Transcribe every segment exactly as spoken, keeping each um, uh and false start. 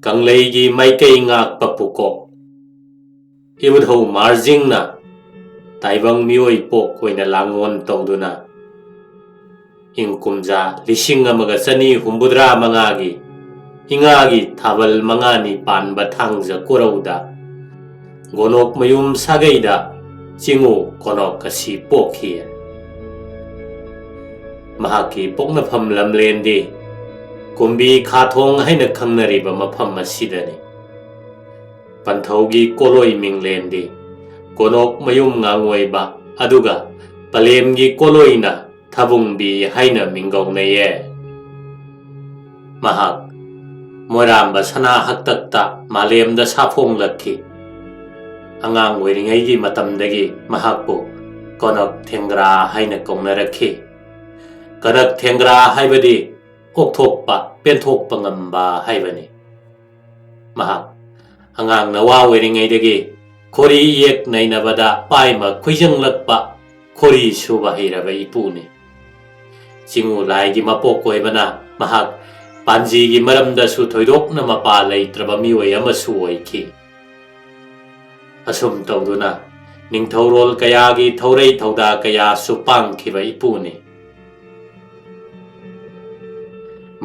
ꯀꯪꯂꯩꯒꯤ ꯃꯥꯏꯀꯩ ꯉꯥꯛꯄ ꯄꯨꯀꯣꯛ ꯏꯕꯨꯙꯧ ꯃꯥꯔꯖꯤꯡꯅ ꯇꯥꯏꯕꯪ ꯃꯤꯑꯣꯏ ꯄꯣꯛ ꯑꯣꯏꯅ ꯂꯥꯡꯑꯣꯟ ꯇꯧꯗꯨꯅ ꯏꯪ ꯀꯨꯝꯖꯥ ꯂꯤꯁꯤꯡ ꯑꯃꯒ ꯆꯅꯤ ꯍꯨꯝꯐꯨꯇꯔꯥ ꯃꯉꯥꯒꯤ ꯏꯉꯥꯒꯤ ꯊꯥꯕꯜ ꯃꯉꯥꯅꯤ ꯄꯥꯟꯕ ꯊꯥꯡꯖ ꯀꯣꯔꯧꯗ ꯒꯣꯅꯣꯛ ꯃꯌꯨꯝ ꯁꯥꯒꯩꯗ ꯆꯤꯉꯨ ꯀꯣꯅꯣꯛ ꯑꯁꯤ ꯄꯣꯛꯈꯤ꯫ ꯃꯍꯥꯛꯀꯤ ꯄꯣꯛꯅꯐꯝ ꯂꯝꯂꯦꯟꯗꯤ ꯀꯨꯝꯕꯤ ꯈꯥꯊꯣꯡ ꯍꯥꯏꯅ ꯈꯪꯅꯔꯤꯕ ꯃꯐꯝ ꯑꯁꯤꯗꯅꯤ꯫ ꯄꯟꯊꯧꯒꯤ ꯀꯣꯂꯣꯏ ꯃꯤꯡꯂꯦꯟꯗꯤ ꯀꯣꯅꯣꯛ ꯃꯌꯨꯝ ꯉꯥꯡꯑꯣꯏꯕ, ꯑꯗꯨꯒ ꯄꯂꯦꯝꯒꯤ ꯀꯣꯂꯣꯏꯅ ꯊꯕꯨꯡꯕꯤ ꯍꯥꯏꯅ ꯃꯤꯡꯒꯧꯅꯩꯌꯦ꯫ ꯃꯍꯥꯛ ꯃꯣꯏꯔꯥꯝꯕ ꯁꯅꯥ ꯍꯛꯇꯛꯇ ꯃꯥꯂꯦꯝꯗ ꯁꯥꯐꯣꯡꯂꯛꯈꯤ꯫ ꯑꯉꯥꯡ ꯑꯣꯏꯔꯤꯉꯩꯒꯤ ꯃꯇꯝꯗꯒꯤ ꯃꯍꯥꯛꯄꯨ ꯀꯣꯅꯛ ꯊꯦꯡꯒ꯭ꯔꯥ ꯍꯥꯏꯅ ꯀꯧꯅꯔꯛꯈꯤ꯫ ꯀꯅꯛ ꯊꯦꯡꯒ꯭ꯔꯥ ꯍꯥꯏꯕꯗꯤ ꯑꯣꯛꯊꯣꯛꯄ, ꯄꯦꯟꯊꯣꯛꯄ ꯉꯝꯕ ꯍꯥꯏꯕꯅꯤ꯫ ꯃꯍꯥꯛ ꯑꯉꯥꯡ ꯅꯋꯥ ꯑꯣꯏꯔꯤꯉꯩꯗꯒꯤ ꯈꯣꯔꯤ ꯌꯦꯛ ꯅꯩꯅꯕꯗ ꯄꯥꯏꯃ ꯈꯨꯏꯖꯪꯂꯛꯄ ꯈꯣꯔꯤ ꯁꯨꯕ ꯍꯩꯔꯕ ꯏꯄꯨꯅꯤ꯫ ꯆꯤꯉꯨ ꯂꯥꯏꯒꯤ ꯃꯄꯣꯛ ꯑꯣꯏꯕꯅ ꯃꯍꯥꯛ ꯄꯥꯟꯖꯤꯒꯤ ꯃꯔꯝꯗꯁꯨ ꯊꯣꯏꯗꯣꯛꯅ ꯃꯄꯥ ꯂꯩꯇ꯭ꯔꯕ ꯃꯤꯑꯣꯏ ꯑꯃꯁꯨ ꯑꯣꯏꯈꯤ꯫ ꯑꯁꯨꯝ ꯇꯧꯗꯨꯅ ꯅꯤꯡꯊꯧꯔꯣꯜ ꯀꯌꯥꯒꯤ ꯊꯧꯔꯩ ꯊꯧꯗꯥ ꯀꯌꯥꯁꯨ ꯄꯥꯡꯈꯤꯕ ꯏꯄꯨꯅꯤ꯫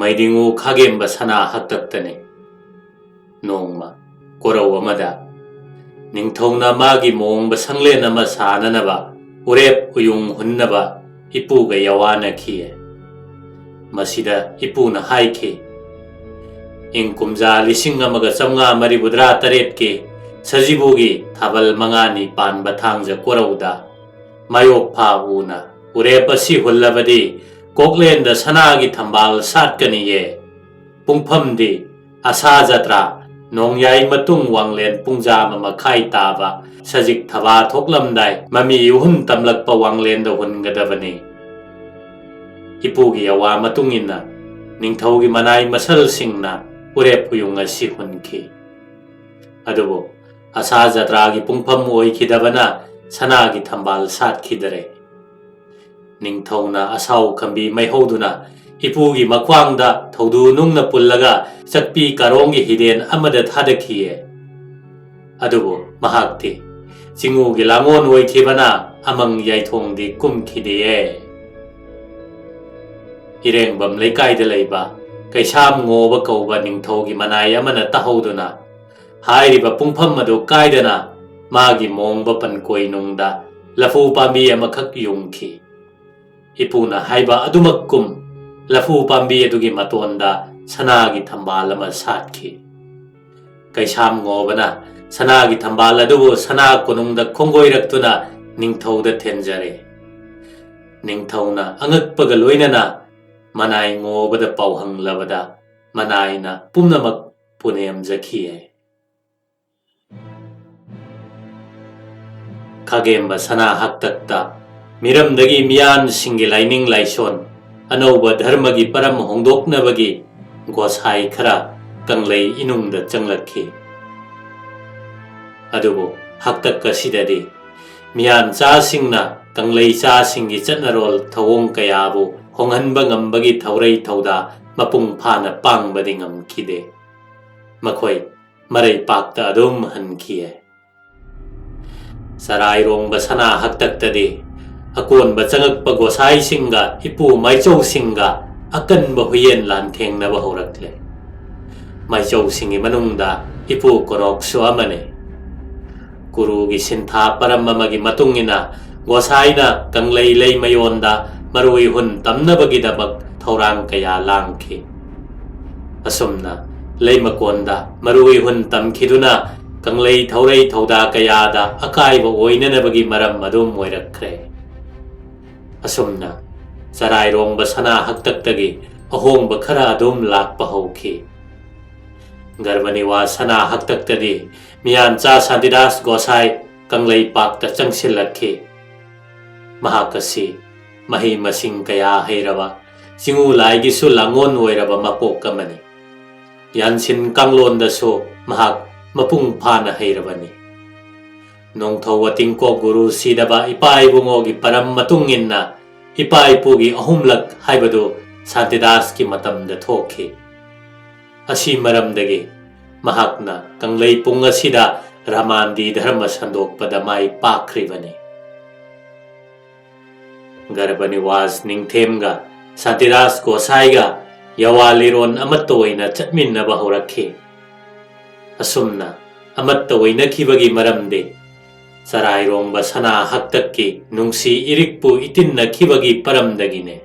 ꯃꯩꯗꯤꯉꯨ ꯈꯥꯒꯦꯝꯕ ꯁꯅꯥ ꯍꯛꯇꯛꯇꯅꯤ꯫ ꯅꯣꯡꯃ ꯀꯣꯔꯧ ꯑꯃꯗ ꯅꯤꯡꯊꯧꯅ ꯃꯥꯒꯤ ꯃꯣꯡꯕ ꯁꯪꯂꯦꯟ ꯑꯃ ꯁꯥꯅꯅꯕ ꯎꯔꯦꯞ ꯎꯌꯨꯡ ꯍꯨꯟꯅꯕ ꯏꯄꯨꯒ ꯌꯥꯋꯥꯅꯈꯤ꯫ ꯃꯁꯤꯗ ꯏꯄꯨꯅ ꯍꯥꯏꯈꯤ, ꯏꯪ ꯀꯨꯝꯖꯥ ꯂꯤꯁꯤꯡ ꯑꯃꯒ ꯆꯥꯝꯃꯉꯥ ꯃꯔꯤꯐꯨꯇꯔꯥ ꯇꯔꯦꯠꯀꯤ ꯁꯖꯤꯕꯨꯒꯤ ꯊꯥꯕꯜ ꯃꯉꯥꯅꯤ ꯄꯥꯟꯕ ꯊꯥꯡꯖ ꯀꯣꯔꯧꯗ ꯃꯥꯌꯣꯛꯐꯥ ꯎꯅ ꯎꯔꯦꯞ ꯑꯁꯤ ꯍꯨꯜꯂꯕꯗꯤ ꯀꯣꯛꯂꯦꯟꯗ ꯁꯅꯥꯒꯤ ꯊꯝꯕꯥꯜ ꯁꯥꯠꯀꯅꯤꯌꯦ꯫ ꯄꯨꯡꯐꯝꯗꯤ ꯑꯁꯥ ꯖꯇ꯭ꯔꯥ ꯅꯣꯡꯌꯥꯏ ꯃꯇꯨꯡ ꯋꯥꯡꯂꯦꯟ ꯄꯨꯡ ꯖꯥ ꯑꯃ ꯃꯈꯥꯏ ꯇꯥꯕ ꯁꯖꯤꯛ ꯊꯕꯥ ꯊꯣꯛꯂꯝꯗꯥꯏ ꯃꯃꯤ ꯏꯍꯨꯟ ꯇꯝꯂꯛꯄ ꯋꯥꯡꯂꯦꯟꯗ ꯍꯨꯟꯒꯗꯕꯅꯤ꯫ ꯏꯄꯨꯒꯤ ꯑꯋꯥ ꯃꯇꯨꯡ ꯏꯟꯅ ꯅꯤꯡꯊꯧꯒꯤ ꯃꯅꯥꯏ ꯃꯁꯜꯁꯤꯡꯅ ꯎꯔꯦꯞ ꯎꯌꯨꯡ ꯑꯁꯤ ꯍꯨꯟꯈꯤ꯫ ꯑꯗꯨꯕꯨ ꯑꯁꯥ ꯖꯇ꯭ꯔꯥꯒꯤ ꯄꯨꯡꯐꯝ ꯑꯣꯏꯈꯤꯗꯕꯅ ꯁꯅꯥꯒꯤ ꯊꯝꯕꯥꯜ ꯁꯥꯠꯈꯤꯗꯔꯦ꯫ ꯅꯤꯡꯊꯧꯅ ꯑꯁꯥꯎ ꯈꯝꯕꯤ ꯃꯩꯍꯧꯗꯨꯅ ꯏꯄꯨꯒꯤ ꯃꯈ꯭ꯋꯥꯡꯗ ꯊꯧꯗꯨ ꯅꯨꯡꯅ ꯄꯨꯜꯂꯒ ꯆꯠꯄꯤ ꯀꯥꯔꯣꯡꯒꯤ ꯍꯤꯗꯦꯟ ꯑꯃꯗ ꯊꯥꯗꯈꯤꯌꯦ꯫ ꯑꯗꯨꯕꯨ ꯃꯍꯥꯛꯇꯤ ꯆꯤꯡꯉꯨꯒꯤ ꯂꯥꯡꯑꯣꯟ ꯑꯣꯏꯈꯤꯕꯅ ꯑꯃꯪ ꯌꯥꯏꯊꯣꯡꯗꯤ ꯀꯨꯝꯈꯤꯗꯦꯌꯦ꯫ ꯏꯔꯦꯡꯕꯝ ꯂꯩꯀꯥꯏꯗ ꯂꯩꯕ ꯀꯩꯁꯥꯝ ꯉꯣꯕ ꯀꯧꯕ ꯅꯤꯡꯊꯧꯒꯤ ꯃꯅꯥꯏ ꯑꯃꯅ ꯇꯥꯍꯧꯗꯨꯅ ꯍꯥꯏꯔꯤꯕ ꯄꯨꯡꯐꯝ ꯑꯗꯨ ꯀꯥꯏꯗꯅ ꯃꯥꯒꯤ ꯃꯣꯡꯕ ꯄꯟꯀꯣꯏꯅꯨꯡꯗ ꯂꯐꯨ ꯄꯥꯝꯕꯤ ꯑꯃꯈꯛ ꯌꯨꯡꯈꯤ꯫ ꯏꯄꯨꯅ ꯍꯥꯏꯕ ꯑꯗꯨꯃꯛꯀꯨꯝ ꯂꯐꯨ ꯄꯥꯝꯕꯤ ꯑꯗꯨꯒꯤ ꯃꯇꯣꯟꯗ ꯁꯅꯥꯒꯤ ꯊꯝꯕꯥꯜ ꯑꯃ ꯁꯥꯠꯈꯤ꯫ ꯀꯩꯁꯥꯝ ꯉꯣꯕꯅ ꯁꯅꯥꯒꯤ ꯊꯝꯕꯥꯜ ꯑꯗꯨꯕꯨ ꯁꯅꯥ ꯀꯣꯅꯨꯡꯗ ꯈꯣꯡꯒꯣꯏꯔꯛꯇꯨꯅ ꯅꯤꯡꯊꯧꯗ ꯊꯦꯟꯖꯔꯦ꯫ ꯅꯤꯡꯊꯧꯅ ꯑꯉꯛꯄꯒ ꯂꯣꯏꯅꯅ ꯃꯅꯥꯏ ꯉꯣꯕꯗ ꯄꯥꯎꯍꯪꯂꯕꯗ ꯃꯅꯥꯏꯅ ꯄꯨꯝꯅꯃꯛ ꯄꯨꯅꯦꯝꯖꯈꯤꯌꯦ꯫ ꯈꯥꯒꯦꯝꯕ ꯁꯅꯥ ꯍꯥꯛꯇꯛꯇ ꯃꯤꯔꯝꯗꯒꯤ ꯃꯤꯌꯥꯟꯁꯤꯡꯒꯤ ꯂꯥꯏꯅꯤꯡ ꯂꯥꯏꯁꯣꯟ, ꯑꯅꯧꯕ ꯙꯔꯃꯒꯤ ꯄꯔꯝ ꯍꯣꯡꯗꯣꯛꯅꯕꯒꯤ ꯒꯣꯁꯥꯏ ꯈꯔ ꯀꯪꯂꯩ ꯏꯅꯨꯡꯗ ꯆꯪꯂꯛꯈꯤ꯫ ꯑꯗꯨꯕꯨ ꯍꯥꯛꯇꯛ ꯑꯁꯤꯗꯗꯤ ꯃꯤꯌꯥꯟ ꯆꯥꯁꯤꯡꯅ ꯀꯪꯂꯩ ꯆꯥꯁꯤꯡꯒꯤ ꯆꯠꯅꯔꯣꯜ ꯊꯧꯑꯣꯡ ꯀꯌꯥꯕꯨ ꯍꯣꯡꯍꯟꯕ ꯉꯝꯕꯒꯤ ꯊꯧꯔꯩ ꯊꯧꯗꯥ ꯃꯄꯨꯡ ꯐꯥꯅ ꯄꯥꯡꯕꯗꯤ ꯉꯝꯈꯤꯗꯦ꯫ ꯃꯈꯣꯏ ꯃꯔꯩ ꯄꯥꯛꯇ ꯑꯗꯨꯝ ꯍꯟꯈꯤꯌꯦ꯫ ꯆꯔꯥꯏꯔꯣꯡꯕ ꯁꯅꯥ ꯍꯥꯛꯇꯛꯇꯗꯤ ꯑꯀꯣꯟꯕ ꯆꯪꯉꯛꯄ ꯒꯣꯁꯥꯏꯁꯤꯡꯒ ꯏꯄꯨ ꯃꯥꯏꯆꯧꯁꯤꯡꯒ ꯑꯀꯟꯕ ꯍꯨꯏꯌꯦꯟ ꯂꯥꯟꯊꯦꯡꯅꯕ ꯍꯧꯔꯛꯂꯦ꯫ ꯃꯥꯏꯆꯧꯁꯤꯡꯒꯤ ꯃꯅꯨꯡꯗ ꯏꯄꯨ ꯀꯣꯅꯣꯛꯁꯨ ꯑꯃꯅꯤ꯫ ꯀꯨꯔꯨꯒꯤ ꯁꯤꯟꯊꯥ ꯄꯔꯝ ꯑꯃꯒꯤ ꯃꯇꯨꯡ ꯏꯟꯅ ꯒꯣꯁꯥꯏꯅ ꯀꯪꯂꯩ ꯂꯩꯃꯌꯣꯟꯗ ꯃꯔꯨꯏ ꯍꯨꯟ ꯇꯝꯅꯕꯒꯤꯗꯃꯛ ꯊꯧꯔꯥꯡ ꯀꯌꯥ ꯂꯥꯡꯈꯤ꯫ ꯑꯁꯨꯝꯅ ꯂꯩꯃꯀꯣꯟꯗ ꯃꯔꯨꯏ ꯍꯨꯟ ꯇꯝꯈꯤꯗꯨꯅ ꯀꯪꯂꯩ ꯊꯧꯔꯩ ꯊꯧꯗꯥ ꯀꯌꯥꯗ ꯑꯀꯥꯏꯕ ꯑꯣꯏꯅꯅꯕꯒꯤ ꯃꯔꯝ ꯑꯗꯨꯝ ꯑꯣꯏꯔꯛꯈ꯭ꯔꯦ꯫ ꯑꯁꯨꯝꯅ ꯆꯔꯥꯏꯔꯣꯡꯕ ꯁꯅꯥ ꯍꯛꯇꯛꯇꯒꯤ ꯑꯍꯣꯡꯕ ꯈꯔ ꯑꯗꯨꯝ ꯂꯥꯛꯄ ꯍꯧꯈꯤ꯫ ꯒꯔꯕꯅꯤꯋꯥ ꯁꯅꯥ ꯍꯛꯇꯛꯇꯗꯤ ꯃꯤꯌꯥꯟꯆꯥ ꯁꯥꯟꯇꯤꯗꯥꯁ ꯒꯣꯁꯥꯏ ꯀꯪꯂꯩꯄꯥꯛꯇ ꯆꯪꯁꯤꯜꯂꯛꯈꯤ꯫ ꯃꯍꯥꯛ ꯑꯁꯤ ꯃꯍꯩ ꯃꯁꯤꯡ ꯀꯌꯥ ꯍꯩꯔꯕ, ꯆꯤꯉꯨ ꯂꯥꯏꯒꯤꯁꯨ ꯂꯥꯡꯑꯣꯟ ꯑꯣꯏꯔꯕ ꯃꯄꯣꯛ ꯑꯃꯅꯤ꯫ ꯌꯥꯟꯁꯤꯟ ꯀꯥꯡꯂꯣꯟꯗꯁꯨ ꯃꯍꯥꯛ ꯃꯄꯨꯡ ꯐꯥꯅ ꯍꯩꯔꯕꯅꯤ꯫ ꯅꯣꯡꯊꯧ ꯋꯥꯇꯤꯡꯀꯣꯛ ꯒꯨꯔꯨ ꯁꯤꯗꯕ ꯏꯄꯥ ꯏꯕꯨꯡꯉꯣꯒꯤ ꯄꯔꯝ ꯃꯇꯨꯡ ꯏꯟꯅ ꯏꯄꯥ ꯏꯄꯨꯒꯤ ꯑꯍꯨꯝꯂꯛ ꯍꯥꯏꯕꯗꯨ ꯁꯥꯟꯇꯤꯗꯥꯁꯀꯤ ꯃꯇꯝꯗ ꯊꯣꯛꯈꯤ꯫ ꯑꯁꯤ ꯃꯔꯝꯗꯒꯤ ꯃꯍꯥꯛꯅ ꯀꯪꯂꯩ ꯄꯨꯡ ꯑꯁꯤꯗ ꯔꯥꯃꯥꯟꯗꯤ ꯙꯔꯃ ꯁꯟꯗꯣꯛꯄꯗ ꯃꯥꯏ ꯄꯥꯛꯈ꯭ꯔꯤꯕꯅꯤ꯫ ꯒꯔꯚꯅꯤꯋꯥꯁ ꯅꯤꯡꯊꯦꯝꯒ ꯁꯥꯟꯇꯤꯗꯥꯁ ꯒꯣꯁꯥꯏꯒ ꯌꯋꯥ ꯂꯤꯔꯣꯟ ꯑꯃꯠꯇ ꯑꯣꯏꯅ ꯆꯠꯃꯤꯟꯅꯕ ꯍꯧꯔꯛꯈꯤ꯫ ꯑꯁꯨꯝꯅ ꯑꯃꯠꯇ ꯑꯣꯏꯅꯈꯤꯕꯒꯤ ꯃꯔꯝꯗꯤ ꯆꯔꯥꯏꯔꯣꯡꯕ ꯁꯅꯥ ꯍꯛꯇꯛꯀꯤ ꯅꯨꯡꯁꯤ ꯏꯔꯤꯛꯄꯨ ꯏꯇꯤꯟꯅꯈꯤꯕꯒꯤ ꯄꯔꯝꯗꯒꯤꯅꯦ꯫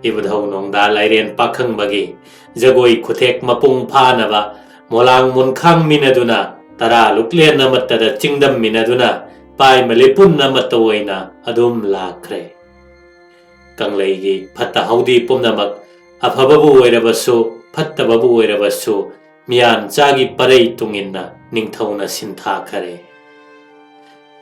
ꯏꯕꯨꯙꯧ ꯅꯣꯡꯗꯥ ꯂꯥꯏꯔꯦꯟ ꯄꯥꯈꯪꯕꯒꯤ ꯖꯒꯣꯏ ꯈꯨꯊꯦꯛ ꯃꯄꯨꯡ ꯐꯥꯅꯕ ꯃꯣꯂꯥꯡ ꯃꯨꯟꯈꯥꯡꯃꯤꯟꯅꯗꯨꯅ, ꯇꯔꯥ ꯂꯨꯛꯂꯦꯟ ꯑꯃꯠꯇꯗ ꯆꯤꯡꯗꯝꯃꯤꯟꯅꯗꯨꯅ, ꯄꯥꯏꯃ ꯂꯤꯄꯨꯟ ꯑꯃꯠꯇ ꯑꯣꯏꯅ ꯑꯗꯨꯝ ꯂꯥꯛꯈ꯭ꯔꯦ꯫ ꯀꯪꯂꯩꯒꯤ ꯐꯠꯇ ꯍꯥꯎꯗꯤ ꯄꯨꯝꯅꯃꯛ, ꯑꯐꯕꯕꯨ ꯑꯣꯏꯔꯕꯁꯨ ꯐꯠꯇꯕꯕꯨ ꯑꯣꯏꯔꯕꯁꯨ, ꯃꯤꯌꯥꯟꯆꯥꯒꯤ ꯄꯔꯩ ꯇꯨꯡꯏꯟꯅ ꯅꯤꯡꯊꯧꯅ ꯁꯤꯟꯊꯥꯈꯔꯦ꯫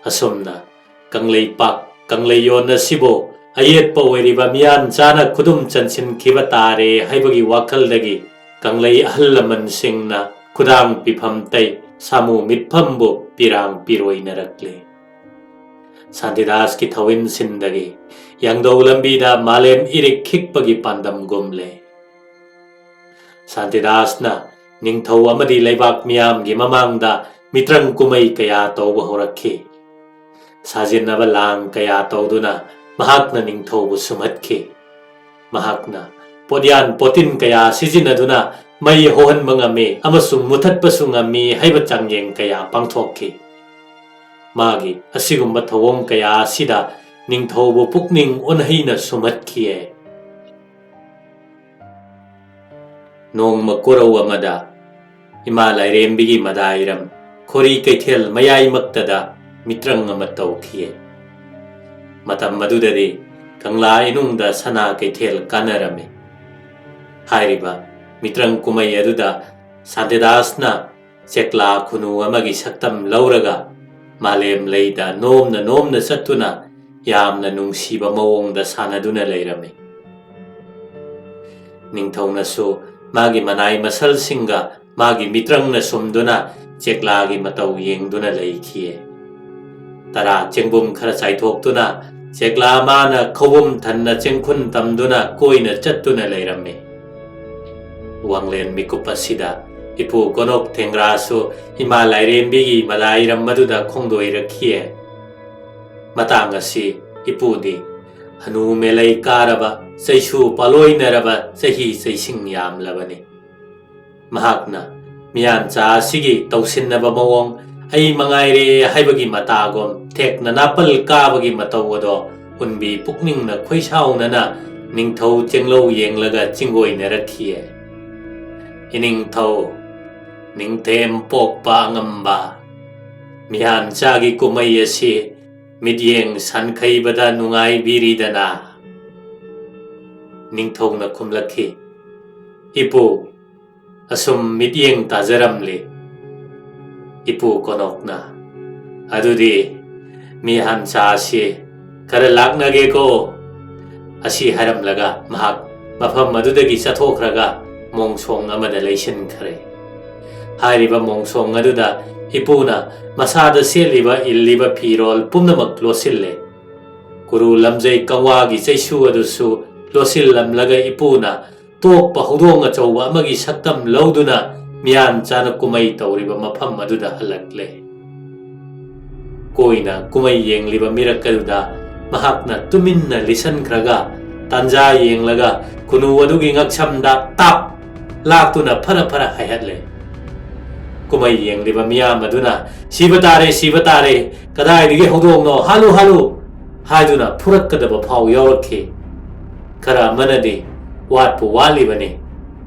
ꯑꯁꯨꯝꯅ ꯀꯪꯂꯩꯄꯥꯛ ꯀꯪꯂꯩꯌꯣꯟ ꯑꯁꯤꯕꯨ ꯑꯌꯦꯠꯄ ꯑꯣꯏꯔꯤꯕ ꯃꯤꯌꯥꯟꯆꯥꯅ ꯈꯨꯗꯨꯝ ꯆꯟꯁꯤꯟꯈꯤꯕ ꯇꯥꯔꯦ ꯍꯥꯏꯕꯒꯤ ꯋꯥꯈꯜꯗꯒꯤ ꯀꯪꯂꯩ ꯑꯍꯜ ꯂꯃꯟꯁꯤꯡꯅ ꯈꯨꯗꯥꯡ ꯄꯤꯐꯝ ꯇꯩ ꯁꯥꯃꯨ ꯃꯤꯠꯐꯝꯕꯨ ꯄꯤꯔꯥꯡ ꯄꯤꯔꯣꯏꯅꯔꯛꯂꯦ꯫ ꯁꯥꯟꯇꯤꯗꯥꯁꯀꯤ ꯊꯧꯏꯟꯁꯤꯟꯗꯒꯤ ꯌꯥꯡꯗꯧ ꯂꯝꯕꯤꯗ ꯃꯥꯂꯦꯝ ꯏꯔꯤꯛ ꯈꯤꯛꯄꯒꯤ ꯄꯥꯟꯗꯝꯒꯨꯝꯂꯦ꯫ ꯁꯥꯟꯇꯤꯗꯥꯁꯅ ꯅꯤꯡꯊꯧ ꯑꯃꯗꯤ ꯂꯩꯕꯥꯛ ꯃꯤꯌꯥꯝꯒꯤ ꯃꯃꯥꯡꯗ ꯃꯤꯇ꯭ꯔꯪ ꯀꯨꯝꯍꯩ ꯀꯌꯥ ꯇꯧꯕ ꯍꯧꯔꯛꯈꯤ꯫ ꯁꯥꯖꯤꯟꯅꯕ ꯂꯥꯡ ꯀꯌꯥ ꯇꯧꯗꯨꯅ ꯃꯍꯥꯛꯅ ꯅꯤꯡꯊꯧꯕꯨ ꯁꯨꯝꯍꯠꯈꯤ꯫ ꯃꯍꯥꯛꯅ ꯄꯣꯠꯌꯥꯟ ꯄꯣꯠꯇꯤꯟ ꯀꯌꯥ ꯁꯤꯖꯤꯟꯅꯗꯨꯅ ꯃꯩ ꯍꯧꯍꯟꯕ ꯉꯝꯃꯤ ꯑꯃꯁꯨꯡ ꯃꯨꯊꯠꯄꯁꯨ ꯉꯝꯃꯤ ꯍꯥꯏꯕ ꯆꯥꯡꯌꯦꯡ ꯀꯌꯥ ꯄꯥꯡꯊꯣꯛꯈꯤ꯫ ꯃꯥꯒꯤ ꯑꯁꯤꯒꯨꯝꯕ ꯊꯧꯑꯣꯡ ꯀꯌꯥ ꯑꯁꯤꯗ ꯅꯤꯡꯊꯧꯕꯨ ꯄꯨꯛꯅꯤꯡ ꯑꯣꯟꯍꯩꯅ ꯁꯨꯝꯍꯠꯈꯤꯌꯦ꯫ ꯅꯣꯡꯃ ꯀꯣꯔꯧ ꯑꯃꯗ ꯏꯃꯥ ꯂꯥꯏꯔꯦꯝꯕꯤꯒꯤ ꯃꯗꯥꯏꯔꯝ ꯈꯣꯔꯤ ꯀꯩꯊꯦꯜ ꯃꯌꯥꯏꯃꯛꯇꯗ ꯃꯤꯇ꯭ꯔꯪ ꯑꯃ ꯇꯧꯈꯤꯌꯦ꯫ ꯃꯇꯝ ꯑꯗꯨꯗꯗꯤ ꯀꯪꯂꯥ ꯏꯅꯨꯡꯗ ꯁꯅꯥ ꯀꯩꯊꯦꯜ ꯀꯥꯟꯅꯔꯝꯃꯤ꯫ ꯍꯥꯏꯔꯤꯕ ꯃꯤꯇ꯭ꯔꯪ ꯀꯨꯝꯍꯩ ꯑꯗꯨꯗ ꯁꯥꯟꯇꯤꯗꯥꯁꯅ ꯆꯦꯛꯂꯥ ꯈꯨꯅꯨ ꯑꯃꯒꯤ ꯁꯛꯇꯝ ꯂꯧꯔꯒ ꯃꯥꯂꯦꯝ ꯂꯩꯗ ꯅꯣꯝꯅ ꯅꯣꯝꯅ ꯆꯠꯇꯨꯅ ꯌꯥꯝꯅ ꯅꯨꯡꯁꯤꯕ ꯃꯑꯣꯡꯗ ꯁꯥꯟꯅꯗꯨꯅ ꯂꯩꯔꯝꯃꯤ꯫ ꯅꯤꯡꯊꯧꯅꯁꯨ ꯃꯥꯒꯤ ꯃꯅꯥꯏ ꯃꯁꯜꯁꯤꯡꯒ ꯃꯥꯒꯤ ꯃꯤꯇ꯭ꯔꯪꯅ ꯁꯨꯝꯗꯨꯅ ꯆꯦꯛꯂꯥꯒꯤ ꯃꯇꯧ ꯌꯦꯡꯗꯨꯅ ꯂꯩꯈꯤꯌꯦ꯫ ꯇꯔꯥ ꯆꯦꯡꯕꯨꯝ ꯈꯔ ꯆꯥꯏꯊꯣꯛꯇꯨꯅ ꯆꯦꯛꯂꯥ ꯃꯥꯅ ꯈꯧꯕꯨꯝ ꯊꯟꯅ ꯆꯦꯡꯈꯨꯟ ꯇꯝꯗꯨꯅ ꯀꯣꯏꯅ ꯆꯠꯇꯨꯅ ꯂꯩꯔꯝꯃꯤ꯫ ꯋꯥꯡꯂꯦꯟ ꯃꯤꯀꯨꯞ ꯑꯁꯤꯗ ꯏꯄꯨ ꯀꯣꯅꯣꯛ ꯊꯦꯡꯒ꯭ꯔꯥꯁꯨ ꯏꯃꯥ ꯂꯥꯏꯔꯦꯝꯕꯤꯒꯤ ꯃꯂꯥꯏꯔꯝ ꯑꯗꯨꯗ ꯈꯣꯡꯗꯣꯏꯔꯛꯈꯤꯌꯦ꯫ ꯃꯇꯥꯡ ꯑꯁꯤ ꯏꯄꯨꯗꯤ ꯍꯅꯨ ꯃꯦꯂꯩ ꯀꯥꯔꯕ, ꯆꯩꯁꯨ ꯄꯥꯂꯣꯏꯅꯔꯕ ꯆꯍꯤ ꯆꯩꯁꯤꯡ ꯌꯥꯝꯂꯕꯅꯤ꯫ ꯃꯍꯥꯛꯅ ꯃꯤꯌꯥꯟꯆꯥ ꯑꯁꯤꯒꯤ ꯇꯧꯁꯤꯟꯅꯕ ꯃꯑꯣꯡ, ꯑꯩ ꯃꯉꯥꯏꯔꯦ ꯍꯥꯏꯕꯒꯤ ꯃꯇꯥꯒꯨꯝ ꯊꯦꯛꯅ ꯅꯥꯄꯜ ꯀꯥꯕꯒꯤ ꯃꯇꯧ ꯑꯗꯣ ꯍꯨꯟꯕꯤ ꯄꯨꯛꯅꯤꯡꯅ ꯈꯣꯏꯁꯥꯎꯅꯅ ꯅꯤꯡꯊꯧ ꯆꯦꯡꯂꯧ ꯌꯦꯡꯂꯒ ꯆꯤꯡꯒꯣꯏꯅꯔꯛꯈꯤꯌꯦ꯫ ꯏꯅꯤꯡꯊꯧ, ꯅꯤꯡꯊꯦꯝ ꯄꯣꯛꯄ ꯑꯉꯝꯕ, ꯃꯤꯌꯥꯟꯆꯥꯒꯤ ꯀꯨꯝꯍꯩ ꯑꯁꯤ ꯃꯤꯠꯌꯦꯡ ꯁꯟꯈꯩꯕꯗ ꯅꯨꯡꯉꯥꯏꯕꯤꯔꯤꯗꯅ? ꯅꯤꯡꯊꯧꯅ ꯈꯨꯝꯂꯛꯈꯤ, ꯏꯄꯨ, ꯑꯁꯨꯝ ꯃꯤꯠꯌꯦꯡ ꯇꯥꯖꯔꯝꯂꯤ꯫ ꯏꯄꯨ ꯀꯣꯅꯣꯛꯅ, ꯑꯗꯨꯗꯤ ꯃꯤꯌꯥꯟꯆꯥ ꯑꯁꯤ ꯈꯔ ꯂꯥꯛꯅꯒꯦꯀꯣ꯫ ꯑꯁꯤ ꯍꯥꯏꯔꯝꯂꯒ ꯃꯍꯥꯛ ꯃꯐꯝ ꯑꯗꯨꯗꯒꯤ ꯆꯠꯊꯣꯛꯈ꯭ꯔꯒ ꯃꯣꯡꯁꯣꯡ ꯑꯃꯗ ꯂꯩꯁꯤꯟꯈ꯭ꯔꯦ꯫ ꯍꯥꯏꯔꯤꯕ ꯃꯣꯡꯁꯣꯡ ꯑꯗꯨꯗ ꯏꯄꯨꯅ ꯃꯁꯥꯗ ꯁꯦꯠꯂꯤꯕ ꯏꯜꯂꯤꯕ ꯐꯤꯔꯣꯜ ꯄꯨꯝꯅꯃꯛ ꯂꯣꯠꯁꯤꯜꯂꯦ꯫ ꯀꯨꯔꯨ ꯂꯝꯖꯩ ꯀꯪꯋꯥꯒꯤ ꯆꯩꯁꯨ ꯑꯗꯨꯁꯨ ꯂꯣꯠꯁꯤꯜꯂꯝꯂꯒ ꯏꯄꯨꯅ ꯇꯣꯛꯄ ꯍꯧꯗꯣꯡ ꯑꯆꯧꯕ ꯑꯃꯒꯤ ꯁꯛꯇꯝ ꯂꯧꯗꯨꯅ ꯃꯤꯌꯥꯟꯆꯥꯅ ꯀꯨꯝꯍꯩ ꯇꯧꯔꯤꯕ ꯃꯐꯝ ꯑꯗꯨꯗ ꯍꯜꯂꯛꯂꯦ꯫ ꯀꯣꯏꯅ ꯀꯨꯝꯍꯩ ꯌꯦꯡꯂꯤꯕ ꯃꯤꯔꯛ ꯑꯗꯨꯗ ꯃꯍꯥꯛꯅ ꯇꯨꯃꯤꯟꯅ ꯂꯤꯁꯟꯈ꯭ꯔꯒ ꯇꯥꯟꯖꯥ ꯌꯦꯡꯂꯒ ꯈꯨꯅꯨ ꯑꯗꯨꯒꯤ ꯉꯛꯁꯝꯗ ꯇꯥꯞ ꯂꯥꯛꯇꯨꯅ ꯐꯔ ꯐꯔ ꯍꯥꯏꯍꯠꯂꯦ꯫ ꯀꯨꯝꯍꯩ ꯌꯦꯡꯂꯤꯕ ꯃꯤꯌꯥꯝ ꯑꯗꯨꯅ, "ꯁꯤꯕ ꯇꯥꯔꯦ, ꯁꯤꯕ ꯇꯥꯔꯦ, ꯀꯗꯥꯏꯗꯒꯤ ꯍꯧꯗꯣꯡꯅꯣ, ꯍꯥꯠꯂꯨ, ꯍꯥꯠꯂꯨ" ꯍꯥꯏꯗꯨꯅ ꯐꯨꯔꯛꯀꯗꯕ ꯐꯥꯎ ꯌꯥꯎꯔꯛꯈꯤ꯫ ꯈꯔ ꯑꯃꯅꯗꯤ, "ꯋꯥꯠꯄꯨ ꯋꯥꯠꯂꯤꯕꯅꯤ,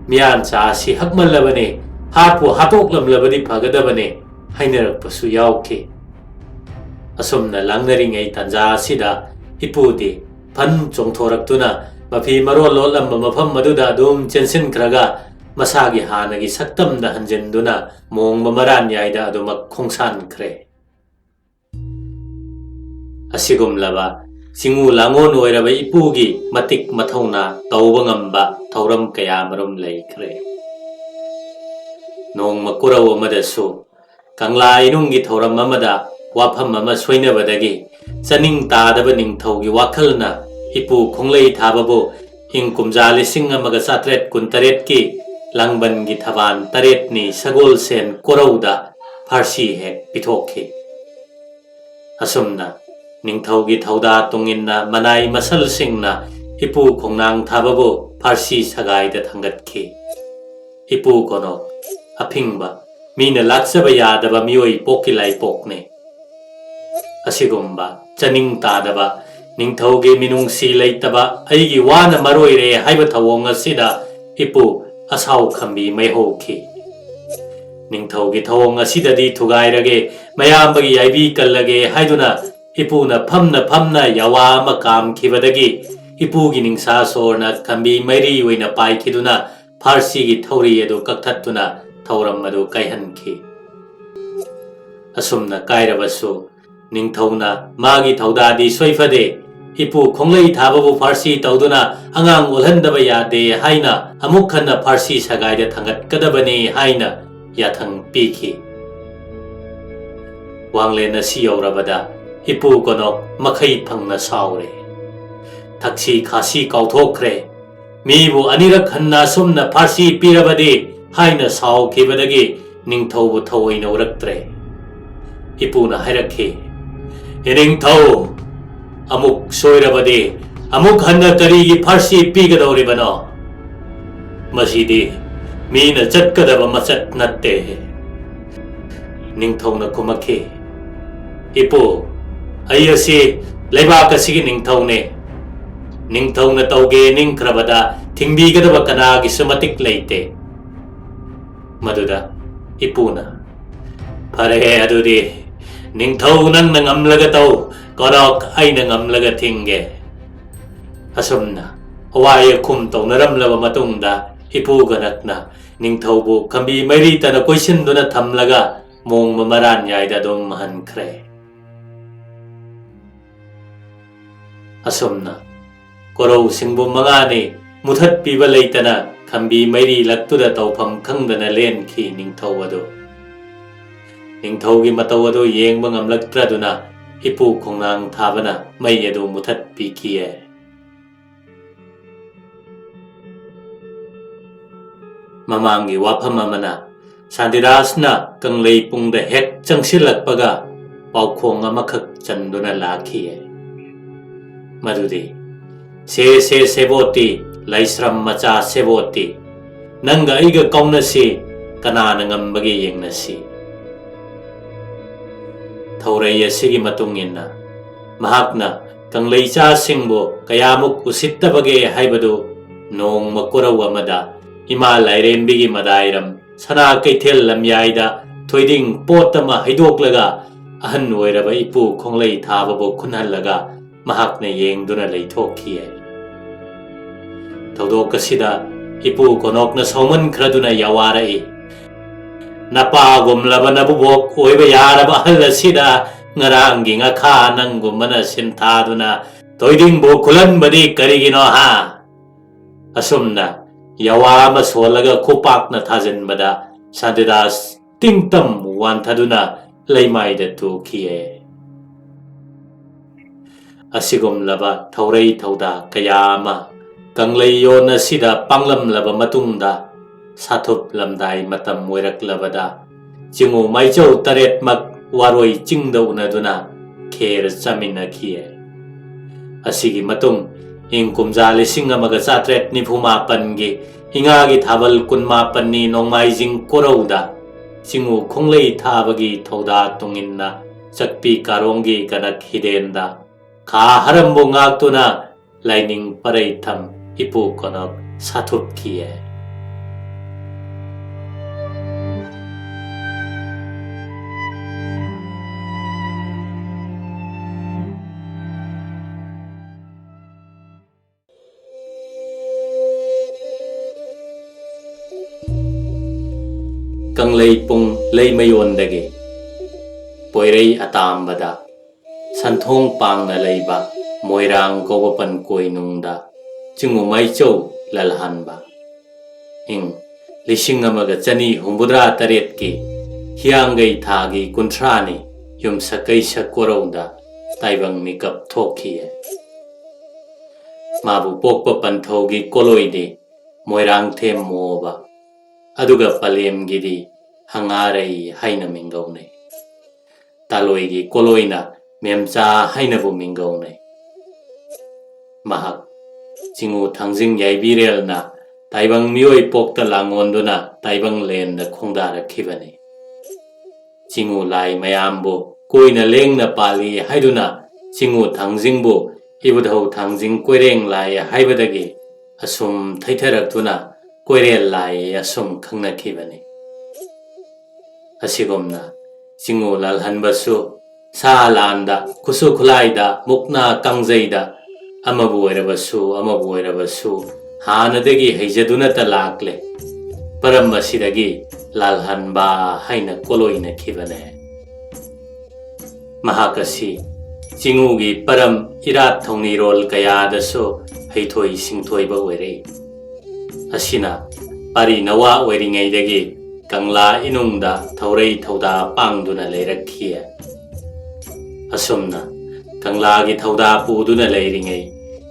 ꯃꯤꯌꯥꯟꯆꯥ ꯑꯁꯤ ꯍꯛꯃꯜꯂꯕꯅꯤ, ꯍꯥꯠꯄꯨ ꯍꯥꯠꯇꯣꯛꯂꯝꯂꯕꯗꯤ ꯐꯒꯗꯕꯅꯤ" ꯍꯥꯏꯅꯔꯛꯄꯁꯨ ꯌꯥꯎꯈꯤ꯫ ꯑꯁꯨꯝꯅ ꯂꯥꯡꯅꯔꯤꯉꯩ ꯇꯥꯟꯖꯥ ꯑꯁꯤꯗ ꯏꯄꯨꯗꯤ ꯐꯟ ꯆꯣꯡꯊꯣꯔꯛꯇꯨꯅ ꯃꯐꯤ ꯃꯔꯣꯜ ꯂꯣꯠꯂꯝꯕ ꯃꯐꯝ ꯑꯗꯨꯗ ꯑꯗꯨꯝ ꯆꯦꯟꯁꯤꯟꯈ꯭ꯔꯒ ꯃꯁꯥꯒꯤ ꯍꯥꯟꯅꯒꯤ ꯁꯛꯇꯝꯗ ꯍꯟꯖꯤꯟꯗꯨꯅ ꯃꯣꯡꯕ ꯃꯔꯥꯟꯌꯥꯏꯗ ꯑꯗꯨꯃꯛ ꯈꯣꯡꯁꯥꯟꯈ꯭ꯔꯦ꯫ ꯑꯁꯤꯒꯨꯝꯂꯕ ꯆꯤꯡꯉꯨ ꯂꯥꯡꯉꯣꯟ ꯑꯣꯏꯔꯕ ꯏꯄꯨꯒꯤ ꯃꯇꯤꯛ ꯃꯊꯧꯅꯥ ꯇꯧꯕ ꯉꯝꯕ ꯊꯧꯔꯝ ꯀꯌꯥꯃꯔꯨꯝ ꯂꯩꯈ꯭ꯔꯦ꯫ ꯅꯣꯡꯃ ꯀꯨꯔꯧ ꯑꯃꯗꯁꯨ ꯀꯪꯂꯥ ꯏꯅꯨꯡꯒꯤ ꯊꯧꯔꯝ ꯑꯃꯗ ꯋꯥꯐꯝ ꯑꯃ ꯁꯣꯏꯅꯕꯗꯒꯤ ꯆꯅꯤꯡ ꯇꯥꯗꯕ ꯅꯤꯡꯊꯧꯒꯤ ꯋꯥꯈꯜꯅ ꯏꯄꯨ ꯈꯣꯡꯂꯩ ꯊꯥꯕꯕꯨ ꯏꯪ ꯀꯨꯝꯖꯥ ꯂꯤꯁꯤꯡ ꯑꯃꯒ ꯆꯥꯇ꯭ꯔꯦꯠ ꯀꯨꯟꯇꯔꯦꯠꯀꯤ ꯂꯥꯡꯕꯟꯒꯤ ꯊꯕꯥꯟ ꯇꯔꯦꯠꯅꯤ ꯁꯒꯣꯜꯁꯦꯟ ꯀꯣꯔꯧꯗ ꯐꯥꯔꯁꯤ ꯍꯦꯛ ꯄꯤꯊꯣꯛꯈꯤ꯫ ꯑꯁꯨꯝꯅ ꯅꯤꯡꯊꯧꯒꯤ ꯊꯧꯗꯥ ꯇꯨꯡꯏꯟꯅ ꯃꯅꯥꯏ ꯃꯁꯜꯁꯤꯡꯅ ꯏꯄꯨ ꯈꯣꯡꯅꯥꯡ ꯊꯥꯕꯕꯨ ꯐꯥꯔꯁꯤ ꯁꯒꯥꯏꯗ ꯊꯥꯡꯒꯠꯈꯤ꯫ ꯏꯄꯨ ꯀꯣꯅꯣꯛ ꯑꯐꯤꯡꯕ, ꯃꯤꯅ ꯂꯥꯛꯆꯕ ꯌꯥꯗꯕ ꯃꯤꯑꯣꯏ ꯄꯣꯛꯀꯤ ꯂꯥꯏꯄꯣꯛꯅꯤ꯫ ꯑꯁꯤꯒꯨꯝꯕ ꯆꯅꯤꯡ ꯇꯥꯗꯕ, ꯅꯤꯡꯊꯧꯒꯤ ꯃꯤꯅꯨꯡꯁꯤ ꯂꯩꯇꯕ ꯑꯩꯒꯤ ꯋꯥꯅ ꯃꯔꯣꯏꯔꯦ ꯍꯥꯏꯕ ꯊꯧꯑꯣꯡ ꯑꯁꯤꯗ ꯏꯄꯨ ꯑꯁꯥꯎ ꯈꯝꯕꯤ ꯃꯩ ꯍꯧꯈꯤ꯫ ꯅꯤꯡꯊꯧꯒꯤ ꯊꯧꯑꯣꯡ ꯑꯁꯤꯗꯗꯤ ꯊꯨꯒꯥꯏꯔꯒꯦ, ꯃꯌꯥꯝꯕꯒꯤ ꯌꯥꯏꯕꯤ ꯀꯜꯂꯒꯦ ꯍꯥꯏꯗꯨꯅ ꯏꯄꯨꯅ ꯐꯝꯅ ꯐꯝꯅ ꯌꯥꯋꯥ ꯑꯃ ꯀꯥꯝꯈꯤꯕꯗꯒꯤ ꯏꯄꯨꯒꯤ ꯅꯤꯡꯁꯥ ꯁꯣꯔꯅ ꯈꯝꯕꯤ ꯃꯩꯔꯤ ꯑꯣꯏꯅ ꯄꯥꯏꯈꯤꯗꯨꯅ ꯐꯥꯔꯁꯤꯒꯤ ꯊꯧꯔꯤ ꯑꯗꯨ ꯀꯛꯊꯠꯇꯨꯅ ꯊꯧꯔꯝ ꯑꯗꯨ ꯀꯥꯏꯍꯟꯈꯤ꯫ ꯑꯁꯨꯝꯅ ꯀꯥꯏꯔꯕꯁꯨ ꯅꯤꯡꯊꯧꯅ ꯃꯥꯒꯤ ꯊꯧꯗꯥꯗꯤ ꯁꯣꯏꯐꯗꯦ, ꯏꯄꯨ ꯈꯣꯡꯂꯩ ꯊꯥꯕꯕꯨ ꯐꯥꯔꯁꯤ ꯇꯧꯗꯨꯅ ꯑꯉꯥꯡ ꯑꯣꯜꯍꯟꯗꯕ ꯌꯥꯗꯦ ꯍꯥꯏꯅ ꯑꯃꯨꯛ ꯍꯟꯅ ꯐꯥꯔꯁꯤ ꯁꯒꯥꯏꯗ ꯊꯥꯡꯒꯠꯀꯗꯕꯅꯤ ꯍꯥꯏꯅ ꯌꯥꯊꯪ ꯄꯤꯈꯤ꯫ ꯋꯥꯡꯂꯦꯟ ꯑꯁꯤ ꯌꯧꯔꯕꯗ ꯏꯄꯨ ꯀꯣꯅꯣꯛ ꯃꯈꯩ ꯐꯪꯅ ꯁꯥꯎꯔꯦ꯫ ꯊꯛꯁꯤ ꯈꯥꯁꯤ ꯀꯥꯎꯊꯣꯛꯈ꯭ꯔꯦ꯫ ꯃꯤꯕꯨ ꯑꯅꯤꯔꯛ ꯍꯟꯅ ꯑꯁꯨꯝꯅ ꯐꯥꯔꯁꯤ ꯄꯤꯔꯕꯗꯤ ꯍꯥꯏꯅ ꯁꯥꯎꯈꯤꯕꯗꯒꯤ ꯅꯤꯡꯊꯧꯕꯨ ꯊꯑꯣꯏꯅ ꯎꯔꯛꯇ꯭ꯔꯦ꯫ ꯏꯄꯨꯅ ꯍꯥꯏꯔꯛꯈꯤ, "ꯏꯅꯤꯡꯊꯧ, ꯑꯃꯨꯛ ꯁꯣꯏꯔꯕꯗꯤ ꯑꯃꯨꯛ ꯍꯟꯅ ꯀꯔꯤꯒꯤ ꯐꯥꯔꯁꯤ ꯄꯤꯒꯗꯧꯔꯤꯕꯅꯣ? ꯃꯁꯤꯗꯤ ꯃꯤꯅ ꯆꯠꯀꯗꯕ ꯃꯆꯠ ꯅꯠꯇꯦ꯫" ꯅꯤꯡꯊꯧꯅ ꯈꯨꯝꯃꯛꯈꯤ, "ꯏꯄꯨ, ꯑꯩ ꯑꯁꯤ ꯂꯩꯕꯥꯛ ꯑꯁꯤꯒꯤ ꯅꯤꯡꯊꯧꯅꯤ꯫ ꯅꯤꯡꯊꯧꯅ ꯇꯧꯒꯦ ꯅꯤꯡꯈ꯭ꯔꯕꯗ ꯊꯤꯡꯕꯤꯒꯗꯕ ꯀꯅꯥꯒꯤꯁꯨ ꯃꯇꯤꯛ ꯂꯩꯇꯦ꯫" ꯃꯗꯨꯗ ꯏꯄꯨꯅ, "ꯐꯔꯦ, ꯑꯗꯨꯗꯤ ꯅꯤꯡꯊꯧ ꯅꯪꯅ ꯉꯝꯂꯒ ꯇꯧ, ꯀꯣꯅꯣꯛ ꯑꯩꯅ ꯉꯝꯂꯒ ꯊꯤꯡꯒꯦ꯫" ꯑꯁꯨꯝꯅ ꯑꯋꯥꯏ ꯑꯈꯨꯝ ꯇꯧꯅꯔꯝꯂꯕ ꯃꯇꯨꯡꯗ ꯏꯄꯨ ꯀꯣꯅꯣꯛꯅ ꯅꯤꯡꯊꯧꯕꯨ ꯈꯝꯕꯤ ꯃꯩꯔꯤꯇꯅ ꯀꯣꯏꯁꯤꯟꯗꯨꯅ ꯊꯝꯂꯒ ꯃꯣꯡꯃ ꯃꯔꯥꯟꯌꯥꯏꯗ ꯑꯗꯨꯝ ꯍꯟꯈ꯭ꯔꯦ꯫ ꯑꯁꯨꯝꯅ ꯀꯣꯔꯧ ꯁꯤꯡꯕꯨ ꯃꯉꯥꯅꯤ ꯃꯨꯊꯠꯄꯤꯕ ꯂꯩꯇꯅ ꯈꯝꯕꯤ ꯃꯩꯔꯤ ꯂꯛꯇꯨꯗ ꯇꯧꯐꯝ ꯈꯪꯗꯅ ꯂꯦꯟꯈꯤ ꯅꯤꯡꯊꯧ ꯑꯗꯨ꯫ ꯅꯤꯡꯊꯧꯒꯤ ꯃꯇꯧ ꯑꯗꯨ ꯌꯦꯡꯕ ꯉꯝꯂꯛꯇ꯭ꯔꯗꯨꯅ ꯏꯄꯨ ꯈꯣꯡꯅꯥꯡ ꯊꯥꯕꯅ ꯃꯩ ꯑꯗꯨ ꯃꯨꯊꯠꯄꯤꯈꯤꯌꯦ꯫ ꯃꯃꯥꯡꯒꯤ ꯋꯥꯐꯝ ꯑꯃꯅ, ꯁꯥꯟꯇꯤꯗꯥꯁꯅ ꯀꯪꯂꯩ ꯄꯨꯡꯗ ꯍꯦꯛ ꯆꯪꯁꯤꯜꯂꯛꯄꯒ ꯄꯥꯎꯈꯣꯡ ꯑꯃꯈꯛ ꯆꯟꯗꯨꯅ ꯂꯥꯛꯈꯤꯌꯦ꯫ ꯃꯗꯨꯗꯤ, "ꯁꯦ ꯁꯦ ꯁꯦꯕꯣꯠꯇꯤ, ꯂꯥꯏꯁ꯭ꯔꯝ ꯃꯆꯥ ꯁꯦꯕꯣꯠꯇꯤ, ꯅꯪꯒ ꯑꯩꯒ ꯀꯥꯎꯅꯁꯤ, ꯀꯅꯥꯅ ꯉꯝꯕꯒꯦ ꯌꯦꯡꯅꯁꯤ"꯫ ꯊꯧꯔꯩ ꯑꯁꯤꯒꯤ ꯃꯇꯨꯡ ꯏꯟꯅ, ꯃꯍꯥꯛꯅ ꯀꯪꯂꯩꯆꯥꯁꯤꯡꯕꯨ ꯀꯌꯥꯃꯨꯛ ꯎꯁꯤꯠꯇꯕꯒꯦ ꯍꯥꯏꯕꯗꯨ ꯅꯣꯡꯃ ꯀꯣꯔꯧ ꯑꯃꯗ ꯏꯃꯥ ꯂꯥꯏꯔꯦꯝꯕꯤꯒꯤ ꯃꯗꯥꯏꯔꯝ ꯁꯅꯥ ꯀꯩꯊꯦꯜ ꯂꯝꯌꯥꯏꯗ ꯊꯣꯏꯗꯤꯡ ꯄꯣꯠ ꯑꯃ ꯍꯩꯗꯣꯛꯂꯒ, ꯑꯍꯟ ꯑꯣꯏꯔꯕ ꯏꯄꯨ ꯈꯣꯡꯂꯩ ꯊꯥꯕꯕꯨ ꯈꯨꯟꯍꯜꯂꯒ ꯃꯍꯥꯛꯅ ꯌꯦꯡꯗꯨꯅ ꯂꯩꯊꯣꯛꯈꯤꯌꯦ꯫ ꯊꯧꯗꯣꯛ ꯑꯁꯤꯗ ꯏꯄꯨ ꯀꯣꯅꯣꯛꯅ ꯁꯥꯎꯃꯟꯈ꯭ꯔꯗꯨꯅ ꯌꯥꯋꯥꯔꯛꯏ, "ꯅꯄꯥꯒꯨꯝꯂꯕ ꯅꯕꯨꯕꯣꯛ ꯑꯣꯏꯕ ꯌꯥꯔꯕ ꯑꯍꯜ ꯑꯁꯤꯗ ꯉꯔꯥꯡꯒꯤ ꯉꯥꯈꯥ ꯅꯪꯒꯨꯝꯕꯅ ꯁꯤꯟꯊꯥꯗꯨꯅ ꯊꯣꯏꯗꯤꯡꯕꯨ ꯈꯨꯜꯍꯟꯕꯗꯤ ꯀꯔꯤꯒꯤꯅꯣ ꯍꯥ?" ꯑꯁꯨꯝꯅ ꯌꯥꯋꯥ ꯑꯃ ꯁꯣꯜꯂꯒ ꯈꯨꯄꯥꯛꯅ ꯊꯥꯖꯤꯟꯕꯗ ꯁꯥꯟꯇꯤꯗꯥꯁ ꯇꯤꯡꯇꯝ ꯋꯥꯟꯊꯗꯨꯅ ꯂꯩꯃꯥꯏꯗ ꯇꯨꯈꯤꯌꯦ꯫ ꯑꯁꯤꯒꯨꯝꯂꯕ ꯊꯧꯔꯩ ꯊꯧꯗꯥ ꯀꯌꯥ ꯑꯃ ꯀꯪꯂꯩꯌꯣꯟ ꯑꯁꯤꯗ ꯄꯥꯡꯂꯝꯂꯕ ꯃꯇꯨꯡꯗ, ꯁꯥꯊꯨꯞ ꯂꯝꯗꯥꯏ ꯃꯇꯝ ꯑꯣꯏꯔꯛꯂꯕꯗ, ꯆꯤꯡꯉꯨ ꯃꯥꯏꯆꯧ ꯇꯔꯦꯠꯃꯛ ꯋꯥꯔꯣꯏ ꯆꯤꯡꯗ ꯎꯅꯗꯨꯅ ꯈꯦꯔ ꯆꯥꯃꯤꯟꯅꯈꯤꯌꯦ꯫ ꯑꯁꯤꯒꯤ ꯃꯇꯨꯡ, ꯏꯪ ꯀꯨꯝꯖꯥ ꯂꯤꯁꯤꯡ ꯑꯃꯒ ꯆꯥꯇ꯭ꯔꯦꯠ ꯅꯤꯐꯨ ꯃꯥꯄꯟꯒꯤ ꯏꯉꯥꯒꯤ ꯊꯥꯕꯜ ꯀꯨꯟꯃꯥꯄꯟꯅꯤ ꯅꯣꯡꯃꯥꯏꯖꯤꯡ ꯀꯣꯔꯧꯗ ꯆꯤꯡꯉꯨ ꯈꯣꯡꯂꯩ ꯊꯥꯕꯒꯤ ꯊꯧꯗꯥ ꯇꯨꯡꯏꯟꯅ ꯆꯛꯄꯤ ꯀꯥꯔꯣꯡꯒꯤ ꯀꯅꯛ ꯍꯤꯗꯦꯟꯗ ꯈꯥ ꯍꯔꯝꯕꯨ ꯉꯥꯛꯇꯨꯅ ꯂꯥꯏꯅꯤꯡ ꯄꯔꯩꯊꯝ ꯏꯄꯨ ꯀꯣꯅꯣꯛ ꯁꯥꯊꯨꯞꯈꯤꯌꯦ꯫ ꯀꯪꯂꯩꯄꯨꯡ ꯂꯩꯃꯌꯣꯟꯗꯒꯤ ꯄꯣꯏꯔꯩ ꯑꯇꯥꯝꯕꯗ ꯁꯟꯊꯣꯡ ꯄꯥꯡꯅ ꯂꯩꯕ ꯃꯣꯏꯔꯥꯡ ꯀꯧꯕ ꯄꯟꯀꯣꯏꯅꯨꯡꯗ ꯆꯤꯡꯉꯨ ꯃꯥꯏꯆꯧ ꯂꯜꯍꯥꯟꯕ ꯏꯪ ꯂꯤꯁꯤꯡ ꯑꯃꯒ ꯆꯅꯤ ꯍꯨꯝꯐꯨꯇꯔꯥ ꯇꯔꯦꯠꯀꯤ ꯍꯤꯌꯥꯡꯒꯩ ꯊꯥꯒꯤ ꯀꯨꯟꯊ꯭ꯔꯥꯅꯤ ꯌꯨꯝꯁꯀꯩꯁ ꯀꯣꯔꯧꯗ ꯇꯥꯏꯕꯪ ꯃꯤꯀꯞ ꯊꯣꯛꯈꯤꯌꯦ꯫ ꯃꯥꯕꯨ ꯄꯣꯛꯄ ꯄꯟꯊꯧꯒꯤ ꯀꯣꯂꯣꯏꯗꯤ ꯃꯣꯏꯔꯥꯡꯊꯦꯝ ꯃꯣꯕ, ꯑꯗꯨꯒ ꯄꯂꯦꯝꯒꯤꯗꯤ ꯍꯉꯥꯔꯩ ꯍꯥꯏꯅ ꯃꯤꯡꯒꯧꯅꯩ꯫ ꯇꯥꯂꯣꯏꯒꯤ ꯀꯣꯂꯣꯏꯅ ꯃꯦꯝꯆꯥ ꯍꯥꯏꯅꯕꯨ ꯃꯤꯡꯒꯧꯅꯩ꯫ ꯃꯍꯥꯛ ꯆꯤꯉꯨ ꯊꯥꯡꯖꯤꯡ ꯌꯥꯏꯕꯤꯔꯦꯜꯅ ꯇꯥꯏꯕꯪ ꯃꯤꯑꯣꯏ ꯄꯣꯛꯇ ꯂꯥꯡꯑꯣꯟꯗꯨꯅ ꯇꯥꯏꯕꯪ ꯂꯦꯟꯗ ꯈꯣꯡꯗꯥꯔꯛꯈꯤꯕꯅꯤ꯫ ꯆꯤꯉꯨ ꯂꯥꯏ ꯃꯌꯥꯝꯕꯨ ꯀꯣꯏꯅ ꯂꯦꯡꯅ ꯄꯥꯜꯂꯤ ꯍꯥꯏꯗꯨꯅ ꯆꯤꯉꯨ ꯊꯥꯡꯖꯤꯡꯕꯨ ꯏꯕꯨꯙꯧ ꯊꯥꯡꯖꯤꯡ ꯀꯣꯏꯔꯦꯡ ꯂꯥꯏ ꯍꯥꯏꯕꯗꯒꯤ ꯑꯁꯨꯝ ꯊꯩꯊꯔꯛꯇꯨꯅ ꯀꯣꯏꯔꯦꯜ ꯂꯥꯏ ꯑꯁꯨꯝ ꯈꯪꯅꯈꯤꯕꯅꯤ꯫ ꯑꯁꯤꯒꯨꯝꯅ ꯆꯤꯉꯨ ꯂꯥꯜꯍꯟꯕꯁꯨ ꯁꯥ ꯂꯥꯟꯗ, ꯈꯨꯠꯁꯨ ꯈꯨꯠꯂꯥꯏꯗ, ꯃꯨꯛꯅꯥ ꯀꯥꯡꯖꯩꯗ ꯑꯃꯕꯨ ꯑꯣꯏꯔꯕꯁꯨ ꯑꯃꯕꯨ ꯑꯣꯏꯔꯕꯁꯨ ꯍꯥꯟꯅꯗꯒꯤ ꯍꯩꯖꯗꯨꯅꯇ ꯂꯥꯛꯂꯦ꯫ ꯄꯔꯝ ꯑꯁꯤꯗꯒꯤ ꯂꯥꯜꯍꯟꯕ ꯍꯥꯏꯅ ꯀꯣꯂꯣꯏꯅꯈꯤꯕꯅꯦ꯫ ꯃꯍꯥꯛ ꯑꯁꯤ ꯆꯤꯉꯨꯒꯤ ꯄꯔꯝ ꯏꯔꯥꯠ ꯊꯧꯅꯤꯔꯣꯜ ꯀꯌꯥꯗꯁꯨ ꯍꯩꯊꯣꯏ ꯁꯤꯡꯊꯣꯏꯕ ꯑꯣꯏꯔꯛꯏ꯫ ꯑꯁꯤꯅ ꯄꯥꯔꯤ ꯅꯋꯥ ꯑꯣꯏꯔꯤꯉꯩꯗꯒꯤ ꯀꯪꯂꯥ ꯏꯅꯨꯡꯗ ꯊꯧꯔꯩ ꯊꯧꯗꯥ ꯄꯥꯡꯗꯨꯅ ꯂꯩꯔꯛꯈꯤ꯫ ꯑꯁꯨꯝꯅ ꯀꯪꯂꯥꯒꯤ ꯊꯧꯗꯥ ꯄꯨꯗꯨꯅ ꯂꯩꯔꯤꯉꯩ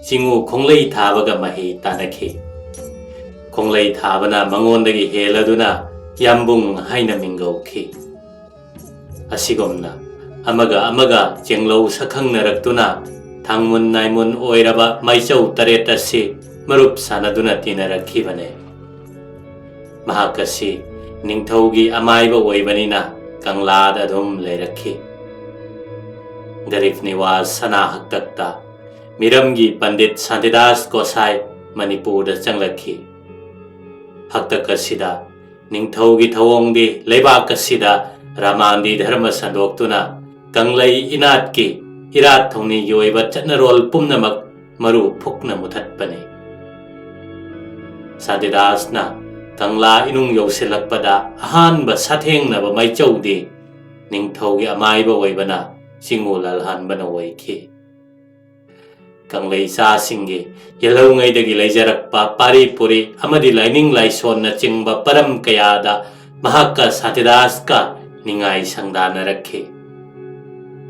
ꯆꯤꯉꯨ ꯈꯣꯡꯂꯩ ꯊꯥꯕꯒ ꯃꯍꯩ ꯇꯥꯟꯅꯈꯤ꯫ ꯈꯣꯡꯂꯩ ꯊꯥꯕꯅ ꯃꯉꯣꯟꯗꯒꯤ ꯍꯦꯜꯂꯗꯨꯅ ꯌꯥꯝꯕꯨꯡ ꯍꯥꯏꯅ ꯃꯤꯡꯒꯧꯈꯤ꯫ ꯑꯁꯤꯒꯨꯝꯅ ꯑꯃꯒ ꯑꯃꯒ ꯆꯦꯡꯂꯧ ꯁꯛꯈꯪꯅꯔꯛꯇꯨꯅ ꯊꯥꯡꯃꯨꯟ ꯅꯥꯏꯃꯨꯟ ꯑꯣꯏꯔꯕ ꯃꯥꯏꯆꯧ ꯇꯔꯦꯠ ꯑꯁꯤ ꯃꯔꯨꯞ ꯁꯥꯟꯅꯗꯨꯅ ꯇꯤꯟꯅꯔꯛꯈꯤꯕꯅꯦ꯫ ꯃꯍꯥꯛ ꯑꯁꯤ ꯅꯤꯡꯊꯧꯒꯤ ꯑꯃꯥꯏꯕ ꯑꯣꯏꯕꯅꯤꯅ ꯀꯪꯂꯥꯗ ꯑꯗꯨꯝ ꯂꯩꯔꯛꯈꯤ꯫ ꯒꯔꯤꯕ ꯅꯤꯋꯥꯖ ꯁꯅꯥ ꯍꯛꯇꯛꯇ ꯃꯤꯔꯝꯒꯤ ꯄꯟꯗꯤꯠ ꯁꯥꯟꯇꯤꯗꯥꯁ ꯒꯣꯁꯥꯏ ꯃꯅꯤꯄꯨꯔꯗ ꯆꯪꯂꯛꯈꯤ꯫ ꯍꯛꯇꯛ ꯑꯁꯤꯗ ꯅꯤꯡꯊꯧꯒꯤ ꯊꯧꯑꯣꯡꯗꯤ ꯂꯩꯕꯥꯛ ꯑꯁꯤꯗ ꯔꯥꯃꯥꯟꯗꯤ ꯙꯔꯃ ꯁꯟꯗꯣꯛꯇꯨꯅ ꯀꯪꯂꯩ ꯏꯅꯥꯠꯀꯤ ꯏꯔꯥꯠ ꯊꯧꯅꯤꯒꯤ ꯑꯣꯏꯕ ꯆꯠꯅꯔꯣꯜ ꯄꯨꯝꯅꯃꯛ ꯃꯔꯨ ꯐꯨꯛꯅ ꯃꯨꯊꯠꯄꯅꯤ꯫ ꯁꯥꯟꯇꯤꯗꯥꯁꯅ ꯀꯪꯂꯥ ꯏꯅꯨꯡ ꯌꯧꯁꯤꯜꯂꯛꯄꯗ ꯑꯍꯥꯟꯕ ꯁꯥꯊꯦꯡꯅꯕ ꯃꯥꯏꯆꯧꯗꯤ ꯅꯤꯡꯊꯧꯒꯤ ꯑꯃꯥꯏꯕ ꯑꯣꯏꯕꯅ ꯆꯤꯉꯨ ꯂꯥꯜꯍꯟꯕꯅ ꯑꯣꯏꯈꯤ꯫ ꯀꯪꯂꯩꯆꯥꯁꯤꯡꯒꯤ ꯌꯦꯜꯍꯧꯉꯩꯗꯒꯤ ꯂꯩꯖꯔꯛꯄ ꯄꯥꯔꯤ ꯄꯨꯔꯤ ꯑꯃꯗꯤ ꯂꯥꯏꯅꯤꯡ ꯂꯥꯏꯁꯣꯟꯅꯆꯤꯡꯕ ꯄꯔꯝ ꯀꯌꯥꯗ ꯃꯍꯥꯛꯀ ꯁꯥꯟꯇꯤꯗꯥꯁꯀ ꯅꯤꯡꯉꯥꯏ ꯁꯪꯗꯥꯅꯔꯛꯈꯤ꯫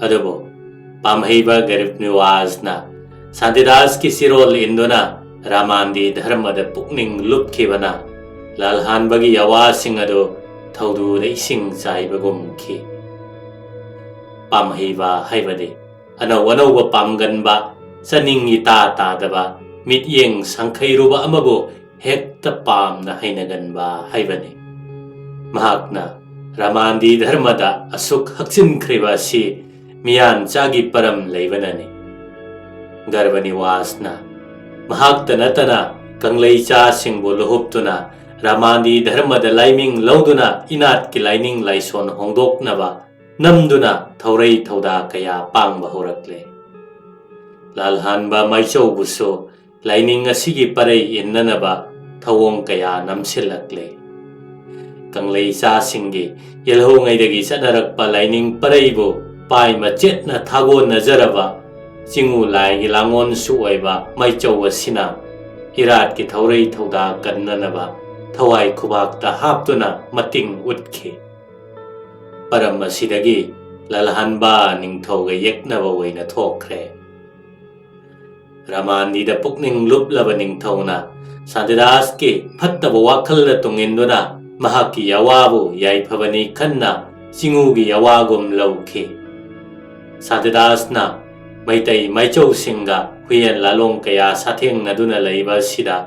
ꯑꯗꯨꯕꯨ ꯄꯥꯝꯍꯩꯕ ꯒꯔꯤꯕ ꯅꯤꯋꯥꯖꯅ ꯁꯥꯟꯇꯤꯗꯥꯁꯀꯤ ꯆꯤꯔꯣꯜ ꯏꯟꯗꯨꯅ ꯔꯥꯃꯥꯟꯗꯤ ꯙꯔꯃꯗ ꯄꯨꯛꯅꯤꯡ ꯂꯨꯞꯈꯤꯕꯅ ꯂꯥꯜꯍꯥꯟꯕꯒꯤ ꯑꯋꯥꯁꯤꯡ ꯑꯗꯨ ꯊꯧꯗꯨꯗ ꯏꯁꯤꯡ ꯆꯥꯏꯕꯒꯨꯝꯈꯤ꯫ ꯄꯥꯝꯍꯩꯕ ꯍꯥꯏꯕꯗꯤ ꯑꯅꯧ ꯑꯅꯧꯕ ꯄꯥꯝꯒꯟꯕ, ꯆꯥꯅꯤꯡ ꯏꯇꯥ ꯇꯥꯗꯕ, ꯃꯤꯠꯌꯦꯡ ꯁꯪꯈꯩꯔꯨꯕ ꯑꯃꯕꯨ ꯍꯦꯛꯇ ꯄꯥꯝꯅ ꯍꯩꯅꯒꯟꯕ ꯍꯥꯏꯕꯅꯤ꯫ ꯃꯍꯥꯛꯅ ꯔꯥꯃꯥꯟꯗꯤ ꯙꯔꯃꯗ ꯑꯁꯨꯛ ꯍꯛꯆꯤꯟꯈ꯭ꯔꯤꯕ ꯑꯁꯤ ꯃꯤꯌꯥꯟꯆꯥꯒꯤ ꯄꯔꯝ ꯂꯩꯕꯅꯅꯤ꯫ ꯒꯔꯚꯅꯤꯋꯥꯁꯅ ꯃꯍꯥꯛꯇ ꯅꯠꯇꯅ ꯀꯪꯂꯩꯆꯥꯁꯤꯡꯕꯨ ꯂꯨꯍꯨꯞꯇꯨꯅ ꯔꯥꯃꯥꯟꯗꯤ ꯙꯔꯃꯗ ꯂꯥꯏꯃꯤꯡ ꯂꯧꯗꯨꯅ ꯏꯅꯥꯠꯀꯤ ꯂꯥꯏꯅꯤꯡ ꯂꯥꯏꯁꯣꯟ ꯍꯣꯡꯗꯣꯛꯅꯕ ꯅꯝꯗꯨꯅ ꯊꯧꯔꯩ ꯊꯧꯗꯥ ꯀꯌꯥ ꯄꯥꯡꯕ ꯍꯧꯔꯛꯂꯦ꯫ ꯂꯥꯜꯍꯥꯟꯕ ꯃꯥꯏꯆꯧꯕꯨꯁꯨ ꯂꯥꯏꯅꯤꯡ ꯑꯁꯤꯒꯤ ꯄꯔꯩ ꯏꯟꯅꯅꯕ ꯊꯧꯑꯣꯡ ꯀꯌꯥ ꯅꯝꯁꯤꯜꯂꯛꯂꯦ꯫ ꯀꯪꯂꯩꯆꯥꯁꯤꯡꯒꯤ ꯌꯦꯜꯍꯧꯉꯩꯗꯒꯤ ꯆꯠꯅꯔꯛꯄ ꯂꯥꯏꯅꯤꯡ ꯄꯔꯩꯕꯨ ꯄꯥꯏ ꯃꯆꯦꯠꯅ ꯊꯥꯒꯣꯟꯅꯖꯔꯕ ꯆꯤꯉꯨ ꯂꯥꯏꯒꯤ ꯂꯥꯡꯉꯣꯟꯁꯨ ꯑꯣꯏꯕ ꯃꯥꯏꯆꯧ ꯑꯁꯤꯅ ꯏꯔꯥꯠꯀꯤ ꯊꯧꯔꯩ ꯊꯧꯗꯥ ꯀꯟꯅꯅꯕ ꯊꯋꯥꯏ ꯈꯨꯕꯥꯛꯇ ꯍꯥꯞꯇꯨꯅ ꯃꯇꯤꯡ ꯎꯠꯈꯤ꯫ ꯄꯔꯝ ꯑꯁꯤꯗꯒꯤ ꯂꯥꯜꯍꯟꯕ ꯅꯤꯡꯊꯧꯒ ꯌꯦꯛꯅꯕ ꯑꯣꯏꯅ ꯊꯣꯛꯈ꯭ꯔꯦ꯫ ꯔꯥꯃꯥꯟꯗꯤꯗ ꯄꯨꯛꯅꯤꯡ ꯂꯨꯞꯂꯕ ꯅꯤꯡꯊꯧꯅ ꯁꯥꯟꯇꯤꯗꯥꯁꯀꯤ ꯐꯠꯇꯕ ꯋꯥꯈꯜꯗ ꯇꯨꯡꯏꯟꯗꯨꯅ ꯃꯍꯥꯛꯀꯤ ꯌꯥꯋꯥꯕꯨ ꯌꯥꯏꯐꯕꯅꯤ ꯈꯟꯅ ꯆꯤꯉꯨꯒꯤ ꯌꯥꯋꯥꯒꯨꯝ ꯂꯧꯈꯤ꯫ ꯁꯥꯟꯇꯤꯗꯥꯁꯅ ꯃꯩꯇꯩ ꯃꯥꯏꯆꯧꯁꯤꯡꯒ ꯍꯨꯏꯌꯦꯟ ꯂꯥꯂꯣꯡ ꯀꯌꯥ ꯁꯥꯊꯦꯡꯅꯗꯨꯅ ꯂꯩꯕ ꯑꯁꯤꯗ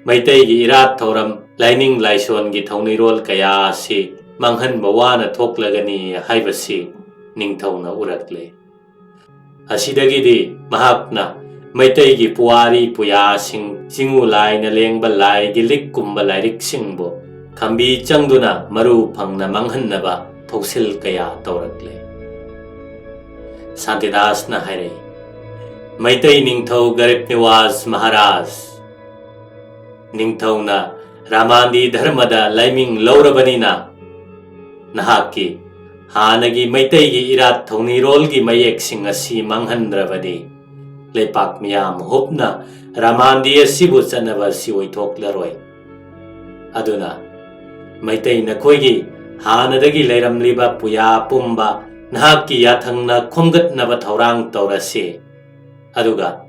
ꯃꯩꯇꯩꯒꯤ ꯏꯔꯥꯠ ꯊꯧꯔꯝ, ꯂꯥꯏꯅꯤꯡ ꯂꯥꯏꯁꯣꯟꯒꯤ ꯊꯧꯅꯤꯔꯣꯜ ꯀꯌꯥ ꯑꯁꯤ ꯃꯥꯡꯍꯟꯕ ꯋꯥꯅ ꯊꯣꯛꯂꯒꯅꯤ ꯍꯥꯏꯕꯁꯤ ꯅꯤꯡꯊꯧꯅ ꯎꯔꯛꯂꯦ꯫ ꯑꯁꯤꯗꯒꯤꯗꯤ ꯃꯍꯥꯛꯅ ꯃꯩꯇꯩꯒꯤ ꯄꯨꯋꯥꯔꯤ ꯄꯨꯌꯥꯁꯤꯡ, ꯆꯤꯉꯨ ꯂꯥꯏꯅ ꯂꯦꯡꯕ ꯂꯥꯏꯒꯤ ꯂꯤꯛꯀꯨꯝꯕ ꯂꯥꯏꯔꯤꯛꯁꯤꯡꯕꯨ ꯈꯝꯕꯤ ꯆꯪꯗꯨꯅ ꯃꯔꯨ ꯐꯪꯅ ꯃꯥꯡꯍꯟꯅꯕ ꯊꯧꯁꯤꯜ ꯀꯌꯥ ꯇꯧꯔꯛꯂꯦ꯫ ꯁꯥꯟꯇꯤꯗꯥꯁꯅ ꯍꯥꯏꯔꯛꯏ, "ꯃꯩꯇꯩ ꯅꯤꯡꯊꯧ ꯒꯔꯤꯕ ꯅꯤꯋꯥꯖ ꯃꯍꯥꯔꯥꯖ, ꯅꯤꯡꯊꯧꯅ ꯔꯥꯃꯥꯟꯗꯤ ꯙꯔꯃꯗ ꯂꯥꯏꯃꯤꯡ ꯂꯧꯔꯕꯅꯤꯅ ꯅꯍꯥꯛꯀꯤ ꯍꯥꯟꯅꯒꯤ ꯃꯩꯇꯩꯒꯤ ꯏꯔꯥꯠ ꯊꯧꯅꯤꯔꯣꯜꯒꯤ ꯃꯌꯦꯛꯁꯤꯡ ꯑꯁꯤ ꯃꯥꯡꯍꯟꯗ꯭ꯔꯕꯗꯤ ꯂꯩꯄꯥꯛ ꯃꯤꯌꯥꯝ ꯍꯨꯞꯅ ꯔꯥꯃꯥꯟꯗꯤ ꯑꯁꯤꯕꯨ ꯆꯠꯅꯕ ꯑꯁꯤ ꯑꯣꯏꯊꯣꯛꯂꯔꯣꯏ꯫ ꯑꯗꯨꯅ ꯃꯩꯇꯩ ꯅꯈꯣꯏꯒꯤ ꯍꯥꯟꯅꯗꯒꯤ ꯂꯩꯔꯝꯂꯤꯕ ꯄꯨꯌꯥ ꯄꯨꯝꯕ ꯅꯍꯥꯛꯀꯤ ꯌꯥꯊꯪꯅ ꯈꯣꯝꯒꯠꯅꯕ ꯊꯧꯔꯥꯡ ꯇꯧꯔꯁꯤ, ꯑꯗꯨꯒ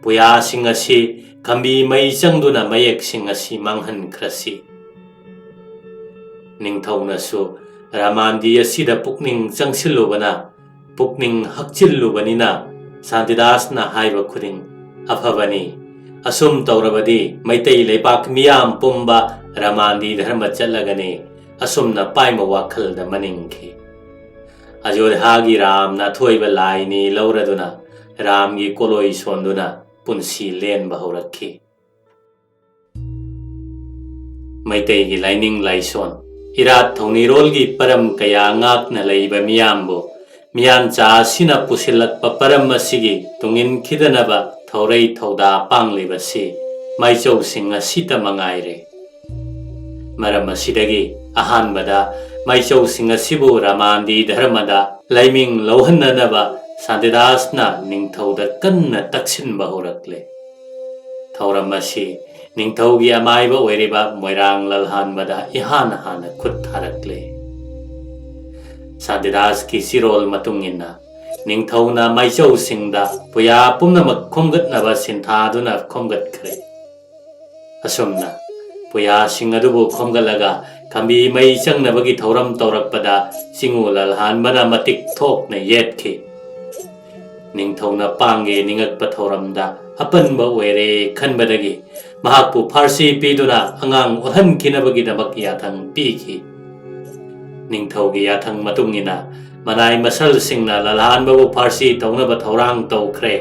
ꯄꯨꯌꯥꯁꯤꯡ ꯑꯁꯤ ꯈꯝꯕꯤ ꯃꯩ ꯆꯪꯗꯨꯅ ꯃꯌꯦꯛꯁꯤꯡ ꯑꯁꯤ ꯃꯥꯡꯍꯟꯈ꯭ꯔꯁꯤ꯫ ꯅꯤꯡꯊꯧꯅꯁꯨ ꯔꯥꯃꯥꯟꯗꯤ ꯑꯁꯤꯗ ꯄꯨꯛꯅꯤꯡ ꯆꯪꯁꯤꯜꯂꯨꯕꯅ, ꯄꯨꯛꯅꯤꯡ ꯍꯛꯆꯤꯜꯂꯨꯕꯅꯤꯅ, ꯁꯥꯟꯇꯤꯗꯥꯁꯅ ꯍꯥꯏꯕ ꯈꯨꯗꯤꯡ ꯑꯐꯕꯅꯤ꯫ ꯑꯁꯨꯝ ꯇꯧꯔꯕꯗꯤ ꯃꯩꯇꯩ ꯂꯩꯄꯥꯛ ꯃꯤꯌꯥꯝ ꯄꯨꯝꯕ ꯔꯥꯃꯥꯟꯗꯤ ꯙꯔꯃ ꯆꯠꯂꯒꯅꯤ꯫ ꯑꯁꯨꯝꯅ ꯄꯥꯏꯃ ꯋꯥꯈꯜꯗ ꯃꯅꯤꯡꯈꯤ꯫ ꯑꯌꯣꯙ꯭ꯌꯥꯒꯤ ꯔꯥꯝꯅ ꯑꯊꯣꯏꯕ ꯂꯥꯏꯅꯤ ꯂꯧꯔꯗꯨꯅ ꯔꯥꯝꯒꯤ ꯀꯣꯂꯣꯏ ꯁꯣꯟꯗꯨꯅ ꯄꯨꯟꯁꯤ ꯂꯦꯟꯕ ꯍꯧꯔꯛꯈꯤ꯫ ꯃꯩꯇꯩꯒꯤ ꯂꯥꯏꯅꯤꯡ ꯂꯥꯏꯁꯣꯟ, ꯏꯔꯥꯠ ꯊꯧꯅꯤꯔꯣꯜꯒꯤ ꯄꯔꯝ ꯀꯌꯥ ꯉꯥꯛꯅ ꯂꯩꯕ ꯃꯤꯌꯥꯝꯕꯨ ꯃꯤꯌꯥꯟꯆꯥ ꯑꯁꯤꯅ ꯄꯨꯁꯤꯜꯂꯛꯄ ꯄꯔꯝ ꯑꯁꯤꯒꯤ ꯇꯨꯡꯏꯟꯈꯤꯗꯅꯕ ꯊꯧꯔꯩ ꯊꯧꯗꯥ ꯄꯥꯡꯂꯤꯕꯁꯤ ꯃꯥꯏꯆꯧꯁꯤꯡ ꯑꯁꯤꯇ ꯃꯉꯥꯏꯔꯦ꯫ ꯃꯔꯝ ꯑꯁꯤꯗꯒꯤ ꯑꯍꯥꯟꯕꯗ ꯃꯥꯏꯆꯧꯁꯤꯡ ꯑꯁꯤꯕꯨ ꯔꯥꯃꯥꯟꯗꯤ ꯙꯔꯃꯗ ꯂꯥꯏꯃꯤꯡ ꯂꯧꯍꯟꯅꯅꯕ ꯁꯥꯟꯇꯤꯗꯥꯁꯅ ꯅꯤꯡꯊꯧꯗ ꯀꯟꯅ ꯇꯛꯁꯤꯟꯕ ꯍꯧꯔꯛꯂꯦ꯫ ꯊꯧꯔꯝ ꯑꯁꯤ ꯅꯤꯡꯊꯧꯒꯤ ꯑꯃꯥꯏꯕ ꯑꯣꯏꯔꯤꯕ ꯃꯣꯏꯔꯥꯡ ꯂꯜꯍꯥꯟꯕꯗ ꯏꯍꯥꯟ ꯍꯥꯟꯅ ꯈꯨꯠ ꯊꯥꯔꯛꯂꯦ꯫ ꯁꯥꯟꯇꯤꯗꯥꯁꯀꯤ ꯆꯤꯔꯣꯜ ꯃꯇꯨꯡ ꯏꯟꯅ ꯅꯤꯡꯊꯧꯅ ꯃꯥꯏꯆꯧꯁꯤꯡꯗ ꯄꯨꯌꯥ ꯄꯨꯝꯅꯃꯛ ꯈꯣꯝꯒꯠꯅꯕ ꯁꯤꯟꯊꯥꯗꯨꯅ ꯈꯣꯝꯒꯠꯈ꯭ꯔꯦ꯫ ꯑꯁꯨꯝꯅ ꯄꯨꯌꯥꯁꯤꯡ ꯑꯗꯨꯕꯨ ꯈꯣꯝꯒꯠꯂꯒ ꯈꯝꯕꯤ ꯃꯩ ꯆꯪꯅꯕꯒꯤ ꯊꯧꯔꯝ ꯇꯧꯔꯛꯄꯗ ꯆꯤꯉꯨ ꯂꯜꯍꯥꯟꯕꯅ ꯃꯇꯤꯛ ꯊꯣꯛꯅ ꯌꯦꯠꯈꯤ꯫ ꯅꯤꯡꯊꯧꯅ ꯄꯥꯡꯒꯦ ꯅꯤꯡꯉꯛꯄ ꯊꯧꯔꯝꯗ ꯑꯄꯟꯕ ꯑꯣꯏꯔꯦ ꯈꯟꯕꯗꯒꯤ ꯃꯍꯥꯛꯄꯨ ꯐꯥꯔꯁꯤ ꯄꯤꯗꯨꯅ ꯑꯉꯥꯡ ꯑꯣꯜꯍꯟꯈꯤꯅꯕꯒꯤꯗꯃꯛ ꯌꯥꯊꯪ ꯄꯤꯈꯤ꯫ ꯅꯤꯡꯊꯧꯒꯤ ꯌꯥꯊꯪ ꯃꯇꯨꯡ ꯏꯟꯅ ꯃꯅꯥꯏ ꯃꯁꯜꯁꯤꯡꯅ ꯂꯜꯍꯥꯟꯕꯕꯨ ꯐꯥꯔꯁꯤ ꯇꯧꯅꯕ ꯊꯧꯔꯥꯡ ꯇꯧꯈ꯭ꯔꯦ꯫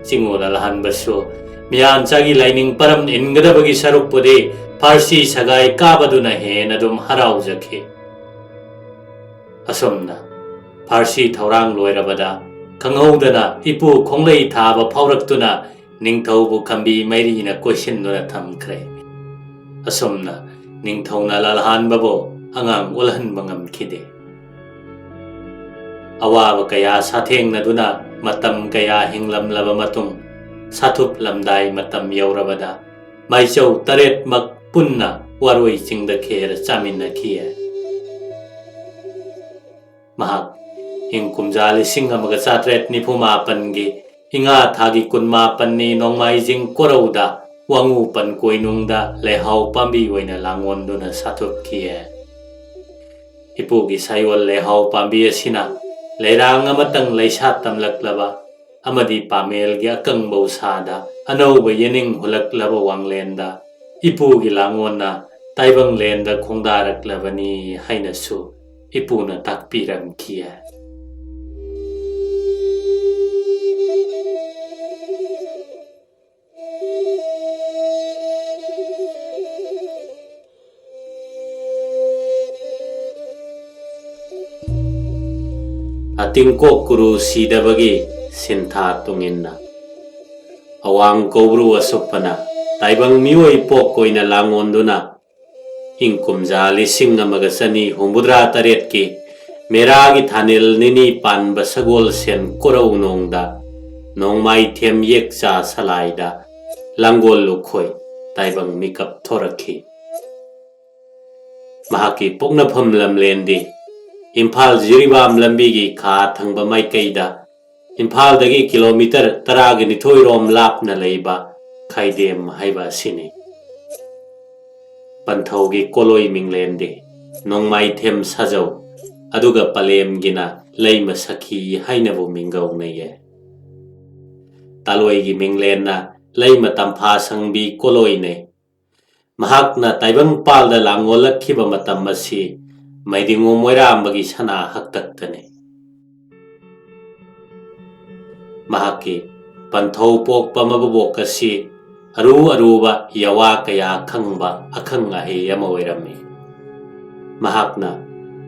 ꯆꯤꯉꯨ ꯂꯜꯍꯥꯟꯕꯁꯨ ꯃꯤꯌꯥꯟꯆꯥꯒꯤ ꯂꯥꯏꯅꯤꯡ ꯄꯔꯝ ꯏꯟꯒꯗꯕꯒꯤ ꯁꯔꯨꯛꯄꯨꯗꯤ ꯐꯥꯔꯁꯤ ꯁꯒꯥꯏ ꯀꯥꯕꯗꯨꯅ ꯍꯦꯟꯅ ꯑꯗꯨꯝ ꯍꯔꯥꯎꯖꯈꯤ꯫ ꯑꯁꯨꯝꯅ ꯐꯥꯔꯁꯤ ꯊꯧꯔꯥꯡ ꯂꯣꯏꯔꯕꯗ ꯈꯪꯍꯧꯗꯅ ꯏꯄꯨ ꯈꯣꯡꯂꯩ ꯊꯥꯕ ꯐꯥꯎꯔꯛꯇꯨꯅ ꯅꯤꯡꯊꯧꯕꯨ ꯈꯝꯕꯤ ꯃꯩꯔꯤꯅ ꯀꯣꯏꯁꯤꯟꯗꯨꯅ ꯊꯝꯈ꯭ꯔꯦ꯫ ꯑꯁꯨꯝꯅ ꯅꯤꯡꯊꯧꯅ ꯂꯜꯍꯥꯟꯕꯕꯨ ꯑꯉꯥꯡ ꯑꯣꯜꯍꯟꯕ ꯉꯝꯈꯤꯗꯦ꯫ ꯑꯋꯥꯕ ꯀꯌꯥ ꯁꯥꯊꯦꯡꯅꯗꯨꯅ ꯃꯇꯝ ꯀꯌꯥ ꯍꯤꯡꯂꯝꯂꯕ ꯃꯇꯨꯡ, ꯁꯥꯊꯨꯞ ꯂꯝꯗꯥꯏ ꯃꯇꯝ ꯌꯧꯔꯕꯗ ꯃꯥꯏꯆꯧ ꯇꯔꯦꯠꯃꯛ ꯄꯨꯟꯅ ꯋꯥꯔꯣꯏ ꯆꯤꯡꯗ ꯈꯦꯔ ꯆꯥꯃꯤꯟꯅꯈꯤ꯫ ꯃꯍꯥꯛ ꯏꯪ ꯀꯨꯝꯖꯥ ꯂꯤꯁꯤꯡ ꯑꯃꯒ ꯆꯥꯇ꯭ꯔꯦꯠ ꯅꯤꯐꯨ ꯃꯥꯄꯟꯒꯤ ꯏꯉꯥ ꯊꯥꯒꯤ ꯀꯨꯟꯃꯥꯄꯟꯅꯤ ꯅꯣꯡꯃꯥꯏꯖꯤꯡ ꯀꯣꯔꯧꯗ ꯋꯥꯉꯨ ꯄꯟ ꯀꯣꯏꯅꯨꯡꯗ ꯂꯩꯍꯥꯎ ꯄꯥꯝꯕꯤ ꯑꯣꯏꯅ ꯂꯥꯡꯑꯣꯟꯗꯨꯅ ꯁꯥꯊꯨꯞꯈꯤ꯫ ꯏꯄꯨꯒꯤ ꯁꯥꯌꯣꯜ ꯂꯩꯍꯥꯎ ꯄꯥꯝꯕꯤ ꯑꯁꯤꯅ ꯂꯩꯔꯥꯡ ꯑꯃꯇꯪ ꯂꯩꯁꯥꯠ ꯇꯝꯂꯛꯂꯕ ꯑꯃꯗꯤ ꯄꯥꯃꯦꯜꯒꯤ ꯑꯀꯪꯕꯧ ꯁꯥꯗ ꯑꯅꯧꯕ ꯌꯦꯅꯤꯡ ꯍꯨꯜꯂꯛꯂꯕ ꯋꯥꯡꯂꯦꯟꯗ ꯏꯄꯨꯒꯤ ꯂꯥꯡꯑꯣꯟꯅ ꯇꯥꯏꯕꯪꯂꯦꯟꯗ ꯈꯣꯡꯗꯥꯔꯛꯂꯕꯅꯤ ꯍꯥꯏꯅꯁꯨ ꯏꯄꯨꯅ ꯇꯥꯛꯄꯤꯔꯝꯈꯤ꯫ ꯑꯇꯤꯡꯀꯣꯛ ꯀꯨꯔꯨ ꯁꯤꯗꯕꯒꯤ ꯁꯤꯟꯊꯥ ꯇꯨꯡꯏꯟꯅ ꯑꯋꯥꯡ ꯀꯧꯕ꯭ꯔꯨ ꯑꯁꯨꯞꯄꯅ ꯇꯥꯏꯕꯪ ꯃꯤꯑꯣꯏ ꯄꯣꯛ ꯑꯣꯏꯅ ꯂꯥꯡꯑꯣꯟꯗꯨꯅ ꯏꯪ ꯀꯨꯝꯖꯥ ꯂꯤꯁꯤꯡ ꯑꯃꯒ ꯆꯅꯤ ꯍꯨꯝꯐꯨꯇꯔꯥ ꯇꯔꯦꯠꯀꯤ ꯃꯦꯔꯥꯒꯤ ꯊꯥꯅꯤꯜ ꯅꯤꯅꯤ ꯄꯥꯟꯕ ꯁꯒꯣꯜꯁꯦꯟ ꯀꯣꯔꯧꯅꯣꯡꯗ ꯅꯣꯡꯃꯥꯏꯊꯦꯝ ꯌꯦꯛꯆꯥ ꯁꯂꯥꯏꯗ ꯂꯥꯡꯒꯣꯜ ꯂꯨꯈꯣꯏ ꯇꯥꯏꯕꯪ ꯃꯤꯀꯞ ꯊꯣꯔꯛꯈꯤ꯫ ꯃꯍꯥꯛꯀꯤ ꯄꯣꯛꯅꯐꯝ ꯂꯝꯂꯦꯟꯗꯤ ꯏꯝꯐꯥꯜ ꯖꯤꯔꯤꯕꯥꯝ ꯂꯝꯕꯤꯒꯤ ꯈꯥ ꯊꯪꯕ ꯃꯥꯏꯀꯩꯗ ꯏꯝꯐꯥꯜꯗꯒꯤ ꯀꯤꯂꯣꯃꯤꯇꯔ ꯇꯔꯥꯒ ꯅꯤꯊꯣꯏ ꯔꯣꯝ ꯂꯥꯞꯅ ꯂꯩꯕ ꯈꯥꯏꯗꯦꯝ ꯍꯥꯏꯕ ꯑꯁꯤꯅꯤ꯫ ꯄꯟꯊꯧꯒꯤ ꯀꯣꯂꯣꯏ ꯃꯤꯡꯂꯦꯟꯗꯤ ꯅꯣꯡꯃꯥꯏꯊꯦꯝ ꯁꯥꯖꯧ, ꯑꯗꯨꯒ ꯄꯂꯦꯝꯒꯤꯅ ꯂꯩꯃ ꯁꯈꯤ ꯍꯥꯏꯅꯕꯨ ꯃꯤꯡꯒꯧꯅꯩꯌꯦ꯫ ꯇꯥꯂꯣꯏꯒꯤ ꯃꯤꯡꯂꯦꯟꯅ ꯂꯩꯃ ꯇꯝꯐꯥ ꯁꯪꯕꯤ ꯀꯣꯂꯣꯏꯅꯩ꯫ ꯃꯍꯥꯛꯅ ꯇꯥꯏꯕꯪ ꯄꯥꯜꯗ ꯂꯥꯡꯑꯣꯜꯂꯛꯈꯤꯕ ꯃꯇꯝ ꯑꯁꯤ ꯃꯩꯗꯤꯡꯉꯨ ꯃꯣꯏꯔꯥꯝꯕꯒꯤ ꯁꯅꯥ ꯍꯛꯇꯛꯇꯅꯤ꯫ ꯃꯍꯥꯛꯀꯤ ꯄꯟꯊꯧ ꯄꯣꯛꯄ ꯃꯕꯨꯕꯣꯛ ꯑꯁꯤ ꯑꯔꯨ ꯑꯔꯨꯕ ꯌꯥꯋꯥ ꯀꯌꯥ ꯈꯪꯕ ꯑꯈꯪ ꯑꯍꯩ ꯑꯃ ꯑꯣꯏꯔꯝꯃꯤ꯫ ꯃꯍꯥꯛꯅ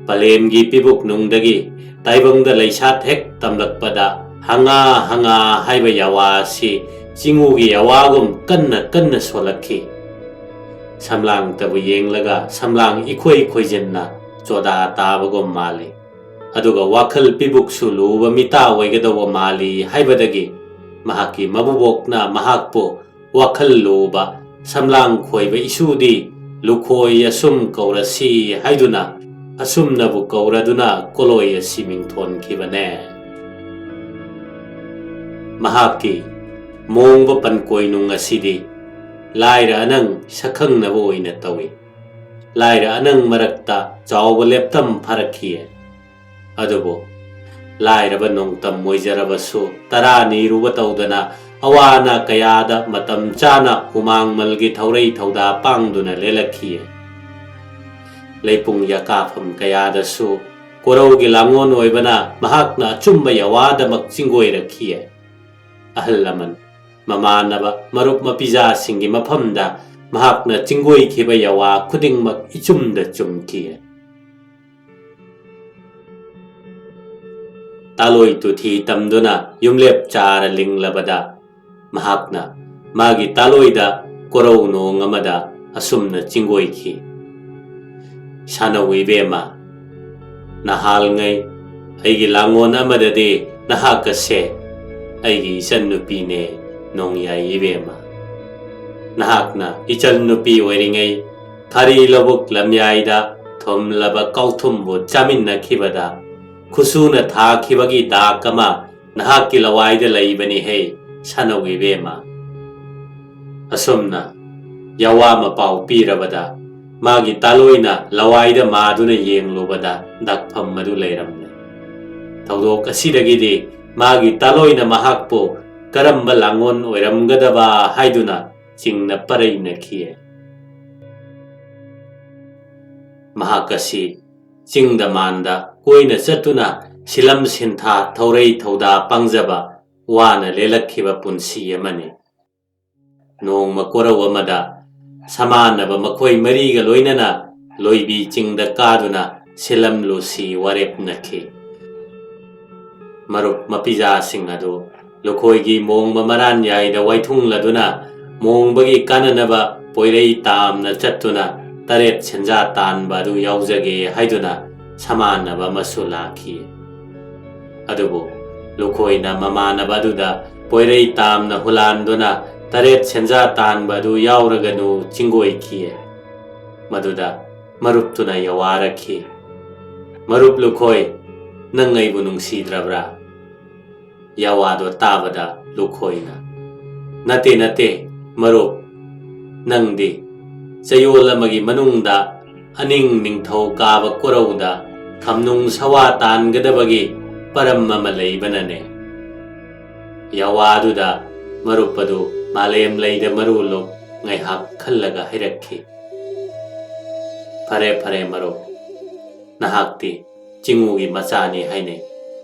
ꯄꯂꯦꯝꯒꯤ ꯄꯤꯕꯨꯛ ꯅꯨꯡꯗꯒꯤ ꯇꯥꯏꯕꯪꯗ ꯂꯩꯁꯥꯠ ꯍꯦꯛ ꯇꯝꯂꯛꯄꯗ ꯍꯉꯥ ꯍꯉꯥ ꯍꯥꯏꯕ ꯌꯥꯋꯥ ꯑꯁꯤ ꯆꯤꯡꯉꯨꯒꯤ ꯌꯥꯋꯥꯒꯨꯝ ꯀꯟꯅ ꯀꯟꯅ ꯁꯣꯜꯂꯛꯈꯤ꯫ ꯁꯝꯂꯥꯡꯇꯕꯨ ꯌꯦꯡꯂꯒ ꯁꯝꯂꯥꯡ ꯏꯈꯣꯏ ꯈꯣꯏꯖꯤꯟꯅ ꯆꯣꯗꯥ ꯇꯥꯕꯒꯨꯝ ꯃꯥꯜꯂꯤ꯫ ꯑꯗꯨꯒ ꯋꯥꯈꯜ ꯄꯤꯕꯨꯛꯁꯨ ꯂꯨꯕ ꯃꯤꯇꯥ ꯑꯣꯏꯒꯗꯧꯕ ꯃꯥꯜꯂꯤ ꯍꯥꯏꯕꯗꯒꯤ ꯃꯍꯥꯛꯀꯤ ꯃꯕꯨꯕꯣꯛꯅ ꯃꯍꯥꯛꯄꯨ ꯋꯥꯈꯜ ꯂꯨꯕ ꯁꯝꯂꯥꯡ ꯈꯣꯏꯕ ꯏꯁꯨꯗꯤ ꯂꯨꯈꯣꯏ ꯑꯁꯨꯝ ꯀꯧꯔꯁꯤ ꯍꯥꯏꯗꯨꯅ ꯑꯁꯨꯝꯅꯕꯨ ꯀꯧꯔꯗꯨꯅ ꯀꯣꯂꯣꯏ ꯑꯁꯤ ꯃꯤꯡꯊꯣꯟꯈꯤꯕꯅꯦ꯫ ꯃꯍꯥꯛꯀꯤ ꯃꯣꯡꯕ ꯄꯟꯀꯣꯏꯅꯨꯡ ꯑꯁꯤꯗꯤ ꯂꯥꯏꯔ ꯑꯅꯪ ꯁꯛꯈꯪꯅꯕ ꯑꯣꯏꯅ ꯇꯧꯏ꯫ ꯂꯥꯏꯔ ꯑꯅꯪ ꯃꯔꯛꯇ ꯆꯥꯎꯕ ꯂꯦꯞꯇꯝ ꯐꯔꯛꯈꯤꯌꯦ꯫ ꯑꯗꯨꯕꯨ ꯂꯥꯏꯔꯕ ꯅꯣꯡꯇꯝ ꯑꯣꯏꯖꯔꯕꯁꯨ ꯇꯔꯥ ꯅꯤꯔꯨꯕ ꯇꯧꯗꯅ ꯑꯋꯥ ꯑꯅꯥ ꯀꯌꯥꯗ ꯃꯇꯝ ꯆꯥꯅ ꯍꯨꯃꯥꯡꯃꯜꯒꯤ ꯊꯧꯔꯩ ꯊꯧꯗꯥ ꯄꯥꯡꯗꯨꯅ ꯂꯦꯜꯂꯛꯈꯤꯌꯦ꯫ ꯂꯩꯄꯨꯡ ꯌꯀꯥꯐꯝ ꯀꯌꯥꯗꯁꯨ ꯀꯣꯔꯧꯒꯤ ꯂꯥꯡꯉꯣꯟ ꯑꯣꯏꯕꯅ ꯃꯍꯥꯛꯅ ꯑꯆꯨꯝꯕ ꯌꯋꯥꯗꯃꯛ ꯆꯤꯡꯒꯣꯏꯔꯛꯈꯤꯌꯦ꯫ ꯑꯍꯜ ꯂꯃꯟ, ꯃꯃꯥꯟꯅꯕ, ꯃꯔꯨꯞ ꯃꯄꯤꯖꯥꯁꯤꯡꯒꯤ ꯃꯐꯝꯗ ꯃꯍꯥꯛꯅ ꯆꯤꯡꯒꯣꯏꯈꯤꯕ ꯌꯋꯥ ꯈꯨꯗꯤꯡꯃꯛ ꯏꯆꯨꯝꯗ ꯆꯨꯝꯈꯤ꯫ ꯇꯥꯂꯣꯏ ꯇꯨꯊꯤ ꯇꯝꯗꯨꯅ ꯌꯨꯝꯂꯦꯞ ꯆꯥꯔ ꯂꯤꯡꯂꯕꯗ ꯃꯍꯥꯛꯅ ꯃꯥꯒꯤ ꯇꯥꯂꯣꯏꯗ ꯀꯣꯔꯧ ꯅꯣꯡ ꯑꯃꯗ ꯑꯁꯨꯝꯅ ꯆꯤꯡꯒꯣꯏꯈꯤ, "ꯁꯥꯅꯧ ꯏꯕꯦꯝꯃ, ꯅꯍꯥꯜꯉꯩ ꯑꯩꯒꯤ ꯂꯥꯡꯉꯣꯟ ꯑꯃꯗꯗꯤ ꯅꯍꯥꯛ ꯑꯁꯦ ꯑꯩꯒꯤ ꯏꯆꯟ ꯅꯨꯄꯤꯅꯦ ꯅꯣꯡꯌꯥꯏ ꯏꯕꯦꯝꯃ꯫ ꯅꯍꯥꯛꯅ ꯏꯆꯟ ꯅꯨꯄꯤ ꯑꯣꯏꯔꯤꯉꯩ ꯐꯥꯔꯤ ꯂꯧꯕꯨꯛ ꯂꯝꯌꯥꯏꯗ ꯊꯨꯝꯂꯕ ꯀꯥꯎꯊꯨꯝꯕꯨ ꯆꯥꯃꯤꯟꯅꯈꯤꯕꯗ ꯈꯨꯁꯨꯅ ꯊꯥꯈꯤꯕꯒꯤ ꯗꯥꯛ ꯑꯃ ꯅꯍꯥꯛꯀꯤ ꯂꯋꯥꯏꯗ ꯂꯩꯕꯅꯤꯍꯦ, ꯁꯥꯅꯧ ꯏꯕꯦꯝꯃ"꯫ ꯑꯁꯨꯝꯅ ꯌꯋꯥ ꯃꯄꯥꯎ ꯄꯤꯔꯕꯗ ꯃꯥꯒꯤ ꯇꯥꯂꯣꯏꯅ ꯂꯋꯥꯏꯗ ꯃꯥꯗꯨꯅ ꯌꯦꯡꯂꯨꯕꯗ ꯗꯥꯛꯐꯝ ꯑꯗꯨ ꯂꯩꯔꯝꯂꯦ꯫ ꯊꯧꯗꯣꯛ ꯑꯁꯤꯗꯒꯤꯗꯤ ꯃꯥꯒꯤ ꯇꯥꯂꯣꯏꯅ ꯃꯍꯥꯛꯄꯨ ꯀꯔꯝꯕ ꯂꯥꯡꯉꯣꯟ ꯑꯣꯏꯔꯝꯒꯗꯕ ꯍꯥꯏꯗꯨꯅ ꯆꯤꯡꯅ ꯄꯔꯩꯅꯈꯤ꯫ ꯃꯍꯥꯛ ꯑꯁꯤ ꯆꯤꯡꯗ ꯃꯥꯟꯗ ꯀꯣꯏꯅ ꯆꯠꯇꯨꯅ ꯁꯤꯂꯝ ꯁꯤꯟꯊꯥ ꯊꯧꯔꯩ ꯊꯧꯗꯥ ꯄꯥꯡꯖꯕ ꯋꯥꯅ ꯂꯦꯜꯂꯛꯈꯤꯕ ꯄꯨꯟꯁꯤ ꯑꯃꯅꯤ꯫ ꯅꯣꯡꯃ ꯀꯣꯔꯧ ꯑꯃꯗ ꯁꯃꯥꯟꯅꯕ ꯃꯈꯣꯏ ꯃꯔꯤꯒ ꯂꯣꯏꯅꯅ ꯂꯣꯏꯕꯤ ꯆꯤꯡꯗ ꯀꯥꯗꯨꯅ ꯁꯤꯂꯝ ꯂꯨꯁꯤ ꯋꯥꯔꯦꯞꯅꯈꯤ꯫ ꯃꯔꯨꯞ ꯃꯄꯤꯖꯥꯁꯤꯡ ꯑꯗꯨ ꯂꯨꯈꯣꯏꯒꯤ ꯃꯣꯡꯕ ꯃꯔꯥꯟꯌꯥꯏꯗ ꯋꯥꯏꯊꯨꯡꯂꯗꯨꯅ ꯃꯣꯡꯕꯒꯤ ꯀꯥꯟꯅꯅꯕ ꯄꯣꯏꯔꯩ ꯇꯥꯝꯅ ꯆꯠꯇꯨꯅ ꯇꯔꯦꯠ ꯁꯦꯟꯖꯥ ꯇꯥꯟꯕ ꯑꯗꯨ ꯌꯥꯎꯖꯒꯦ ꯍꯥꯏꯗꯨꯅ ꯁꯃꯥꯟꯅꯕ ꯑꯃꯁꯨ ꯂꯥꯛꯈꯤ꯫ ꯑꯗꯨꯕꯨ ꯂꯨꯈꯣꯏꯅ ꯃꯃꯥꯟꯅꯕ ꯑꯗꯨꯗ ꯄꯣꯏꯔꯩ ꯇꯥꯝꯅ ꯍꯨꯂꯥꯟꯗꯨꯅ ꯇꯔꯦꯠ ꯁꯦꯟꯖꯥ ꯇꯥꯟꯕ ꯑꯗꯨ ꯌꯥꯎꯔꯒꯅꯨ ꯆꯤꯡꯒꯣꯏꯈꯤ꯫ ꯃꯗꯨꯗ ꯃꯔꯨꯞꯇꯨꯅ ꯌꯋꯥꯔꯛꯈꯤ꯫ "ꯃꯔꯨꯞ ꯂꯨꯈꯣꯏ, ꯅꯪ ꯑꯩꯕꯨ ꯅꯨꯡꯁꯤꯗ꯭ꯔꯕ꯭ꯔꯥ?" ꯌꯥꯋꯥꯗꯣ ꯇꯥꯕꯗ ꯂꯨꯈꯣꯏꯅ, "ꯅꯠꯇꯦ, ꯅꯠꯇꯦ, ꯃꯔꯨꯞ, ꯅꯪꯗꯤ ꯆꯌꯣꯜ ꯑꯃꯒꯤ ꯃꯅꯨꯡꯗ ꯑꯅꯤꯡ ꯅꯤꯡꯊꯧ ꯀꯥꯕ ꯀꯣꯔꯧꯗ ꯈꯝꯅꯨꯡ ꯁꯋꯥ ꯇꯥꯟꯒꯗꯕꯒꯤ ꯄꯔꯝ ꯑꯃ ꯂꯩꯕꯅꯅꯦ꯫" ꯌꯥꯋꯥꯗꯨꯗ ꯃꯔꯨꯞ ꯑꯗꯨ ꯃꯥꯂꯦꯝ ꯂꯩꯗ ꯃꯔꯨ ꯂꯨꯛ ꯉꯥꯏꯍꯥꯛ ꯈꯜꯂꯒ ꯍꯥꯏꯔꯛꯈꯤ, "ꯐꯔꯦ, ꯐꯔꯦ ꯃꯔꯨꯞ, ꯅꯍꯥꯛꯇꯤ ꯆꯤꯡꯉꯨꯒꯤ ꯃꯆꯥꯅꯤ ꯍꯥꯏꯅꯩ꯫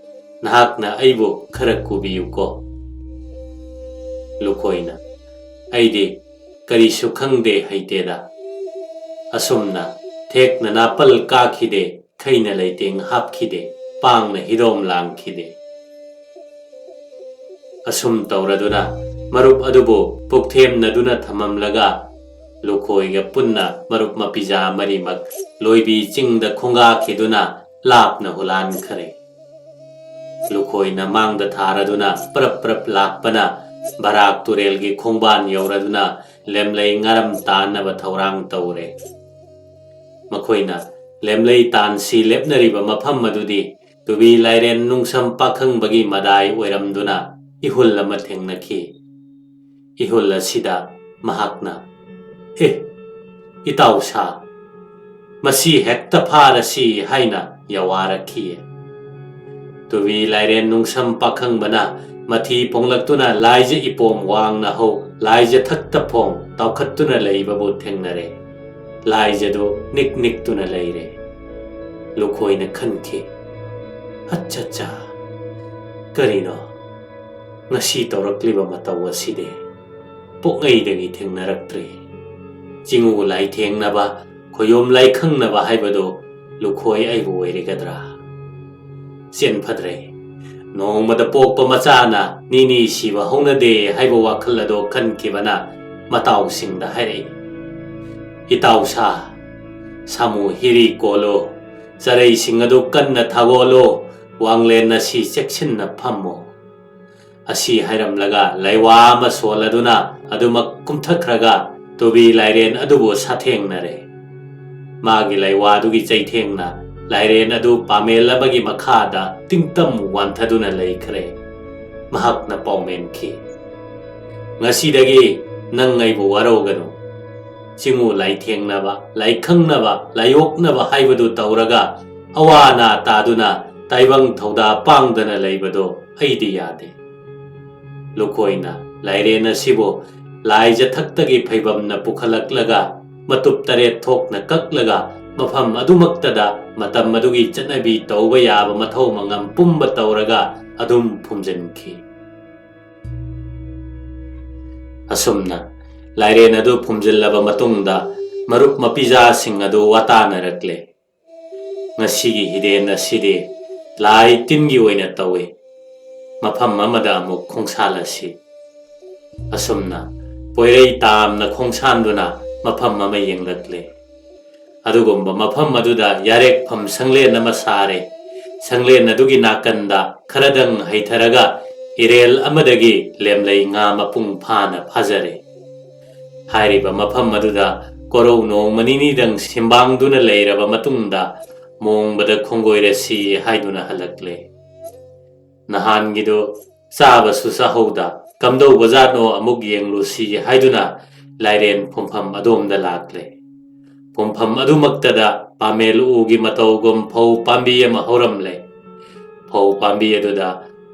ꯅꯍꯥꯛꯅ ꯑꯩꯕꯨ ꯈꯔ ꯀꯨꯕꯤꯌꯨꯀꯣ꯫" ꯂꯨꯈꯣꯏꯅ, "ꯑꯩꯗꯤ ꯀꯔꯤꯁꯨ ꯈꯪꯗꯦ ꯍꯩꯇꯦꯗ꯫ ꯑꯁꯨꯝꯅ ꯊꯦꯛꯅ ꯅꯥꯄꯜ ꯀꯥꯈꯤꯗꯦ, ꯈꯩꯅ ꯂꯩꯇꯦꯡ ꯍꯥꯞꯈꯤꯗꯦ, ꯄꯥꯡꯅ ꯍꯤꯗꯣꯝ ꯂꯥꯡꯈꯤꯗꯦ꯫" ꯑꯁꯨꯝ ꯇꯧꯔꯗꯨꯅ ꯃꯔꯨꯞ ꯑꯗꯨꯕꯨ ꯄꯨꯛꯊꯦꯝꯅꯗꯨꯅ ꯊꯝꯃꯝꯂꯒ ꯂꯨꯈꯣꯏꯒ ꯄꯨꯟꯅ ꯃꯔꯨꯞ ꯃꯄꯤꯖꯥ ꯃꯔꯤꯃꯛ ꯂꯣꯏꯕꯤ ꯆꯤꯡꯗ ꯈꯣꯡꯒꯥꯈꯤꯗꯨꯅ ꯂꯥꯞꯅ ꯍꯨꯂꯥꯟꯈꯔꯦ꯫ ꯂꯨꯈꯣꯏꯅ ꯃꯥꯡꯗ ꯊꯥꯔꯗꯨꯅ ꯄ꯭ꯔꯞ ꯄ꯭ꯔꯞ ꯂꯥꯛꯄꯅ ꯕꯔꯥꯛ ꯇꯨꯔꯦꯜꯒꯤ ꯈꯣꯡꯕꯥꯟ ꯌꯧꯔꯗꯨꯅ ꯂꯦꯝꯂꯩ ꯉꯥꯔꯝ ꯇꯥꯟꯅꯕ ꯊꯧꯔꯥꯡ ꯇꯧꯔꯦ꯫ ꯃꯈꯣꯏꯅ ꯂꯦꯝꯂꯩ ꯇꯥꯟꯁꯤ ꯂꯦꯞꯅꯔꯤꯕ ꯃꯐꯝ ꯑꯗꯨꯗꯤ ꯇꯨꯕꯤ ꯂꯥꯏꯔꯦꯟ ꯅꯨꯡꯁꯝ ꯄꯥꯈꯪꯕꯒꯤ ꯃꯗꯥꯏ ꯑꯣꯏꯔꯝꯗꯨꯅ ꯏꯍꯨꯜ ꯑꯃ ꯊꯦꯡꯅꯈꯤ꯫ ꯏꯍꯨꯜ ꯑꯁꯤꯗ ꯃꯍꯥꯛꯅ, "ꯑꯦ, ꯏꯇꯥꯎ ꯁꯥ, ꯃꯁꯤ ꯍꯦꯛꯇ ꯐꯥꯔꯁꯤ" ꯍꯥꯏꯅ ꯌꯥꯋꯥꯔꯛꯈꯤ꯫ ꯇꯨꯕꯤ ꯂꯥꯏꯔꯦꯟ ꯅꯨꯡꯁꯝ ꯄꯥꯈꯪꯕꯅ ꯃꯊꯤ ꯐꯣꯡꯂꯛꯇꯨꯅ ꯂꯥꯏꯖ ꯏꯄꯣꯝ ꯋꯥꯡꯅ ꯍꯧ, ꯂꯥꯏꯖ ꯊꯛꯇ ꯐꯣꯡ ꯇꯥꯎꯈꯠꯇꯨꯅ ꯂꯩꯕꯕꯨ ꯊꯦꯡꯅꯔꯦ꯫ ꯂꯥꯏꯖꯗꯨ ꯅꯤꯛ ꯅꯤꯛꯇꯨꯅ ꯂꯩꯔꯦ꯫ ꯂꯨꯈꯣꯏꯅ ꯈꯟꯈꯤ, "ꯑꯠꯆꯥ, ꯀꯔꯤꯅꯣ ꯉꯁꯤ ꯇꯧꯔꯛꯂꯤꯕ ꯃꯇꯧ ꯑꯁꯤꯗꯤ? ꯄꯣꯛꯉꯩꯗꯒꯤ ꯊꯦꯡꯅꯔꯛꯇ꯭ꯔꯤ꯫ ꯆꯤꯡꯉꯨ ꯂꯥꯏꯊꯦꯡꯅꯕ, ꯈꯣꯌꯣꯝ ꯂꯥꯏꯈꯪꯅꯕ ꯍꯥꯏꯕꯗꯨ ꯂꯨꯈꯣꯏ ꯑꯩꯕꯨ ꯑꯣꯏꯔꯒꯗ꯭ꯔꯥ? ꯆꯦꯟ ꯐꯗ꯭ꯔꯦ꯫ ꯅꯣꯡꯃꯗ ꯄꯣꯛꯄ ꯃꯆꯥꯅ ꯅꯤꯅꯤ ꯁꯤꯕ ꯍꯧꯅꯗꯦ" ꯍꯥꯏꯕ ꯋꯥꯈꯜ ꯑꯗꯨ ꯈꯟꯈꯤꯕꯅ ꯃꯇꯥꯎꯁꯤꯡꯗ ꯍꯥꯏꯔꯛꯏ, "ꯏꯇꯥꯎ ꯁꯥ, ꯁꯥꯃꯨ ꯍꯤꯔꯤ ꯀꯣꯜꯂꯨ, ꯆꯔꯩꯁꯤꯡ ꯑꯗꯨ ꯀꯟꯅ ꯊꯥꯒꯣꯜꯂꯨ, ꯋꯥꯡꯂꯦꯟ ꯑꯁꯤ ꯆꯦꯛꯁꯤꯟꯅ ꯐꯝꯃꯨ"꯫ ꯑꯁꯤ ꯍꯥꯏꯔꯝꯂꯒ ꯂꯩꯋꯥ ꯑꯃ ꯁꯣꯜꯂꯗꯨꯅ ꯑꯗꯨꯃꯛ ꯀꯨꯝꯊꯈ꯭ꯔꯒ ꯇꯨꯕꯤ ꯂꯥꯏꯔꯦꯟ ꯑꯗꯨꯕꯨ ꯁꯥꯊꯦꯡꯅꯔꯦ꯫ ꯃꯥꯒꯤ ꯂꯩꯋꯥꯗꯨꯒꯤ ꯆꯩꯊꯦꯡꯅ ꯂꯥꯏꯔꯦꯟ ꯑꯗꯨ ꯄꯥꯃꯦꯜ ꯑꯃꯒꯤ ꯃꯈꯥꯗ ꯇꯤꯡꯇꯝ ꯋꯥꯟꯊꯗꯨꯅ ꯂꯩꯈ꯭ꯔꯦ꯫ ꯃꯍꯥꯛꯅ ꯄꯥꯎꯃꯦꯟꯈꯤ, "ꯉꯁꯤꯗꯒꯤ ꯅꯪ ꯑꯩꯕꯨ ꯋꯥꯔꯧꯒꯅꯨ꯫ ꯆꯤꯡꯉꯨ ꯂꯥꯏꯊꯦꯡꯅꯕ, ꯂꯥꯏꯈꯪꯅꯕ, ꯂꯥꯏꯌꯣꯛꯅꯕ ꯍꯥꯏꯕꯗꯨ ꯇꯧꯔꯒ ꯑꯋꯥ ꯑꯅꯥ ꯇꯥꯗꯨꯅ ꯇꯥꯏꯕꯪ ꯊꯧꯗꯥ ꯄꯥꯡꯗꯅ ꯂꯩꯕꯗꯣ ꯑꯩꯗꯤ ꯌꯥꯗꯦ꯫" ꯂꯨꯀꯣꯏꯅ ꯂꯥꯏꯔꯦꯟ ꯑꯁꯤꯕꯨ ꯂꯥꯏꯖꯊꯛꯇꯒꯤ ꯐꯩꯕꯝꯅ ꯄꯨꯈꯠꯂꯛꯂꯒ ꯃꯇꯨꯞ ꯇꯔꯦꯠ ꯊꯣꯛꯅ ꯀꯛꯂꯒ ꯃꯐꯝ ꯑꯗꯨꯃꯛꯇꯗ ꯃꯇꯝ ꯑꯗꯨꯒꯤ ꯆꯠꯅꯕꯤ ꯇꯧꯕ ꯌꯥꯕ ꯃꯊꯧ ꯃꯉꯝ ꯄꯨꯝꯕ ꯇꯧꯔꯒ ꯑꯗꯨꯝ ꯐꯨꯝꯖꯤꯟꯈꯤ꯫ ꯑꯁꯨꯝꯅ ꯂꯥꯏꯔꯦꯟ ꯑꯗꯨ ꯐꯨꯝꯖꯤꯜꯂꯕ ꯃꯇꯨꯡꯗ ꯃꯔꯨꯞ ꯃꯄꯤꯖꯥꯁꯤꯡ ꯑꯗꯨ ꯋꯥꯇꯥꯅꯔꯛꯂꯦ꯫ "ꯉꯁꯤꯒꯤ ꯍꯤꯔꯦꯟ ꯑꯁꯤꯗꯤ ꯂꯥꯏ ꯇꯤꯟꯒꯤ ꯑꯣꯏꯅ ꯇꯧꯏ꯫ ꯃꯐꯝ ꯑꯃꯗ ꯑꯃꯨꯛ ꯈꯣꯡꯁꯥꯜꯂꯁꯤ꯫" ꯑꯁꯨꯝꯅ ꯄꯣꯏꯔꯩ ꯇꯥꯝꯅ ꯈꯣꯡꯁꯥꯟꯗꯨꯅ ꯃꯐꯝ ꯑꯃ ꯌꯦꯡꯂꯛꯂꯦ꯫ ꯑꯗꯨꯒꯨꯝꯕ ꯃꯐꯝ ꯑꯗꯨꯗ ꯌꯥꯔꯦꯛꯐꯝ ꯁꯪꯂꯦꯟ ꯑꯃ ꯁꯥꯔꯦ꯫ ꯁꯪꯂꯦꯟ ꯑꯗꯨꯒꯤ ꯅꯥꯀꯟꯗ ꯈꯔꯗꯪ ꯍꯩꯊꯔꯒ ꯏꯔꯦꯜ ꯑꯃꯗꯒꯤ ꯂꯦꯝꯂꯩ ꯉꯥ ꯃꯄꯨꯡ ꯐꯥꯅ ꯐꯥꯖꯔꯦ꯫ ꯍꯥꯏꯔꯤꯕ ꯃꯐꯝ ꯑꯗꯨꯗ ꯀꯣꯔꯧ ꯅꯣꯡꯃ ꯅꯤꯅꯤꯗꯪ ꯁꯤꯝꯕꯥꯡꯗꯨꯅ ꯂꯩꯔꯕ ꯃꯇꯨꯡꯗ ꯃꯣꯡꯕꯗ ꯈꯣꯡꯒꯣꯏꯔꯁꯤ ꯍꯥꯏꯗꯨꯅ ꯍꯜꯂꯛꯂꯦ꯫ ꯅꯍꯥꯟꯒꯤꯗꯨ ꯆꯥꯕꯁꯨ ꯆꯥꯍꯧꯗ ꯀꯝꯗꯧꯕꯖꯥꯠꯅꯣ ꯑꯃꯨꯛ ꯌꯦꯡꯂꯨꯁꯤ ꯍꯥꯏꯗꯨꯅ ꯂꯥꯏꯔꯦꯟ ꯐꯨꯝꯐꯝ ꯑꯗꯣꯝꯗ ꯂꯥꯛꯂꯦ꯫ ꯐꯨꯝꯐꯝ ꯑꯗꯨꯃꯛꯇꯗ ꯄꯥꯃꯦꯜ ꯎꯒꯤ ꯃꯇꯧꯒꯨꯝ ꯐꯧ ꯄꯥꯝꯕꯤ ꯑꯃ ꯍꯧꯔꯝꯂꯦ꯫ ꯐꯧ ꯄꯥꯝꯕꯤ ꯑꯗꯨꯗ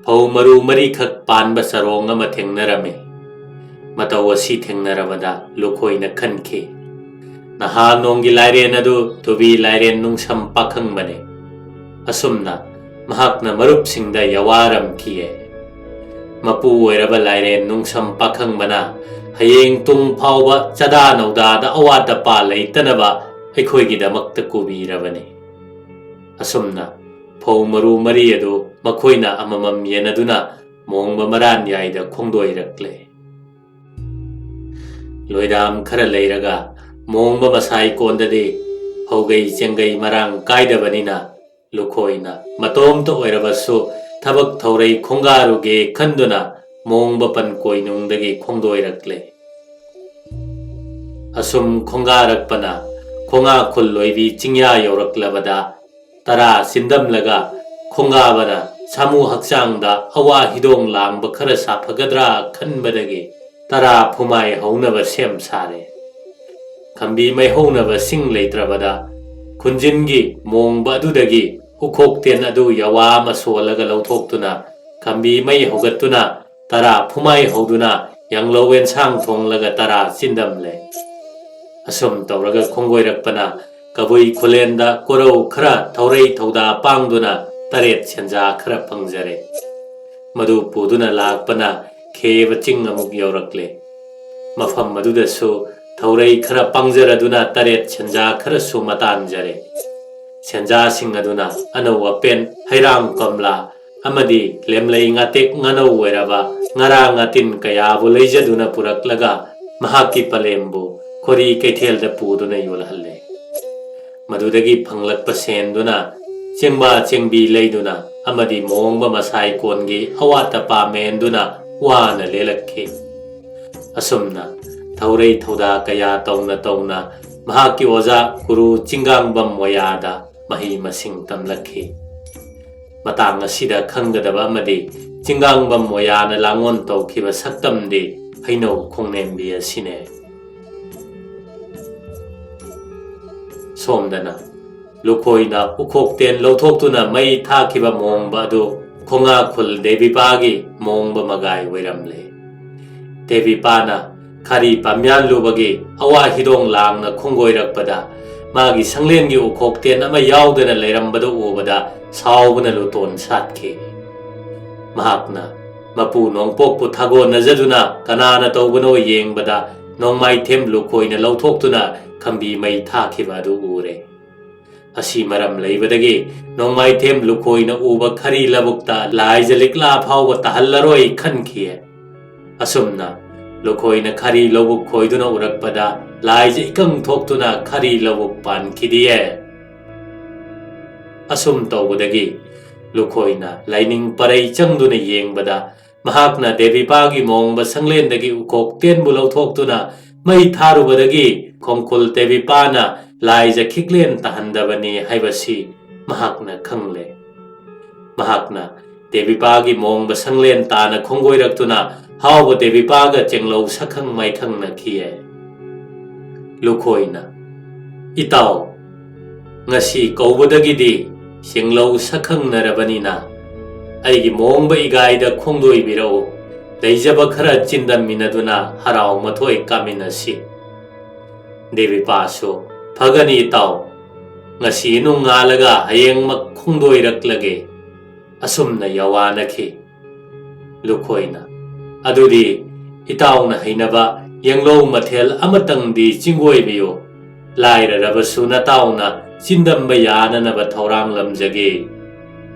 ꯐꯧ ꯃꯔꯨ ꯃꯔꯤꯈꯛ ꯄꯥꯟꯕ ꯆꯔꯣꯡ ꯑꯃ ꯊꯦꯡꯅꯔꯝꯃꯤ꯫ ꯃꯇꯧ ꯑꯁꯤ ꯊꯦꯡꯅꯔꯕꯗ ꯂꯨꯈꯣꯏꯅ ꯈꯟꯈꯤ, "ꯅꯍꯥ ꯅꯣꯡꯒꯤ ꯂꯥꯏꯔꯦꯟ ꯑꯗꯨ ꯇꯨꯕꯤ ꯂꯥꯏꯔꯦꯟ ꯅꯨꯡꯁꯝ ꯄꯥꯈꯪꯕꯅꯤ꯫" ꯑꯁꯨꯝꯅ ꯃꯍꯥꯛꯅ ꯃꯔꯨꯞꯁꯤꯡꯗ ꯌꯥꯋꯥꯔꯝꯈꯤꯌꯦ꯫ ꯃꯄꯨ ꯑꯣꯏꯔꯕ ꯂꯥꯏꯔꯦꯟ ꯅꯨꯡꯁꯝ ꯄꯥꯈꯪꯕꯅ ꯍꯌꯦꯡ ꯇꯨꯡ ꯐꯥꯎꯕ ꯆꯥꯗꯥ ꯅꯧꯗꯥꯗ ꯑꯋꯥꯠ ꯑꯄꯥ ꯂꯩꯇꯅꯕ ꯑꯩꯈꯣꯏꯒꯤꯗꯃꯛꯇ ꯀꯨꯕꯤꯔꯕꯅꯤ꯫ ꯑꯁꯨꯝꯅ ꯐꯧ ꯃꯔꯨ ꯃꯔꯤ ꯑꯗꯨ ꯃꯈꯣꯏꯅ ꯑꯃꯃꯝ ꯌꯦꯟꯅꯗꯨꯅ ꯃꯣꯡꯕ ꯃꯔꯥꯟ ꯌꯥꯏꯗ ꯈꯣꯡꯗꯣꯏꯔꯛꯂꯦ꯫ ꯂꯣꯏꯗꯥꯝ ꯈꯔ ꯂꯩꯔꯒ ꯃꯣꯡꯕ ꯃꯁꯥꯏ ꯀꯣꯟꯗꯗꯤ ꯐꯧꯒꯩ ꯆꯦꯡꯒꯩ ꯃꯔꯥꯡ ꯀꯥꯏꯗꯕꯅꯤꯅ ꯂꯨꯈꯣꯏꯅ ꯃꯇꯣꯝꯇ ꯑꯣꯏꯔꯕꯁꯨ ꯊꯕꯛ ꯊꯧꯔꯩ ꯈꯣꯡꯒꯥꯔꯨꯒꯦ ꯈꯟꯗꯨꯅ ꯃꯣꯡꯕ ꯄꯟꯀꯣꯏꯅꯨꯡꯗꯒꯤ ꯈꯣꯡꯗꯣꯏꯔꯛꯂꯦ꯫ ꯑꯁꯨꯝ ꯈꯣꯡꯒꯥꯔꯛꯄꯅ ꯈꯣꯡꯉꯥ ꯈꯨꯜ ꯂꯣꯏꯕꯤ ꯆꯤꯡꯌꯥ ꯌꯧꯔꯛꯂꯕꯗ ꯇꯔꯥ ꯆꯤꯟꯗꯝꯂꯒ ꯈꯣꯡꯒꯥꯕꯅ ꯁꯥꯃꯨ ꯍꯛꯆꯥꯡꯗ ꯑꯋꯥ ꯍꯤꯗꯣꯡ ꯂꯥꯡꯕ ꯈꯔ ꯁꯥꯐꯒꯗ꯭ꯔꯥ ꯈꯟꯕꯗꯒꯤ ꯇꯔꯥ ꯐꯨꯃꯥꯏ ꯍꯧꯅꯕ ꯁꯦꯝ ꯁꯥꯔꯦ꯫ ꯈꯝꯕꯤ ꯃꯩ ꯍꯧꯅꯕ ꯁꯤꯡ ꯂꯩꯇ꯭ꯔꯕꯗ ꯈꯨꯟꯖꯤꯟꯒꯤ ꯃꯣꯡꯕ ꯑꯗꯨꯗꯒꯤ ꯎꯈꯣꯛꯇꯦꯟ ꯑꯗꯨ ꯌꯥꯋꯥ ꯑꯃ ꯁꯣꯜꯂꯒ ꯂꯧꯊꯣꯛꯇꯨꯅ ꯈꯝꯕꯤ ꯃꯩ ꯍꯧꯒꯠꯇꯨꯅ ꯇꯔꯥ ꯐꯨꯃꯥꯏ ꯍꯧꯗꯨꯅ ꯌꯥꯡꯂꯧ ꯑꯦꯟꯁꯥꯡ ꯊꯣꯡꯂꯒ ꯇꯔꯥ ꯆꯤꯟꯗꯝꯂꯦ꯫ ꯑꯁꯨꯝ ꯇꯧꯔꯒ ꯈꯣꯡꯒꯣꯏꯔꯛꯄꯅ ꯀꯕꯨꯏ ꯈꯨꯂꯦꯟꯗ ꯀꯣꯔꯧ ꯈꯔ ꯊꯧꯔꯩ ꯊꯧꯗꯥ ꯄꯥꯡꯗꯨꯅ ꯇꯔꯦꯠ ꯁꯦꯟꯖꯥ ꯈꯔ ꯐꯪꯖꯔꯦ꯫ ꯃꯗꯨ ꯄꯨꯗꯨꯅ ꯂꯥꯛꯄꯅ ꯈꯦꯕ ꯆꯤꯡ ꯑꯃꯨꯛ ꯌꯧꯔꯛꯂꯦ꯫ ꯃꯐꯝ ꯑꯗꯨꯗꯁꯨ ꯊꯧꯔꯩ ꯈꯔ ꯄꯥꯡꯖꯔꯗꯨꯅ ꯇꯔꯦꯠ ꯁꯦꯟꯖꯥ ꯈꯔꯁꯨ ꯃꯇꯥꯟꯖꯔꯦ꯫ ꯁꯦꯟꯖꯥꯁꯤꯡ ꯑꯗꯨꯅ ꯑꯅꯧ ꯑꯄꯦꯟ, ꯍꯩꯔꯥꯡ ꯀꯣꯝꯂꯥ ꯑꯃꯗꯤ ꯂꯦꯝꯂꯩ ꯉꯥꯇꯦꯛ ꯉꯥꯅꯧ ꯑꯣꯏꯔꯕ ꯉꯥꯔꯥ ꯉꯥꯇꯤꯟ ꯀꯌꯥꯕꯨ ꯂꯩꯖꯗꯨꯅ ꯄꯨꯔꯛꯂꯒ ꯃꯍꯥꯛꯀꯤ ꯄꯂꯦꯝꯕꯨ ꯈꯣꯔꯤ ꯀꯩꯊꯦꯜꯗ ꯄꯨꯗꯨꯅ ꯌꯣꯜꯍꯜꯂꯦ꯫ ꯃꯗꯨꯗꯒꯤ ꯐꯪꯂꯛꯄ ꯁꯦꯟꯗꯨꯅ ꯆꯦꯡꯕꯥ ꯆꯦꯡꯕꯤ ꯂꯩꯗꯨꯅ ꯑꯃꯗꯤ ꯃꯣꯡꯕ ꯃꯁꯥꯏ ꯀꯣꯟꯒꯤ ꯑꯋꯥꯠ ꯑꯄꯥ ꯃꯦꯟꯗꯨꯅ ꯋꯥꯅ ꯂꯦꯜꯂꯛꯈꯤ꯫ ꯑꯁꯨꯝꯅ ꯊꯧꯔꯩ ꯊꯧꯗꯥ ꯀꯌꯥ ꯇꯧꯅ ꯇꯧꯅ ꯃꯍꯥꯛꯀꯤ ꯑꯣꯖꯥ ꯒꯨꯔꯨ ꯆꯤꯡꯒꯥꯡꯕꯝ ꯃꯣꯌꯥꯗ ꯃꯍꯩ ꯃꯁꯤꯡ ꯇꯝꯂꯛꯈꯤ꯫ ꯃꯇꯥꯡ ꯑꯁꯤꯗ ꯈꯪꯒꯗꯕ ꯑꯃꯗꯤ, ꯆꯤꯡꯒꯥꯡꯕꯝ ꯃꯣꯌꯥꯅ ꯂꯥꯡꯑꯣꯟ ꯇꯧꯈꯤꯕ ꯁꯛꯇꯝꯗꯤ ꯍꯩꯅꯧ ꯈꯣꯡꯅꯦꯝꯕꯤ ꯑꯁꯤꯅꯦ꯫ ꯁꯣꯝꯗꯅ ꯂꯨꯈꯣꯏꯅ ꯎꯈꯣꯛꯇꯦꯟ ꯂꯧꯊꯣꯛꯇꯨꯅ ꯃꯩ ꯊꯥꯈꯤꯕ ꯃꯣꯡꯕ ꯑꯗꯨ ꯈꯣꯡꯉꯥ ꯈꯨꯜ ꯗꯦꯕꯤꯄꯥꯒꯤ ꯃꯣꯡꯕ ꯃꯒꯥꯏ ꯑꯣꯏꯔꯝꯂꯦ꯫ ꯗꯦꯕꯤꯄꯥꯅ ꯈꯥꯔꯤ ꯄꯥꯝꯌꯥꯟꯂꯨꯕꯒꯤ ꯑꯋꯥ ꯍꯤꯗꯣꯡ ꯂꯥꯡꯅ ꯈꯣꯡꯒꯣꯏꯔꯛꯄꯗ ꯃꯥꯒꯤ ꯁꯪꯂꯦꯟꯒꯤ ꯎꯈꯣꯛꯇꯦꯟ ꯑꯃ ꯌꯥꯎꯗꯅ ꯂꯩꯔꯝꯕꯗꯨ ꯎꯕꯗ ꯁꯥꯎꯕꯅ ꯂꯨꯇꯣꯟ ꯁꯥꯠꯈꯤ꯫ ꯃꯍꯥꯛꯅ ꯃꯄꯨ ꯅꯣꯡꯄꯣꯛꯄꯨ ꯊꯥꯒꯣꯟꯅꯖꯗꯨꯅ ꯀꯅꯥꯅ ꯇꯧꯕꯅꯣ ꯌꯦꯡꯕꯗ ꯅꯣꯡꯃꯥꯏꯊꯦꯝ ꯂꯨꯈꯣꯏꯅ ꯂꯧꯊꯣꯛꯇꯨꯅ ꯈꯝꯕꯤ ꯃꯩ ꯊꯥꯈꯤꯕ ꯑꯗꯨ ꯎꯔꯦ꯫ ꯑꯁꯤ ꯃꯔꯝ ꯂꯩꯕꯗꯒꯤ ꯅꯣꯡꯃꯥꯏꯊꯦꯝ ꯂꯨꯈꯣꯏꯅ ꯎꯕ ꯈꯔꯤ ꯂꯧꯕꯨꯛꯇ ꯂꯥꯏꯖ ꯂꯤꯛꯂꯥ ꯐꯥꯎꯕ ꯇꯥꯍꯜꯂꯔꯣꯏ ꯈꯟꯈꯤ꯫ ꯑꯁꯨꯝꯅ ꯂꯨꯈꯣꯏꯅ ꯈꯔꯤ ꯂꯧꯕꯨꯛ ꯈꯣꯏꯗꯨꯅ ꯎꯔꯛꯄꯗ ꯂꯥꯏꯖ ꯏꯀꯪ ꯊꯣꯛꯇꯨꯅ ꯈꯔꯤ ꯂꯧꯕꯨꯛ ꯄꯥꯟꯈꯤꯗꯤꯌꯦ꯫ ꯑꯁꯨꯝ ꯇꯧꯕꯗꯒꯤ ꯂꯨꯈꯣꯏꯅ ꯂꯥꯏꯅꯤꯡ ꯄꯔꯩ ꯆꯪꯗꯨꯅ ꯌꯦꯡꯕꯗ ꯃꯍꯥꯛꯅ ꯗꯦꯕꯤꯄꯥꯒꯤ ꯃꯣꯡꯕ ꯁꯪꯂꯦꯟꯗꯒꯤ ꯎꯈꯣꯛ ꯇꯦꯟꯕꯨ ꯂꯧꯊꯣꯛꯇꯨꯅ ꯃꯩ ꯊꯥꯔꯨꯕꯗꯒꯤ ꯈꯣꯡꯈꯨꯜ ꯗꯦꯕꯤꯄꯥꯅ ꯂꯥꯏꯖ ꯈꯤꯛꯂꯦꯟ ꯇꯥꯍꯟꯗꯕꯅꯤ ꯍꯥꯏꯕꯁꯤ ꯃꯍꯥꯛꯅ ꯈꯪꯂꯦ꯫ ꯃꯍꯥꯛꯅ ꯗꯦꯕꯤꯄꯥꯒꯤ ꯃꯣꯡꯕ ꯁꯪꯂꯦꯟ ꯇꯥꯅ ꯈꯣꯡꯒꯣꯏꯔꯛꯇꯨꯅ ꯍꯥꯎꯕ ꯗꯦꯕꯤꯄꯥꯒ ꯆꯦꯡꯂꯧ ꯁꯛꯈꯪ ꯃꯥꯏꯈꯪꯅꯈꯤꯌꯦ꯫ ꯂꯨꯈꯣꯏꯅ, "ꯏꯇꯥꯎ, ꯉꯁꯤ ꯀꯧꯕꯗꯒꯤꯗꯤ ꯆꯦꯡꯂꯧ ꯁꯛꯈꯪꯅꯔꯕꯅꯤꯅ ꯑꯩꯒꯤ ꯃꯣꯡꯕ ꯏꯒꯥꯏꯗ ꯈꯣꯡꯗꯣꯏꯕꯤꯔꯛꯎ꯫ ꯂꯩꯖꯕ ꯈꯔ ꯆꯤꯟꯗꯝꯃꯤꯟꯅꯗꯨꯅ ꯍꯔꯥꯎ ꯃꯊꯣꯏ ꯀꯥꯃꯤꯟꯅꯁꯤ꯫ ꯗꯦꯕꯤꯄꯥꯁꯨ, ꯐꯒꯅꯤ ꯏꯇꯥꯎ꯫ ꯉꯁꯤ ꯅꯣꯡꯉꯥꯜꯂꯒ ꯍꯌꯦꯡꯃꯛ ꯈꯣꯡꯗꯣꯏꯔꯛꯂꯒꯦ꯫" ꯑꯁꯨꯝꯅ ꯌꯥꯋꯥꯅꯈꯤ꯫ ꯂꯨꯈꯣꯏꯅ, "ꯑꯗꯨꯗꯤ ꯏꯇꯥꯎꯅ ꯍꯩꯅꯕ ꯌꯦꯡꯂꯧ ꯃꯊꯦꯜ ꯑꯃꯇꯪꯗꯤ ꯆꯤꯡꯒꯣꯏꯕꯤꯌꯨ꯫ ꯂꯥꯏꯔꯔꯕꯁꯨ ꯅꯇꯥꯎꯅ ꯆꯤꯟꯗꯝꯕ ꯌꯥꯅꯅꯕ ꯊꯧꯔꯥꯡ ꯂꯝꯖꯒꯦ꯫"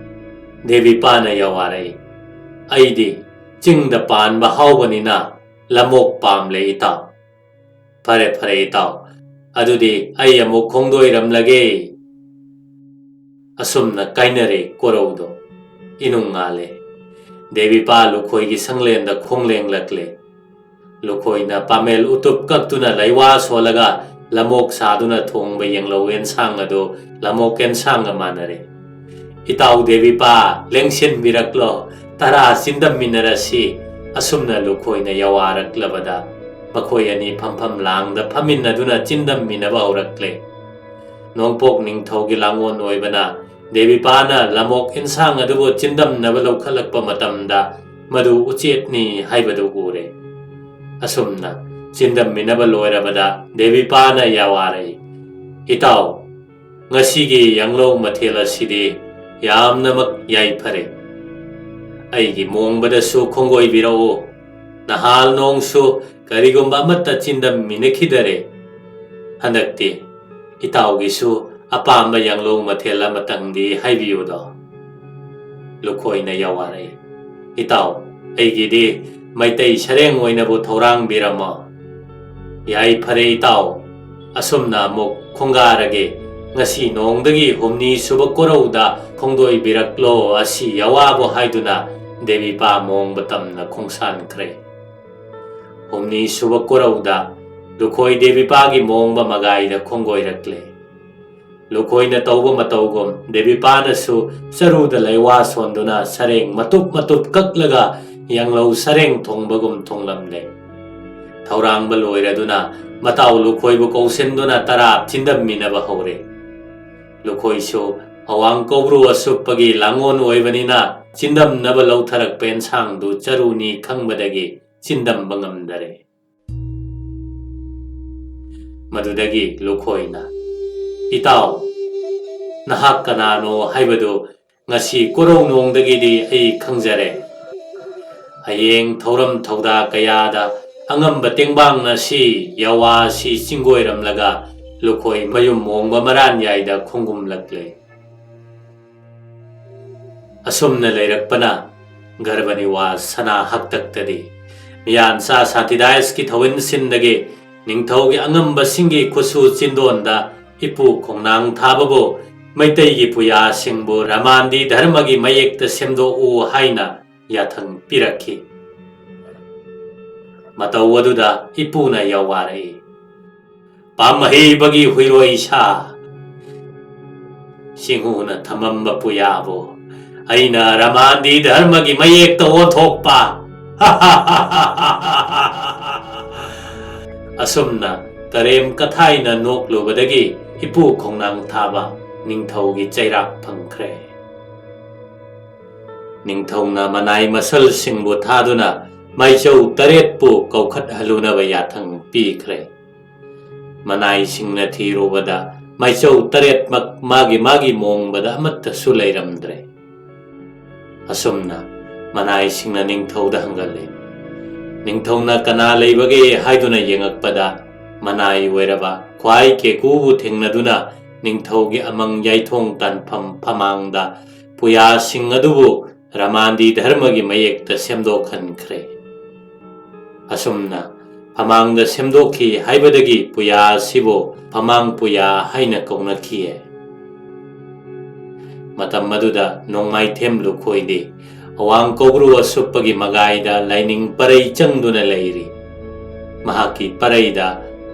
ꯗꯦꯕꯤꯄꯥꯅ ꯌꯥꯋꯥꯔꯛꯏ, "ꯑꯩꯗꯤ ꯆꯤꯡꯗ ꯄꯥꯟꯕ ꯍꯥꯎꯕꯅꯤꯅ ꯂꯃꯣꯛ ꯄꯥꯝꯂꯦ ꯏꯇꯥꯎ꯫" "ꯐꯔꯦ, ꯐꯔꯦ ꯏꯇꯥꯎ, ꯑꯗꯨꯗꯤ ꯑꯩ ꯑꯃꯨꯛ ꯈꯣꯡꯗꯣꯏꯔꯝꯂꯒꯦ꯫" ꯑꯁꯨꯝꯅ ꯀꯥꯏꯅꯔꯦ ꯀꯣꯔꯧꯗꯣ꯫ ꯏꯅꯨꯡ ꯉꯥꯜꯂꯦ꯫ ꯗꯦꯕꯤꯄꯥ ꯂꯨꯈꯣꯏꯒꯤ ꯁꯪꯂꯦꯟꯗ ꯈꯣꯡꯂꯦꯡꯂꯛꯂꯦ꯫ ꯂꯨꯈꯣꯏꯅ ꯄꯥꯃꯦꯜ ꯎꯇꯨꯞ ꯀꯛꯇꯨꯅ ꯂꯩꯋꯥ ꯁꯣꯜꯂꯒ ꯂꯃꯣꯛ ꯁꯥꯗꯨꯅ ꯊꯣꯡꯕ ꯌꯦꯡꯂꯧ ꯑꯦꯟꯁꯥꯡ ꯑꯗꯨ ꯂꯃꯣꯛ ꯑꯦꯟꯁꯥꯡꯒ ꯃꯥꯟꯅꯔꯦ꯫ "ꯏꯇꯥꯎ ꯗꯦꯕꯤꯄꯥ, ꯂꯦꯡꯁꯤꯟꯕꯤꯔꯛꯂꯣ, ꯇꯔꯥ ꯆꯤꯟꯗꯝꯃꯤꯟꯅꯔꯁꯤ꯫" ꯑꯁꯨꯝꯅ ꯂꯨꯈꯣꯏꯅ ꯌꯥꯋꯥꯔꯛꯂꯕꯗ ꯃꯈꯣꯏ ꯑꯅꯤ ꯐꯝꯐꯝ ꯂꯥꯡꯗ ꯐꯝꯃꯤꯟꯅꯗꯨꯅ ꯆꯤꯟꯗꯝꯃꯤꯟꯅꯕ ꯍꯧꯔꯛꯂꯦ꯫ ꯅꯣꯡꯄꯣꯛ ꯅꯤꯡꯊꯧꯒꯤ ꯂꯥꯡꯑꯣꯟ ꯑꯣꯏꯕꯅ ꯗꯦꯕꯤꯄꯥꯅ ꯂꯃꯣꯛ ꯏꯟꯁꯥꯡ ꯑꯗꯨꯕꯨ ꯆꯤꯟꯗꯝꯅꯕ ꯂꯧꯈꯠꯂꯛꯄ ꯃꯇꯝꯗ ꯃꯗꯨ ꯎꯆꯦꯠꯅꯤ ꯍꯥꯏꯕꯗꯨ ꯎꯔꯦ꯫ ꯑꯁꯨꯝꯅ ꯆꯤꯟꯗꯝꯃꯤꯟꯅꯕ ꯂꯣꯏꯔꯕꯗ ꯗꯦꯕꯤꯄꯥꯅ ꯌꯥꯋꯥꯔꯛꯏ, "ꯏꯇꯥꯎ, ꯉꯁꯤꯒꯤ ꯌꯥꯡꯂꯧ ꯃꯊꯦꯜ ꯑꯁꯤꯗꯤ ꯌꯥꯝꯅꯃꯛ ꯌꯥꯏꯐꯔꯦ꯫ ꯑꯩꯒꯤ ꯃꯣꯡꯕꯗꯁꯨ ꯈꯣꯡꯒꯣꯏꯕꯤꯔꯛꯎ꯫ ꯅꯍꯥꯜ ꯅꯣꯡꯁꯨ ꯀꯔꯤꯒꯨꯝꯕ ꯑꯃꯠꯇ ꯆꯤꯟꯗꯝꯃꯤꯟꯅꯈꯤꯗꯔꯦ꯫ ꯍꯟꯗꯛꯇꯤ ꯏꯇꯥꯎꯒꯤꯁꯨ ꯑꯄꯥꯝꯕ ꯌꯥꯡꯂꯧ ꯃꯊꯦꯜ ꯑꯃꯇꯪꯗꯤ ꯍꯥꯏꯕꯤꯌꯨꯗꯣ꯫" ꯂꯨꯈꯣꯏꯅ ꯌꯥꯋꯥꯔꯛꯏ, "ꯏꯇꯥꯎ, ꯑꯩꯒꯤꯗꯤ ꯃꯩꯇꯩ ꯁꯔꯦꯡ ꯑꯣꯏꯅꯕꯨ ꯊꯧꯔꯥꯡꯕꯤꯔꯝꯃꯣ꯫" "ꯌꯥꯏꯐꯔꯦ ꯏꯇꯥꯎ, ꯑꯁꯨꯝꯅ ꯑꯃꯨꯛ ꯈꯣꯡꯒꯥꯔꯒꯦ꯫ ꯉꯁꯤ ꯅꯣꯡꯗꯒꯤ ꯍꯨꯝꯅꯤ ꯁꯨꯕ ꯀꯣꯔꯧꯗ ꯈꯣꯡꯗꯣꯏꯕꯤꯔꯛꯂꯣ ꯑꯁꯤ ꯌꯥꯋꯥꯕꯨ" ꯍꯥꯏꯗꯨꯅ ꯗꯦꯕꯤꯄꯥ ꯃꯣꯡꯕ ꯇꯝꯅ ꯈꯣꯡꯁꯥꯟꯈ꯭ꯔꯦ꯫ ꯍꯨꯝꯅꯤ ꯁꯨꯕ ꯀꯣꯔꯧꯗ ꯂꯨꯈꯣꯏ ꯗꯦꯕꯤꯄꯥꯒꯤ ꯃꯣꯡꯕ ꯃꯒꯥꯏꯗ ꯈꯣꯡꯒꯣꯏꯔꯛꯂꯦ꯫ ꯂꯨꯈꯣꯏꯅ ꯇꯧꯕ ꯃꯇꯧꯒꯨꯝ ꯗꯦꯕꯤꯄꯥꯅꯁꯨ ꯆꯔꯨꯗ ꯂꯩꯋꯥ ꯁꯣꯟꯗꯨꯅ ꯁꯔꯦꯡ ꯃꯇꯨꯞ ꯃꯇꯨꯞ ꯀꯛꯂꯒ ꯌꯥꯡꯂꯧ ꯁꯔꯦꯡ ꯊꯣꯡꯕꯒꯨꯝ ꯊꯣꯡꯂꯝꯂꯦ꯫ ꯊꯧꯔꯥꯡꯕ ꯂꯣꯏꯔꯗꯨꯅ ꯃꯇꯥꯎ ꯂꯨꯈꯣꯏꯕꯨ ꯀꯧꯁꯤꯟꯗꯨꯅ ꯇꯔꯥ ꯆꯤꯟꯗꯝꯃꯤꯟꯅꯕ ꯍꯧꯔꯦ꯫ ꯂꯨꯈꯣꯏꯁꯨ ꯑꯋꯥꯡ ꯀꯧꯕ꯭ꯔꯨ ꯑꯁꯨꯞꯄꯒꯤ ꯂꯥꯡꯒꯣꯜ ꯑꯣꯏꯕꯅꯤꯅ ꯆꯤꯟꯗꯝꯅꯕ ꯂꯧꯊꯔꯛꯄ ꯑꯦꯟꯁꯥꯡꯗꯨ ꯆꯔꯨꯅꯤ ꯈꯪꯕꯗꯒꯤ ꯆꯤꯟꯗꯝꯕ ꯉꯝꯗꯔꯦ꯫ ꯃꯗꯨꯗꯒꯤ ꯂꯨꯈꯣꯏꯅ, "ꯏꯇꯥꯎ, ꯅꯍꯥꯛ ꯀꯅꯥꯅꯣ ꯍꯥꯏꯕꯗꯨ ꯉꯁꯤ ꯀꯣꯔꯧꯅꯣꯡꯗꯒꯤꯗꯤ ꯑꯩ ꯈꯪꯖꯔꯦ꯫ ꯍꯌꯦꯡ ꯊꯧꯔꯝ ꯊꯧꯗꯥ ꯀꯌꯥꯗ ꯑꯉꯝꯕ ꯇꯦꯡꯕꯥꯡꯅ ꯁꯤ ꯌꯥꯋꯥ ꯑꯁꯤ ꯆꯤꯡꯒꯣꯏꯔꯝꯂꯒ ꯂꯨꯈꯣꯏ ꯃꯌꯨꯝ ꯃꯣꯡꯕ ꯃꯔꯥꯟꯌꯥꯏꯗ ꯈꯣꯡꯒꯨꯝꯂꯛꯂꯦ꯫ ꯑꯁꯨꯝꯅ ꯂꯩꯔꯛꯄꯅ ꯒꯔꯚꯅꯤꯋꯥ ꯁꯅꯥ ꯍꯛꯇꯛꯇꯗꯤ ꯃꯤꯌꯥꯟꯆꯥ ꯁꯥꯟꯇꯤꯗꯥꯏꯁꯀꯤ ꯊꯧꯏꯟꯁꯤꯟꯗꯒꯤ ꯅꯤꯡꯊꯧꯒꯤ ꯑꯉꯝꯕꯁꯤꯡꯒꯤ ꯈꯨꯠꯁꯨ ꯆꯤꯟꯗꯣꯟꯗ ꯏꯄꯨ ꯈꯣꯡꯅꯥꯡ ꯊꯥꯕꯕꯨ ꯃꯩꯇꯩꯒꯤ ꯄꯨꯌꯥꯁꯤꯡꯕꯨ ꯔꯃꯥꯟꯗꯤ ꯙꯔꯃꯒꯤ ꯃꯌꯦꯛꯇ ꯁꯦꯝꯗꯣꯛꯎ ꯍꯥꯏꯅ ꯌꯥꯊꯪ ꯄꯤꯔꯛꯈꯤ꯫ ꯃꯇꯧ ꯑꯗꯨꯗ ꯏꯄꯨꯅ ꯌꯥꯋꯥꯔꯛꯏ, "ꯄꯥꯝꯍꯩꯕꯒꯤ ꯍꯨꯏꯔꯣꯏ ꯁꯥ, ꯁꯤꯡꯍꯨꯅ ꯊꯝꯃꯝꯕ ꯄꯨꯌꯥꯕꯨ ꯑꯩꯅ ꯔꯃꯥꯟꯗꯤ ꯙꯔꯃꯒꯤ ꯃꯌꯦꯛꯇ ꯑꯣꯟꯊꯣꯛꯄ!" ꯑꯁꯨꯝꯅ ꯀꯔꯦꯝ ꯀꯊꯥꯏꯅ ꯅꯣꯛꯂꯨꯕꯗꯒꯤ ꯏꯄꯨ ꯈꯣꯡꯅꯥꯡ ꯊꯥꯕ ꯅꯤꯡꯊꯧꯒꯤ ꯆꯩꯔꯥꯛ ꯐꯪꯈ꯭ꯔꯦ꯫ ꯅꯤꯡꯊꯧꯅ ꯃꯅꯥꯏ ꯃꯁꯜꯁꯤꯡꯕꯨ ꯊꯥꯗꯨꯅ ꯃꯥꯏꯆꯧ ꯇꯔꯦꯠꯄꯨ ꯀꯧꯈꯠꯍꯜꯂꯨꯅꯕ ꯌꯥꯊꯪ ꯄꯤꯈ꯭ꯔꯦ꯫ ꯃꯅꯥꯏꯁꯤꯡꯅ ꯊꯤꯔꯨꯕꯗ ꯃꯥꯏꯆꯧ ꯇꯔꯦꯠꯃꯛ ꯃꯥꯒꯤ ꯃꯥꯒꯤ ꯃꯣꯡꯕꯗ ꯑꯃꯠꯇꯁꯨ ꯂꯩꯔꯝꯗ꯭ꯔꯦ꯫ ꯑꯁꯨꯝꯅ ꯃꯅꯥꯏꯁꯤꯡꯅ ꯅꯤꯡꯊꯧꯗ ꯍꯪꯒꯜꯂꯦ꯫ ꯅꯤꯡꯊꯧꯅ ꯀꯅꯥ ꯂꯩꯕꯒꯦ ꯍꯥꯏꯗꯨꯅ ꯌꯦꯡꯉꯛꯄꯗ ꯃꯅꯥꯏ ꯑꯣꯏꯔꯕ ꯈ꯭ꯋꯥꯏ ꯀꯦꯀꯨꯕꯨ ꯊꯦꯡꯅꯗꯨꯅ ꯅꯤꯡꯊꯧꯒꯤ ꯑꯃꯪ ꯌꯥꯏꯊꯣꯡ ꯇꯥꯟꯐꯝ ꯐꯃꯥꯡꯗ ꯄꯨꯌꯥꯁꯤꯡ ꯑꯗꯨꯕꯨ ꯔꯃꯥꯟꯗꯤ ꯙꯔꯃꯒꯤ ꯃꯌꯦꯛꯇ ꯁꯦꯝꯗꯣꯛꯍꯟꯈ꯭ꯔꯦ꯫ ꯑꯁꯨꯝꯅ ꯐꯃꯥꯡꯗ ꯁꯦꯝꯗꯣꯛꯈꯤ ꯍꯥꯏꯕꯗꯒꯤ ꯄꯨꯌꯥ ꯑꯁꯤꯕꯨ ꯐꯃꯥꯡ ꯄꯨꯌꯥ ꯍꯥꯏꯅ ꯀꯧꯅꯈꯤꯌꯦ꯫ ꯃꯇꯝ ꯑꯗꯨꯗ ꯅꯣꯡꯃꯥꯏꯊꯦꯝ ꯂꯨꯈꯣꯏꯗꯤ ꯑꯋꯥꯡ ꯀꯧꯕ꯭ꯔꯨ ꯑꯁꯨꯞꯄꯒꯤ ꯃꯒꯥꯏꯗ ꯂꯥꯏꯅꯤꯡ ꯄꯔꯩ ꯆꯪꯗꯨꯅ ꯂꯩꯔꯤ꯫ ꯃꯍꯥꯛꯀꯤ ꯄꯔꯩꯗ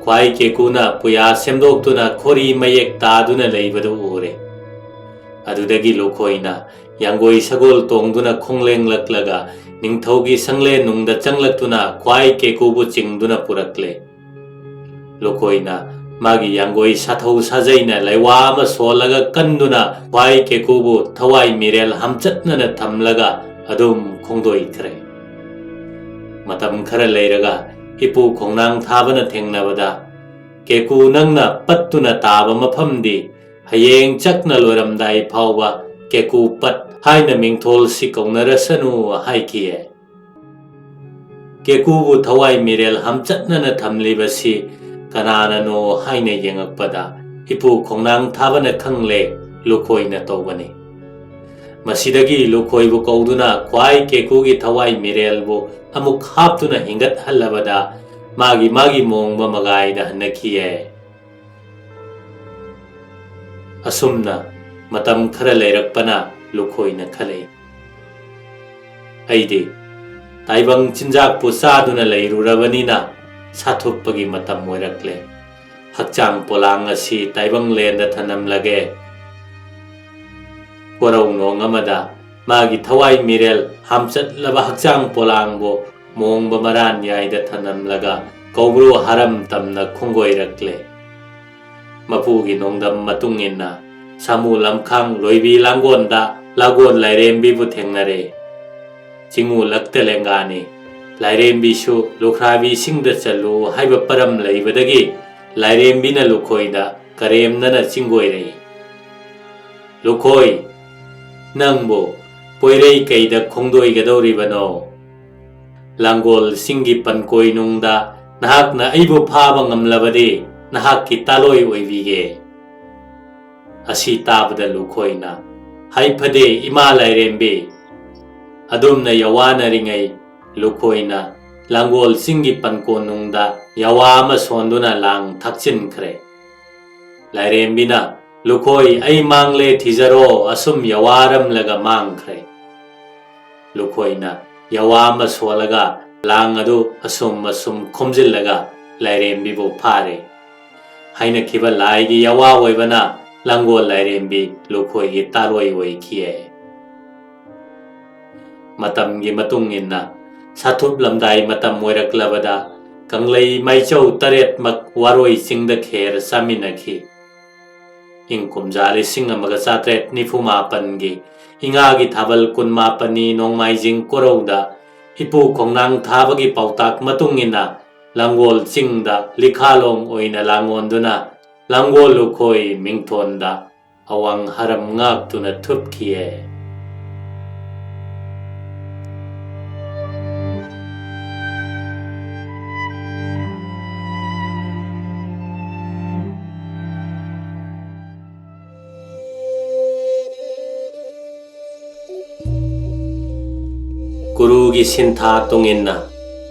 ꯈ꯭ꯋꯥꯏ ꯀꯦꯀꯨꯅ ꯄꯨꯌꯥ ꯁꯦꯝꯗꯣꯛꯇꯨꯅ ꯈꯣꯔꯤ ꯃꯌꯦꯛ ꯇꯥꯗꯨꯅ ꯂꯩꯕꯗꯨ ꯎꯔꯦ꯫ ꯑꯗꯨꯗꯒꯤ ꯂꯨꯈꯣꯏꯅ ꯌꯥꯡꯒꯣꯏ ꯁꯒꯣꯜ ꯇꯣꯡꯗꯨꯅ ꯈꯣꯡꯂꯦꯡꯂꯛꯂꯒ ꯅꯤꯡꯊꯧꯒꯤ ꯁꯪꯂꯦꯟ ꯅꯨꯡꯗ ꯆꯪꯂꯛꯇꯨꯅ ꯈ꯭ꯋꯥꯏ ꯀꯦꯀꯨꯕꯨ ꯆꯤꯡꯗꯨꯅ ꯄꯨꯔꯛꯂꯦ꯫ ꯂꯨꯈꯣꯏꯅ ꯃꯥꯒꯤ ꯌꯥꯡꯒꯣꯏ ꯁꯥꯊꯧ ꯁꯥꯖꯩꯅ ꯂꯩꯋꯥ ꯑꯃ ꯁꯣꯜꯂꯒ ꯀꯟꯗꯨꯅ ꯈ꯭ꯋꯥꯏ ꯀꯦꯀꯨꯕꯨ ꯊꯋꯥꯏ ꯃꯤꯔꯦꯜ ꯍꯝꯆꯠꯅꯅ ꯊꯝꯂꯒ ꯑꯗꯨꯝ ꯈꯣꯡꯗꯣꯏꯈ꯭ꯔꯦ꯫ ꯃꯇꯝ ꯈꯔ ꯂꯩꯔꯒ ꯏꯄꯨ ꯈꯣꯡꯅꯥꯡ ꯊꯥꯕꯅ ꯊꯦꯡꯅꯕꯗ, "ꯀꯦꯀꯨ ꯅꯪꯅ ꯄꯠꯇꯨꯅ ꯇꯥꯕ ꯃꯐꯝꯗꯤ ꯍꯌꯦꯡ ꯆꯛꯅ ꯂꯣꯏꯔꯝꯗꯥꯏ ꯐꯥꯎꯕ ꯀꯦꯀꯨ ꯄꯠ ꯍꯥꯏꯅ ꯃꯤꯡꯊꯣꯜꯁꯤ ꯀꯧꯅꯔꯁꯅꯨ" ꯍꯥꯏꯈꯤꯌꯦ꯫ ꯀꯦꯀꯨꯕꯨ ꯊꯋꯥꯏ ꯃꯤꯔꯦꯜ ꯍꯝꯆꯠꯅꯅ ꯊꯝꯂꯤꯕꯁꯤ ꯀꯅꯥꯅꯅꯣ ꯍꯥꯏꯅ ꯌꯦꯡꯉꯛꯄꯗ, ꯏꯄꯨ ꯈꯣꯡꯅꯥꯡ ꯊꯥꯕꯅ ꯈꯪꯂꯦ, ꯂꯨꯈꯣꯏꯅ ꯇꯧꯕꯅꯤ꯫ ꯃꯁꯤꯗꯒꯤ ꯂꯨꯈꯣꯏꯕꯨ ꯀꯧꯗꯨꯅ ꯈ꯭ꯋꯥꯏ ꯀꯦꯀꯨꯒꯤ ꯊꯋꯥꯏ ꯃꯤꯔꯦꯜꯕꯨ ꯑꯃꯨꯛ ꯍꯥꯞꯇꯨꯅ ꯍꯤꯡꯒꯠꯍꯜꯂꯕꯗ, ꯃꯥꯒꯤ ꯃꯥꯒꯤ ꯃꯣꯡꯕ ꯃꯒꯥꯏꯗ ꯍꯟꯅꯈꯤꯌꯦ꯫ ꯑꯁꯨꯝꯅ ꯃꯇꯝ ꯈꯔ ꯂꯩꯔꯛꯄꯅ ꯂꯨꯈꯣꯏꯅ ꯈꯜꯂꯛꯏ, "ꯑꯩꯗꯤ ꯇꯥꯏꯕꯪ ꯆꯤꯟꯖꯥꯛꯄꯨ ꯆꯥꯗꯨꯅ ꯂꯩꯔꯨꯔꯕꯅꯤꯅ ꯁꯥꯊꯨꯞꯄꯒꯤ ꯃꯇꯝ ꯑꯣꯏꯔꯛꯂꯦ꯫ ꯍꯛꯆꯥꯡ ꯄꯣꯂꯥꯡ ꯑꯁꯤ ꯇꯥꯏꯕꯪ ꯂꯦꯟꯗ ꯊꯅꯝꯂꯒꯦ꯫" ꯀꯣꯔꯧ ꯅꯣꯡ ꯑꯃꯗ ꯃꯥꯒꯤ ꯊꯋꯥꯏ ꯃꯤꯔꯦꯜ ꯍꯥꯝꯆꯠꯂꯕ ꯍꯛꯆꯥꯡ ꯄꯣꯂꯥꯡꯕꯨ ꯃꯣꯡꯕ ꯃꯔꯥꯟ ꯌꯥꯏꯗ ꯊꯅꯝꯂꯒ ꯀꯧꯕ꯭ꯔꯨ ꯍꯥꯔꯝ ꯇꯝꯅ ꯈꯣꯡꯒꯣꯏꯔꯛꯂꯦ꯫ ꯃꯄꯨꯒꯤ ꯅꯣꯡꯗꯝ ꯃꯇꯨꯡ ꯏꯟꯅ ꯁꯥꯃꯨ ꯂꯝꯈꯥꯡ ꯂꯣꯏꯕꯤ ꯂꯥꯡꯒꯣꯟꯗ ꯂꯥꯒꯣꯟ ꯂꯥꯏꯔꯦꯝꯕꯤꯕꯨ ꯊꯦꯡꯅꯔꯦ꯫ ꯆꯤꯡꯉꯨ ꯂꯛꯇ ꯂꯦꯡꯒꯥꯅꯤ꯫ ꯂꯥꯏꯔꯦꯝꯕꯤꯁꯨ ꯂꯨꯈ꯭ꯔꯥꯕꯤꯁꯤꯡꯗ ꯆꯜꯂꯨ ꯍꯥꯏꯕ ꯄꯔꯝ ꯂꯩꯕꯗꯒꯤ ꯂꯥꯏꯔꯦꯝꯕꯤꯅ ꯂꯨꯈꯣꯏꯗ ꯀꯔꯦꯝꯅꯅ ꯆꯤꯡꯒꯣꯏꯔꯛꯏ꯫ "ꯂꯨꯈꯣꯏ, ꯅꯪꯕꯨ ꯄꯣꯏꯔꯩ ꯀꯩꯗ ꯈꯣꯡꯗꯣꯏꯒꯗꯧꯔꯤꯕꯅꯣ? ꯂꯥꯡꯒꯣꯜ ꯆꯤꯡꯒꯤ ꯄꯟꯀꯣꯏꯅꯨꯡꯗ ꯅꯍꯥꯛꯅ ꯑꯩꯕꯨ ꯐꯥꯕ ꯉꯝꯂꯕꯗꯤ ꯅꯍꯥꯛꯀꯤ ꯇꯥꯂꯣꯏ ꯑꯣꯏꯕꯤꯒꯦ꯫" ꯑꯁꯤ ꯇꯥꯕꯗ ꯂꯨꯈꯣꯏꯅ, "ꯍꯥꯏꯐꯗꯦ ꯏꯃꯥ ꯂꯥꯏꯔꯦꯝꯕꯤ, ꯑꯗꯣꯝꯅ ꯌꯋꯥꯅꯔꯤꯉꯩ ꯂꯨꯈꯣꯏꯅ ꯂꯥꯡꯒꯣꯜ ꯆꯤꯡꯒꯤ ꯄꯟꯀꯣꯟꯅꯨꯡꯗ ꯌꯋꯥ ꯑꯃ ꯁꯣꯟꯗꯨꯅ ꯂꯥꯡ ꯊꯥꯛꯆꯤꯟꯈ꯭ꯔꯦ꯫ ꯂꯥꯏꯔꯦꯝꯕꯤꯅ, 'ꯂꯨꯈꯣꯏ, ꯑꯩ ꯃꯥꯡꯂꯦ, ꯊꯤꯖꯔꯣ,' ꯑꯁꯨꯝ ꯌꯋꯥꯔꯝꯂꯒ ꯃꯥꯡꯈ꯭ꯔꯦ꯫ ꯂꯨꯈꯣꯏꯅ ꯌꯋꯥ ꯑꯃ ꯁꯣꯜꯂꯒ ꯂꯥꯡ ꯑꯗꯨ ꯑꯁꯨꯝ ꯑꯁꯨꯝ ꯈꯣꯝꯖꯤꯜꯂꯒ ꯂꯥꯏꯔꯦꯝꯕꯤꯕꯨ ꯐꯥꯔꯦ꯫ ꯍꯥꯏꯅꯈꯤꯕ ꯂꯥꯏꯒꯤ ꯌꯥꯋꯥ ꯑꯣꯏꯕꯅ ꯂꯥꯡꯒꯣꯜ ꯂꯥꯏꯔꯦꯝꯕꯤ ꯂꯨꯈꯣꯏꯒꯤ ꯇꯥꯂꯣꯏ ꯑꯣꯏꯈꯤꯌꯦ꯫ ꯃꯇꯝꯒꯤ ꯃꯇꯨꯡ ꯏꯟꯅ ꯁꯥꯊꯨꯞ ꯂꯝꯗꯥꯏ ꯃꯇꯝ ꯑꯣꯏꯔꯛꯂꯕꯗ ꯀꯪꯂꯩ ꯃꯥꯏꯆꯧ ꯇꯔꯦꯠꯃꯛ ꯋꯥꯔꯣꯏ ꯆꯤꯡꯗ ꯈꯦꯔ ꯆꯥꯃꯤꯟꯅꯈꯤ꯫ ꯏꯪ ꯀꯨꯝꯖꯥ ꯂꯤꯁꯤꯡ ꯑꯃꯒ ꯆꯥꯇ꯭ꯔꯦꯠ ꯅꯤꯐꯨ ꯃꯥꯄꯟꯒꯤ ꯏꯉꯥꯒꯤ ꯊꯥꯕꯜ ꯀꯨꯟꯃꯥꯄꯟꯅꯤ ꯅꯣꯡꯃꯥꯏꯖꯤꯡ ꯀꯣꯔꯧꯗ ꯏꯄꯨ ꯈꯣꯡꯅꯥꯡ ꯊꯥꯕꯒꯤ ꯄꯥꯎꯇꯥꯛ ꯃꯇꯨꯡ ꯏꯟꯅ ꯂꯥꯡꯒꯣꯜ ꯆꯤꯡꯗ ꯂꯤꯈꯥꯂꯣꯡ ꯑꯣꯏꯅ ꯂꯥꯡꯉꯣꯟꯗꯨꯅ ꯂꯥꯡꯒꯣꯜ ꯂꯨꯈꯣꯏ ꯃꯤꯡꯊꯣꯟꯗ ꯑꯋꯥꯡ ꯍꯔꯝ ꯉꯥꯛꯇꯨꯅ ꯊꯨꯞꯈꯤꯌꯦ꯫ ꯀꯨꯔꯨꯒꯤ ꯁꯤꯟꯊꯥ ꯇꯨꯡꯏꯟꯅ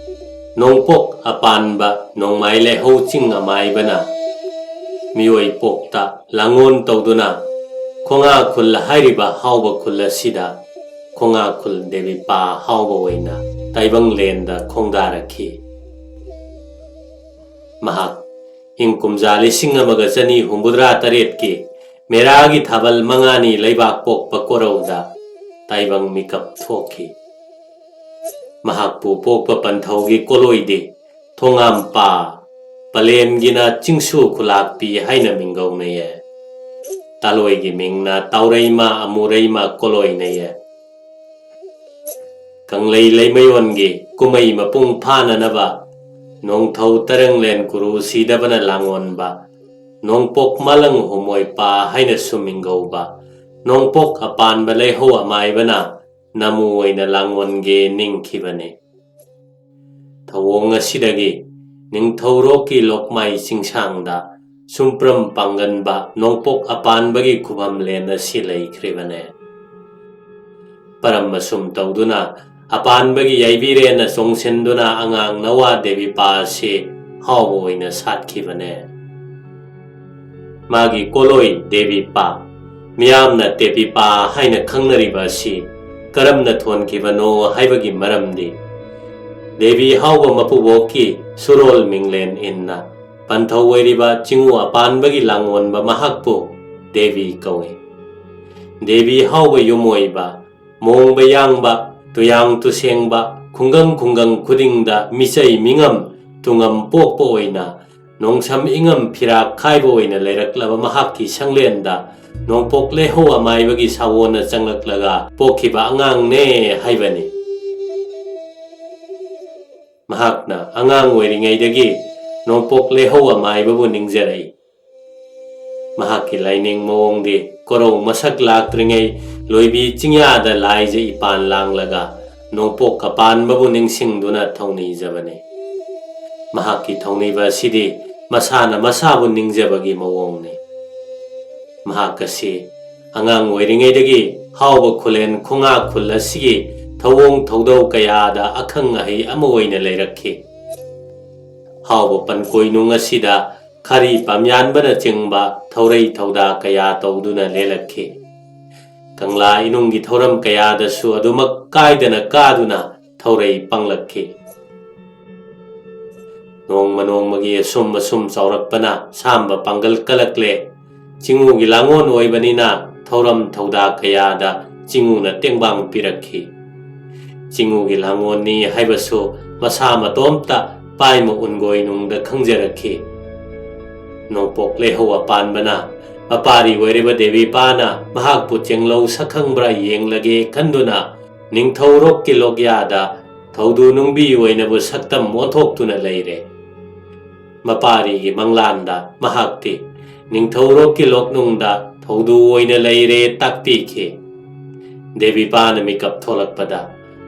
ꯅꯣꯡꯄꯣꯛ ꯑꯄꯥꯟꯕ ꯅꯣꯡꯃꯥꯏ ꯂꯩꯍꯧ ꯆꯤꯡ ꯑꯃꯥꯏꯕꯅ ꯃꯤꯑꯣꯏ ꯄꯣꯛꯇ ꯂꯥꯡꯑꯣꯟ ꯇꯧꯗꯨꯅ ꯈꯣꯡꯉꯥ ꯈꯨꯜ ꯍꯥꯏꯔꯤꯕ ꯍꯥꯎꯕ ꯈꯨꯜ ꯑꯁꯤꯗ ꯈꯣꯡꯉꯥ ꯈꯨꯜ ꯗꯦꯕꯤꯄꯥ ꯍꯥꯎꯕ ꯑꯣꯏꯅ ꯇꯥꯏꯕꯪꯂꯦꯟꯗ ꯈꯣꯡꯗꯥꯔꯛꯈꯤ꯫ ꯃꯍꯥꯛ ꯏꯪ ꯀꯨꯝꯖꯥ ꯂꯤꯁꯤꯡ ꯑꯃꯒ ꯆꯅꯤ ꯍꯨꯝꯐꯨꯇꯔꯥ ꯇꯔꯦꯠꯀꯤ ꯃꯦꯔꯥꯒꯤ ꯊꯥꯕꯜ ꯃꯉꯥꯅꯤ ꯂꯩꯕꯥꯛ ꯄꯣꯛꯄ ꯀꯣꯔꯧꯗ ꯇꯥꯏꯕꯪ ꯃꯤꯀꯞ ꯊꯣꯛꯈꯤ꯫ ꯃꯍꯥꯛꯄꯨ ꯄꯣꯛꯄ ꯄꯟꯊꯧꯒꯤ ꯀꯣꯂꯣꯏꯗꯤ ꯊꯣꯉꯥꯝꯄꯥ, ꯄꯂꯦꯟꯒꯤꯅ ꯆꯤꯡꯁꯨ ꯈꯨꯂꯥꯛꯄꯤ ꯍꯥꯏꯅ ꯃꯤꯡꯒꯧꯅꯩꯌꯦ꯫ ꯇꯥꯂꯣꯏꯒꯤ ꯃꯤꯡꯅ ꯇꯥꯎꯔꯩꯃ ꯑꯃꯨꯔꯩꯃ ꯀꯣꯂꯣꯏꯅꯩꯌꯦ꯫ ꯀꯪꯂꯩ ꯂꯩꯃꯌꯣꯟꯒꯤ ꯀꯨꯝꯍꯩ ꯃꯄꯨꯡ ꯐꯥꯅꯅꯕ ꯅꯣꯡꯊꯧ ꯇꯔꯪꯂꯦꯟ ꯀꯨꯔꯨ ꯁꯤꯗꯕꯅ ꯂꯥꯡꯑꯣꯟꯕ ꯅꯣꯡꯄꯣꯛ ꯃꯥꯂꯪ ꯍꯨꯝꯃꯣꯏꯄꯥ ꯍꯥꯏꯅꯁꯨ ꯃꯤꯡꯒꯧꯕ ꯅꯣꯡꯄꯣꯛ ꯑꯄꯥꯟꯕ ꯂꯩꯍꯧ ꯑꯃꯥꯏꯕꯅ ꯅꯃꯨ ꯑꯣꯏꯅ ꯂꯥꯡꯑꯣꯟꯒꯦ ꯅꯤꯡꯈꯤꯕꯅꯤ꯫ ꯊꯧꯑꯣꯡ ꯑꯁꯤꯗꯒꯤ ꯅꯤꯡꯊꯧꯔꯣꯛꯀꯤ ꯂꯣꯛꯃꯥꯏ ꯆꯤꯡꯁꯥꯡꯗ ꯁꯨꯝꯄ꯭ꯔꯝ ꯄꯥꯡꯒꯟꯕ ꯅꯣꯡꯄꯣꯛ ꯑꯄꯥꯟꯕꯒꯤ ꯈꯨꯕꯝꯂꯦꯟ ꯑꯁꯤ ꯂꯩꯈ꯭ꯔꯤꯕꯅꯦ꯫ ꯄꯔꯝ ꯑꯁꯨꯝ ꯇꯧꯗꯨꯅ ꯑꯄꯥꯟꯕꯒꯤ ꯌꯥꯏꯕꯤꯔꯦꯟꯅ ꯆꯣꯡꯁꯤꯟꯗꯨꯅ ꯑꯉꯥꯡ ꯅꯋꯥ ꯗꯦꯕꯤꯄꯥ ꯑꯁꯤ ꯍꯥꯎꯕ ꯑꯣꯏꯅ ꯁꯥꯠꯈꯤꯕꯅꯦ꯫ ꯃꯥꯒꯤ ꯀꯣꯂꯣꯏ ꯗꯦꯕꯤꯄꯥ, ꯃꯤꯌꯥꯝꯅ ꯇꯦꯄꯤꯄꯥ ꯍꯥꯏꯅ ꯈꯪꯅꯔꯤꯕ ꯑꯁꯤ ꯀꯔꯝꯅ ꯊꯣꯟꯈꯤꯕꯅꯣ ꯍꯥꯏꯕꯒꯤ ꯃꯔꯝꯗꯤ ꯗꯦꯕꯤ ꯍꯥꯎꯕ ꯃꯄꯨꯕꯣꯛꯀꯤ ꯁꯨꯔꯣꯜ ꯃꯤꯡꯂꯦꯟ ꯏꯟꯅ ꯄꯟꯊꯧ ꯑꯣꯏꯔꯤꯕ ꯆꯤꯡꯎ ꯑꯄꯥꯟꯕꯒꯤ ꯂꯥꯡꯑꯣꯟꯕ ꯃꯍꯥꯛꯄꯨ ꯗꯦꯕꯤ ꯀꯧꯏ꯫ ꯗꯦꯕꯤ ꯍꯥꯎꯕ ꯌꯨꯝ ꯑꯣꯏꯕ, ꯃꯣꯡꯕ ꯌꯥꯡꯕ, ꯇꯨꯌꯥꯡ ꯇꯨꯁꯦꯡꯕ, ꯈꯨꯡꯒꯪ ꯈꯨꯡꯒꯪ ꯈꯨꯗꯤꯡꯗ ꯃꯤꯆꯩ ꯃꯤꯉꯝ ꯇꯨꯉꯝ ꯄꯣꯛꯄ ꯑꯣꯏꯅ ꯅꯣꯡꯁꯝ ꯏꯉꯝ ꯐꯤꯔꯥꯛ ꯈꯥꯏꯕ ꯑꯣꯏꯅ ꯂꯩꯔꯛꯂꯕ ꯃꯍꯥꯛꯀꯤ ꯁꯪꯂꯦꯟꯗ ꯅꯣꯡꯄꯣꯛ ꯂꯩꯍꯧ ꯑꯃꯥꯏꯕꯒꯤ ꯁꯥꯋꯣꯟꯅ ꯆꯪꯂꯛꯂꯒ ꯄꯣꯛꯈꯤꯕ ꯑꯉꯥꯡꯅꯦ ꯍꯥꯏꯕꯅꯤ꯫ ꯃꯍꯥꯛꯅ ꯑꯉꯥꯡ ꯑꯣꯏꯔꯤꯉꯩꯗꯒꯤ ꯅꯣꯡꯄꯣꯛ ꯂꯩꯍꯧ ꯑꯃꯥꯏꯕꯕꯨ ꯅꯤꯡꯖꯔꯛꯏ꯫ ꯃꯍꯥꯛꯀꯤ ꯂꯥꯏꯅꯤꯡ ꯃꯑꯣꯡꯗꯤ ꯀꯣꯔꯧ ꯃꯁꯛ ꯂꯥꯛꯇ꯭ꯔꯤꯉꯩ ꯂꯣꯏꯕꯤ ꯆꯤꯡꯌꯥꯗ ꯂꯥꯏꯖ ꯏꯄꯥꯟ ꯂꯥꯡꯂꯒ ꯅꯣꯡꯄꯣꯛ ꯀꯄꯥꯟꯕꯕꯨ ꯅꯤꯡꯁꯤꯡꯗꯨꯅ ꯊꯧꯅꯤꯖꯕꯅꯤ꯫ ꯃꯍꯥꯛꯀꯤ ꯊꯧꯅꯤꯕ ꯑꯁꯤꯗꯤ ꯃꯁꯥꯅ ꯃꯁꯥꯕꯨ ꯅꯤꯡꯖꯕꯒꯤ ꯃꯑꯣꯡꯅꯤ꯫ ꯃꯍꯥꯛ ꯑꯁꯤ ꯑꯉꯥꯡ ꯑꯣꯏꯔꯤꯉꯩꯗꯒꯤ ꯍꯥꯎꯕ ꯈꯨꯂꯦꯟ ꯈꯣꯡꯉꯥ ꯈꯨꯜ ꯑꯁꯤꯒꯤ ꯊꯧꯑꯣꯡ ꯊꯧꯗꯧ ꯀꯌꯥꯗ ꯑꯈꯪ ꯑꯍꯩ ꯑꯃ ꯑꯣꯏꯅ ꯂꯩꯔꯛꯈꯤ꯫ ꯍꯥꯎꯕ ꯄꯟꯀꯣꯏꯅꯨꯡ ꯑꯁꯤꯗ ꯈꯥꯔꯤ ꯄꯥꯝꯌꯥꯟꯕꯅꯆꯤꯡꯕ ꯊꯧꯔꯩ ꯊꯧꯗꯥ ꯀꯌꯥ ꯇꯧꯗꯨꯅ ꯂꯦꯜꯂꯛꯈꯤ꯫ ꯀꯪꯂꯥ ꯏꯅꯨꯡꯒꯤ ꯊꯧꯔꯝ ꯀꯌꯥꯗꯁꯨ ꯑꯗꯨꯃꯛ ꯀꯥꯏꯗꯅ ꯀꯥꯗꯨꯅ ꯊꯧꯔꯩ ꯄꯥꯡꯂꯛꯈꯤ꯫ ꯅꯣꯡꯃ ꯅꯣꯡꯃꯒꯤ ꯑꯁꯨꯝ ꯑꯁꯨꯝ ꯆꯥꯎꯔꯛꯄꯅ ꯁꯥꯝꯕ ꯄꯥꯡꯒꯜ ꯀꯜꯂꯛꯂꯦ꯫ ꯆꯤꯡꯎꯒꯤ ꯂꯥꯡꯑꯣꯟ ꯑꯣꯏꯕꯅꯤꯅ ꯊꯧꯔꯝ ꯊꯧꯗꯥ ꯀꯌꯥꯗ ꯆꯤꯡꯎꯅ ꯇꯦꯡꯕꯥꯡ ꯄꯤꯔꯛꯈꯤ꯫ ꯆꯤꯡꯎꯒꯤ ꯂꯥꯡꯑꯣꯟꯅꯤ ꯍꯥꯏꯕꯁꯨ ꯃꯁꯥ ꯃꯇꯣꯝꯇ ꯄꯥꯏꯃ ꯎꯟꯒꯣꯏꯅꯨꯡꯗ ꯈꯪꯖꯔꯛꯈꯤ꯫ ꯅꯣꯡꯄꯣꯛ ꯂꯩꯍꯧ ꯑꯄꯥꯟꯕꯅ ꯃꯄꯥꯔꯤ ꯑꯣꯏꯔꯤꯕ ꯗꯦꯕꯤꯄꯥꯅ ꯃꯍꯥꯛꯄꯨ ꯆꯦꯡꯂꯧ ꯁꯛꯈꯪꯕ꯭ꯔꯥ ꯌꯦꯡꯂꯒꯦ ꯈꯟꯗꯨꯅ ꯅꯤꯡꯊꯧꯔꯣꯛꯀꯤ ꯂꯣꯛꯌꯥꯗ ꯊꯧꯗꯨ ꯅꯨꯡꯕꯤ ꯑꯣꯏꯅꯕꯨ ꯁꯛꯇꯝ ꯑꯣꯟꯊꯣꯛꯇꯨꯅ ꯂꯩꯔꯦ꯫ ꯃꯄꯥꯔꯤꯒꯤ ꯃꯪꯂꯥꯟꯗ ꯃꯍꯥꯛꯇꯤ ꯅꯤꯡꯊꯧꯔꯣꯛꯀꯤ ꯂꯣꯛꯅꯨꯡꯗ ꯊꯧꯗꯨ ꯑꯣꯏꯅ ꯂꯩꯔꯦ ꯇꯥꯛꯄꯤꯈꯤ꯫ ꯗꯦꯕꯤꯄꯥꯅ ꯃꯤꯀꯞ ꯊꯣꯛꯂꯛꯄꯗ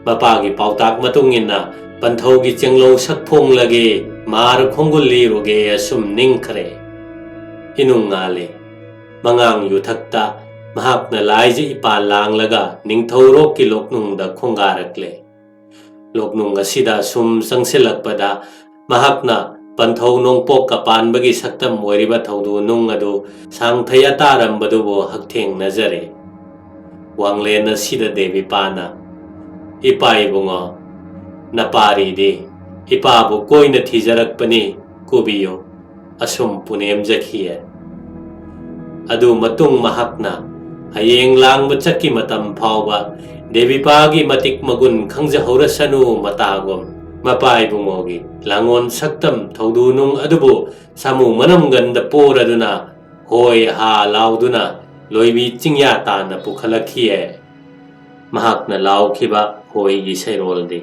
ꯃꯄꯥꯒꯤ ꯄꯥꯎꯇꯥꯛ ꯃꯇꯨꯡ ꯏꯟꯅ ꯄꯟꯊꯧꯒꯤ ꯆꯦꯡꯂꯧ ꯁꯛꯐꯣꯡꯂꯒꯦ, ꯃꯥꯔ ꯈꯣꯡꯒꯨꯜ ꯂꯤꯔꯨꯒꯦ ꯑꯁꯨꯝ ꯅꯤꯡꯈ꯭ꯔꯦ꯫ ꯏꯅꯨꯡ ꯉꯥꯜꯂꯦ꯫ ꯃꯉꯥꯡ ꯌꯨꯊꯛꯇ ꯃꯍꯥꯛꯅ ꯂꯥꯏꯖ ꯏꯄꯥꯜ ꯂꯥꯡꯂꯒ ꯅꯤꯡꯊꯧꯔꯣꯛꯀꯤ ꯂꯣꯛꯅꯨꯡꯗ ꯈꯣꯡꯒꯥꯔꯛꯂꯦ꯫ ꯂꯣꯛꯅꯨꯡ ꯑꯁꯤꯗ ꯁꯨꯝ ꯆꯪꯁꯤꯜꯂꯛꯄꯗ ꯃꯍꯥꯛꯅ ꯄꯟꯊꯧ ꯅꯣꯡꯄꯣꯛ ꯀꯄꯥꯟꯕꯒꯤ ꯁꯛꯇꯝ ꯑꯣꯏꯔꯤꯕ ꯊꯧꯗꯨ ꯅꯨꯡ ꯑꯗꯨ ꯁꯥꯡꯊꯩ ꯑꯇꯥꯔꯝꯕꯗꯨꯕꯨ ꯍꯛꯊꯦꯡꯅꯖꯔꯦ꯫ ꯋꯥꯡꯂꯦꯟ ꯑꯁꯤꯗ ꯗꯦꯕꯤꯄꯥꯅ, "ꯏꯄꯥ ꯏꯕꯨꯡꯉꯣ, ꯅꯄꯥꯔꯤꯗꯤ ꯏꯄꯥꯕꯨ ꯀꯣꯏꯅ ꯊꯤꯖꯔꯛꯄꯅꯤ, ꯀꯨꯕꯤꯌꯣ꯫ ꯑꯁꯨꯝ ꯄꯨꯅꯦꯝꯖꯈꯤꯌꯦ꯫ ꯑꯗꯨ ꯃꯇꯨꯡ ꯃꯍꯥꯛꯅ ꯍꯌꯦꯡ ꯂꯥꯡꯕ ꯆꯠꯈꯤ ꯃꯇꯝ ꯐꯥꯎꯕ ꯗꯦꯕꯤꯄꯥꯒꯤ ꯃꯇꯤꯛ ꯃꯒꯨꯟ ꯈꯪꯖꯍꯧꯔꯁꯅꯨ ꯃꯇꯥꯒꯨꯝ ꯃꯄꯥ ꯏꯕꯨꯡꯉꯣꯒꯤ ꯂꯥꯡꯑꯣꯟ ꯁꯛꯇꯝ ꯊꯧꯗꯨ ꯅꯨꯡ ꯑꯗꯨꯕꯨ ꯁꯥꯃꯨ ꯃꯅꯝꯒꯟꯗ ꯄꯣꯔꯗꯨꯅ ꯍꯣꯏ ꯍꯥ ꯂꯥꯎꯗꯨꯅ ꯂꯣꯏꯕꯤ ꯆꯤꯡꯌꯥ ꯇꯥꯟꯅ ꯄꯨꯈꯠꯂꯛꯈꯤꯌꯦ꯫ ꯃꯍꯥꯛꯅ ꯂꯥꯎꯈꯤꯕ ꯍꯣꯏꯒꯤ ꯁꯩꯔꯣꯜꯗꯤ: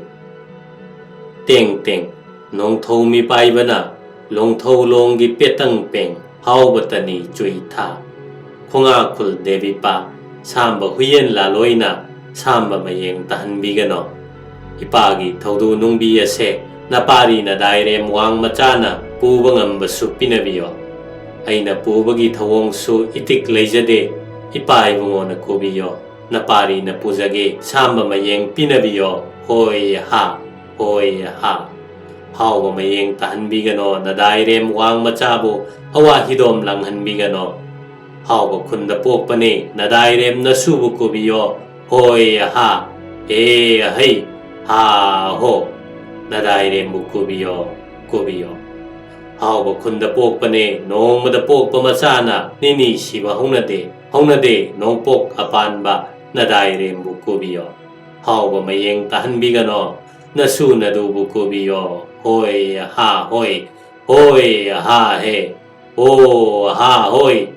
ꯇꯦꯡ ꯇꯦꯡ ꯅꯣꯡꯊꯧ ꯃꯤꯄꯥꯏꯕꯅ ꯂꯣꯡꯊꯧ ꯂꯣꯡꯒꯤ ꯄꯦꯇꯪ ꯄꯦꯡ ꯍꯥꯎꯕꯇꯅꯤ ꯆꯨꯏ ꯊꯥ꯫ ꯈꯣꯡꯉꯥꯈꯨꯜ ꯗꯦꯕꯤꯄꯥ ꯁꯥꯝꯕ ꯍꯨꯏꯌꯦꯟ ꯂꯥꯂꯣꯏꯅ ꯁꯥꯝꯕ ꯃꯌꯦꯡ ꯇꯥꯍꯟꯕꯤꯒꯅꯣ꯫ ꯏꯄꯥꯒꯤ ꯊꯧꯗꯨ ꯅꯨꯡꯕꯤ ꯑꯁꯦ ꯅꯄꯥꯔꯤ ꯅꯗꯥꯏꯔꯦꯝ ꯋꯥꯡ ꯃꯆꯥꯅ ꯄꯨꯕ ꯉꯝꯕꯁꯨ ꯄꯤꯅꯕꯤꯌꯣ꯫ ꯑꯩꯅ ꯄꯨꯕꯒꯤ ꯊꯧꯑꯣꯡꯁꯨ ꯏꯇꯤꯛ ꯂꯩꯖꯗꯦ, ꯏꯄꯥ ꯏꯕꯨꯡꯉꯣꯅ ꯀꯨꯕꯤꯌꯣ꯫ ꯅꯄꯥꯔꯤꯅ ꯄꯨꯖꯒꯦ ꯁꯥꯝꯕ ꯃꯌꯦꯡ ꯄꯤꯅꯕꯤꯌꯣ꯫ ꯍꯣꯏ ꯍꯥ, ꯍꯣꯏ ꯍꯥ꯫ ꯍꯥꯎꯕ ꯃꯌꯦꯡ ꯇꯥꯍꯟꯕꯤꯒꯅꯣ, ꯅꯗꯥꯏꯔꯦꯝ ꯋꯥꯡ ꯃꯆꯥꯕꯨ ꯑꯋꯥ ꯍꯤꯗꯣꯝ ꯂꯥꯡꯍꯟꯕꯤꯒꯅꯣ꯫ ꯍꯥꯎꯕ ꯈꯨꯟꯗ ꯄꯣꯛꯄꯅꯦ ꯅꯗꯥꯏꯔꯦꯝ ꯅꯁꯨꯕꯨ ꯀꯨꯕꯤꯌꯣ꯫ ꯍꯣꯏ ꯍꯥ, ꯍꯦ ꯍꯩ, ꯍꯥ ꯍꯣ꯫ ꯅꯗꯥꯏꯔꯦꯝꯕꯨ ꯀꯨꯕꯤꯌꯣ, ꯀꯨꯕꯤꯌꯣ꯫ ꯍꯥꯎꯕ ꯈꯨꯟꯗ ꯄꯣꯛꯄꯅꯦ ꯅꯣꯡꯃꯗ ꯄꯣꯛꯄ ꯃꯆꯥꯅ ꯅꯤꯅꯤ ꯁꯤꯕ ꯍꯧꯅꯗꯦ, ꯍꯧꯅꯗꯦ ꯅꯣꯡꯄꯣꯛ ꯑꯄꯥꯟꯕ ꯅꯗꯥꯏꯔꯦꯝꯕꯨ ꯀꯨꯕꯤꯌꯣ꯫ ꯍꯥꯎꯕ ꯃꯌꯦꯡ ꯇꯥꯍꯟꯕꯤꯒꯅꯣ, ꯅꯁꯨ ꯅꯗꯨꯕꯨ ꯀꯨꯕꯤꯌꯣ꯫ ꯍꯣꯏ ꯍꯥ ꯍꯣꯏ, ꯍꯣꯏ ꯍꯥ ꯍꯦ, ꯍꯣ ꯍꯥ ꯍꯣꯏ꯫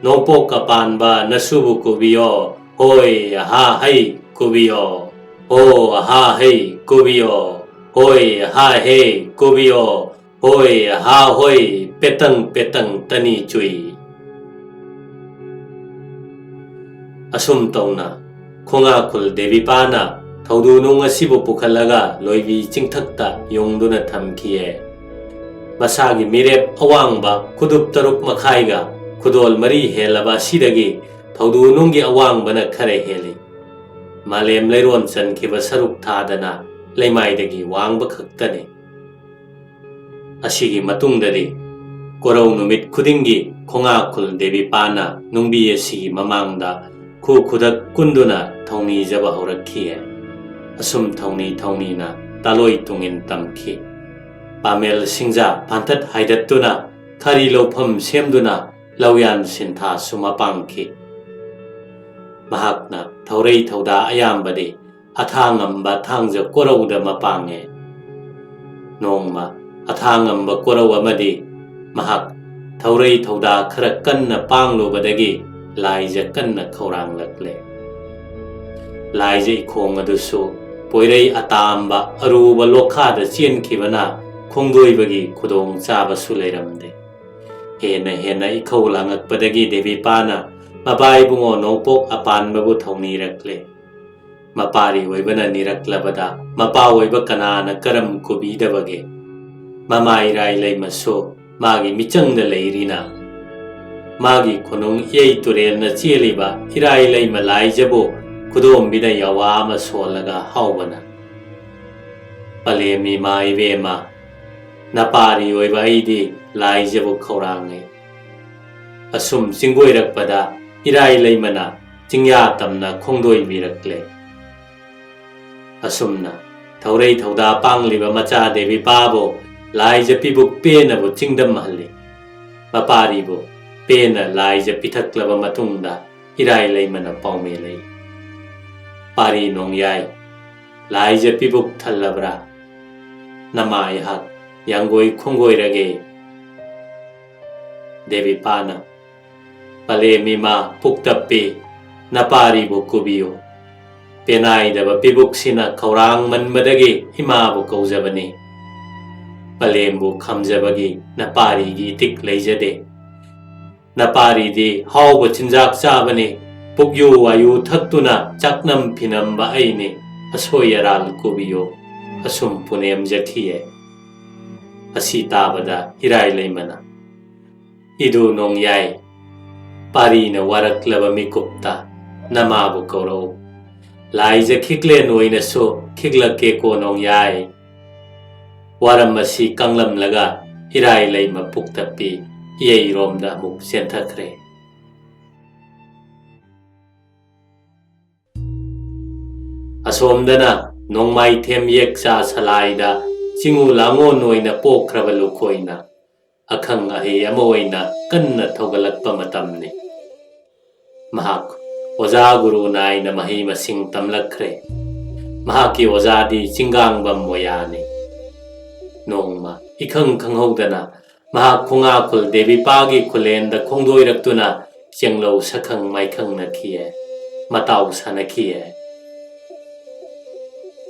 ꯅꯣꯡꯄꯣꯛ ꯑꯄꯥꯟꯕ ꯅꯁꯨꯕꯨ ꯀꯨꯕꯤꯌꯣ꯫ ꯍꯣꯏ ꯍꯥ ꯍꯩ ꯀꯨꯕꯤꯌꯣ꯫ ꯍꯣ ꯍꯥ ꯍꯩ ꯀꯨꯕꯤꯌꯣ꯫ ꯍꯣꯏ ꯍꯥ ꯍꯦ ꯀꯨꯕꯤꯌꯣ꯫ ꯍꯣꯏ ꯍꯥ ꯍꯣꯏ, ꯄꯦꯇꯪ ꯄꯦꯇꯪ ꯇꯅꯤ ꯆꯨꯏ꯫ ꯑꯁꯨꯝ ꯇꯧꯅ ꯈꯣꯡꯉꯥꯈꯨꯜ ꯗꯦꯕꯤꯄꯥꯅ ꯊꯧꯗꯨꯅꯨꯡ ꯑꯁꯤꯕꯨ ꯄꯨꯈꯠꯂꯒ ꯂꯣꯏꯕꯤ ꯆꯤꯡꯊꯛꯇ ꯌꯨꯡꯗꯨꯅ ꯊꯝꯈꯤꯌꯦ꯫ ꯃꯁꯥꯒꯤ ꯃꯤꯔꯦꯞ ꯑꯋꯥꯡꯕ ꯈꯨꯗꯨꯞ ꯇꯔꯨꯛ ꯃꯈꯥꯏꯒ ꯈꯨꯗꯣꯜ ꯃꯔꯤ ꯍꯦꯜꯂꯕ ꯑꯁꯤꯗꯒꯤ ꯊꯧꯗꯨꯅꯨꯡꯒꯤ ꯑꯋꯥꯡꯕꯅ ꯈꯔ ꯍꯦꯜꯂꯤ꯫ ꯃꯥꯂꯦꯝ ꯂꯩꯔꯣꯟ ꯆꯟꯈꯤꯕ ꯁꯔꯨꯛ ꯊꯥꯗꯅ ꯂꯩꯃꯥꯏꯗꯒꯤ ꯋꯥꯡꯕ ꯈꯛꯇꯅꯤ꯫ ꯑꯁꯤꯒꯤ ꯃꯇꯨꯡꯗꯗꯤ ꯀꯣꯔꯧ ꯅꯨꯃꯤꯠ ꯈꯨꯗꯤꯡꯒꯤ ꯈꯣꯡꯉꯥꯈꯨꯜ ꯗꯦꯕꯤꯄꯥꯅ ꯅꯨꯡꯕꯤ ꯑꯁꯤꯒꯤ ꯃꯃꯥꯡꯗ ꯈꯨ ꯈꯨꯗꯛ ꯀꯨꯟꯗꯨꯅ ꯊꯧꯅꯤꯖꯕ ꯍꯧꯔꯛꯈꯤꯌꯦ꯫ ꯑꯁꯨꯝ ꯊꯧꯅꯤ ꯊꯧꯅꯤꯅ ꯇꯥꯂꯣꯏ ꯇꯨꯡꯏꯟ ꯇꯝꯈꯤ꯫ ꯄꯥꯃꯦꯜ ꯁꯤꯡꯖꯥ ꯄꯥꯟꯊꯠ ꯍꯥꯏꯗꯠꯇꯨꯅ ꯈꯔꯤ ꯂꯧꯐꯝ ꯁꯦꯝꯗꯨꯅ ꯂꯧꯌꯥꯟ ꯁꯤꯟꯊꯥꯁꯨ ꯃꯄꯥꯡꯈꯤ꯫ ꯃꯍꯥꯛꯅ ꯊꯧꯔꯩ ꯊꯧꯗꯥ ꯑꯌꯥꯝꯕꯗꯤ ꯑꯊꯥꯡꯉꯝꯕ ꯊꯥꯡꯖ ꯀꯣꯔꯧꯗ ꯃꯄꯥꯡꯉꯦ꯫ ꯅꯣꯡꯃ ꯑꯊꯥꯡꯉꯝꯕ ꯀꯣꯔꯧ ꯑꯃꯗꯤ ꯃꯍꯥꯛ ꯊꯧꯔꯩ ꯊꯧꯗꯥ ꯈꯔ ꯀꯟꯅ ꯄꯥꯡꯂꯨꯕꯗꯒꯤ ꯂꯥꯏꯖ ꯀꯟꯅ ꯈꯧꯔꯥꯡꯂꯛꯂꯦ꯫ ꯂꯥꯏꯖ ꯏꯈꯣꯡ ꯑꯗꯨꯁꯨ ꯄꯣꯏꯔꯩ ꯑꯇꯥꯝꯕ ꯑꯔꯨꯕ ꯂꯣꯛꯈꯥꯗ ꯆꯦꯟꯈꯤꯕꯅ ꯈꯣꯡꯗꯣꯏꯕꯒꯤ ꯈꯨꯗꯣꯡ ꯆꯥꯕꯁꯨ ꯂꯩꯔꯝꯗꯦ꯫ ꯍꯦꯟꯅ ꯍꯦꯟꯅ ꯏꯈꯧ ꯂꯥꯡꯉꯛꯄꯗꯒꯤ ꯗꯦꯕꯤꯄꯥꯅ ꯃꯕꯥ ꯏꯕꯨꯡꯉꯣ ꯅꯣꯡꯄꯣꯛ ꯑꯄꯥꯟꯕꯕꯨ ꯊꯧꯅꯤꯔꯛꯂꯦ꯫ ꯃꯄꯥꯔꯤ ꯑꯣꯏꯕꯅ ꯅꯤꯔꯛꯂꯕꯗ ꯃꯄꯥ ꯑꯣꯏꯕ ꯀꯅꯥꯅ ꯀꯔꯝ ꯀꯨꯕꯤꯗꯕꯒꯦ? ꯃꯃꯥ ꯏꯔꯥꯏ ꯂꯩꯃꯁꯨ ꯃꯥꯒꯤ ꯃꯤꯆꯪꯗ ꯂꯩꯔꯤꯅ꯫ ꯃꯥꯒꯤ ꯈꯨꯅꯨꯡ ꯏꯌꯩ ꯇꯨꯔꯦꯜꯅ ꯆꯦꯜꯂꯤꯕ ꯏꯔꯥꯏ ꯂꯩꯃ ꯂꯥꯏꯖꯕꯨ ꯈꯨꯗꯣꯝꯕꯤꯗ ꯌꯥꯋꯥ ꯑꯃ ꯁꯣꯜꯂꯒ ꯍꯥꯎꯕꯅ, "ꯄꯂꯦꯝ ꯏꯃꯥ ꯏꯕꯦꯝꯃ, ꯅꯄꯥꯔꯤ ꯑꯣꯏꯕ ꯑꯩꯗꯤ ꯂꯥꯏꯖꯕꯨ ꯈꯧꯔꯥꯡꯉꯦ꯫" ꯑꯁꯨꯝ ꯆꯤꯡꯒꯣꯏꯔꯛꯄꯗ ꯏꯔꯥꯏ ꯂꯩꯃꯅ ꯆꯤꯡꯌꯥ ꯇꯝꯅ ꯈꯣꯡꯗꯣꯏꯕꯤꯔꯛꯂꯦ꯫ ꯑꯁꯨꯝꯅ ꯊꯧꯔꯩ ꯊꯧꯗꯥ ꯄꯥꯡꯂꯤꯕ ꯃꯆꯥ ꯗꯦꯕꯤꯄꯥꯕꯨ ꯂꯥꯏꯖ ꯄꯤꯕꯨꯛ ꯄꯦꯅꯕꯨ ꯆꯤꯡꯗꯝꯍꯜꯂꯤ꯫ ꯃꯄꯥꯔꯤꯕꯨ ꯄꯦꯅ ꯂꯥꯏꯖ ꯄꯤꯊꯛꯂꯕ ꯃꯇꯨꯡꯗ ꯏꯔꯥꯏ ꯂꯩꯃꯅ ꯄꯥꯎꯃꯦꯜꯂꯤ꯫ "ꯄꯥꯔꯤ ꯅꯣꯡꯌꯥꯏ, ꯂꯥꯏꯖ ꯄꯤꯕꯨꯛ ꯊꯜꯂꯕ꯭ꯔꯥ? ꯅꯃꯥ ꯑꯩꯍꯥꯛ ꯌꯥꯡꯒꯣꯏ ꯈꯣꯡꯒꯣꯏꯔꯒꯦ꯫" ꯗꯦꯕꯤꯄꯥꯅ, "ꯄꯂꯦꯝ ꯏꯃꯥ ꯄꯨꯛꯇꯞꯄꯤ, ꯅꯄꯥꯔꯤꯕꯨ ꯀꯨꯕꯤꯌꯨ꯫ ꯄꯦꯅꯥꯏꯗꯕ ꯄꯤꯕꯨꯛꯁꯤꯅ ꯈꯧꯔꯥꯡꯃꯟꯕꯗꯒꯤ ꯏꯃꯥꯕꯨ ꯀꯧꯖꯕꯅꯤ꯫ ꯄꯂꯦꯝꯕꯨ ꯈꯝꯖꯕꯒꯤ ꯅꯄꯥꯔꯤꯒꯤ ꯏꯇꯤꯛ ꯂꯩꯖꯗꯦ꯫ ꯅꯄꯥꯔꯤꯗꯤ ꯍꯥꯎꯕ ꯆꯤꯟꯖꯥꯛ ꯆꯥꯕꯅꯤ꯫ ꯄꯨꯛꯌꯨ ꯋꯥꯌꯨ ꯊꯛꯇꯨꯅ ꯆꯥꯛꯅꯝ ꯐꯤꯅꯝꯕ ꯑꯩꯅꯤ꯫ ꯑꯁꯣꯏ ꯑꯔꯥꯜ ꯀꯨꯕꯤꯌꯨ꯫" ꯑꯁꯨꯝ ꯄꯨꯅꯦꯝꯖꯈꯤꯌꯦ꯫ ꯑꯁꯤ ꯇꯥꯕꯗ ꯏꯔꯥꯏ ꯂꯩꯃꯅ, "ꯏꯗꯨ ꯅꯣꯡꯌꯥꯏ, ꯄꯥꯔꯤꯅ ꯋꯥꯔꯛꯂꯕ ꯃꯤꯀꯨꯞꯇ ꯅꯃꯥꯕꯨ ꯀꯧꯔꯛꯎ꯫ ꯂꯥꯏꯖ ꯈꯤꯛꯂꯦꯟ ꯑꯣꯏꯅꯁꯨ ꯈꯤꯛꯂꯛꯀꯦꯀꯣ ꯅꯣꯡꯌꯥꯏ꯫" ꯋꯥꯔꯝ ꯑꯁꯤ ꯀꯪꯂꯝꯂꯒ ꯏꯔꯥꯏ ꯂꯩꯃ ꯄꯨꯛꯇꯞꯄꯤ ꯏꯌꯩꯔꯣꯝꯗ ꯑꯃꯨꯛ ꯆꯦꯟꯊꯈ꯭ꯔꯦ꯫ ꯑꯁꯣꯝꯗꯅ ꯅꯣꯡꯃꯥꯏꯊꯦꯝ ꯌꯦꯛꯆꯥ ꯁꯂꯥꯏꯗ ꯆꯤꯡꯉꯨ ꯂꯥꯡꯉꯣꯟ ꯑꯣꯏꯅ ꯄꯣꯛꯈ꯭ꯔꯕ ꯂꯨꯈꯣꯏꯅ ꯑꯈꯪ ꯑꯍꯩ ꯑꯃ ꯑꯣꯏꯅ ꯀꯟꯅ ꯊꯧꯒꯠꯂꯛꯄ ꯃꯇꯝꯅꯤ꯫ ꯃꯍꯥꯛ ꯑꯣꯖꯥ ꯒꯨꯔꯨ ꯅꯥꯏꯅ ꯃꯍꯩ ꯃꯁꯤꯡ ꯇꯝꯂꯛꯈ꯭ꯔꯦ꯫ ꯃꯍꯥꯛꯀꯤ ꯑꯣꯖꯥꯗꯤ ꯆꯤꯡꯒꯥꯡꯕꯝ ꯃꯣꯌꯥꯅꯤ꯫ ꯅꯣꯡꯃ ꯏꯈꯪ ꯈꯪꯍꯧꯗꯅ ꯃꯍꯥꯛ ꯈꯣꯡꯉꯥꯈꯨꯜ ꯗꯦꯕꯤꯄꯥꯒꯤ ꯈꯨꯂꯦꯟꯗ ꯈꯣꯡꯗꯣꯏꯔꯛꯇꯨꯅ ꯆꯦꯡꯂꯧ ꯁꯛꯈꯪ ꯃꯥꯏꯈꯪꯅꯈꯤꯌꯦ, ꯃꯇꯥꯎ ꯁꯥꯅꯈꯤꯌꯦ꯫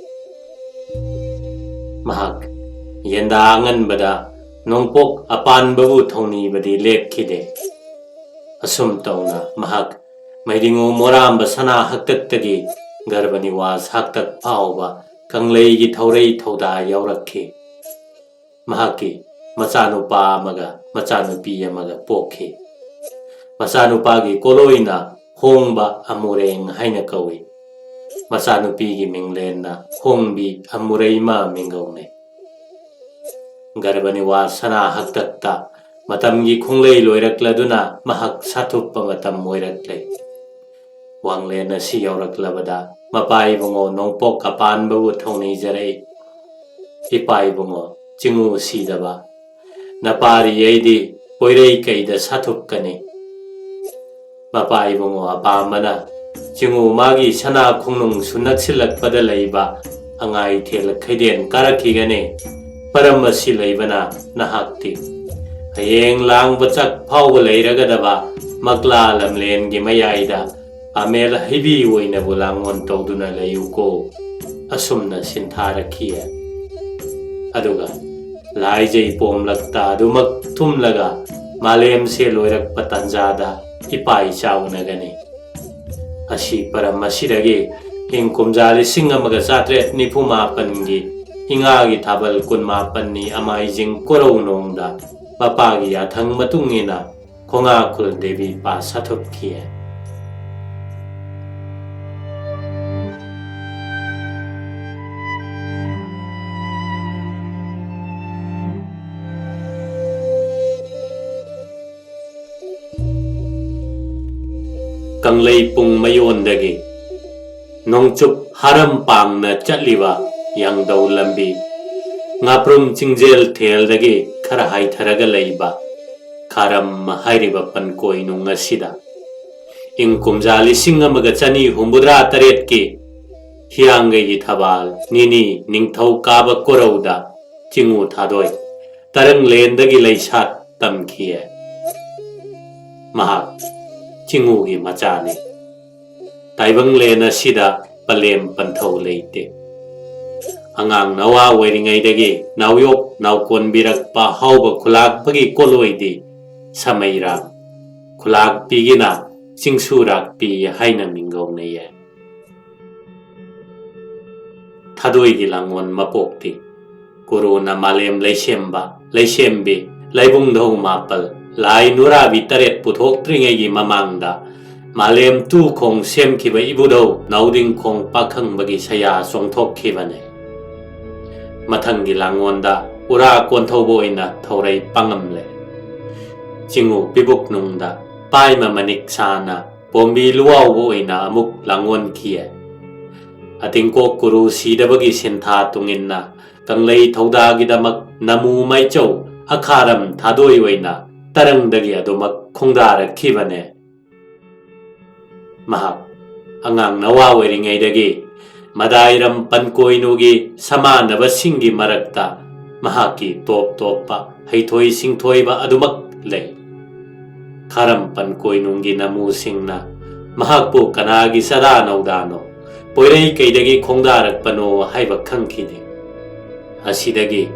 ꯃꯍꯥꯛ ꯌꯦꯟꯗꯥ ꯑꯉꯟꯕꯗ ꯅꯣꯡꯄꯣꯛ ꯑꯄꯥꯟꯕꯕꯨ ꯊꯧꯅꯤꯕꯗꯤ ꯂꯦꯞꯈꯤꯗꯦ꯫ ꯑꯁꯨꯝ ꯇꯧꯅ ꯃꯍꯥꯛ ꯃꯩꯔꯤꯉꯨ ꯃꯣꯔꯥꯝꯕ ꯁꯅꯥ ꯍꯛꯇꯛꯇꯒꯤ ꯒꯔꯚ ꯅꯤꯋꯥꯁ ꯍꯛꯇꯛ ꯐꯥꯎꯕ ꯀꯪꯂꯩꯒꯤ ꯊꯧꯔꯩ ꯊꯧꯗꯥ ꯌꯥꯎꯔꯛꯈꯤ꯫ ꯃꯍꯥꯛꯀꯤ ꯃꯆꯥꯅꯨꯄꯥ ꯑꯃꯒ ꯃꯆꯥꯅꯨꯄꯤ ꯑꯃꯒ ꯄꯣꯛꯈꯤ꯫ ꯃꯆꯥꯅꯨꯄꯥꯒꯤ ꯀꯣꯂꯣꯏꯅ ꯍꯣꯡꯕ ꯑꯃꯨꯔꯦꯡ ꯍꯥꯏꯅ ꯀꯧꯏ꯫ ꯃꯆꯥꯅꯨꯄꯤꯒꯤ ꯃꯤꯡꯂꯦꯟꯅ ꯍꯣꯡꯕꯤ ꯑꯃꯨꯔꯩꯃ ꯃꯤꯡꯒꯧꯅꯩ꯫ ꯒꯔꯚ ꯅꯤꯋꯥꯁ ꯁꯅꯥ ꯍꯛꯇꯛꯇ ꯃꯇꯝꯒꯤ ꯈꯣꯡꯂꯩ ꯂꯣꯏꯔꯛꯂꯗꯨꯅ ꯃꯍꯥꯛ ꯁꯥꯊꯨꯞꯄ ꯃꯇꯝ ꯑꯣꯏꯔꯛꯂꯦ꯫ ꯋꯥꯡꯂꯦꯟ ꯑꯁꯤ ꯌꯧꯔꯛꯂꯕꯗ ꯃꯄꯥ ꯏꯕꯨꯡꯉꯣ ꯅꯣꯡꯄꯣꯛ ꯑꯄꯥꯟꯕꯕꯨ ꯊꯧꯅꯤꯖꯔꯛꯏ꯫ ꯏꯄꯥ ꯏꯕꯨꯡꯉꯣ ꯆꯤꯡꯉꯨ ꯁꯤꯗꯕ, ꯅꯄꯥꯔꯤ ꯑꯩꯗꯤ ꯄꯣꯏꯔꯩ ꯀꯩꯗ ꯁꯥꯊꯨꯞꯀꯅꯤ꯫ ꯃꯄꯥ ꯏꯕꯨꯡꯉꯣ ꯑꯄꯥꯝꯕꯅ ꯆꯤꯡꯉꯨ ꯃꯥꯒꯤ ꯁꯅꯥ ꯈꯣꯡꯅꯨꯡꯁꯨ ꯅꯛꯁꯤꯜꯂꯛꯄꯗ ꯂꯩꯕ ꯑꯉꯥꯏ ꯊꯦꯜ ꯈꯩꯗꯦꯟ ꯀꯥꯔꯛꯈꯤꯒꯅꯤ꯫ ꯄꯔꯝ ꯑꯁꯤ ꯂꯩꯕꯅ ꯅꯍꯥꯛꯇꯤ ꯍꯌꯦꯡ ꯂꯥꯡꯕ ꯆꯥꯛ ꯐꯥꯎꯕ ꯂꯩꯔꯒꯗꯕ ꯃꯛꯂꯥ ꯂꯝꯂꯦꯟꯒꯤ ꯃꯌꯥꯏꯗ ꯑꯃꯦꯜ ꯍꯩꯕꯤ ꯑꯣꯏꯅꯕꯨ ꯂꯥꯡꯑꯣꯟ ꯇꯧꯗꯨꯅ ꯂꯩꯌꯨꯀꯣ꯫ ꯑꯁꯨꯝꯅ ꯁꯤꯟꯊꯥꯔꯛꯈꯤ꯫ ꯑꯗꯨꯒ ꯂꯥꯏꯖꯩ ꯄꯣꯝꯂꯛꯇ ꯑꯗꯨꯃꯛ ꯊꯨꯝꯂꯒ ꯃꯥꯂꯦꯝꯁꯦ ꯂꯣꯏꯔꯛꯄ ꯇꯥꯟꯖꯥꯗ ꯏꯄꯥ ꯏꯆꯥ ꯎꯅꯒꯅꯤ꯫ ꯑꯁꯤ ꯄꯔꯝ ꯑꯁꯤꯗꯒꯤ ꯏꯪ ꯀꯨꯝꯖꯥ ꯂꯤꯁꯤꯡ ꯑꯃꯒ ꯆꯥꯇ꯭ꯔꯦꯠ ꯅꯤꯐꯨ ꯃꯥꯄꯟꯒꯤ ꯏꯉꯥꯒꯤ ꯊꯥꯕꯜ ꯀꯨꯟꯃꯥꯄꯟꯅꯤ ꯑꯃꯥꯏꯖꯤꯡ ꯀꯣꯔꯧꯅꯣꯡꯗ ꯃꯄꯥꯒꯤ ꯌꯥꯊꯪ ꯃꯇꯨꯡ ꯏꯟꯅ ꯈꯣꯡꯉꯥꯈꯨꯜ ꯗꯦꯕꯤ ꯄꯥ ꯁꯥꯊꯨꯞꯈꯤ꯫ ꯀꯪꯂꯩꯄꯨꯡ ꯃꯌꯣꯟꯗꯒꯤ ꯅꯣꯡꯆꯨꯞ ꯍꯥꯔꯝ ꯄꯥꯡꯅ ꯆꯠꯂꯤꯕ ꯌꯥꯡꯗꯧ ꯂꯝꯕꯤ, ꯉꯥꯄ꯭ꯔꯨꯝ ꯆꯤꯡꯖꯦꯜ ꯊꯦꯜꯗꯒꯤ ꯈꯔ ꯍꯥꯏꯊꯔꯒ ꯂꯩꯕ ꯈꯥꯔꯝ ꯍꯥꯏꯔꯤꯕ ꯄꯟꯀꯣꯏꯅꯨꯡ ꯑꯁꯤꯗ ꯏꯪ ꯀꯨꯝꯖꯥ ꯂꯤꯁꯤꯡ ꯑꯃꯒ ꯆꯅꯤ ꯍꯨꯝꯐꯨꯇꯔꯥ ꯇꯔꯦꯠꯀꯤ ꯍꯤꯌꯥꯡꯒꯩꯒꯤ ꯊꯕꯥꯜ ꯅꯤꯅꯤ ꯅꯤꯡꯊꯧ ꯀꯥꯕ ꯀꯣꯔꯧꯗ ꯆꯤꯉꯨ ꯊꯥꯗꯣꯏ ꯇꯔꯪꯂꯦꯟꯗꯒꯤ ꯂꯩꯁꯥꯠ ꯇꯝꯈꯤꯌꯦ꯫ ꯃꯍꯥꯛ ꯆꯤꯉꯨꯒꯤ ꯃꯆꯥꯅꯤ꯫ ꯇꯥꯏꯕꯪꯂꯦꯟ ꯑꯁꯤꯗ ꯄꯂꯦꯝ ꯄꯟꯊꯧ ꯂꯩꯇꯦ꯫ ꯑꯉꯥꯡ ꯅꯋꯥ ꯑꯣꯏꯔꯤꯉꯩꯗꯒꯤ ꯅꯥꯎꯌꯣꯛ ꯅꯥꯎꯀꯣꯟꯕꯤꯔꯛꯄ ꯍꯥꯎꯕ ꯈꯨꯂꯥꯛꯄꯒꯤ ꯀꯣꯂꯣꯏꯗꯤ ꯁꯃꯩꯔꯥꯡ, ꯈꯨꯂꯥꯛꯄꯤꯒꯤꯅ ꯆꯤꯡꯁꯨꯔꯥꯛꯄꯤ ꯍꯥꯏꯅ ꯃꯤꯡꯒꯧꯅꯩꯌꯦ꯫ ꯊꯥꯗꯣꯏꯒꯤ ꯂꯥꯡꯑꯣꯟ ꯃꯄꯣꯛꯇꯤ ꯀꯨꯔꯨꯅ ꯃꯥꯂꯦꯝ ꯂꯩꯁꯦꯝꯕ, ꯂꯩꯁꯦꯝꯕꯤ, ꯂꯥꯏꯕꯨꯡꯙꯧ ꯃꯥꯄꯜ, ꯂꯥꯏ ꯅꯨꯔꯥꯕꯤ ꯇꯔꯦꯠ ꯄꯨꯊꯣꯛꯇ꯭ꯔꯤꯉꯩꯒꯤ ꯃꯃꯥꯡꯗ ꯃꯥꯂꯦꯝ ꯇꯨ ꯈꯣꯡ ꯁꯦꯝꯈꯤꯕ ꯏꯕꯨꯙꯧ ꯅꯥꯎꯗꯤꯡꯈꯣꯡ ꯄꯥꯈꯪꯕꯒꯤ ꯁꯌꯥ ꯆꯣꯡꯊꯣꯛꯈꯤꯕꯅꯤ꯫ ꯃꯊꯪꯒꯤ ꯂꯥꯡꯑꯣꯟꯗ ꯎꯔꯥ ꯀꯣꯟꯊꯧꯕ ꯑꯣꯏꯅ ꯊꯧꯔꯩ ꯄꯥꯡꯉꯝꯂꯦ꯫ ꯆꯤꯉꯨ ꯄꯤꯕꯨꯛꯅꯨꯡꯗ ꯄꯥꯏꯃ ꯃꯅꯤꯛ ꯁꯥꯅ ꯄꯣꯝꯕꯤ ꯂꯨꯋꯥꯎꯕ ꯑꯣꯏꯅ ꯑꯃꯨꯛ ꯂꯥꯡꯑꯣꯟꯈꯤꯌꯦ꯫ ꯑꯇꯤꯡꯀꯣꯛ ꯀꯨꯔꯨ ꯁꯤꯗꯕꯒꯤ ꯁꯤꯟꯊꯥ ꯇꯨꯡꯏꯟꯅ ꯀꯪꯂꯩ ꯊꯧꯗꯥꯒꯤꯗꯃꯛ ꯅꯃꯨ ꯃꯥꯏꯆꯧ ꯑꯈꯥꯔꯝ ꯊꯥꯗꯣꯏ ꯑꯣꯏꯅ ꯇꯔꯪꯗꯒꯤ ꯑꯗꯨꯃꯛ ꯈꯣꯡꯗꯥꯔꯛꯈꯤꯕꯅꯦ꯫ ꯃꯍꯥꯛ ꯑꯉꯥꯡ ꯅꯋꯥ ꯑꯣꯏꯔꯤꯉꯩꯗꯒꯤ ꯃꯗꯥꯏꯔꯝ ꯄꯟꯀꯣꯏꯅꯨꯒꯤ ꯁꯃꯥꯟꯅꯕꯁꯤꯡꯒꯤ ꯃꯔꯛꯇ ꯃꯍꯥꯛꯀꯤ ꯇꯣꯞ ꯇꯣꯞꯄ ꯍꯩꯊꯣꯏ ꯁꯤꯡꯊꯣꯏꯕ ꯑꯗꯨꯃꯛ ꯂꯩ꯫ ꯈꯥꯔꯝ ꯄꯟꯀꯣꯏꯅꯨꯡꯒꯤ ꯅꯃꯨꯁꯤꯡꯅ ꯃꯍꯥꯛꯄꯨ ꯀꯅꯥꯒꯤ ꯆꯗꯥ ꯅꯧꯗꯥꯅꯣ, ꯄꯣꯏꯔꯩ ꯀꯩꯗꯒꯤ ꯈꯣꯡꯗꯥꯔꯛꯄꯅꯣ ꯍꯥꯏꯕ ꯈꯪꯈꯤꯗꯦ꯫ ꯑꯁꯤꯗꯒꯤ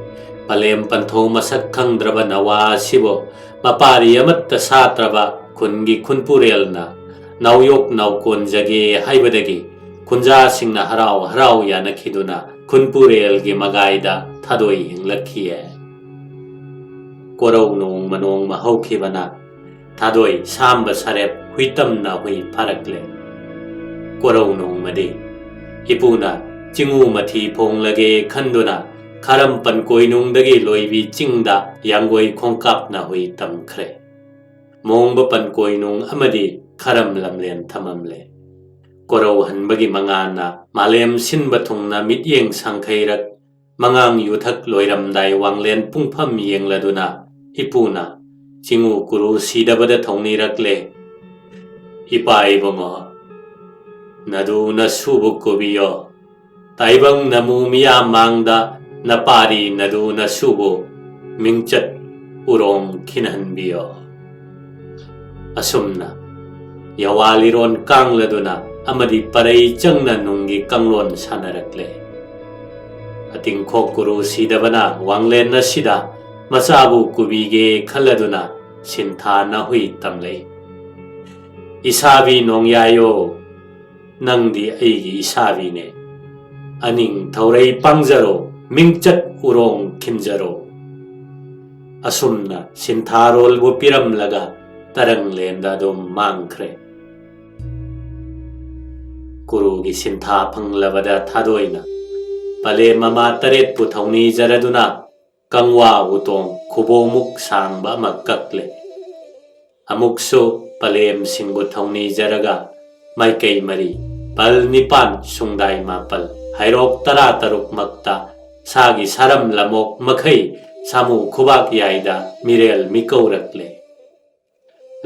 ꯄꯂꯦꯝ ꯄꯟꯊꯧ ꯃꯁꯛ ꯈꯪꯗ꯭ꯔꯕ ꯅꯋꯥ ꯑꯁꯤꯕꯨ ꯃꯄꯥꯔꯤ ꯑꯃꯠꯇ ꯁꯥꯠꯇ꯭ꯔꯕ ꯈꯨꯟꯒꯤ ꯈꯨꯟꯄꯨꯔꯦꯜꯅ ꯅꯥꯎꯌꯣꯛ ꯅꯥꯎꯀꯣꯟꯖꯒꯦ ꯍꯥꯏꯕꯗꯒꯤ ꯈꯨꯟꯖꯥꯁꯤꯡꯅ ꯍꯔꯥꯎ ꯍꯔꯥꯎ ꯌꯥꯅꯈꯤꯗꯨꯅ ꯈꯨꯟꯄꯨꯔꯦꯜꯒꯤ ꯃꯒꯥꯏꯗ ꯊꯥꯗꯣꯏ ꯍꯤꯡꯂꯛꯈꯤꯌꯦ꯫ ꯀꯣꯔꯧ ꯅꯣꯡꯃ ꯅꯣꯡꯃ ꯍꯧꯈꯤꯕꯅ ꯊꯥꯗꯣꯏ ꯁꯥꯝꯕ ꯁꯔꯦꯞ ꯍꯨꯏꯇꯝꯅ ꯍꯨꯏ ꯐꯥꯔꯛꯂꯦ꯫ ꯀꯣꯔꯧ ꯅꯣꯡꯃꯗꯤ ꯏꯄꯨꯅ ꯆꯤꯉꯨ ꯃꯊꯤ ꯐꯣꯡꯂꯒꯦ ꯈꯟꯗꯨꯅ ꯈꯥꯔꯝ ꯄꯟꯀꯣꯏꯅꯨꯡꯗꯒꯤ ꯂꯣꯏꯕꯤ ꯆꯤꯡꯗ ꯌꯥꯡꯒꯣꯏ ꯈꯣꯡꯀꯥꯞꯅ ꯍꯨꯏ ꯇꯝꯈ꯭ꯔꯦ꯫ ꯃꯣꯡꯕ ꯄꯟꯀꯣꯏꯅꯨꯡ ꯑꯃꯗꯤ ꯈꯥꯔꯝ ꯂꯝꯂꯦꯟ ꯊꯝꯃꯝꯂꯦ꯫ ꯀꯣꯔꯧꯍꯟꯕꯒꯤ ꯃꯉꯥꯅ ꯃꯥꯂꯦꯝ ꯁꯤꯟꯕ ꯊꯨꯡꯅ ꯃꯤꯠꯌꯦꯡ ꯁꯪꯈꯩꯔꯛ ꯃꯉꯥꯡ ꯌꯨꯊꯛ ꯂꯣꯏꯔꯝꯗꯥꯏ ꯋꯥꯡꯂꯦꯟ ꯄꯨꯡꯐꯝ ꯌꯦꯡꯂꯗꯨꯅ ꯏꯄꯨꯅ ꯆꯤꯡꯉꯨ ꯀꯨꯔꯨ ꯁꯤꯗꯕꯗ ꯊꯧꯅꯤꯔꯛꯂꯦ꯫ ꯏꯄꯥ ꯏꯕꯨꯡꯉꯣ, ꯅꯗꯨ ꯅꯁꯨꯕꯨ ꯀꯨꯕꯤꯌꯣ꯫ ꯇꯥꯏꯕꯪ ꯅꯃꯨ ꯃꯤꯌꯥꯝ ꯃꯥꯡꯗ ꯅꯄꯥꯔꯤ ꯅꯗꯨ ꯅꯁꯨꯕꯨ ꯃꯤꯡꯆꯠ ꯎꯔꯣꯡ ꯈꯤꯟꯍꯟꯕꯤꯌꯣ꯫ ꯑꯁꯨꯝꯅ ꯌꯋꯥ ꯂꯤꯔꯣꯟ ꯀꯥꯡꯂꯗꯨꯅ ꯑꯃꯗꯤ ꯄꯔꯩ ꯆꯪꯅ ꯅꯨꯡꯒꯤ ꯀꯥꯡꯂꯣꯟ ꯁꯥꯟꯅꯔꯛꯂꯦ꯫ ꯑꯇꯤꯡꯈꯣꯛ ꯀꯨꯔꯨ ꯁꯤꯗꯕꯅ ꯋꯥꯡꯂꯦꯟ ꯑꯁꯤꯗ ꯃꯆꯥꯕꯨ ꯀꯨꯕꯤꯒꯦ ꯈꯜꯂꯗꯨꯅ ꯁꯤꯟꯊꯥ ꯅꯥꯍꯨꯏ ꯇꯝꯂꯛꯏ꯫ ꯏꯁꯥꯕꯤ ꯅꯣꯡꯌꯥꯏꯌꯣ, ꯅꯪꯗꯤ ꯑꯩꯒꯤ ꯏꯁꯥꯕꯤꯅꯦ꯫ ꯑꯅꯤꯡ ꯊꯧꯔꯩ ꯄꯥꯡꯖꯔꯣ, ꯃꯤꯡꯆꯠ ꯎꯔꯣꯡ ꯈꯤꯟꯖꯔꯣ꯫ ꯑꯁꯨꯝꯅ ꯁꯤꯟꯊꯥꯔꯣꯜꯕꯨ ꯄꯤꯔꯝꯂꯒ ꯇꯔꯪꯂꯦꯟꯗ ꯑꯗꯨꯝ ꯃꯥꯡꯈ꯭ꯔꯦ꯫ ꯀꯨꯔꯨꯒꯤ ꯁꯤꯟꯊꯥ ꯐꯪꯂꯕꯗ ꯊꯥꯗꯣꯏꯅ ꯄꯂꯦꯝ ꯃꯃꯥ ꯇꯔꯦꯠꯄꯨ ꯊꯧꯅꯤꯖꯔꯗꯨꯅ ꯀꯪꯋꯥ ꯎꯇꯣꯡ ꯈꯨꯕꯣꯃꯨꯛ ꯁꯥꯡꯕ ꯑꯃ ꯀꯛꯂꯦ꯫ ꯑꯃꯨꯛꯁꯨ ꯄꯂꯦꯝꯁꯤꯡꯕꯨ ꯊꯧꯅꯤꯖꯔꯒ ꯃꯥꯏꯀꯩ ꯃꯔꯤ, ꯄꯜ ꯅꯤꯄꯥꯟ, ꯁꯨꯡꯗꯥꯏ ꯃꯥꯄꯜ, ꯍꯩꯔꯣꯛ ꯇꯔꯥ ꯇꯔꯨꯛꯃꯛꯇ ꯁꯥꯒꯤ ꯁꯥꯔꯝ ꯂꯝꯃꯣꯛ ꯃꯈꯩ ꯁꯥꯃꯨ ꯈꯨꯕꯥꯛ ꯌꯥꯏꯗ ꯃꯤꯔꯦꯜ ꯃꯤꯀꯧꯔꯛꯂꯦ꯫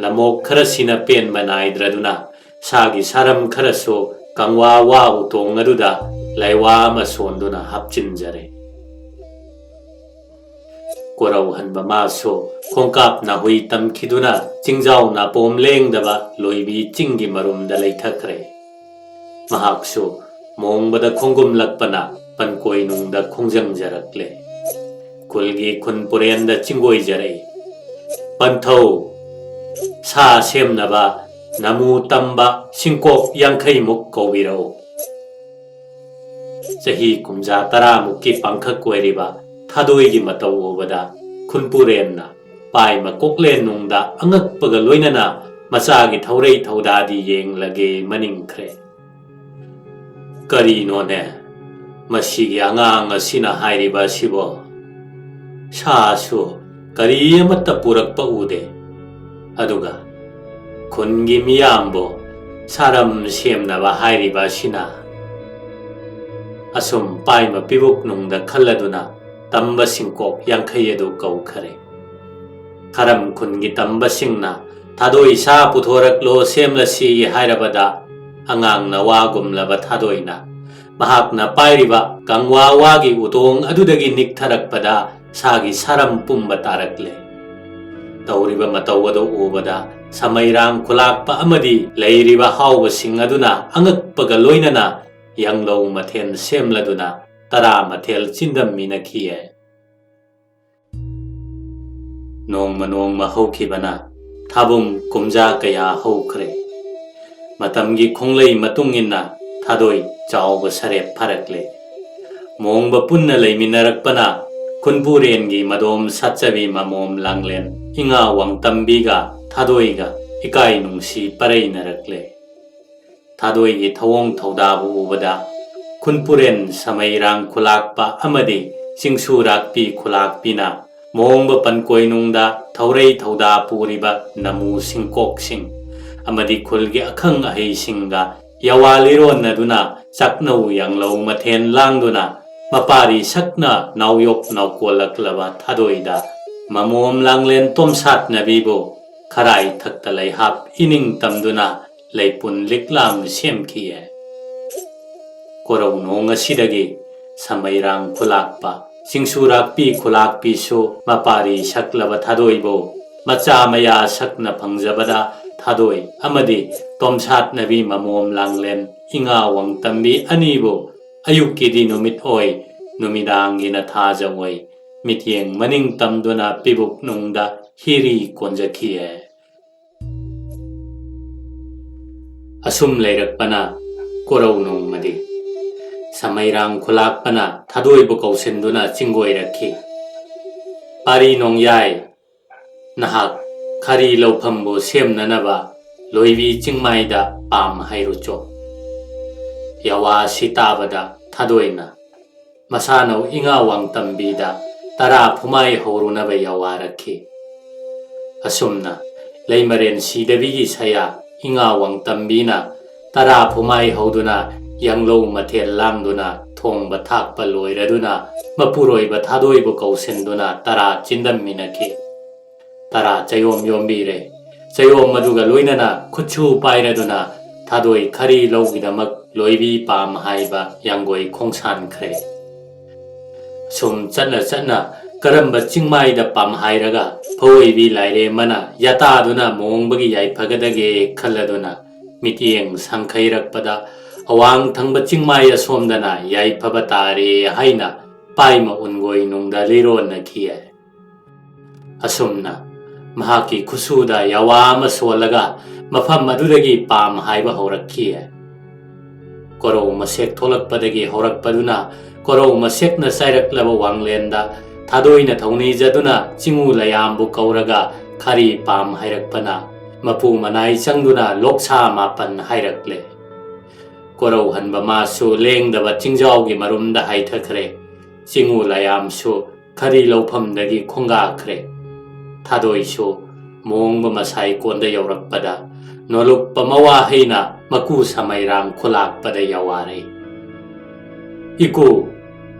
ꯂꯝꯃꯣꯛ ꯈꯔꯁꯤꯅ ꯄꯦꯟꯕ ꯅꯥꯏꯗ꯭ꯔꯗꯨꯅ ꯁꯥꯒꯤ ꯁꯥꯔꯝ ꯈꯔꯁꯨ ꯀꯪꯋꯥ ꯋꯥ ꯎꯇꯣꯡ ꯑꯗꯨꯗ ꯂꯥꯏꯋꯥ ꯑꯃ ꯁꯣꯟꯗꯨꯅ ꯍꯥꯞꯆꯤꯟꯖꯔꯦ꯫ ꯀꯣꯔꯧꯍꯟꯕ ꯃꯥꯁꯨ ꯈꯣꯡꯀꯥꯞ ꯅꯥꯍꯨꯏ ꯇꯝꯈꯤꯗꯨꯅ ꯆꯤꯡꯖꯥꯎ ꯅꯥꯄꯣꯝ ꯂꯦꯡꯗꯕ ꯂꯣꯏꯕꯤ ꯆꯤꯡꯒꯤ ꯃꯔꯨꯝꯗ ꯂꯩꯊꯈ꯭ꯔꯦ꯫ ꯃꯍꯥꯛꯁꯨ ꯃꯣꯡꯕꯗ ꯈꯣꯡꯒꯨꯝꯂꯛꯄꯅ ꯄꯟꯀꯣꯏꯅꯨꯡꯗ ꯈꯣꯡꯖꯪꯖꯔꯛꯂꯦ꯫ ꯈꯨꯜꯒꯤ ꯈꯨꯟ ꯄꯨꯔꯦꯟꯗ ꯆꯤꯡꯒꯣꯏꯖꯔꯛꯏ꯫ ꯄꯟꯊꯧ, ꯁꯥ ꯁꯦꯝꯅꯕ ꯅꯃꯨ ꯇꯝꯕ ꯁꯤꯡꯀꯣꯛ ꯌꯥꯡꯈꯩꯃꯨꯛ ꯀꯧꯕꯤꯔꯛꯎ꯫ ꯆꯍꯤ ꯀꯨꯝꯖꯥ ꯇꯔꯥꯃꯨꯛꯀꯤ ꯄꯥꯡꯈꯛ ꯑꯣꯏꯔꯤꯕ ꯊꯥꯗꯣꯏꯒꯤ ꯃꯇꯧ ꯎꯕꯗ ꯈꯨꯟꯄꯨꯔꯦꯟꯅ ꯄꯥꯏꯃ ꯀꯣꯛꯂꯦꯟ ꯅꯨꯡꯗ ꯑꯉꯛꯄꯒ ꯂꯣꯏꯅꯅ ꯃꯆꯥꯒꯤ ꯊꯧꯔꯩ ꯊꯧꯗꯥꯗꯤ ꯌꯦꯡꯂꯒꯦ ꯃꯅꯤꯡꯈ꯭ꯔꯦ꯫ ꯀꯔꯤꯅꯣꯅꯦ ꯃꯁꯤꯒꯤ ꯑꯉꯥꯡ ꯑꯁꯤꯅ ꯍꯥꯏꯔꯤꯕ ꯑꯁꯤꯕꯣ? ꯁꯥꯁꯨ ꯀꯔꯤ ꯑꯃꯠꯇ ꯄꯨꯔꯛꯄ ꯎꯗꯦ꯫ ꯑꯗꯨꯒ ꯈꯨꯟꯒꯤ ꯃꯤꯌꯥꯝꯕꯨ ꯁꯥꯔꯝ ꯁꯦꯝꯅꯕ ꯍꯥꯏꯔꯤꯕ ꯑꯁꯤꯅ꯫ ꯑꯁꯨꯝ ꯄꯥꯏꯃ ꯄꯤꯕꯨꯛ ꯅꯨꯡꯗ ꯈꯜꯂꯗꯨꯅ ꯇꯝꯕ ꯁꯤꯡꯀꯣꯛ ꯌꯥꯡꯈꯩ ꯑꯗꯨ ꯀꯧꯈꯔꯦ꯫ ꯈꯔꯝ ꯈꯨꯟꯒꯤ ꯇꯝꯕꯁꯤꯡꯅ "ꯊꯥꯗꯣꯏ ꯁꯥ ꯄꯨꯊꯣꯔꯛꯂꯣ, ꯁꯦꯝꯂꯁꯤ" ꯍꯥꯏꯔꯕꯗ, ꯑꯉꯥꯡ ꯅꯋꯥꯒꯨꯝꯂꯕ ꯊꯥꯗꯣꯏꯅ ꯃꯍꯥꯛꯅ ꯄꯥꯏꯔꯤꯕ ꯀꯪꯋꯥ ꯋꯥꯒꯤ ꯎꯇꯣꯡ ꯑꯗꯨꯗꯒꯤ ꯅꯤꯛꯊꯔꯛꯄꯗ ꯁꯥꯒꯤ ꯁꯥꯔꯝ ꯄꯨꯝꯕ ꯇꯥꯔꯛꯂꯦ꯫ ꯇꯧꯔꯤꯕ ꯃꯇꯧ ꯑꯗꯨ ꯎꯕꯗ ꯁꯃꯩꯔꯥꯡ ꯈꯨꯂꯥꯛꯄ ꯑꯃꯗꯤ ꯂꯩꯔꯤꯕ ꯍꯥꯎꯕꯁꯤꯡ ꯑꯗꯨꯅ ꯑꯉꯛꯄꯒ ꯂꯣꯏꯅꯅ ꯌꯥꯡꯂꯧ ꯃꯊꯦꯜ ꯁꯦꯝꯂꯗꯨꯅ ꯇꯔꯥ ꯃꯊꯦꯜ ꯆꯤꯟꯗꯝꯃꯤꯅꯈꯤꯌꯦ꯫ ꯅꯣꯡꯃ ꯅꯣꯡꯃ ꯍꯧꯈꯤꯕꯅ ꯊꯥꯕꯨꯝ ꯀꯨꯝꯖꯥ ꯀꯌꯥ ꯍꯧꯈ꯭ꯔꯦ꯫ ꯃꯇꯝꯒꯤ ꯈꯣꯡꯂꯩ ꯃꯇꯨꯡ ꯏꯟꯅ ꯊꯥꯗꯣꯏ ꯆꯥꯎꯕ ꯁꯔꯦꯞ ꯐꯔꯛꯂꯦ꯫ ꯃꯣꯡꯕ ꯄꯨꯟꯅ ꯂꯩꯃꯤꯟꯅꯔꯛꯄꯅ ꯈꯨꯟꯄꯨꯔꯦꯟꯒꯤ ꯃꯗꯣꯝ ꯁꯥꯠꯆꯕꯤ ꯃꯃꯣꯝ ꯂꯥꯡꯂꯦꯟ ꯏꯉꯥ ꯋꯥꯡꯇꯝꯕꯤꯒ ꯊꯥꯗꯣꯏꯒ ꯏꯀꯥꯏ ꯅꯨꯡꯁꯤ ꯄꯔꯩꯅꯔꯛꯂꯦ꯫ ꯊꯥꯗꯣꯏꯒꯤ ꯊꯧꯑꯣꯡ ꯊꯧꯗꯥꯕꯨ ꯎꯕꯗ ꯈꯨꯟꯄꯨꯔꯦꯟ ꯁꯃꯩꯔꯥꯡ ꯈꯨꯂꯥꯛꯄ ꯑꯃꯗꯤ ꯆꯤꯡꯁꯨꯔꯥꯛꯄꯤ ꯈꯨꯂꯥꯛꯄꯤꯅ ꯃꯣꯡꯕ ꯄꯟꯀꯣꯏꯅꯨꯡꯗ ꯊꯧꯔꯩ ꯊꯧꯗꯥ ꯄꯨꯔꯤꯕ ꯅꯃꯨ ꯁꯤꯡꯀꯣꯛꯁꯤꯡ ꯑꯃꯗꯤ ꯈꯨꯜꯒꯤ ꯑꯈꯪ ꯑꯍꯩꯁꯤꯡꯒ ꯌꯥꯋꯥ ꯂꯤꯔꯣꯟꯅꯗꯨꯅ ꯆꯥꯛꯅꯧ ꯌꯥꯡꯂꯧ ꯃꯊꯦꯜ ꯂꯥꯡꯗꯨꯅ ꯃꯄꯥꯔꯤ ꯁꯛꯅ ꯅꯥꯎꯌꯣꯛ ꯅꯥꯎꯀꯣꯜꯂꯛꯂꯕ ꯊꯥꯗꯣꯏꯗ ꯃꯃꯣꯝ ꯂꯥꯡꯂꯦꯟ ꯇꯣꯝꯁꯥꯠꯅꯕꯤꯕꯨ ꯈꯔꯥꯏ ꯊꯛꯇ ꯂꯩꯍꯥꯞ ꯏꯅꯤꯡ ꯇꯝꯗꯨꯅ ꯂꯩꯄꯨꯟ ꯂꯤꯛꯂꯥꯝ ꯁꯦꯝꯈꯤꯌꯦ꯫ ꯀꯣꯔꯧ ꯅꯣꯡ ꯑꯁꯤꯗꯒꯤ ꯁꯃꯩꯔꯥꯡ ꯈꯨꯂꯥꯛꯄ, ꯆꯤꯡꯁꯨꯔꯥꯛꯄꯤ ꯈꯨꯂꯥꯛꯄꯤꯁꯨ ꯃꯄꯥꯔꯤ ꯁꯛꯂꯕ ꯊꯥꯗꯣꯏꯕꯨ ꯃꯆꯥ ꯃꯌꯥ ꯁꯛꯅ ꯐꯪꯖꯕꯗ ꯊꯥꯗꯣꯏ ꯑꯃꯗꯤ ꯇꯣꯝꯁꯥꯠꯅꯕꯤ ꯃꯃꯣꯝ ꯂꯥꯡꯂꯦꯟ ꯏꯉꯥ ꯋꯥꯡꯇꯝꯕꯤ ꯑꯅꯤꯕꯨ ꯑꯌꯨꯛꯀꯤꯗꯤ ꯅꯨꯃꯤꯠ ꯑꯣꯏ, ꯅꯨꯃꯤꯗꯥꯡꯒꯤꯅ ꯊꯥꯖ ꯑꯣꯏ, ꯃꯤꯠꯌꯦꯡ ꯃꯅꯤꯡ ꯇꯝꯗꯨꯅ ꯄꯤꯕꯨꯛ ꯅꯨꯡꯗ ꯍꯤꯔꯤ ꯀꯣꯟꯖꯈꯤꯌꯦ꯫ ꯑꯁꯨꯝ ꯂꯩꯔꯛꯄꯅ ꯀꯣꯔꯧ ꯅꯣꯡꯃꯗꯤ ꯁꯃꯩꯔꯥꯡ ꯈꯨꯂꯥꯛꯄꯅ ꯊꯥꯗꯣꯏꯕꯨ ꯀꯧꯁꯤꯟꯗꯨꯅ ꯆꯤꯡꯒꯣꯏꯔꯛꯈꯤ꯫ ꯄꯥꯔꯤ ꯅꯣꯡꯌꯥꯏ, ꯅꯍꯥꯛ ꯈꯥꯔꯤ ꯂꯧꯐꯝꯕꯨ ꯁꯦꯝꯅꯅꯕ ꯂꯣꯏꯕꯤ ꯆꯤꯡꯃꯥꯏꯗ ꯄꯥꯝ ꯍꯩꯔꯨꯆꯣ꯫ ꯌꯥꯋꯥ ꯑꯁꯤ ꯇꯥꯕꯗ ꯊꯥꯗꯣꯏꯅ ꯃꯁꯥꯅꯧ ꯏꯉꯥ ꯋꯥꯡꯇꯝꯕꯤꯗ ꯇꯔꯥ ꯐꯨꯃꯥꯏ ꯍꯧꯔꯨꯅꯕ ꯌꯥꯋꯥꯔꯛꯈꯤ꯫ ꯑꯁꯨꯝꯅ ꯂꯩꯃꯔꯦꯟ ꯁꯤꯗꯕꯤꯒꯤ ꯁꯌꯥ ꯏꯉꯥ ꯋꯥꯡꯇꯝꯕꯤꯅ ꯇꯔꯥ ꯐꯨꯃꯥꯏ ꯍꯧꯗꯨꯅ, ꯌꯥꯡꯂꯧ ꯃꯊꯦꯜ ꯂꯥꯡꯗꯨꯅ, ꯊꯣꯡꯕ ꯊꯥꯛꯄ ꯂꯣꯏꯔꯗꯨꯅ, ꯃꯄꯨꯔꯣꯏꯕ ꯊꯥꯗꯣꯏꯕꯨ ꯀꯧꯁꯤꯟꯗꯨꯅ ꯇꯔꯥ ꯆꯤꯟꯗꯝꯃꯤꯟꯅꯈꯤ꯫ ꯇꯔꯥ ꯆꯌꯣꯝ ꯌꯣꯝꯕꯤꯔꯦ꯫ ꯆꯌꯣꯝ ꯑꯗꯨꯒ ꯂꯣꯏꯅꯅ ꯈꯨꯠꯁꯨ ꯄꯥꯏꯔꯗꯨꯅ ꯊꯥꯗꯣꯏ ꯈꯔꯤ ꯂꯧꯒꯤꯗꯃꯛ ꯂꯣꯏꯕꯤ ꯄꯥꯝ ꯍꯥꯏꯕ ꯌꯥꯡꯒꯣꯏ ꯈꯣꯡꯁꯥꯟꯈ꯭ꯔꯦ꯫ ꯁꯨꯝ ꯆꯠꯅ ꯆꯠꯅ ꯀꯔꯝꯕ ꯆꯤꯡꯃꯥꯏꯗ ꯄꯥꯝ ꯍꯥꯏꯔꯒ ꯐꯧꯑꯣꯏꯕꯤ ꯂꯥꯏꯔꯦꯝꯃꯅ ꯌꯥꯇꯥꯗꯨꯅ ꯃꯣꯡꯕꯒꯤ ꯌꯥꯏꯐꯒꯗꯒꯦ ꯈꯜꯂꯗꯨꯅ ꯃꯤꯠꯌꯦꯡ ꯁꯪꯈꯩꯔꯛꯄꯗ ꯑꯋꯥꯡ ꯊꯪꯕ ꯆꯤꯡꯃꯥꯏ ꯑꯁꯣꯝꯗꯅ ꯌꯥꯏꯐꯕ ꯇꯥꯔꯦ ꯍꯥꯏꯅ ꯄꯥꯏꯃ ꯎꯟꯒꯣꯏ ꯅꯨꯡꯗ ꯂꯤꯔꯣꯟꯅꯈꯤ ꯍꯥꯏ꯫ ꯑꯁꯨꯝꯅ ꯃꯍꯥꯛꯀꯤ ꯈꯨꯠꯁꯨꯗ ꯌꯥꯋꯥ ꯑꯃ ꯁꯣꯜꯂꯒ ꯃꯐꯝ ꯑꯗꯨꯗꯒꯤ ꯄꯥꯝ ꯍꯥꯏꯕ ꯍꯧꯔꯛꯈꯤ꯫ ꯀꯣꯔꯧ ꯃꯁꯦꯛ ꯊꯣꯛꯂꯛꯄꯗꯒꯤ ꯍꯧꯔꯛꯄꯗꯨꯅ ꯀꯣꯔꯧ ꯃꯁꯦꯛꯅ ꯆꯥꯏꯔꯛꯂꯕ ꯋꯥꯡꯂꯦꯟꯗ ꯊꯥꯗꯣꯏꯅ ꯊꯧꯅꯤꯖꯗꯨꯅ ꯆꯤꯡꯉꯨ ꯂꯌꯥꯝꯕꯨ ꯀꯧꯔꯒ ꯈꯥꯔꯤ ꯄꯥꯝ ꯍꯥꯏꯔꯛꯄꯅ ꯃꯄꯨ ꯃꯅꯥꯏ ꯆꯪꯗꯨꯅ ꯂꯣꯛꯁꯥ ꯃꯥꯄꯟ ꯍꯥꯏꯔꯛꯂꯦ꯫ ꯀꯣꯔꯧ ꯍꯟꯕ ꯃꯥꯁꯨ ꯂꯦꯡꯗꯕ ꯆꯤꯡꯖꯥꯎꯒꯤ ꯃꯔꯨꯝꯗ ꯍꯥꯏꯊꯈ꯭ꯔꯦ꯫ ꯆꯤꯡꯉꯨ ꯂꯌꯥꯝꯁꯨ ꯈꯔꯤ ꯂꯧꯐꯝꯗꯒꯤ ꯈꯣꯡꯒꯥꯈ꯭ꯔꯦ꯫ ꯊꯥꯗꯣꯏꯁꯨ ꯃꯣꯡꯕ ꯃꯁꯥꯏ ꯀꯣꯟꯗ ꯌꯧꯔꯛꯄꯗ ꯅꯣꯂꯨꯛꯄ ꯃꯋꯥ ꯍꯩꯅ ꯃꯀꯨ ꯁꯃꯩꯔꯥꯡ ꯈꯨꯂꯥꯛꯄꯗ ꯌꯥꯋꯥꯔꯦ꯫ "ꯏꯀꯨ,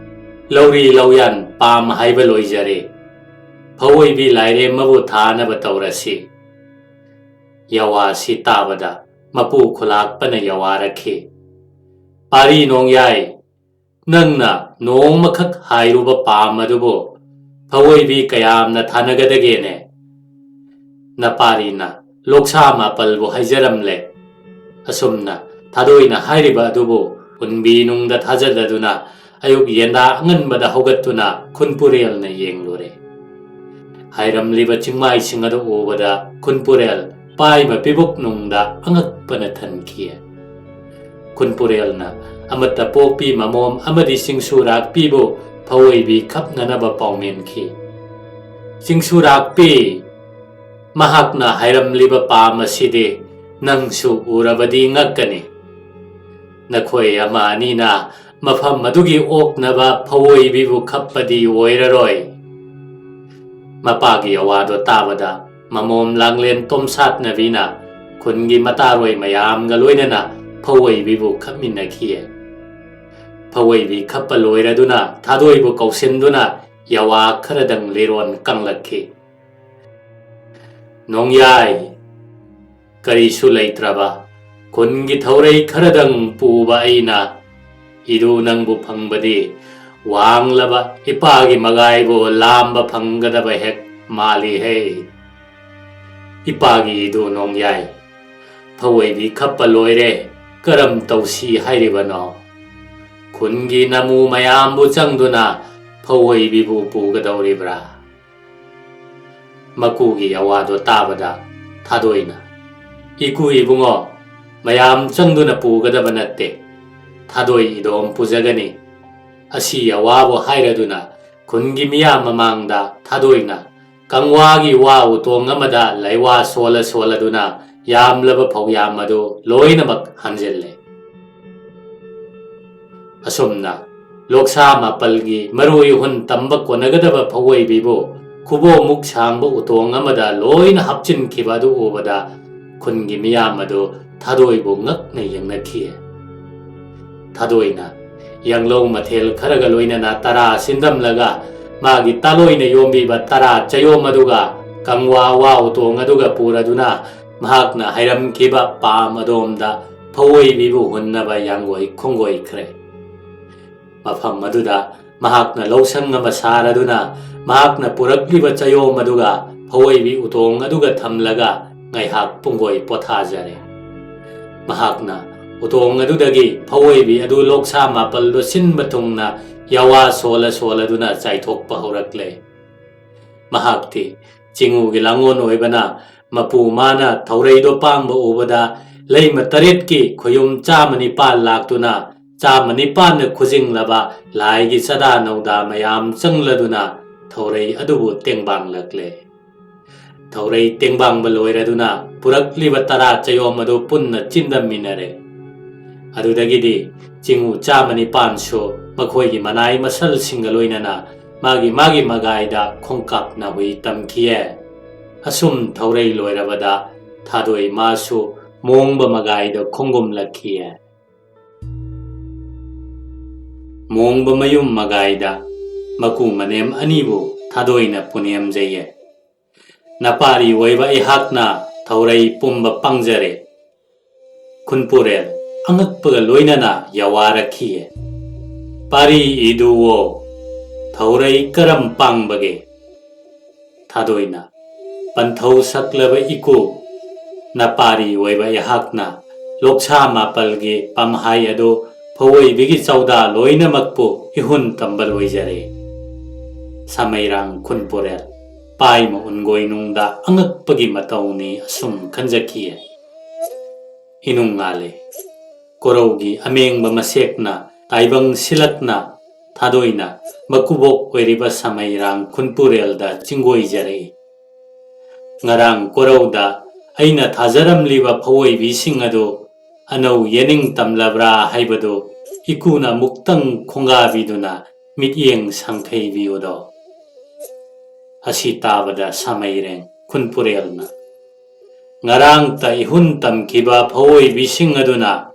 ꯂꯧꯔꯤ ꯂꯧꯌꯥꯟ ꯄꯥꯝ ꯍꯥꯏꯕ ꯂꯣꯏꯖꯔꯦ꯫ ꯐꯧꯑꯣꯏꯕꯤ ꯂꯥꯏꯔꯦꯝꯃꯕꯨ ꯊꯥꯅꯕ ꯇꯧꯔꯁꯤ꯫" ꯌꯥꯋꯥꯁꯤ ꯇꯥꯕꯗ ꯃꯄꯨ ꯈꯨꯂꯥꯛꯄꯅ ꯌꯥꯋꯥꯔꯛꯈꯤ꯫ "ꯄꯥꯔꯤ ꯅꯣꯡꯌꯥꯏ, ꯅꯪꯅ ꯅꯣꯡꯃꯈꯛ ꯍꯥꯏꯔꯨꯕ ꯄꯥꯝ ꯑꯗꯨꯕꯨ ꯐꯧꯑꯣꯏꯕꯤ ꯀꯌꯥꯝꯅ ꯊꯥꯅꯒꯗꯒꯦꯅꯦ? ꯅꯄꯥꯔꯤꯅ ꯂꯣꯛꯁꯥ ꯃꯥꯄꯜꯕꯨ ꯍꯥꯏꯖꯔꯝꯂꯦ꯫" ꯑꯁꯨꯝꯅ ꯊꯥꯗꯣꯏꯅ ꯍꯥꯏꯔꯤꯕ ꯑꯗꯨꯕꯨ ꯎꯟꯕꯤ ꯅꯨꯡꯗ ꯊꯥꯖꯗꯗꯨꯅ ꯑꯌꯨꯛ ꯌꯦꯟꯗꯥ ꯑꯉꯟꯕꯗ ꯍꯧꯒꯠꯇꯨꯅ ꯈꯨꯟꯄꯨꯔꯦꯜꯅ ꯌꯦꯡꯂꯨꯔꯦ꯫ ꯍꯥꯏꯔꯝꯂꯤꯕ ꯆꯤꯡꯃꯥꯏꯁꯤꯡ ꯑꯗꯨ ꯎꯕꯗ ꯈꯨꯟꯄꯨꯔꯦꯜ ꯄꯥꯏꯕ ꯄꯤꯕꯨꯛ ꯅꯨꯡꯗ ꯑꯉꯛꯄꯅ ꯊꯟꯈꯤ꯫ ꯈꯨꯟꯄꯨꯔꯦꯜꯅ ꯑꯃꯠꯇ ꯄꯣꯛꯄꯤ ꯃꯃꯣꯝ ꯑꯃꯗꯤ ꯆꯤꯡꯁꯨꯔꯥꯛꯄꯤꯕꯨ ꯐꯧꯑꯣꯏꯕꯤ ꯈꯞꯅꯅꯕ ꯄꯥꯎꯃꯤꯟꯈꯤ꯫ "ꯆꯤꯡꯁꯨꯔꯥꯛꯄꯤ, ꯃꯍꯥꯛꯅ ꯍꯥꯏꯔꯝꯂꯤꯕ ꯄꯥꯝ ꯑꯁꯤꯗꯤ ꯅꯪꯁꯨ ꯎꯔꯕꯗꯤ ꯉꯛꯀꯅꯤ꯫ ꯅꯈꯣꯏ ꯑꯃ ꯑꯅꯤꯅ ꯃꯐꯝ ꯑꯗꯨꯒꯤ ꯑꯣꯛꯅꯕ ꯐꯧꯑꯣꯏꯕꯤꯕꯨ ꯈꯞꯄꯗꯤ ꯑꯣꯏꯔꯔꯣꯏ꯫" ꯃꯄꯥꯒꯤ ꯑꯋꯥꯗꯣ ꯇꯥꯕꯗ ꯃꯃꯣꯝ ꯂꯥꯡꯂꯦꯟ ꯇꯣꯝꯁꯥꯠꯅꯕꯤꯅ ꯈꯨꯟꯒꯤ ꯃꯇꯥꯔꯣꯏ ꯃꯌꯥꯝꯒ ꯂꯣꯏꯅꯅ ꯐꯧꯑꯣꯏꯕꯤꯕꯨ ꯈꯞꯃꯤꯟꯅꯈꯤ꯫ ꯐꯧꯑꯣꯏꯕꯤ ꯈꯞꯄ ꯂꯣꯏꯔꯗꯨꯅ ꯊꯥꯗꯣꯏꯕꯨ ꯀꯧꯁꯤꯟꯗꯨꯅ ꯌꯥꯋꯥ ꯈꯔꯗꯪ ꯂꯤꯔꯣꯟ ꯀꯪꯂꯛꯈꯤ꯫ "ꯅꯣꯡꯌꯥꯏ, ꯀꯔꯤꯁꯨ ꯂꯩꯇ꯭ꯔꯕ ꯈꯨꯟꯒꯤ ꯊꯧꯔꯩ ꯈꯔꯗꯪ ꯄꯨꯕ ꯑꯩꯅ ꯏꯗꯨ ꯅꯪꯕꯨ ꯐꯪꯕꯗꯤ ꯋꯥꯡꯂꯕ ꯏꯄꯥꯒꯤ ꯃꯒꯥꯏꯕꯨ ꯂꯥꯝꯕ ꯐꯪꯒꯗꯕ ꯍꯦꯛ ꯃꯥꯜꯂꯤꯍꯦ꯫ ꯏꯄꯥꯒꯤ ꯏꯗꯨ ꯅꯣꯡꯌꯥꯏ, ꯐꯧꯑꯣꯏꯕꯤ ꯈꯞꯄ ꯂꯣꯏꯔꯦ, ꯀꯔꯝ ꯇꯧꯁꯤ ꯍꯥꯏꯔꯤꯕꯅꯣ? ꯈꯨꯟꯒꯤ ꯅꯃꯨ ꯃꯌꯥꯝꯕꯨ ꯆꯪꯗꯨꯅ ꯐꯧꯑꯣꯏꯕꯤꯕꯨ ꯄꯨꯒꯗꯧꯔꯤꯕ꯭ꯔꯥ?" ꯃꯀꯨꯒꯤ ꯑꯋꯥꯗꯣ ꯇꯥꯕꯗ ꯊꯥꯗꯣꯏꯅ, "ꯏꯀꯨ ꯏꯕꯨꯡꯉꯣ, ꯃꯌꯥꯝ ꯆꯪꯗꯨꯅ ꯄꯨꯒꯗꯕ ꯅꯠꯇꯦ꯫ ꯊꯥꯗꯣꯏ ꯏꯗꯣꯝ ꯄꯨꯖꯒꯅꯤ" ꯑꯁꯤ ꯑꯋꯥꯕꯨ ꯍꯥꯏꯔꯗꯨꯅ ꯈꯨꯟꯒꯤ ꯃꯤꯌꯥꯝ ꯃꯃꯥꯡꯗ ꯊꯥꯗꯣꯏꯅ ꯀꯪꯋꯥꯒꯤ ꯋꯥ ꯎꯇꯣꯡ ꯑꯃꯗ ꯂꯩꯋꯥ ꯁꯣꯜꯂ ꯁꯣꯜꯂꯗꯨꯅ ꯌꯥꯝꯂꯕ ꯐꯧꯌꯥꯝ ꯑꯗꯨ ꯂꯣꯏꯅꯃꯛ ꯍꯟꯖꯤꯜꯂꯦ꯫ ꯑꯁꯨꯝꯅ ꯂꯣꯛꯁꯥ ꯃꯥꯄꯜꯒꯤ ꯃꯔꯣꯏ ꯍꯨꯟ ꯇꯝꯕ ꯀꯣꯟꯅꯒꯗꯕ ꯐꯧꯑꯣꯏꯕꯤꯕꯨ ꯈꯨꯕꯣꯃꯨꯛ ꯁꯥꯡꯕ ꯎꯇꯣꯡ ꯑꯃꯗ ꯂꯣꯏꯅ ꯍꯥꯞꯆꯤꯟꯈꯤꯕ ꯑꯗꯨ ꯎꯕꯗ ꯈꯨꯟꯒꯤ ꯃꯤꯌꯥꯝ ꯑꯗꯨ ꯊꯥꯗꯣꯏꯕꯨ ꯉꯛꯅ ꯌꯦꯡꯅꯈꯤ꯫ ꯊꯥꯗꯣꯏꯅ ꯌꯥꯡꯂꯧ ꯃꯊꯦꯜ ꯈꯔꯒ ꯂꯣꯏꯅꯅ ꯇꯔꯥ ꯁꯤꯟꯗꯝꯂꯒ ꯃꯥꯒꯤ ꯇꯥꯂꯣꯏꯅ ꯌꯣꯝꯕꯤꯕ ꯇꯔꯥ ꯆꯌꯣꯝ ꯑꯗꯨꯒ ꯀꯪꯋꯥ ꯋꯥ ꯎꯇꯣꯡ ꯑꯗꯨꯒ ꯄꯨꯔꯗꯨꯅ ꯃꯍꯥꯛꯅ ꯍꯩꯔꯝꯈꯤꯕ ꯄꯥꯝ ꯑꯗꯣꯝꯗ ꯐꯧꯑꯣꯏꯕꯤꯕꯨ ꯍꯨꯟꯅꯕ ꯌꯥꯡꯒꯣꯏ ꯈꯣꯡꯒꯣꯏꯈ꯭ꯔꯦ꯫ ꯃꯐꯝ ꯑꯗꯨꯗ ꯃꯍꯥꯛꯅ ꯂꯧꯁꯪ ꯑꯃ ꯁꯥꯔꯗꯨꯅ ꯃꯍꯥꯛꯅ ꯄꯨꯔꯛꯂꯤꯕ ꯆꯌꯣꯝ ꯑꯗꯨꯒ ꯐꯧꯑꯣꯏꯕꯤ ꯎꯇꯣꯡ ꯑꯗꯨꯒ ꯊꯝꯂꯒ ꯉꯥꯏꯍꯥꯛ ꯄꯨꯡꯒꯣꯏ ꯄꯣꯊꯥꯖꯔꯦ꯫ ꯃꯍꯥꯛꯅ ꯎꯇꯣꯡ ꯑꯗꯨꯗꯒꯤ ꯐꯧꯑꯣꯏꯕꯤ ꯑꯗꯨ ꯂꯣꯛꯁꯥ ꯃꯥꯄꯜꯗꯨ ꯁꯤꯟꯕ ꯊꯨꯡꯅ ꯌꯥꯋꯥ ꯁꯣꯜꯂ ꯁꯣꯜꯂꯗꯨꯅ ꯆꯥꯏꯊꯣꯛꯄ ꯍꯧꯔꯛꯂꯦ꯫ ꯃꯍꯥꯛꯇꯤ ꯆꯤꯡꯎꯒꯤ ꯂꯥꯡꯑꯣꯟ ꯑꯣꯏꯕꯅ ꯃꯄꯨ ꯃꯥꯅ ꯊꯧꯔꯩꯗꯣ ꯄꯥꯡꯕ ꯎꯕꯗ ꯂꯩꯃ ꯇꯔꯦꯠꯀꯤ ꯈꯨꯌꯨꯝ ꯆꯥꯝꯃ ꯅꯤꯄꯥꯜ ꯂꯥꯛꯇꯨꯅ ꯆꯥꯝꯃ ꯅꯤꯄꯥꯜꯅ ꯈꯨꯖꯤꯡꯂꯕ ꯂꯥꯏꯒꯤ ꯆꯥꯗꯥ ꯅꯧꯗꯥ ꯃꯌꯥꯝ ꯆꯪꯂꯗꯨꯅ ꯊꯧꯔꯩ ꯑꯗꯨꯕꯨ ꯇꯦꯡꯕꯥꯡꯂꯛꯂꯦ꯫ ꯊꯧꯔꯩ ꯇꯦꯡꯕꯥꯡꯕ ꯂꯣꯏꯔꯗꯨꯅ ꯄꯨꯔꯛꯂꯤꯕ ꯇꯔꯥ ꯆꯌꯣꯝ ꯑꯗꯨ ꯄꯨꯟꯅ ꯆꯤꯟꯗꯝꯃꯤꯟꯅꯔꯦ꯫ ꯑꯗꯨꯗꯒꯤꯗꯤ ꯆꯤꯡꯎ ꯆꯥꯝꯃ ꯅꯤꯄꯥꯟꯁꯨ ꯃꯈꯣꯏꯒꯤ ꯃꯅꯥꯏ ꯃꯁꯜꯁꯤꯡꯒ ꯂꯣꯏꯅꯅ ꯃꯥꯒꯤ ꯃꯥꯒꯤ ꯃꯒꯥꯏꯗ ꯈꯣꯡꯀꯥꯞꯅ ꯍꯨꯏ ꯇꯝꯈꯤꯌꯦ꯫ ꯑꯁꯨꯝ ꯊꯧꯔꯩ ꯂꯣꯏꯔꯕꯗ ꯊꯥꯗꯣꯏ ꯃꯥꯁꯨ ꯃꯣꯡꯕ ꯃꯒꯥꯏꯗ ꯈꯣꯡꯒꯨꯝꯂꯛꯈꯤꯌꯦ꯫ ꯃꯣꯡꯕ ꯃꯌꯨꯝ ꯃꯒꯥꯏꯗ ꯃꯀꯨ ꯃꯅꯦꯝ ꯑꯅꯤꯕꯨ ꯊꯥꯗꯣꯏꯅ ꯄꯨꯅꯦꯝꯖꯩꯌꯦ꯫ ꯅꯄꯥꯔꯤ ꯑꯣꯏꯕ ꯑꯩꯍꯥꯛꯅ ꯊꯧꯔꯩ ꯄꯨꯝꯕ ꯄꯥꯡꯖꯔꯦ꯫ ꯈꯨꯟꯄꯨꯔꯦꯜ ꯑꯉꯛꯄꯒ ꯂꯣꯏꯅꯅ ꯌꯥꯋꯥꯔꯛꯈꯤꯌꯦ꯫ ꯄꯥꯔꯤ ꯏꯗꯨꯋꯣ, ꯊꯧꯔꯩ ꯀꯔꯝ ꯄꯥꯡꯕꯒꯦ? ꯊꯥꯗꯣꯏꯅ ꯄꯟꯊꯧ ꯁꯛꯂꯕ ꯏꯀꯨ, ꯅꯄꯥꯔꯤ ꯑꯣꯏꯕ ꯑꯩꯍꯥꯛꯅ ꯂꯣꯛꯁꯥ ꯃꯥꯄꯜꯒꯤ ꯄꯥꯝꯍꯥꯏ ꯑꯗꯨ ꯐꯧꯑꯣꯏꯕꯤꯒꯤ ꯆꯧꯗꯥ ꯂꯣꯏꯅꯃꯛꯄꯨ ꯏꯍꯨꯟ ꯇꯝꯕ ꯂꯣꯏꯖꯔꯦ꯫ ꯁꯃꯩꯔꯥꯡ ꯈꯨꯟꯄꯨꯔꯦꯜ ꯄꯥꯏꯃ ꯎꯟꯒꯣꯏꯅꯨꯡꯗ ꯑꯉꯛꯄꯒꯤ ꯃꯇꯧꯅꯤ ꯑꯁꯨꯝ ꯈꯟꯖꯈꯤꯌꯦ꯫ ꯏꯅꯨꯡ ꯉꯥꯜꯂꯦ꯫ ꯀꯣꯔꯧꯒꯤ ꯑꯃꯦꯡꯕ ꯃꯁꯦꯛꯅ ꯇꯥꯏꯕꯪ ꯁꯤꯜꯂꯛꯅ ꯊꯥꯗꯣꯏꯅ ꯃꯀꯨꯕꯣꯛ ꯑꯣꯏꯔꯤꯕ ꯁꯃꯩꯔꯥꯡ ꯈꯨꯟꯄꯨꯔꯦꯜꯗ ꯆꯤꯡꯒꯣꯏꯖꯔꯛꯏ꯫ ꯉꯔꯥꯡ ꯀꯣꯔꯧꯗ ꯑꯩꯅ ꯊꯥꯖꯔꯝꯂꯤꯕ ꯐꯧꯑꯣꯏꯕꯤꯁꯤꯡ ꯑꯗꯨ ꯑꯅꯧ ꯌꯦꯅꯤꯡ ꯇꯝꯂꯕ꯭ꯔꯥ ꯍꯥꯏꯕꯗꯨ ꯏꯀꯨꯅ ꯑꯃꯨꯛꯇꯪ ꯈꯣꯡꯒꯥꯕꯤꯗꯨꯅ ꯃꯤꯠꯌꯦꯡ ꯁꯪꯈꯩꯕꯤꯌꯨꯗꯣ꯫ ꯑꯁꯤ ꯇꯥꯕꯗ ꯁꯃꯩꯔꯦꯡ ꯈꯨꯟꯄꯨꯔꯦꯜꯅ, "ꯉꯔꯥꯡꯇ ꯏꯍꯨꯟ ꯇꯝꯈꯤꯕ ꯐꯧꯑꯣꯏꯕꯤꯁꯤꯡ ꯑꯗꯨꯅ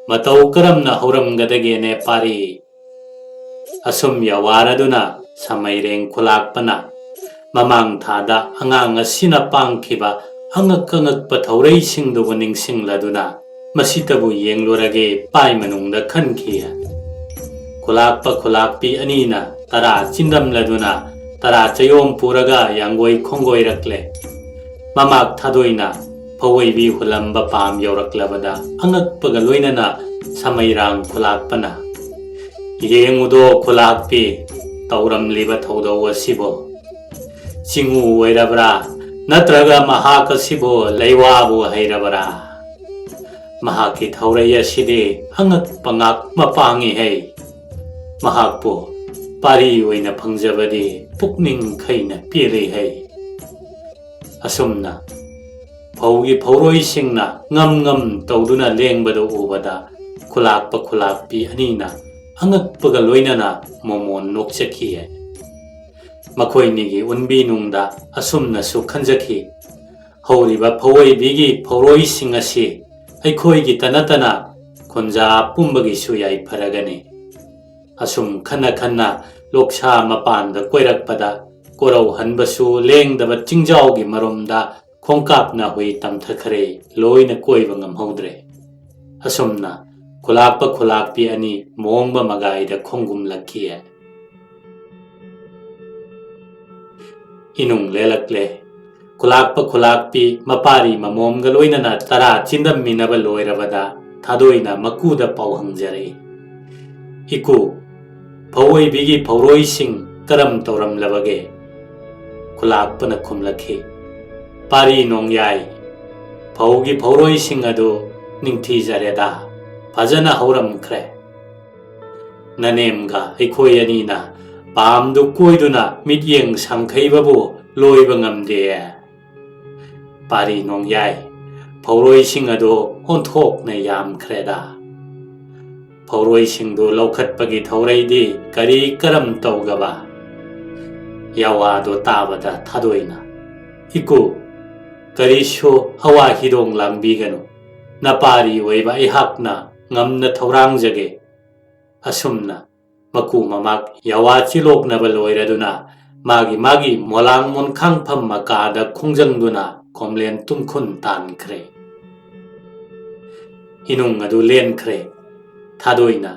ꯃꯇꯧ ꯀꯔꯝꯅ ꯍꯧꯔꯝꯒꯗꯒꯦꯅꯦ ꯄꯥꯔꯤ?" ꯑꯁꯨꯝ ꯌꯥꯋꯥꯔꯗꯨꯅ ꯁꯃꯩꯔꯦꯡ ꯈꯨꯂꯥꯛꯄꯅ ꯃꯃꯥꯡ ꯊꯥꯗ ꯑꯉꯥꯡ ꯑꯁꯤꯅ ꯄꯥꯡꯈꯤꯕ ꯑꯉꯛ ꯑꯉꯛꯄ ꯊꯧꯔꯩꯁꯤꯡꯗꯨꯕꯨ ꯅꯤꯡꯁꯤꯡꯂꯗꯨꯅ ꯃꯁꯤꯇꯕꯨ ꯌꯦꯡꯂꯨꯔꯒꯦ ꯄꯥꯏ ꯃꯅꯨꯡꯗ ꯈꯟꯈꯤ꯫ ꯈꯨꯂꯥꯛꯄ ꯈꯨꯂꯥꯛꯄꯤ ꯑꯅꯤꯅ ꯇꯔꯥ ꯆꯤꯟꯗꯝꯂꯗꯨꯅ ꯇꯔꯥ ꯆꯌꯣꯝ ꯄꯨꯔꯒ ꯌꯥꯡꯒꯣꯏ ꯈꯣꯡꯒꯣꯏꯔꯛꯂꯦ꯫ ꯃꯃꯥꯛ ꯊꯥꯗꯣꯏꯅ ꯐꯧꯑꯣꯏꯕꯤ ꯍꯨꯜꯂꯝꯕ ꯄꯥꯝ ꯌꯧꯔꯛꯂꯕꯗ ꯑꯉꯛꯄꯒ ꯂꯣꯏꯅꯅ ꯁꯃꯩꯔꯥꯡ ꯈꯨꯂꯥꯛꯄꯅ, "ꯌꯦꯡꯉꯨꯗꯣ ꯈꯨꯂꯥꯛꯄꯤ, ꯇꯧꯔꯝꯂꯤꯕ ꯊꯧꯗꯧ ꯑꯁꯤꯕꯨ꯫ ꯆꯤꯡꯎ ꯑꯣꯏꯔꯕ꯭ꯔꯥ, ꯅꯠꯇ꯭ꯔꯒ ꯃꯍꯥꯛ ꯑꯁꯤꯕꯨ ꯂꯩꯋꯥꯕꯨ ꯍꯩꯔꯕ꯭ꯔꯥ? ꯃꯍꯥꯛꯀꯤ ꯊꯧꯔꯩ ꯑꯁꯤꯗꯤ ꯑꯉꯛꯄ ꯉꯥꯛ ꯃꯄꯥꯡꯉꯤꯍꯩ꯫ ꯃꯍꯥꯛꯄꯨ ꯄꯥꯔꯤ ꯑꯣꯏꯅ ꯐꯪꯖꯕꯗꯤ ꯄꯨꯛꯅꯤꯡ ꯈꯩꯅ ꯄꯦꯜꯂꯤꯍꯩ"꯫ ꯑꯁꯨꯝꯅ ꯐꯧꯒꯤ ꯐꯧꯔꯣꯏꯁꯤꯡꯅ ꯉꯝ ꯉꯝ ꯇꯧꯗꯨꯅ ꯂꯦꯡꯕꯗꯨ ꯎꯕꯗ ꯈꯨꯂꯥꯛꯄ ꯈꯨꯂꯥꯛꯄꯤ ꯑꯅꯤꯅ ꯑꯉꯛꯄꯒ ꯂꯣꯏꯅꯅ ꯃꯣꯃꯣꯟ ꯅꯣꯛꯆꯈꯤꯌꯦ꯫ ꯃꯈꯣꯏꯅꯤꯒꯤ ꯎꯟꯕꯤ ꯅꯨꯡꯗ ꯑꯁꯨꯝꯅꯁꯨ ꯈꯟꯖꯈꯤ, ꯍꯧꯔꯤꯕ ꯐꯧꯑꯣꯏꯕꯤꯒꯤ ꯐꯧꯔꯣꯏꯁꯤꯡ ꯑꯁꯤ ꯑꯩꯈꯣꯏꯒꯤꯇ ꯅꯠꯇꯅ ꯈꯨꯟꯖꯥ ꯄꯨꯝꯕꯒꯤꯁꯨ ꯌꯥꯏꯐꯔꯒꯅꯤ꯫ ꯑꯁꯨꯝ ꯈꯟꯅ ꯈꯟꯅ ꯂꯣꯛꯁꯥ ꯃꯄꯥꯟꯗ ꯀꯣꯏꯔꯛꯄꯗ ꯀꯣꯔꯧ ꯍꯟꯕꯁꯨ ꯂꯦꯡꯗꯕ ꯆꯤꯡꯖꯥꯎꯒꯤ ꯃꯔꯨꯝꯗ ꯈꯣꯡꯀꯥꯞꯅ ꯍꯨꯏ ꯇꯝꯊꯈ꯭ꯔꯦ, ꯂꯣꯏꯅ ꯀꯣꯏꯕ ꯉꯝꯍꯧꯗ꯭ꯔꯦ꯫ ꯑꯁꯨꯝꯅ ꯈꯨꯂꯥꯛꯄ ꯈꯨꯂꯥꯛꯄꯤ ꯑꯅꯤ ꯃꯣꯡꯕ ꯃꯒꯥꯏꯗ ꯈꯣꯡꯒꯨꯝꯂꯛꯈꯤ꯫ ꯏꯅꯨꯡ ꯂꯦꯜꯂꯛꯂꯦ꯫ ꯈꯨꯂꯥꯛꯄ ꯈꯨꯂꯥꯛꯄꯤ ꯃꯄꯥꯔꯤ ꯃꯃꯣꯝꯒ ꯂꯣꯏꯅꯅ ꯇꯔꯥ ꯆꯤꯟꯗꯝꯃꯤꯟꯅꯕ ꯂꯣꯏꯔꯕꯗ ꯊꯥꯗꯣꯏꯅ ꯃꯀꯨꯗ ꯄꯥꯎ ꯍꯪꯖꯔꯛꯏ, "ꯏꯀꯨ, ꯐꯧꯑꯣꯏꯕꯤꯒꯤ ꯐꯧꯔꯣꯏꯁꯤꯡ ꯀꯔꯝ ꯇꯧꯔꯝꯂꯕꯒꯦ?" ꯈꯨꯂꯥꯛꯄꯅ ꯈꯨꯝꯂꯛꯈꯤ, "ꯄꯥꯔꯤ ꯅꯣꯡꯌꯥꯏ, ꯐꯧꯒꯤ ꯐꯧꯔꯣꯏꯁꯤꯡ ꯑꯗꯨ ꯅꯤꯡꯊꯤꯖꯔꯦꯗ, ꯐꯖꯅ ꯍꯧꯔꯝꯈ꯭ꯔꯦ꯫ ꯅꯅꯦꯝꯒ ꯑꯩꯈꯣꯏ ꯑꯅꯤꯅ ꯄꯥꯝꯗꯨ ꯀꯣꯏꯗꯨꯅ ꯃꯤꯠꯌꯦꯡ ꯁꯪꯈꯩꯕꯕꯨ ꯂꯣꯏꯕ ꯉꯝꯗꯦ꯫ ꯄꯥꯔꯤ ꯅꯣꯡꯌꯥꯏ, ꯐꯧꯔꯣꯏꯁꯤꯡ ꯑꯗꯨ ꯑꯣꯟꯊꯣꯛꯅ ꯌꯥꯝꯈ꯭ꯔꯦꯗ꯫ ꯐꯧꯔꯣꯏꯁꯤꯡꯗꯨ ꯂꯧꯈꯠꯄꯒꯤ ꯊꯧꯔꯩꯗꯤ ꯀꯔꯤ ꯀꯔꯝ ꯇꯧꯒꯕ?" ꯌꯥꯋꯥꯗꯣ ꯇꯥꯕꯗ ꯊꯥꯗꯣꯏꯅ, "ꯏꯀꯨ, ꯀꯔꯤꯁꯨ ꯑꯋꯥ ꯍꯤꯗꯣꯡ ꯂꯥꯡꯕꯤꯒꯅꯨ꯫ ꯅꯄꯥꯔꯤ ꯑꯣꯏꯕ ꯑꯩꯍꯥꯛꯅ ꯉꯝꯅ ꯊꯧꯔꯥꯡꯖꯒꯦ꯫" ꯑꯁꯨꯝꯅ ꯃꯀꯨ ꯃꯃꯥꯛ ꯌꯥꯋꯥ ꯆꯤꯂꯣꯛꯅꯕ ꯂꯣꯏꯔꯗꯨꯅ ꯃꯥꯒꯤ ꯃꯥꯒꯤ ꯃꯣꯂꯥꯡ ꯃꯣꯟꯈꯥꯡꯐꯝ ꯃꯀꯥꯗ ꯈꯣꯡꯖꯪꯗꯨꯅ ꯈꯣꯝꯂꯦꯟ ꯇꯨꯝꯈꯨꯟ ꯇꯥꯟꯈ꯭ꯔꯦ꯫ ꯏꯅꯨꯡ ꯑꯗꯨ ꯂꯦꯟꯈ꯭ꯔꯦ꯫ ꯊꯥꯗꯣꯏꯅ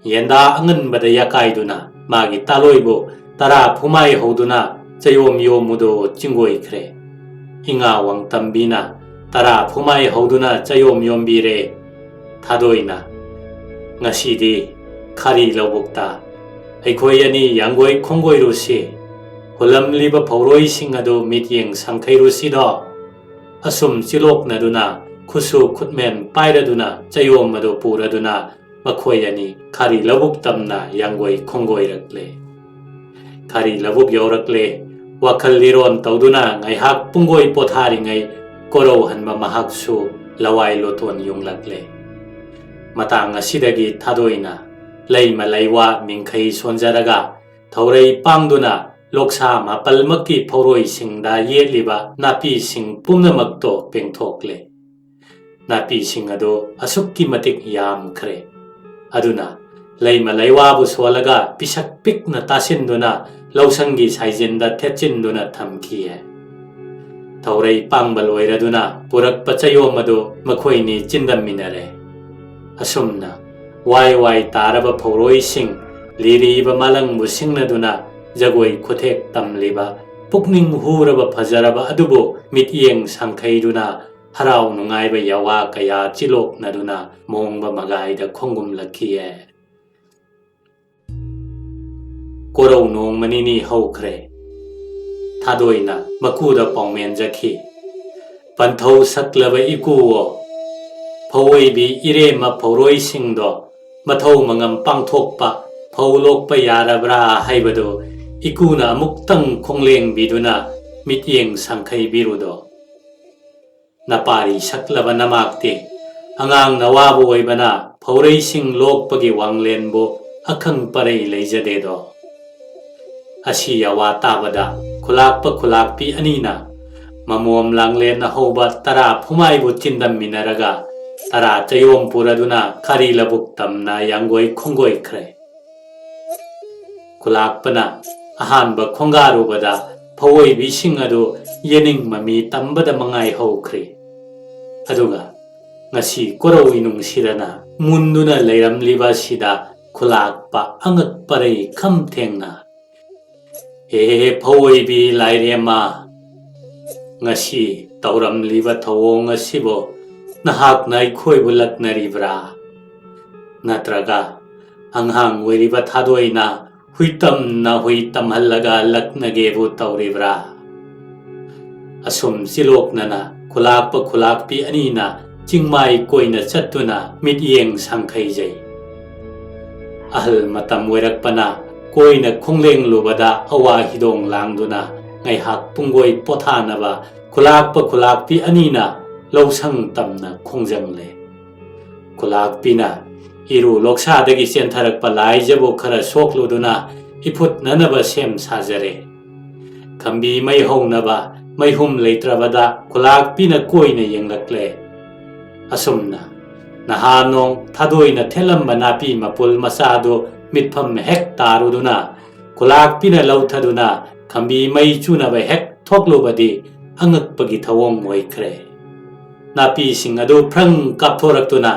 ꯌꯦꯟꯗꯥ ꯑꯉꯟꯕꯗ ꯌꯥꯀꯥꯏꯗꯨꯅ ꯃꯥꯒꯤ ꯇꯥꯂꯣꯏꯕꯨ ꯇꯔꯥ ꯐꯨꯃꯥꯏ ꯍꯧꯗꯨꯅ ꯆꯌꯣꯝ ꯌꯣꯝꯃꯨꯗꯣ ꯆꯤꯡꯒꯣꯏꯈ꯭ꯔꯦ꯫ ꯏꯉꯥ ꯋꯥꯡꯇꯝꯕꯤꯅ ꯇꯔꯥ ꯐꯨꯃꯥꯏ ꯍꯧꯗꯨꯅ ꯆꯌꯣꯝ ꯌꯣꯝꯕꯤꯔꯦ꯫ ꯊꯥꯗꯣꯏꯅ, "ꯉꯁꯤꯗꯤ ꯈꯥꯔꯤ ꯂꯧꯕꯨꯛꯇ ꯑꯩꯈꯣꯏ ꯑꯅꯤ ꯌꯥꯡꯒꯣꯏ ꯈꯣꯡꯒꯣꯏꯔꯨꯁꯤ꯫ ꯍꯨꯜꯂꯝꯂꯤꯕ ꯐꯧꯔꯣꯏꯁꯤꯡ ꯑꯗꯨ ꯃꯤꯠꯌꯦꯡ ꯁꯪꯈꯩꯔꯨꯁꯤꯗꯣ꯫" ꯑꯁꯨꯝ ꯆꯤꯂꯣꯛꯅꯗꯨꯅ ꯈꯨꯠꯁꯨ ꯈꯨꯠꯃꯦꯟ ꯄꯥꯏꯔꯗꯨꯅ ꯆꯌꯣꯝ ꯑꯗꯨ ꯄꯨꯔꯗꯨꯅ ꯃꯈꯣꯏ ꯑꯅꯤ ꯈꯥꯔꯤ ꯂꯧꯕꯨꯛ ꯇꯝꯅ ꯌꯥꯡꯒꯣꯏ ꯈꯣꯡꯒꯣꯏꯔꯛꯂꯦ꯫ ꯈꯥꯔꯤ ꯂꯧꯕꯨꯛ ꯌꯧꯔꯛꯂꯦ꯫ ꯋꯥꯈꯜ ꯂꯤꯔꯣꯟ ꯇꯧꯗꯨꯅ ꯉꯥꯏꯍꯥꯛ ꯄꯨꯡꯒꯣꯏ ꯄꯣꯊꯥꯔꯤꯉꯩ ꯀꯣꯔꯧꯍꯟꯕ ꯃꯍꯥꯛꯁꯨ ꯂꯋꯥꯏ ꯂꯣꯇꯣꯟ ꯌꯨꯡꯂꯛꯂꯦ꯫ ꯃꯇꯥꯡ ꯑꯁꯤꯗꯒꯤ ꯊꯥꯗꯣꯏꯅ ꯂꯩꯃ ꯂꯩꯋꯥ ꯃꯤꯡꯈꯩ ꯁꯣꯟꯖꯔꯒ ꯊꯧꯔꯩ ꯄꯥꯡꯗꯨꯅ ꯂꯣꯛꯁꯥ ꯃꯥꯄꯜꯃꯛꯀꯤ ꯐꯧꯔꯣꯏꯁꯤꯡꯗ ꯌꯦꯠꯂꯤꯕ ꯅꯥꯄꯤꯁꯤꯡ ꯄꯨꯝꯅꯃꯛꯇꯣ ꯄꯦꯡꯊꯣꯛꯂꯦ꯫ ꯅꯥꯄꯤꯁꯤꯡ ꯑꯗꯨ ꯑꯁꯨꯛꯀꯤ ꯃꯇꯤꯛ ꯌꯥꯝꯈ꯭ꯔꯦ꯫ ꯑꯗꯨꯅ ꯂꯩꯃ ꯂꯩꯋꯥꯕꯨ ꯁꯣꯜꯂꯒ ꯄꯤꯁꯛ ꯄꯤꯛꯅ ꯇꯥꯁꯤꯟꯗꯨꯅ ꯂꯧꯁꯪꯒꯤ ꯁꯥꯏꯖꯤꯟꯗ ꯊꯦꯠꯆꯤꯟꯗꯨꯅ ꯊꯝꯈꯤꯌꯦ꯫ ꯊꯧꯔꯩ ꯄꯥꯡꯕ ꯂꯣꯏꯔꯗꯨꯅ ꯄꯨꯔꯛꯄ ꯆꯌꯣꯝ ꯑꯗꯨ ꯃꯈꯣꯏꯅꯤ ꯆꯤꯟꯗꯝꯃꯤꯟꯅꯔꯦ꯫ ꯑꯁꯨꯝꯅ ꯋꯥꯏ ꯋꯥꯏ ꯇꯥꯔꯕ ꯐꯧꯔꯣꯏꯁꯤꯡ, ꯂꯤꯔꯤꯕ ꯃꯥꯂꯪꯕꯨ ꯁꯤꯡꯅꯗꯨꯅ ꯖꯒꯣꯏ ꯈꯨꯊꯦꯛ ꯇꯝꯂꯤꯕ, ꯄꯨꯛꯅꯤꯡ ꯍꯨꯔꯕ ꯐꯖꯔꯕ ꯑꯗꯨꯕꯨ ꯃꯤꯠꯌꯦꯡ ꯁꯥꯡꯈꯩꯗꯨꯅ ꯍꯔꯥꯎ ꯅꯨꯡꯉꯥꯏꯕ ꯌꯥꯋꯥ ꯀꯌꯥ ꯆꯤꯂꯣꯛꯅꯗꯨꯅ ꯃꯣꯡꯕ ꯃꯒꯥꯏꯗ ꯈꯣꯡꯒꯨꯝꯂꯛꯈꯤꯌꯦ꯫ ꯀꯣꯔꯧ ꯅꯣꯡꯃ ꯅꯤꯅꯤ ꯍꯧꯈ꯭ꯔꯦ꯫ ꯊꯥꯗꯣꯏꯅ ꯃꯀꯨꯗ ꯄꯥꯎꯃꯦꯟꯖꯈꯤ꯫ "ꯄꯟꯊꯧ ꯁꯛꯂꯕ ꯏꯀꯨꯋꯣ, ꯐꯧꯑꯣꯏꯕꯤ ꯏꯔꯦꯝꯃ ꯐꯧꯔꯣꯏꯁꯤꯡꯗꯣ ꯃꯊꯧ ꯃꯉꯝ ꯄꯥꯡꯊꯣꯛꯄ, ꯐꯧ ꯂꯣꯛꯄ ꯌꯥꯔꯕ꯭ꯔꯥ ꯍꯥꯏꯕꯗꯨ ꯏꯀꯨꯅ ꯑꯃꯨꯛꯇꯪ ꯈꯣꯡꯂꯦꯡꯕꯤꯗꯨꯅ ꯃꯤꯠꯌꯦꯡ ꯁꯥꯡꯈꯩꯕꯤꯔꯨꯗꯣ꯫ ꯅꯄꯥꯔꯤ ꯁꯛꯂꯕ ꯅꯃꯥꯛꯇꯤ ꯑꯉꯥꯡ ꯅꯋꯥꯕꯨ ꯑꯣꯏꯕꯅ ꯐꯧꯔꯩꯁꯤꯡ ꯂꯣꯛꯄꯒꯤ ꯋꯥꯡꯂꯦꯟꯕꯨ ꯑꯈꯪ ꯄꯔꯩ ꯂꯩꯖꯗꯦꯗꯣ꯫" ꯑꯁꯤ ꯑꯋꯥ ꯇꯥꯕꯗ ꯈꯨꯂꯥꯛꯄ ꯈꯨꯂꯥꯛꯄꯤ ꯑꯅꯤꯅ ꯃꯃꯣꯝ ꯂꯥꯡꯂꯦꯟꯅ ꯍꯧꯕ ꯇꯔꯥ ꯐꯨꯃꯥꯏꯕꯨ ꯆꯤꯟꯗꯝꯃꯤꯟꯅꯔꯒ ꯇꯔꯥ ꯆꯌꯣꯝ ꯄꯨꯔꯗꯨꯅ ꯈꯥꯔꯤ ꯂꯧꯕꯨꯛ ꯇꯝꯅ ꯌꯥꯡꯒꯣꯏ ꯈꯣꯡꯒꯣꯏꯈ꯭ꯔꯦ꯫ ꯈꯨꯂꯥꯛꯄꯅ ꯑꯍꯥꯟꯕ ꯈꯣꯡꯒꯥꯔꯨꯕꯗ ꯐꯧꯑꯣꯏꯕꯤꯁꯤꯡ ꯑꯗꯨ ꯌꯦꯅꯤꯡ ꯃꯃꯤ ꯇꯝꯕꯗ ꯃꯉꯥꯏ ꯍꯧꯈ꯭ꯔꯤ꯫ ꯑꯗꯨꯒ ꯉꯁꯤ ꯀꯣꯔꯧ ꯏꯅꯨꯡ ꯁꯤꯔꯅ ꯃꯨꯟꯗꯨꯅ ꯂꯩꯔꯝꯂꯤꯕ ꯑꯁꯤꯗ ꯈꯨꯂꯥꯛꯄ ꯑꯉꯛ ꯄꯔꯩ ꯈꯝ ꯊꯦꯡꯅ, "ꯍꯦ ꯐꯧꯑꯣꯏꯕꯤ ꯂꯥꯏꯔꯦꯝꯃ, ꯉꯁꯤ ꯇꯧꯔꯝꯂꯤꯕ ꯊꯧꯑꯣꯡ ꯑꯁꯤꯕꯨ ꯅꯍꯥꯛꯅ ꯑꯩꯈꯣꯏꯕꯨ ꯂꯛꯅꯔꯤꯕ꯭ꯔꯥ? ꯅꯠꯇ꯭ꯔꯒ ꯑꯉꯥꯡ ꯑꯣꯏꯔꯤꯕ ꯊꯥꯗꯣꯏꯅ ꯍꯨꯏꯇꯝꯅ ꯍꯨꯏ ꯇꯝꯍꯜꯂꯒ ꯂꯛꯅꯒꯦꯕꯨ ꯇꯧꯔꯤꯕ꯭ꯔꯥ?" ꯑꯁꯨꯝ ꯆꯤꯂꯣꯛꯅꯅ ꯈꯨꯂꯥꯛꯄ ꯈꯨꯂꯥꯛꯄꯤ ꯑꯅꯤꯅ ꯆꯤꯡꯃꯥꯏ ꯀꯣꯏꯅ ꯆꯠꯇꯨꯅ ꯃꯤꯠꯌꯦꯡ ꯁꯥꯡꯈꯩꯖꯩ꯫ ꯑꯍꯜ ꯃꯇꯝ ꯑꯣꯏꯔꯛꯄꯅ ꯀꯣꯏꯅ ꯈꯣꯡꯂꯦꯡꯂꯨꯕꯗ ꯑꯋꯥ ꯍꯤꯗꯣꯡ ꯂꯥꯡꯗꯨꯅ ꯉꯥꯏꯍꯥꯛ ꯄꯨꯡꯒꯣꯏ ꯄꯣꯊꯥꯅꯕ ꯈꯨꯂꯥꯛꯄ ꯈꯨꯂꯥꯛꯄꯤ ꯑꯅꯤꯅ ꯂꯧꯁꯪ ꯇꯝꯅ ꯈꯣꯡꯖꯪꯂꯦ꯫ ꯈꯨꯂꯥꯛꯄꯤꯅ ꯏꯔꯨ ꯂꯣꯛꯁꯥꯗꯒꯤ ꯆꯦꯟꯊꯔꯛꯄ ꯂꯥꯏꯖꯕꯨ ꯈꯔ ꯁꯣꯛꯂꯨꯗꯨꯅ ꯏꯐꯨꯠꯅꯅꯕ ꯁꯦꯝ ꯁꯥꯖꯔꯦ꯫ ꯈꯝꯕꯤ ꯃꯩ ꯍꯧꯅꯕ ꯃꯩꯍꯨꯝ ꯂꯩꯇ꯭ꯔꯕꯗ ꯈꯨꯂꯥꯛꯄꯤꯅ ꯀꯣꯏꯅ ꯌꯦꯡꯂꯛꯂꯦ꯫ ꯑꯁꯨꯝꯅ ꯅꯍꯥ ꯅꯣꯡ ꯊꯥꯗꯣꯏꯅ ꯊꯦꯠꯂꯝꯕ ꯅꯥꯄꯤ ꯃꯄꯨꯜ ꯃꯆꯥꯗꯨ ꯃꯤꯠꯐꯝ ꯍꯦꯛ ꯇꯥꯔꯨꯗꯨꯅ ꯈꯨꯂꯥꯛꯄꯤꯅ ꯂꯧꯊꯗꯨꯅ ꯈꯝꯕꯤ ꯃꯩ ꯆꯨꯅꯕ ꯍꯦꯛ ꯊꯣꯛꯂꯨꯕꯗꯤ ꯑꯉꯛꯄꯒꯤ ꯊꯧꯑꯣꯡ ꯑꯣꯏꯈ꯭ꯔꯦ꯫ ꯅꯥꯄꯤꯁꯤꯡ ꯑꯗꯨ ꯐ꯭ꯔꯪ ꯀꯥꯞꯊꯣꯔꯛꯇꯨꯅ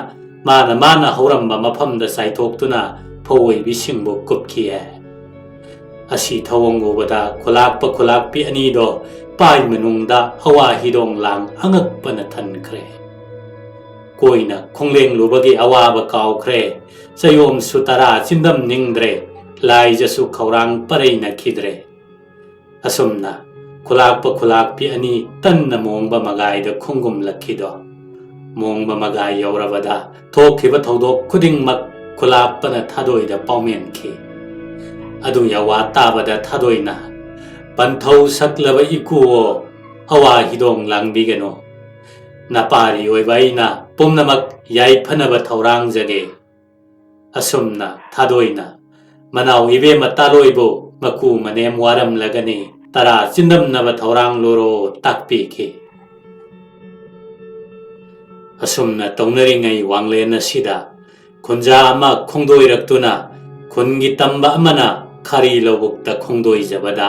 ꯃꯥꯅ ꯃꯥꯅ ꯍꯧꯔꯝꯕ ꯃꯐꯝꯗ ꯆꯥꯏꯊꯣꯛꯇꯨꯅ ꯐꯧ ꯑꯣꯏꯕꯤꯁꯤꯡꯕꯨ ꯀꯨꯞꯈꯤꯑꯦ꯫ ꯑꯁꯤ ꯊꯧꯑꯣꯡ ꯎꯕꯗ ꯈꯨꯂꯥꯛꯄ ꯈꯨꯂꯥꯛꯄꯤ ꯑꯅꯤꯗꯣ ꯄꯥꯏ ꯃꯅꯨꯡꯗ ꯑꯋꯥ ꯍꯤꯗꯣꯡ ꯂꯥꯡ ꯑꯉꯛꯄꯅ ꯊꯟꯈ꯭ꯔꯦ꯫ ꯀꯣꯏꯅ ꯈꯣꯡꯂꯦꯡꯂꯨꯕꯒꯤ ꯑꯋꯥꯕ ꯀꯥꯎꯈ꯭ꯔꯦ꯫ ꯆꯌꯣꯝꯁꯨ ꯇꯔꯥ ꯆꯤꯟꯗꯝꯅꯤꯡꯗ꯭ꯔꯦ꯫ ꯂꯥꯏꯖꯁꯨ ꯈꯧꯔꯥꯡ ꯄꯔꯩꯅꯈꯤꯗ꯭ꯔꯦ꯫ ꯑꯁꯨꯝꯅ ꯈꯨꯂꯥꯛꯄ ꯈꯨꯂꯥꯛꯄꯤ ꯑꯅꯤ ꯇꯟꯅ ꯃꯣꯡꯕ ꯃꯒꯥꯏꯗ ꯈꯣꯡꯒꯨꯝꯂꯛꯈꯤꯗꯣ꯫ ꯃꯣꯡꯕ ꯃꯒꯥꯏ ꯌꯧꯔꯕꯗ ꯊꯣꯛꯈꯤꯕ ꯊꯧꯗꯣꯛ ꯈꯨꯗꯤꯡꯃꯛ ꯈꯨꯂꯥꯛꯄꯅ ꯊꯥꯗꯣꯏꯗ ꯄꯥꯎꯃꯦꯟꯈꯤ꯫ ꯑꯗꯨ ꯌꯥꯋꯥ ꯇꯥꯕꯗ ꯊꯥꯗꯣꯏꯅ, "ꯄꯟꯊꯧ ꯁꯛꯂꯕ ꯏꯀꯨꯑꯣ, ꯑꯋꯥ ꯍꯤꯗꯣꯡ ꯂꯥꯡꯕꯤꯒꯅꯨ꯫ ꯅꯄꯥꯔꯤ ꯑꯣꯏꯕ ꯑꯩꯅ ꯄꯨꯝꯅꯃꯛ ꯌꯥꯏꯐꯅꯕ ꯊꯧꯔꯥꯡꯖꯒꯦ"꯫ ꯑꯁꯨꯝꯅ ꯊꯥꯗꯣꯏꯅ ꯃꯅꯥꯎ ꯏꯕꯦꯝꯃ ꯇꯥꯂꯣꯏꯕꯨ ꯃꯀꯨ ꯃꯅꯦꯝ ꯋꯥꯔꯝꯂꯒꯅꯤ ꯇꯔꯥ ꯆꯤꯟꯗꯝꯅꯕ ꯊꯧꯔꯥꯡ ꯂꯣꯔꯣ ꯇꯥꯛꯄꯤꯈꯤ꯫ ꯑꯁꯨꯝꯅ ꯇꯧꯅꯔꯤꯉꯩ ꯋꯥꯡꯂꯦꯟ ꯑꯁꯤꯗ ꯈꯨꯟꯖꯥ ꯑꯃ ꯈꯣꯡꯗꯣꯏꯔꯛꯇꯨꯅ ꯈꯨꯟꯒꯤ ꯇꯝꯕ ꯑꯃꯅ ꯈꯥꯔꯤ ꯂꯧꯕꯨꯛꯇ ꯈꯣꯡꯗꯣꯏꯖꯕꯗ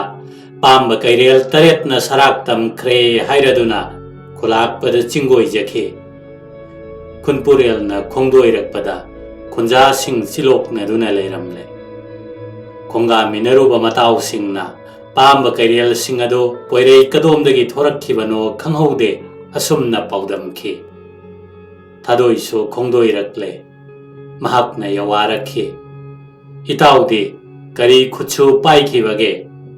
ꯄꯥꯝꯕ ꯀꯩꯔꯦꯜ ꯇꯔꯦꯠꯅ ꯁꯔꯥꯛ ꯇꯝꯈ꯭ꯔꯦ ꯍꯥꯏꯔꯗꯨꯅ ꯈꯨꯂꯥꯛꯄꯗ ꯆꯤꯡꯒꯣꯏꯖꯈꯤ꯫ ꯈꯨꯟꯄꯨꯔꯦꯜꯅ ꯈꯣꯡꯗꯣꯏꯔꯛꯄꯗ ꯈꯨꯟꯖꯥꯁꯤꯡ ꯆꯤꯂꯣꯛꯅꯗꯨꯅ ꯂꯩꯔꯝꯂꯦ꯫ ꯈꯣꯡꯒꯥꯃꯤꯟꯅꯔꯨꯕ ꯃꯇꯥꯎꯁꯤꯡꯅ ꯄꯥꯝꯕ ꯀꯩꯔꯦꯜꯁꯤꯡ ꯑꯗꯨ ꯄꯣꯏꯔꯩ ꯀꯗꯣꯝꯗꯒꯤ ꯊꯣꯔꯛꯈꯤꯕꯅꯣ ꯈꯪꯍꯧꯗꯦ, ꯑꯁꯨꯝꯅ ꯄꯥꯎꯗꯝꯈꯤ꯫ ꯊꯥꯗꯣꯏꯁꯨ ꯈꯣꯡꯗꯣꯏꯔꯛꯂꯦ꯫ ꯃꯍꯥꯛꯅ ꯌꯋꯥꯔꯛꯈꯤ, "ꯏꯇꯥꯎꯗꯤ ꯀꯔꯤ ꯈꯨꯠꯁꯨ ꯄꯥꯏꯈꯤꯕꯒꯦ?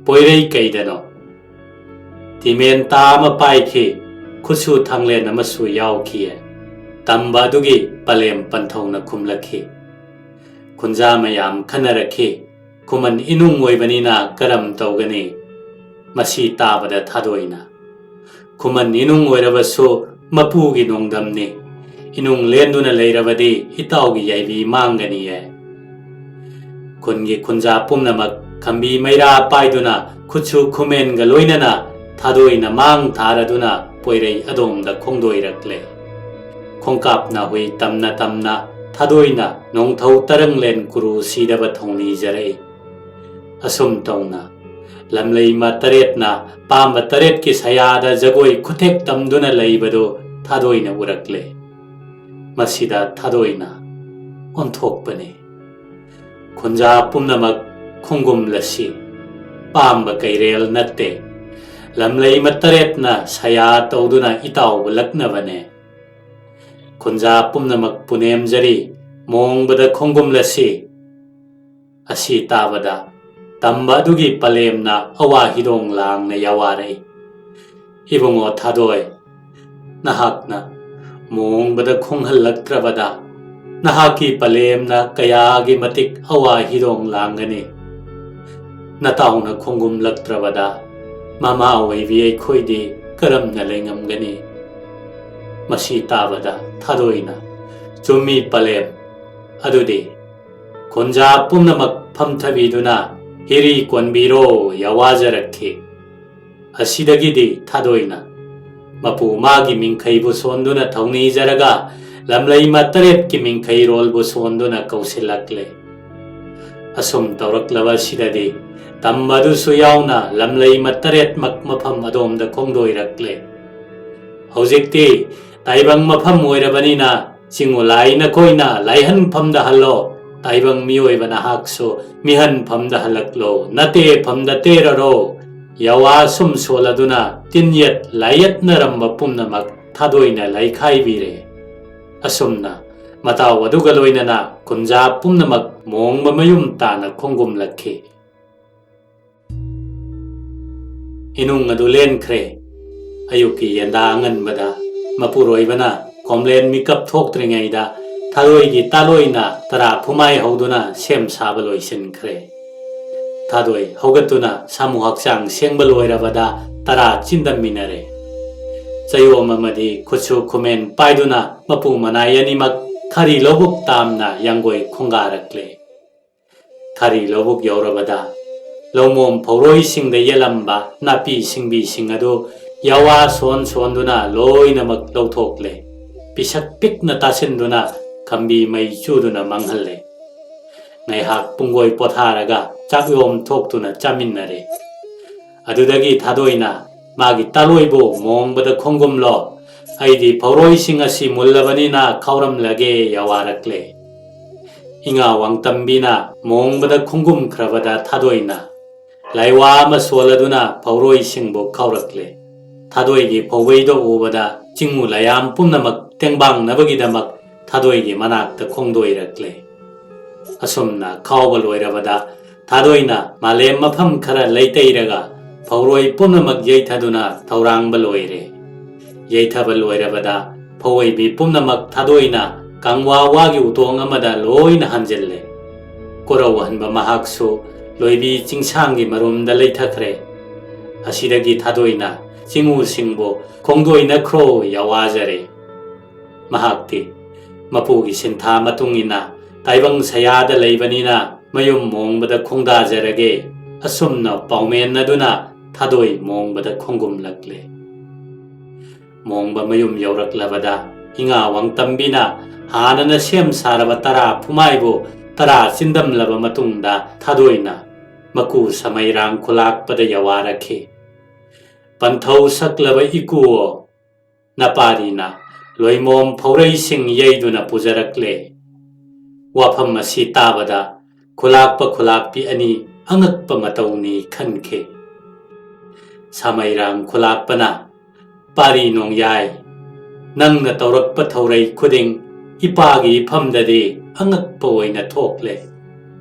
ꯄꯣꯏꯔꯩ ꯀꯩꯗꯅꯣ?" "ꯇꯤꯃꯦꯟꯇꯥ ꯑꯃ ꯄꯥꯏꯈꯤ, ꯈꯨꯠꯁꯨ ꯊꯥꯡꯂꯦꯟ ꯑꯃꯁꯨ ꯌꯥꯎꯈꯤꯌꯦ"꯫ ꯇꯝꯕ ꯑꯗꯨꯒꯤ ꯄꯂꯦꯝ ꯄꯟꯊꯧꯅ ꯈꯨꯝꯂꯛꯈꯤ꯫ ꯈꯨꯟꯖꯥ ꯃꯌꯥꯝ ꯈꯟꯅꯔꯛꯈꯤ꯫ ꯈꯨꯃꯟ ꯏꯅꯨꯡ ꯑꯣꯏꯕꯅꯤꯅ ꯀꯔꯝ ꯇꯧꯒꯅꯤ? ꯃꯁꯤ ꯇꯥꯕꯗ ꯊꯥꯗꯣꯏꯅ, "ꯈꯨꯃꯟ ꯏꯅꯨꯡ ꯑꯣꯏꯔꯕꯁꯨ ꯃꯄꯨꯒꯤ ꯅꯣꯡꯗꯝꯅꯤ꯫ ꯏꯅꯨꯡ ꯂꯦꯟꯗꯨꯅ ꯂꯩꯔꯕꯗꯤ ꯏꯇꯥꯎꯒꯤ ꯌꯥꯏꯕꯤ ꯃꯥꯡꯒꯅꯤꯌꯦ"꯫ ꯈꯨꯟꯒꯤ ꯈꯨꯟꯖꯥ ꯄꯨꯝꯅꯃꯛ ꯈꯝꯕꯤ ꯃꯩꯔꯥ ꯄꯥꯏꯗꯨꯅ ꯈꯨꯠꯁꯨ ꯈꯨꯃꯦꯟꯒ ꯂꯣꯏꯅꯅ ꯊꯥꯗꯣꯏꯅ ꯃꯥꯡ ꯊꯥꯔꯗꯨꯅ ꯄꯣꯏꯔꯩ ꯑꯗꯣꯝꯗ ꯈꯣꯡꯗꯣꯏꯔꯛꯂꯦ꯫ ꯈꯣꯡꯀꯥꯞꯅ ꯍꯨꯏ ꯇꯝꯅ ꯇꯝꯅ ꯊꯥꯗꯣꯏꯅ ꯅꯣꯡꯊꯧ ꯇꯔꯪꯂꯦꯟ ꯀꯨꯔꯨ ꯁꯤꯗꯕ ꯊꯧꯅꯤꯖꯔꯛꯏ꯫ ꯑꯁꯨꯝ ꯇꯧꯅ ꯂꯝꯂꯩꯃ ꯇꯔꯦꯠꯅ ꯄꯥꯝꯕ ꯇꯔꯦꯠꯀꯤ ꯁꯌꯥꯗ ꯖꯒꯣꯏ ꯈꯨꯊꯦꯛ ꯇꯝꯗꯨꯅ ꯂꯩꯕꯗꯨ ꯊꯥꯗꯣꯏꯅ ꯎꯔꯛꯂꯦ꯫ ꯃꯁꯤꯗ ꯊꯥꯗꯣꯏꯅ ꯑꯣꯟꯊꯣꯛꯄꯅꯤ꯫ ꯈꯨꯟꯖꯥ ꯄꯨꯝꯅꯃꯛ ꯈꯣꯡꯒꯨꯝꯂꯁꯤ꯫ ꯄꯥꯝꯕ ꯀꯩꯔꯦꯜ ꯅꯠꯇꯦ꯫ ꯂꯝꯂꯩꯃ ꯇꯔꯦꯠꯅ ꯁꯌꯥ ꯇꯧꯗꯨꯅ ꯏꯇꯥꯎꯕ ꯂꯛꯅꯕꯅꯦ꯫ ꯈꯨꯟꯖꯥ ꯄꯨꯝꯅꯃꯛ ꯄꯨꯅꯦꯝꯖꯔꯤ꯫ ꯃꯣꯡꯕꯗ ꯈꯣꯡꯒꯨꯝꯂꯁꯤ꯫ ꯑꯁꯤ ꯇꯥꯕꯗ ꯇꯝꯕ ꯑꯗꯨꯒꯤ ꯄꯂꯦꯝꯅ ꯑꯋꯥ ꯍꯤꯗꯣꯡ ꯂꯥꯡꯅ ꯌꯥꯋꯥꯔꯛꯏ꯫ ꯏꯕꯨꯡꯉꯣ ꯊꯥꯗꯣꯏ, ꯅꯍꯥꯛꯅ ꯃꯣꯡꯕꯗ ꯈꯣꯡꯍꯜꯂꯛꯇ꯭ꯔꯕꯗ ꯅꯍꯥꯛꯀꯤ ꯄꯂꯦꯝꯅ ꯀꯌꯥꯒꯤ ꯃꯇꯤꯛ ꯑꯋꯥ ꯍꯤꯗꯣꯡ ꯂꯥꯡꯒꯅꯤ꯫ ꯅꯇꯥꯎꯅ ꯈꯣꯡꯒꯨꯝꯂꯛꯇ꯭ꯔꯕꯗ ꯃꯃꯥ ꯑꯣꯏꯕꯤ ꯑꯩꯈꯣꯏꯗꯤ ꯀꯔꯝꯅ ꯂꯩꯉꯝꯒꯅꯤ? ꯃꯁꯤ ꯇꯥꯕꯗ ꯊꯥꯗꯣꯏꯅ, ꯆꯨꯝꯃꯤ ꯄꯂꯦꯝ, ꯑꯗꯨꯗꯤ ꯈꯨꯟꯖꯥ ꯄꯨꯝꯅꯃꯛ ꯐꯝꯊꯕꯤꯗꯨꯅ ꯍꯤꯔꯤ ꯀꯣꯟꯕꯤꯔꯣ ꯌꯥꯋꯥꯖꯔꯛꯈꯤ꯫ ꯑꯁꯤꯗꯒꯤꯗꯤ ꯊꯥꯗꯣꯏꯅ ꯃꯄꯨ ꯃꯥꯒꯤ ꯃꯤꯡꯈꯩꯕꯨ ꯁꯣꯟꯗꯨꯅ ꯊꯧꯅꯤꯖꯔꯒ ꯂꯝꯂꯩꯃ ꯇꯔꯦꯠꯀꯤ ꯃꯤꯡꯈꯩꯔꯣꯜꯕꯨ ꯁꯣꯟꯗꯨꯅ ꯀꯧꯁꯤꯜꯂꯛꯂꯦ꯫ ꯑꯁꯨꯝ ꯇꯧꯔꯛꯂꯕ ꯑꯁꯤꯗꯗꯤ ꯇꯝꯕ ꯑꯗꯨꯁꯨ ꯌꯥꯎꯅ ꯂꯝꯂꯩꯃ ꯇꯔꯦꯠꯃꯛ ꯃꯐꯝ ꯑꯗꯣꯝꯗ ꯈꯣꯡꯗꯣꯏꯔꯛꯂꯦ꯫ ꯍꯧꯖꯤꯛꯇꯤ ꯇꯥꯏꯕꯪ ꯃꯐꯝ ꯑꯣꯏꯔꯕꯅꯤꯅ ꯆꯤꯡꯉꯨ ꯂꯥꯏ ꯅꯈꯣꯏꯅ ꯂꯥꯏꯍꯟꯐꯝꯗ ꯍꯜꯂꯣ꯫ ꯇꯥꯏꯕꯪ ꯃꯤꯑꯣꯏꯕ ꯅꯍꯥꯛꯁꯨ ꯃꯤꯍꯟꯐꯝꯗ ꯍꯜꯂꯛꯂꯣ꯫ ꯅꯇꯦꯐꯝꯗ ꯇꯦꯔꯔꯣ꯫ ꯌꯥꯋꯥ ꯁꯨꯝ ꯁꯣꯜꯂꯗꯨꯅ ꯇꯤꯟꯌꯦꯠ ꯂꯥꯏꯌꯦꯠꯅꯔꯝꯕ ꯄꯨꯝꯅꯃꯛ ꯊꯥꯗꯣꯏꯅ ꯂꯩꯈꯥꯏꯕꯤꯔꯦ꯫ ꯑꯁꯨꯝꯅ ꯃꯇꯥꯎ ꯑꯗꯨꯒ ꯂꯣꯏꯅꯅ ꯈꯨꯟꯖꯥ ꯄꯨꯝꯅꯃꯛ ꯃꯣꯡꯕ ꯃꯌꯨꯝ ꯇꯥꯅ ꯈꯣꯡꯒꯨꯝꯂꯛꯈꯤ꯫ ꯏꯅꯨꯡ ꯑꯗꯨ ꯂꯦꯟꯈ꯭ꯔꯦ꯫ ꯑꯌꯨꯛꯀꯤ ꯌꯦꯟꯗꯥ ꯑꯉꯟꯕꯗ ꯃꯄꯨꯔꯣꯏꯕꯅ ꯀꯣꯝꯂꯦꯟ ꯃꯤꯀꯞ ꯊꯣꯛꯇ꯭ꯔꯤꯉꯩꯗ ꯊꯥꯗꯣꯏꯒꯤ ꯇꯥꯂꯣꯏꯅ ꯇꯔꯥ ꯐꯨꯃꯥꯏ ꯍꯧꯗꯨꯅ ꯁꯦꯝ ꯁꯥꯕ ꯂꯣꯏꯁꯤꯟꯈ꯭ꯔꯦ꯫ ꯊꯥꯗꯣꯏ ꯍꯧꯒꯠꯇꯨꯅ ꯁꯥꯃꯨ ꯍꯛꯆꯥꯡ ꯁꯦꯡꯕ ꯂꯣꯏꯔꯕꯗ ꯇꯔꯥ ꯆꯤꯟꯗꯝꯃꯤꯟꯅꯔꯦ꯫ ꯆꯌꯣꯝ ꯑꯃꯗꯤ ꯈꯨꯠꯁꯨ ꯈꯨꯃꯦꯟ ꯄꯥꯏꯗꯨꯅ ꯃꯄꯨ ꯃꯅꯥꯏ ꯑꯅꯤꯃꯛ ꯈꯥꯔꯤ ꯂꯧꯕꯨꯛ ꯇꯥꯝꯅ ꯌꯥꯡꯒꯣꯏ ꯈꯣꯡꯒꯥꯔꯛꯂꯦ꯫ ꯈꯥꯔꯤ ꯂꯧꯕꯨꯛ ꯌꯧꯔꯕꯗ ꯂꯧꯃꯣꯝ ꯐꯧꯔꯣꯏꯁꯤꯡꯗ ꯌꯦꯠꯂꯝꯕ ꯅꯥꯄꯤ ꯁꯤꯡꯕꯤꯁꯤꯡ ꯑꯗꯨ ꯌꯥꯋꯥ ꯁꯣꯟ ꯁꯣꯟꯗꯨꯅ ꯂꯣꯏꯅꯃꯛ ꯂꯧꯊꯣꯛꯂꯦ꯫ ꯄꯤꯁꯛ ꯄꯤꯛꯅ ꯇꯥꯁꯤꯟꯗꯨꯅ ꯈꯝꯕꯤ ꯃꯩ ꯆꯨꯗꯨꯅ ꯃꯥꯡꯍꯜꯂꯦ꯫ ꯉꯥꯏꯍꯥꯛ ꯄꯨꯡꯒꯣꯏ ꯄꯣꯊꯥꯔꯒ ꯆꯥꯛꯌꯣꯝ ꯊꯣꯛꯇꯨꯅ ꯆꯥꯃꯤꯟꯅꯔꯦ꯫ ꯑꯗꯨꯗꯒꯤ ꯊꯥꯗꯣꯏꯅ ꯃꯥꯒꯤ ꯇꯥꯂꯣꯏꯕꯨ ꯃꯣꯡꯕꯗ ꯈꯣꯡꯒꯨꯝꯂꯣ, ꯑꯩꯗꯤ ꯐꯧꯔꯣꯏꯁꯤꯡ ꯑꯁꯤ ꯃꯨꯜꯂꯕꯅꯤꯅ ꯈꯥꯎꯔꯝꯂꯒꯦ ꯌꯥꯋꯥꯔꯛꯂꯦ꯫ ꯏꯉꯥ ꯋꯥꯡꯇꯝꯕꯤꯅ ꯃꯣꯡꯕꯗ ꯈꯣꯡꯒꯨꯝꯈ꯭ꯔꯕꯗ ꯊꯥꯗꯣꯏꯅ ꯂꯥꯏꯋꯥ ꯑꯃ ꯁꯣꯜꯂꯗꯨꯅ ꯐꯧꯔꯣꯏꯁꯤꯡꯕꯨ ꯈꯥꯎꯔꯛꯂꯦ꯫ ꯊꯥꯗꯣꯏꯒꯤ ꯐꯧꯕꯩꯗꯣ ꯎꯕꯗ ꯆꯤꯡꯉꯨ ꯂꯥꯏꯌꯥꯝ ꯄꯨꯝꯅꯃꯛ ꯇꯦꯡꯕꯥꯡꯅꯕꯒꯤꯗꯃꯛ ꯊꯥꯗꯣꯏꯒꯤ ꯃꯅꯥꯛꯇ ꯈꯣꯡꯗꯣꯏꯔꯛꯂꯦ꯫ ꯑꯁꯨꯝꯅ ꯈꯥꯎꯕ ꯂꯣꯏꯔꯕꯗ ꯊꯥꯗꯣꯏꯅ ꯃꯥꯂꯦꯝ ꯃꯐꯝ ꯈꯔ ꯂꯩꯇꯩꯔꯒ ꯐꯧꯔꯣꯏ ꯄꯨꯝꯅꯃꯛ ꯌꯩꯊꯗꯨꯅ ꯊꯧꯔꯥꯡꯕ ꯂꯣꯏꯔꯦ꯫ ꯌꯩꯊꯕ ꯂꯣꯏꯔꯕꯗ ꯐꯧꯑꯣꯏꯕꯤ ꯄꯨꯝꯅꯃꯛ ꯊꯥꯗꯣꯏꯅ ꯀꯪꯋꯥ ꯋꯥꯒꯤ ꯎꯇꯣꯡ ꯑꯃꯗ ꯂꯣꯏꯅ ꯍꯟꯖꯤꯜꯂꯦ꯫ ꯀꯣꯔꯧꯍꯟꯕ ꯃꯍꯥꯛꯁꯨ ꯂꯣꯏꯕꯤ ꯆꯤꯡꯁꯥꯡꯒꯤ ꯃꯔꯨꯝꯗ ꯂꯩꯊꯈ꯭ꯔꯦ꯫ ꯑꯁꯤꯗꯒꯤ ꯊꯥꯗꯣꯏꯅ ꯆꯤꯡꯉꯨꯁꯤꯡꯕꯨ ꯈꯣꯡꯗꯣꯏꯅꯈ꯭ꯔꯣ ꯌꯥꯋꯥꯖꯔꯦ꯫ ꯃꯍꯥꯛꯇꯤ ꯃꯄꯨꯒꯤ ꯁꯤꯟꯊꯥ ꯃꯇꯨꯡ ꯏꯟꯅ ꯇꯥꯏꯕꯪ ꯁꯌꯥꯗ ꯂꯩꯕꯅꯤꯅ ꯃꯌꯨꯝ ꯃꯣꯡꯕꯗ ꯈꯣꯡꯗꯥꯖꯔꯒꯦ꯫ ꯑꯁꯨꯝꯅ ꯄꯥꯎꯃꯦꯟꯅꯗꯨꯅ ꯊꯥꯗꯣꯏ ꯃꯣꯡꯕꯗ ꯈꯣꯡꯒꯨꯝꯂꯛꯂꯦ꯫ ꯃꯣꯡꯕ ꯃꯌꯨꯝ ꯌꯧꯔꯛꯂꯕꯗ ꯏꯉꯥ ꯋꯥꯡꯇꯝꯕꯤꯅ ꯍꯥꯟꯅꯅ ꯁꯦꯝ ꯁꯥꯔꯕ ꯇꯔꯥ ꯐꯨꯃꯥꯏꯕꯨ ꯇꯔꯥ ꯆꯤꯟꯗꯝꯂꯕ ꯃꯇꯨꯡꯗ ꯊꯥꯗꯣꯏꯅ ꯃꯀꯨ ꯁꯃꯩꯔꯥꯡ ꯈꯨꯂꯥꯛꯄꯗ ꯌꯥꯋꯥꯔꯛꯈꯤ꯫ ꯄꯟꯊꯧ ꯁꯛꯂꯕ ꯏꯀꯨꯑꯣ, ꯅꯄꯥꯔꯤꯅ ꯂꯣꯏꯃꯣꯝ ꯐꯧꯔꯩꯁꯤꯡ ꯌꯩꯗꯨꯅ ꯄꯨꯖꯔꯛꯂꯦ꯫ ꯋꯥꯐꯝ ꯑꯁꯤ ꯇꯥꯕꯗ ꯈꯨꯂꯥꯛꯄ ꯈꯨꯂꯥꯛꯄꯤ ꯑꯅꯤ ꯑꯉꯛꯄ ꯃꯇꯧꯅꯤ ꯈꯟꯈꯤ꯫ ꯁꯃꯩꯔꯥꯡ ꯈꯨꯂꯥꯛꯄꯅ, ꯄꯥꯔꯤ ꯅꯣꯡꯌꯥꯏ, ꯅꯪꯅ ꯇꯧꯔꯛꯄ ꯊꯧꯔꯩ ꯈꯨꯗꯤꯡ ꯏꯄꯥꯒꯤ ꯏꯐꯝꯗꯗꯤ ꯑꯉꯛꯄ ꯑꯣꯏꯅ ꯊꯣꯛꯂꯦ꯫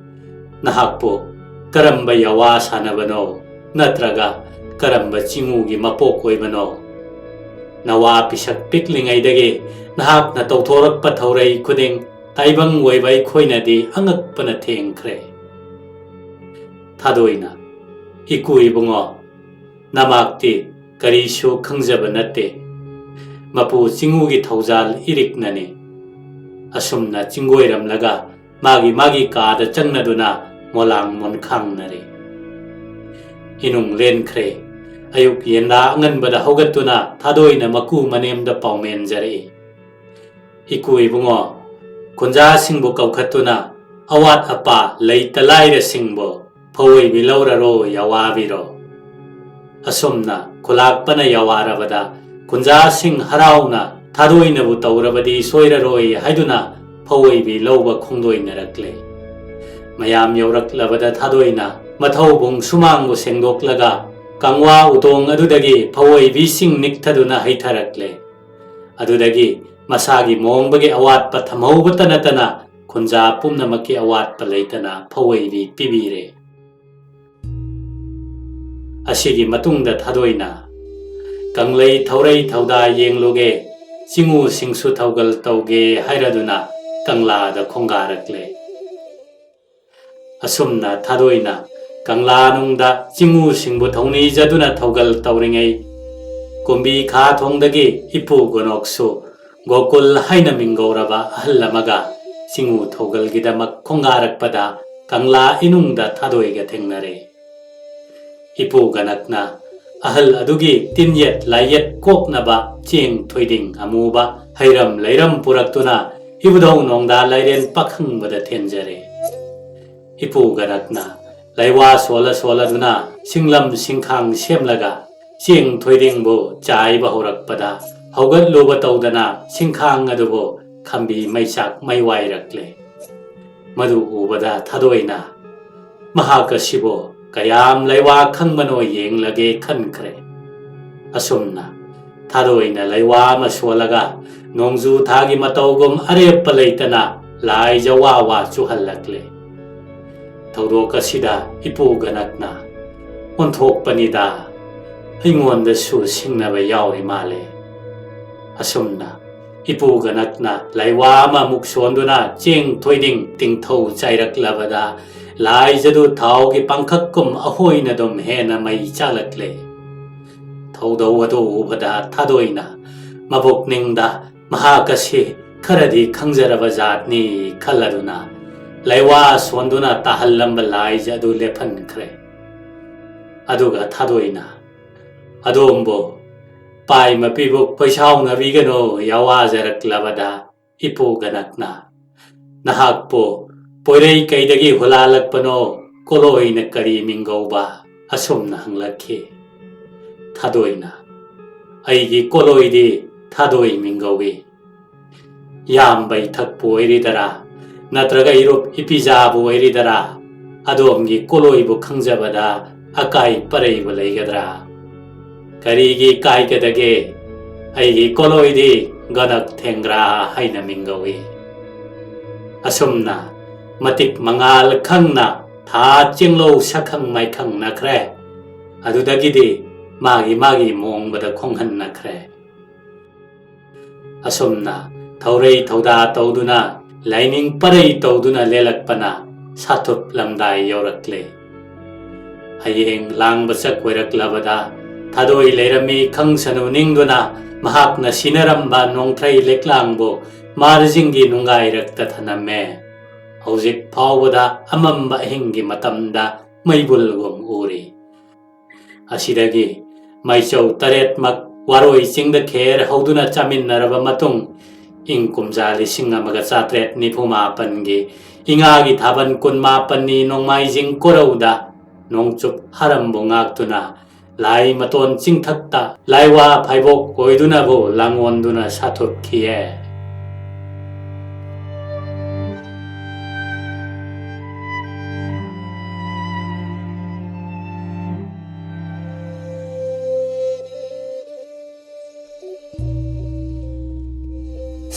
ꯅꯍꯥꯛꯄꯨ ꯀꯔꯝꯕ ꯌꯥꯋꯥ ꯁꯥꯟꯅꯕꯅꯣ, ꯅꯠꯇ꯭ꯔꯒ ꯀꯔꯝꯕ ꯆꯤꯡꯉꯨꯒꯤ ꯃꯄꯣꯛ ꯑꯣꯏꯕꯅꯣ? ꯅꯋꯥ ꯄꯤꯁꯛ ꯄꯤꯛꯂꯤꯉꯩꯗꯒꯤ ꯅꯍꯥꯛꯅ ꯇꯧꯊꯣꯔꯛꯄ ꯊꯧꯔꯩ ꯈꯨꯗꯤꯡ ꯇꯥꯏꯕꯪ ꯑꯣꯏꯕ ꯑꯩꯈꯣꯏꯅꯗꯤ ꯑꯉꯛꯄꯅ ꯊꯦꯡꯈ꯭ꯔꯦ꯫ ꯊꯥꯗꯣꯏꯅ, ꯏꯀꯨ ꯏꯕꯨꯡꯉꯣ, ꯅꯃꯥꯛꯇꯤ ꯀꯔꯤꯁꯨ ꯈꯪꯖꯕ ꯅꯠꯇꯦ꯫ ꯃꯄꯨ ꯆꯤꯡꯉꯨꯒꯤ ꯊꯧꯖꯥꯜ ꯏꯔꯤꯛꯅꯅꯤ꯫ ꯑꯁꯨꯝꯅ ꯆꯤꯡꯒꯣꯏꯔꯝꯂꯒ ꯃꯥꯒꯤ ꯃꯥꯒꯤ ꯀꯥꯗ ꯆꯪꯅꯗꯨꯅ ꯃꯣꯂꯥꯡ ꯃꯣꯟꯈꯥꯡꯅꯔꯦ꯫ ꯏꯅꯨꯡ ꯂꯦꯟꯈ꯭ꯔꯦ꯫ ꯑꯌꯨꯛ ꯌꯦꯟꯗꯥ ꯑꯉꯟꯕꯗ ꯍꯧꯒꯠꯇꯨꯅ ꯊꯥꯗꯣꯏꯅ ꯃꯀꯨ ꯃꯅꯦꯝꯗ ꯄꯥꯎꯃꯦꯟꯖꯔꯛꯏ꯫ "ꯏꯀꯨ ꯏꯕꯨꯡꯉꯣ, ꯈꯨꯟꯖꯥꯁꯤꯡꯕꯨ ꯀꯧꯈꯠꯇꯨꯅ ꯑꯋꯥꯠ ꯑꯄꯥ ꯂꯩꯇ ꯂꯥꯏꯔꯁꯤꯡꯕꯨ ꯐꯧ ꯑꯣꯏꯕꯤ ꯂꯧꯔꯔꯣ, ꯌꯥꯋꯥꯕꯤꯔꯣ?" ꯑꯁꯨꯝꯅ ꯈꯨꯂꯥꯛꯄꯅ ꯌꯥꯋꯥꯔꯕꯗ ꯈꯨꯟꯖꯥꯁꯤꯡ ꯍꯔꯥꯎꯅ ꯊꯥꯗꯣꯏꯅꯕꯨ ꯇꯧꯔꯕꯗꯤ ꯁꯣꯏꯔꯔꯣꯏ ꯍꯥꯏꯗꯨꯅ ꯐꯧ ꯑꯣꯏꯕꯤ ꯂꯧꯕ ꯈꯣꯡꯗꯣꯏꯅꯔꯛꯂꯦ꯫ ꯃꯌꯥꯝ ꯌꯧꯔꯛꯂꯕꯗ ꯊꯥꯗꯣꯏꯅ ꯃꯊꯧꯕꯨꯡ ꯁꯨꯃꯥꯡꯕꯨ ꯁꯦꯡꯗꯣꯛꯂꯒ ꯀꯪꯋꯥ ꯎꯇꯣꯡ ꯑꯗꯨꯗꯒꯤ ꯐꯧ ꯑꯣꯏꯕꯤꯁꯤꯡ ꯅꯤꯛꯊꯗꯨꯅ ꯍꯩꯊꯔꯛꯂꯦ꯫ ꯑꯗꯨꯗꯒꯤ ꯃꯁꯥꯒꯤ ꯃꯣꯡꯕꯒꯤ ꯑꯋꯥꯠꯄ ꯊꯝꯍꯧꯕꯇ ꯅꯠꯇꯅ ꯈꯨꯟꯖꯥ ꯄꯨꯝꯅꯃꯛꯀꯤ ꯑꯋꯥꯠꯄ ꯂꯩꯇꯅ ꯐꯧ ꯑꯣꯏꯕꯤ ꯄꯤꯕꯤꯔꯦ꯫ ꯑꯁꯤꯒꯤ ꯃꯇꯨꯡꯗ ꯊꯥꯗꯣꯏꯅ "ꯀꯪꯂꯩ ꯊꯧꯔꯩ ꯊꯧꯗꯥ ꯌꯦꯡꯂꯨꯒꯦ, ꯆꯤꯡꯉꯨꯁꯤꯡꯁꯨ ꯊꯧꯒꯜ ꯇꯧꯒꯦ" ꯍꯥꯏꯔꯗꯨꯅ ꯀꯪꯂꯥꯗ ꯈꯣꯡꯒꯥꯔꯛꯂꯦ꯫ ꯑꯁꯨꯝꯅ ꯊꯥꯗꯣꯏꯅ ꯀꯪꯂꯥꯅꯨꯡꯗ ꯆꯤꯡꯉꯨꯁꯤꯡꯕꯨ ꯊꯧꯅꯤꯖꯗꯨꯅ ꯊꯧꯒꯜ ꯇꯧꯔꯤꯉꯩ, ꯀꯨꯝꯕꯤ ꯈꯥ ꯊꯣꯡꯗꯒꯤ ꯏꯄꯨ ꯒꯣꯅꯣꯛꯁꯨ ꯒꯣꯀꯨꯜ ꯍꯥꯏꯅ ꯃꯤꯡꯒꯧꯔꯕ ꯑꯍꯜ ꯑꯃꯒ ꯆꯤꯡꯉꯨ ꯊꯧꯒꯜꯒꯤꯗꯃꯛ ꯈꯣꯡꯒꯥꯔꯛꯄꯗ ꯀꯪꯂꯥ ꯏꯅꯨꯡꯗ ꯊꯥꯗꯣꯏꯒ ꯊꯦꯡꯅꯔꯦ꯫ ꯏꯄꯨ ꯒꯅꯛꯅ ꯑꯍꯜ ꯑꯗꯨꯒꯤ ꯇꯤꯟꯌꯦꯠ ꯂꯥꯏꯌꯦꯠ ꯀꯣꯛꯅꯕ ꯆꯦꯡ ꯊꯣꯏꯗꯤꯡ ꯑꯃꯨꯕ ꯍꯩꯔꯝ ꯂꯩꯔꯝ ꯄꯨꯔꯛꯇꯨꯅ ꯏꯕꯨꯙꯧ ꯅꯣꯡꯗꯥ ꯂꯥꯏꯔꯦꯟ ꯄꯥꯈꯪꯕꯗ ꯊꯦꯟꯖꯔꯦ꯫ ꯏꯄꯨ ꯒꯅꯛꯅ ꯂꯩꯋꯥ ꯁꯣꯜꯂ ꯁꯣꯜꯂꯗꯨꯅ ꯁꯤꯡꯂꯝ ꯁꯤꯡꯈꯥꯡ ꯁꯦꯝꯂꯒ ꯆꯦꯡ ꯊꯣꯏꯗꯤꯡꯕꯨ ꯆꯥꯏꯕ ꯍꯧꯔꯛꯄꯗ ꯍꯧꯒꯠꯂꯨꯕ ꯇꯧꯗꯅ ꯁꯤꯡꯈꯥꯡ ꯑꯗꯨꯕꯨ ꯈꯝꯕꯤ ꯃꯩꯆꯥꯛ ꯃꯩ ꯋꯥꯏꯔꯛꯂꯦ꯫ ꯃꯗꯨ ꯎꯕꯗ ꯊꯥꯗꯣꯏꯅ "ꯃꯍꯥꯛ ꯑꯁꯤꯕꯨ ꯀꯌꯥꯝ ꯂꯩꯋꯥ ꯈꯪꯕꯅꯣ ꯌꯦꯡꯂꯒꯦ" ꯈꯟꯈ꯭ꯔꯦ꯫ ꯑꯁꯨꯝꯅ ꯊꯥꯗꯣꯏꯅ ꯂꯩꯋꯥ ꯑꯃ ꯁꯣꯜꯂꯒ ꯅꯣꯡꯖꯨ ꯊꯥꯒꯤ ꯃꯇꯧꯒꯨꯝ ꯑꯔꯦꯞꯄ ꯂꯩꯇꯅ ꯂꯥꯏꯖ ꯋꯥ ꯋꯥ ꯆꯨꯍꯜꯂꯛꯂꯦ꯫ ꯊꯧꯗꯣꯛ ꯑꯁꯤꯗ ꯏꯄꯨ ꯒꯅꯛꯅ "ꯑꯣꯟꯊꯣꯛꯄꯅꯤꯗ, ꯑꯩꯉꯣꯟꯗꯁꯨ ꯁꯤꯡꯅꯕ ꯌꯥꯎꯔꯤ ꯃꯥꯜꯂꯦ"꯫ ꯑꯁꯨꯝꯅ ꯏꯄꯨ ꯒꯅꯛꯅ ꯂꯩꯋꯥ ꯑꯃꯃꯨꯛ ꯁꯣꯟꯗꯨꯅ ꯆꯦꯡ ꯊꯣꯏꯗꯤꯡ ꯇꯤꯡꯊꯧ ꯆꯥꯏꯔꯛꯂꯕꯗ ꯂꯥꯏꯖꯗꯨ ꯊꯥꯎꯒꯤ ꯄꯥꯡꯈꯛꯀꯨꯝ ꯑꯍꯣꯏꯅꯗꯨꯝ ꯍꯦꯟꯅ ꯃꯩ ꯆꯥꯛꯂꯛꯂꯦ꯫ ꯊꯧꯗꯧ ꯑꯗꯨ ꯎꯕꯗ ꯊꯥꯗꯣꯏꯅ ꯃꯕꯨꯛꯅꯤꯡꯗ "ꯃꯍꯥꯛ ꯑꯁꯤ ꯈꯔꯗꯤ ꯈꯪꯖꯔꯕ ꯖꯥꯠꯅꯤ" ꯈꯜꯂꯗꯨꯅ ꯂꯩꯋꯥ ꯁꯣꯟꯗꯨꯅ ꯇꯥꯍꯜꯂꯝꯕ ꯂꯥꯏꯖ ꯑꯗꯨ ꯂꯦꯞꯍꯟꯈ꯭ꯔꯦ꯫ ꯑꯗꯨꯒ ꯊꯥꯗꯣꯏꯅ, "ꯑꯗꯣꯝꯕꯨ ꯄꯥꯏ ꯃꯄꯤꯕꯨ ꯈꯣꯏꯁꯥꯎꯅꯕꯤꯒꯅꯨ" ꯌꯥꯋꯥꯖꯔꯛꯂꯕꯗ, ꯏꯄꯨ ꯒꯅꯛꯅ, "ꯅꯍꯥꯛꯄꯨ ꯄꯣꯏꯔꯩ ꯀꯩꯗꯒꯤ ꯍꯨꯂꯥꯜꯂꯛꯄꯅꯣ? ꯀꯣꯂꯣꯏꯅ ꯀꯔꯤ ꯃꯤꯡꯒꯧꯕ?" ꯑꯁꯨꯝꯅ ꯍꯪꯂꯛꯈꯤ꯫ ꯊꯥꯗꯣꯏꯅ, "ꯑꯩꯒꯤ ꯀꯣꯂꯣꯏꯗꯤ ꯊꯥꯗꯣꯏ ꯃꯤꯡꯒꯧꯏ꯫ ꯌꯥꯝꯕ ꯏꯊꯛꯄꯨ ꯑꯣꯏꯔꯤꯗꯔꯥ, ꯅꯠꯇ꯭ꯔꯒ ꯏꯔꯨꯞ ꯏꯄꯤꯖꯥꯕꯨ ꯑꯣꯏꯔꯤꯗꯔꯥ, ꯑꯗꯣꯝꯒꯤ ꯀꯣꯂꯣꯏꯕꯨ ꯈꯪꯖꯕꯗ ꯑꯀꯥꯏ ꯄꯔꯩꯕꯨ ꯂꯩꯒꯗ꯭ꯔꯥ? ꯀꯔꯤꯒꯤ ꯀꯥꯏꯒꯗꯒꯦ? ꯑꯩꯒꯤ ꯀꯣꯂꯣꯏꯗꯤ ꯒꯅꯛ ꯊꯦꯡꯒ꯭ꯔꯥ ꯍꯥꯏꯅ ꯃꯤꯡꯒꯧꯏ꯫" ꯑꯁꯨꯝꯅ ꯃꯇꯤꯛ ꯃꯉꯥꯜ ꯈꯪꯅ ꯊꯥ ꯆꯦꯡꯂꯧ ꯁꯛꯈꯪ ꯃꯥꯏꯈꯪꯅꯈ꯭ꯔꯦ꯫ ꯑꯗꯨꯗꯒꯤꯗꯤ ꯃꯥꯒꯤ ꯃꯥꯒꯤ ꯃꯣꯡꯕꯗ ꯈꯣꯡꯍꯟꯅꯈ꯭ꯔꯦ꯫ ꯑꯁꯨꯝꯅ ꯊꯧꯔꯩ ꯊꯧꯗꯥ ꯇꯧꯗꯨꯅ, ꯂꯥꯏꯅꯤꯡ ꯄꯔꯩ ꯇꯧꯗꯨꯅ ꯂꯦꯜꯂꯛꯄꯅ ꯁꯥꯊꯨꯞ ꯂꯝꯗꯥꯏ ꯌꯧꯔꯛꯂꯦ꯫ ꯍꯌꯦꯡ ꯂꯥꯡꯕ ꯆꯛ ꯑꯣꯏꯔꯛꯂꯕꯗ ꯊꯥꯗꯣꯏ ꯂꯩꯔꯝꯃꯤ ꯈꯪꯁꯅꯨ ꯅꯤꯡꯗꯨꯅ, ꯃꯍꯥꯛꯅ ꯁꯤꯅꯔꯝꯕ ꯅꯣꯡꯊ꯭ꯔꯩ ꯂꯩꯀ꯭ꯂꯥꯡꯕꯨ ꯃꯥꯔꯖꯤꯡꯒꯤ ꯅꯨꯡꯒꯥꯏꯔꯛꯇ ꯊꯅꯝꯃꯦ꯫ ꯍꯧꯖꯤꯛ ꯐꯥꯎꯕꯗ ꯑꯃꯝꯕ ꯑꯍꯤꯡꯒꯤ ꯃꯇꯝꯗ ꯃꯩꯕꯨꯜꯒꯨꯝ ꯎꯔꯤ꯫ ꯑꯁꯤꯗꯒꯤ ꯃꯩꯆꯧ ꯇꯔꯦꯠꯃꯛ ꯋꯥꯔꯣꯏ ꯆꯤꯡꯗ ꯈꯦꯔ ꯍꯧꯗꯨꯅ ꯆꯥꯃꯤꯟꯅꯔꯕ ꯃꯇꯨꯡ, ꯏꯪ ꯀꯨꯝꯖꯥ ꯂꯤꯁꯤꯡ ꯑꯃꯒ ꯆꯥꯇ꯭ꯔꯦꯠ ꯅꯤꯐꯨ ꯃꯥꯄꯟꯒꯤ ꯏꯉꯥꯒꯤ ꯊꯥꯕꯜ ꯀꯨꯟ ꯃꯥꯄꯟꯅꯤ ꯅꯣꯡꯃꯥꯏꯖꯤꯡ ꯀꯣꯔꯧꯗ ꯅꯣꯡꯆꯨꯞ ꯍꯔꯝꯕꯨ ꯉꯥꯛꯇꯨꯅ ꯂꯥꯏ ꯃꯇꯣꯟ ꯆꯤꯡꯊꯛꯇ ꯂꯥꯏꯋꯥ ꯐꯥꯏꯕꯣꯛ ꯑꯣꯏꯗꯨꯅꯕꯨ ꯂꯥꯡꯑꯣꯟꯗꯨꯅ ꯁꯥꯊꯨꯞꯈꯤꯌꯦ꯫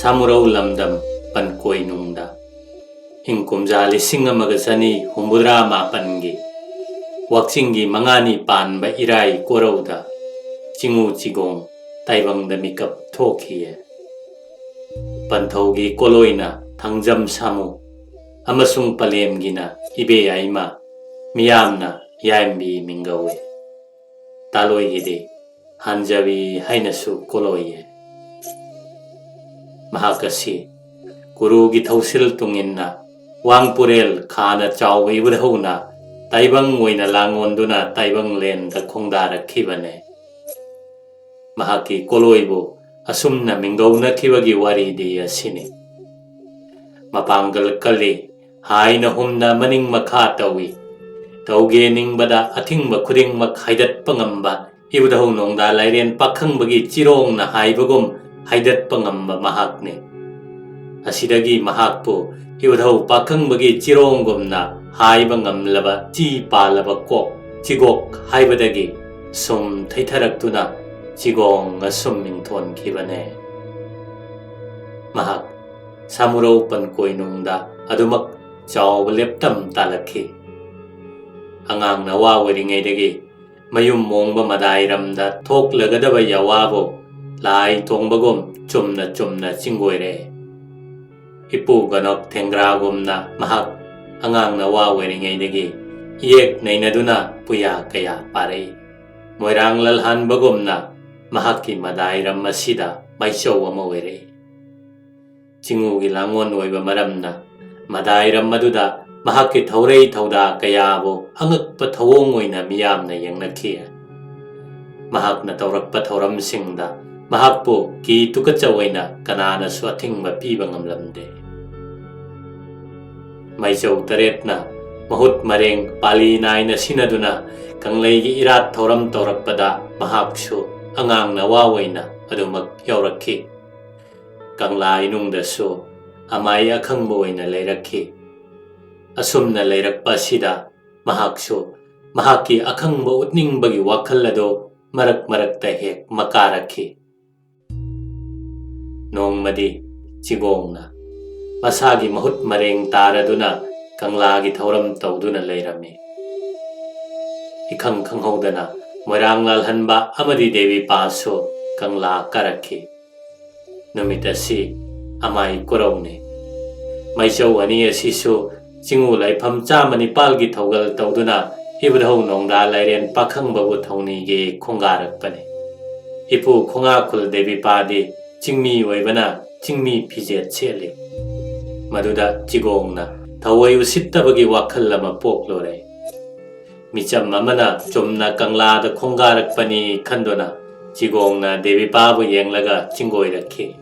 ꯁꯥꯃꯨꯔꯧ ꯂꯝꯗꯝ ꯄꯟꯀꯣꯏꯅꯨꯡꯗ ꯏꯪ ꯀꯨꯝꯖꯥ ꯂꯤꯁꯤꯡ ꯑꯃꯒ ꯆꯅꯤ ꯍꯨꯝꯐꯨꯇꯔꯥ ꯃꯥꯄꯟꯒꯤ ꯋꯥꯛꯆꯤꯡꯒꯤ ꯃꯉꯥꯅꯤ ꯄꯥꯟꯕ ꯏꯔꯥꯏ ꯀꯣꯔꯧꯗ ꯆꯤꯡꯉꯨ ꯆꯤꯒꯣꯡ ꯇꯥꯏꯕꯪꯗ ꯃꯤꯀꯞ ꯊꯣꯛꯈꯤꯌꯦ꯫ ꯄꯟꯊꯧꯒꯤ ꯀꯣꯂꯣꯏꯅ ꯊꯥꯡꯖꯝ ꯁꯥꯃꯨ ꯑꯃꯁꯨꯡ ꯄꯂꯦꯝꯒꯤꯅ ꯏꯕꯦ ꯌꯥꯏꯃ, ꯃꯤꯌꯥꯝꯅ ꯌꯥꯏꯝꯕꯤ ꯃꯤꯡꯒꯧꯏ꯫ ꯇꯥꯂꯣꯏꯒꯤꯗꯤ ꯍꯥꯟꯖꯕꯤ ꯍꯥꯏꯅꯁꯨ ꯀꯣꯂꯣꯏꯌꯦ꯫ ꯃꯍꯥꯛ ꯑꯁꯤ ꯀꯨꯔꯨꯒꯤ ꯊꯧꯁꯤꯜ ꯇꯨꯡꯏꯟꯅ ꯋꯥꯡꯄꯨꯔꯦꯜ ꯈꯥꯅ ꯆꯥꯎꯕ ꯏꯕꯨꯙꯧꯅ ꯇꯥꯏꯕꯪ ꯑꯣꯏꯅ ꯂꯥꯡꯑꯣꯟꯗꯨꯅ ꯇꯥꯏꯕꯪꯂꯦꯟꯗ ꯈꯣꯡꯗꯥꯔꯛꯈꯤꯕꯅꯦ꯫ ꯃꯍꯥꯛꯀꯤ ꯀꯣꯂꯣꯏꯕꯨ ꯑꯁꯨꯝꯅ ꯃꯤꯡꯒꯧꯅꯈꯤꯕꯒꯤ ꯋꯥꯔꯤꯗꯤ ꯑꯁꯤꯅꯤ꯫ ꯃꯄꯥꯡꯒꯜ ꯀꯜꯂꯤ ꯍꯥꯏꯅ ꯍꯨꯝꯅ ꯃꯅꯤꯡ ꯃꯈꯥ ꯇꯧꯏ꯫ ꯇꯧꯒꯦ ꯅꯤꯡꯕꯗ ꯑꯊꯤꯡꯕ ꯈꯨꯗꯤꯡꯃꯛ ꯍꯥꯏꯗꯠꯄ ꯉꯝꯕ ꯏꯕꯨꯙꯧ ꯅꯣꯡꯗꯥ ꯂꯥꯏꯔꯦꯟ ꯄꯥꯈꯪꯕꯒꯤ ꯆꯤꯔꯣꯡꯅ ꯍꯥꯏꯕꯒꯨꯝ ꯍꯥꯏꯗꯠꯄ ꯉꯝꯕ ꯃꯍꯥꯛꯅꯤ꯫ ꯑꯁꯤꯗꯒꯤ ꯃꯍꯥꯛꯄꯨ ꯏꯕꯨꯙꯧ ꯄꯥꯈꯪꯕꯒꯤ ꯆꯤꯔꯣꯡꯒꯨꯝꯅ ꯍꯥꯏꯕ ꯉꯝꯂꯕ ꯆꯤ ꯄꯥꯜꯂꯕ ꯀꯣꯛ ꯆꯤꯒꯣꯛ ꯍꯥꯏꯕꯗꯒꯤ ꯁꯨꯝ ꯊꯩꯊꯔꯛꯇꯨꯅ ꯆꯤꯒꯣꯡ ꯑꯁꯨꯝ ꯃꯤꯡꯊꯣꯟꯈꯤꯕꯅꯦ꯫ ꯃꯍꯥꯛ ꯁꯥꯃꯨꯔꯧ ꯄꯟꯀꯣꯏꯅꯨꯡꯗ ꯑꯗꯨꯃꯛ ꯆꯥꯎꯕ ꯂꯦꯞꯇꯝ ꯇꯥꯂꯛꯈꯤ꯫ ꯑꯉꯥꯡ ꯅꯋꯥ ꯑꯣꯏꯔꯤꯉꯩꯗꯒꯤ ꯃꯌꯨꯝ ꯃꯣꯡꯕ ꯃꯗꯥꯏꯔꯝꯗ ꯊꯣꯛꯂꯒꯗꯕ ꯌꯥꯋꯥꯕꯨ ꯂꯥꯏ ꯇꯣꯡꯕꯒꯨꯝ ꯆꯨꯝꯅ ꯆꯨꯝꯅ ꯆꯤꯡꯒꯣꯏꯔꯛꯑꯦ꯫ ꯏꯄꯨ ꯒꯅꯣꯛ ꯊꯦꯡꯒ꯭ꯔꯥꯒꯨꯝꯅ ꯃꯍꯥꯛ ꯑꯉꯥꯡ ꯅꯋꯥ ꯑꯣꯏꯔꯤꯉꯩꯗꯒꯤ ꯏꯌꯦꯛ ꯅꯩꯅꯗꯨꯅ ꯄꯨꯌꯥ ꯀꯌꯥ ꯄꯥꯔꯛꯏ꯫ ꯃꯣꯏꯔꯥꯡ ꯂꯜꯍꯥꯟꯕꯒꯨꯝꯅ ꯃꯍꯥꯛꯀꯤ ꯃꯗꯥꯏꯔꯝ ꯑꯁꯤꯗ ꯃꯥꯏꯆꯧ ꯑꯃ ꯑꯣꯏꯔꯛꯏ꯫ ꯆꯤꯉꯨꯒꯤ ꯂꯥꯡꯑꯣꯟ ꯑꯣꯏꯕ ꯃꯔꯝꯅ ꯃꯗꯥꯏꯔꯝ ꯑꯗꯨꯗ ꯃꯍꯥꯛꯀꯤ ꯊꯧꯔꯩ ꯊꯧꯗꯥ ꯀꯌꯥꯕꯨ ꯑꯉꯛꯄ ꯊꯧꯑꯣꯡ ꯑꯣꯏꯅ ꯃꯤꯌꯥꯝꯅ ꯌꯦꯡꯅꯈꯤ꯫ ꯃꯍꯥꯛꯅ ꯇꯧꯔꯛꯄ ꯊꯧꯔꯝꯁꯤꯡꯗ ꯃꯍꯥꯛꯄꯨ ꯀꯤ ꯇꯨꯀꯠꯆ ꯑꯣꯏꯅ ꯀꯅꯥꯅꯁꯨ ꯑꯊꯤꯡꯕ ꯄꯤꯕ ꯉꯝꯂꯝꯗꯦ꯫ ꯃꯥꯏꯆꯧ ꯇꯔꯦꯠꯅ ꯃꯍꯨꯠ ꯃꯔꯦꯡ ꯄꯥꯂꯤ ꯅꯥꯏꯅ ꯁꯤꯟꯅꯗꯨꯅ ꯀꯪꯂꯩꯒꯤ ꯏꯔꯥꯠ ꯊꯧꯔꯝ ꯇꯧꯔꯛꯄꯗ ꯃꯍꯥꯛꯁꯨ ꯑꯉꯥꯡ ꯅꯋꯥ ꯑꯣꯏꯅ ꯑꯗꯨꯃꯛ ꯌꯥꯎꯔꯛꯈꯤ꯫ ꯀꯪꯂꯥ ꯏꯅꯨꯡꯗꯁꯨ ꯑꯃꯥꯏ ꯑꯈꯪꯕ ꯑꯣꯏꯅ ꯂꯩꯔꯛꯈꯤ꯫ ꯑꯁꯨꯝꯅ ꯂꯩꯔꯛꯄ ꯑꯁꯤꯗ ꯃꯍꯥꯛꯁꯨ ꯃꯍꯥꯛꯀꯤ ꯑꯈꯪꯕ ꯎꯠꯅꯤꯡꯕꯒꯤ ꯋꯥꯈꯜ ꯑꯗꯨ ꯃꯔꯛ ꯃꯔꯛꯇ ꯍꯦꯛ ꯃꯀꯥꯔꯛꯈꯤ꯫ ꯅꯣꯡꯃꯗꯤ ꯆꯤꯒꯣꯡꯅ ꯃꯁꯥꯒꯤ ꯃꯍꯨꯠ ꯃꯔꯦꯡ ꯇꯥꯔꯗꯨꯅ ꯀꯪꯂꯥꯒꯤ ꯊꯧꯔꯝ ꯇꯧꯗꯨꯅ ꯂꯩꯔꯝꯃꯤ꯫ ꯏꯈꯪ ꯈꯪꯍꯧꯗꯅ ꯃꯣꯏꯔꯥꯡ ꯂꯥꯜꯍꯟꯕ ꯑꯃꯗꯤ ꯗꯦꯕꯤꯄꯥꯁꯨ ꯀꯪꯂꯥ ꯀꯥꯔꯛꯈꯤ꯫ ꯅꯨꯃꯤꯠ ꯑꯁꯤ ꯑꯃꯥꯏ ꯀꯨꯔꯧꯅꯤ꯫ ꯃꯥꯏꯆꯧ ꯑꯅꯤ ꯑꯁꯤꯁꯨ ꯆꯤꯉꯨ ꯂꯥꯏꯐꯝ ꯆꯥꯝꯃ ꯅꯤꯄꯥꯜꯒꯤ ꯊꯧꯒꯜ ꯇꯧꯗꯨꯅ ꯏꯕꯨꯙꯧ ꯅꯣꯡꯗꯥ ꯂꯥꯏꯔꯦꯟ ꯄꯥꯈꯪꯕꯕꯨ ꯊꯧꯅꯤꯒꯦ ꯈꯣꯡꯒꯥꯔꯛꯄꯅꯤ꯫ ꯏꯄꯨ ꯈꯣꯡꯉꯥꯈꯨꯜ ꯗꯦꯕꯤꯄꯥꯗꯤ ꯆꯤꯡꯃꯤ ꯑꯣꯏꯕꯅ ꯆꯤꯡꯃꯤ ꯐꯤꯖꯦꯠ ꯁꯦꯠꯂꯤ꯫ ꯃꯗꯨꯗ ꯆꯤꯒꯣꯡꯅ ꯊꯧꯑꯣꯏ ꯎꯁꯤꯠꯇꯕꯒꯤ ꯋꯥꯈꯜ ꯑꯃ ꯄꯣꯛꯂꯨꯔꯦ꯫ ꯃꯤꯆꯝ ꯑꯃꯅ ꯆꯨꯝꯅ ꯀꯪꯂꯥꯗ ꯈꯣꯡꯒꯥꯔꯛꯄꯅꯤ ꯈꯟꯗꯨꯅ ꯆꯤꯒꯣꯡꯅ ꯗꯦꯕꯤꯄꯥꯕꯨ ꯌꯦꯡꯂꯒ ꯆꯤꯡꯒꯣꯏꯔꯛꯈꯤ꯫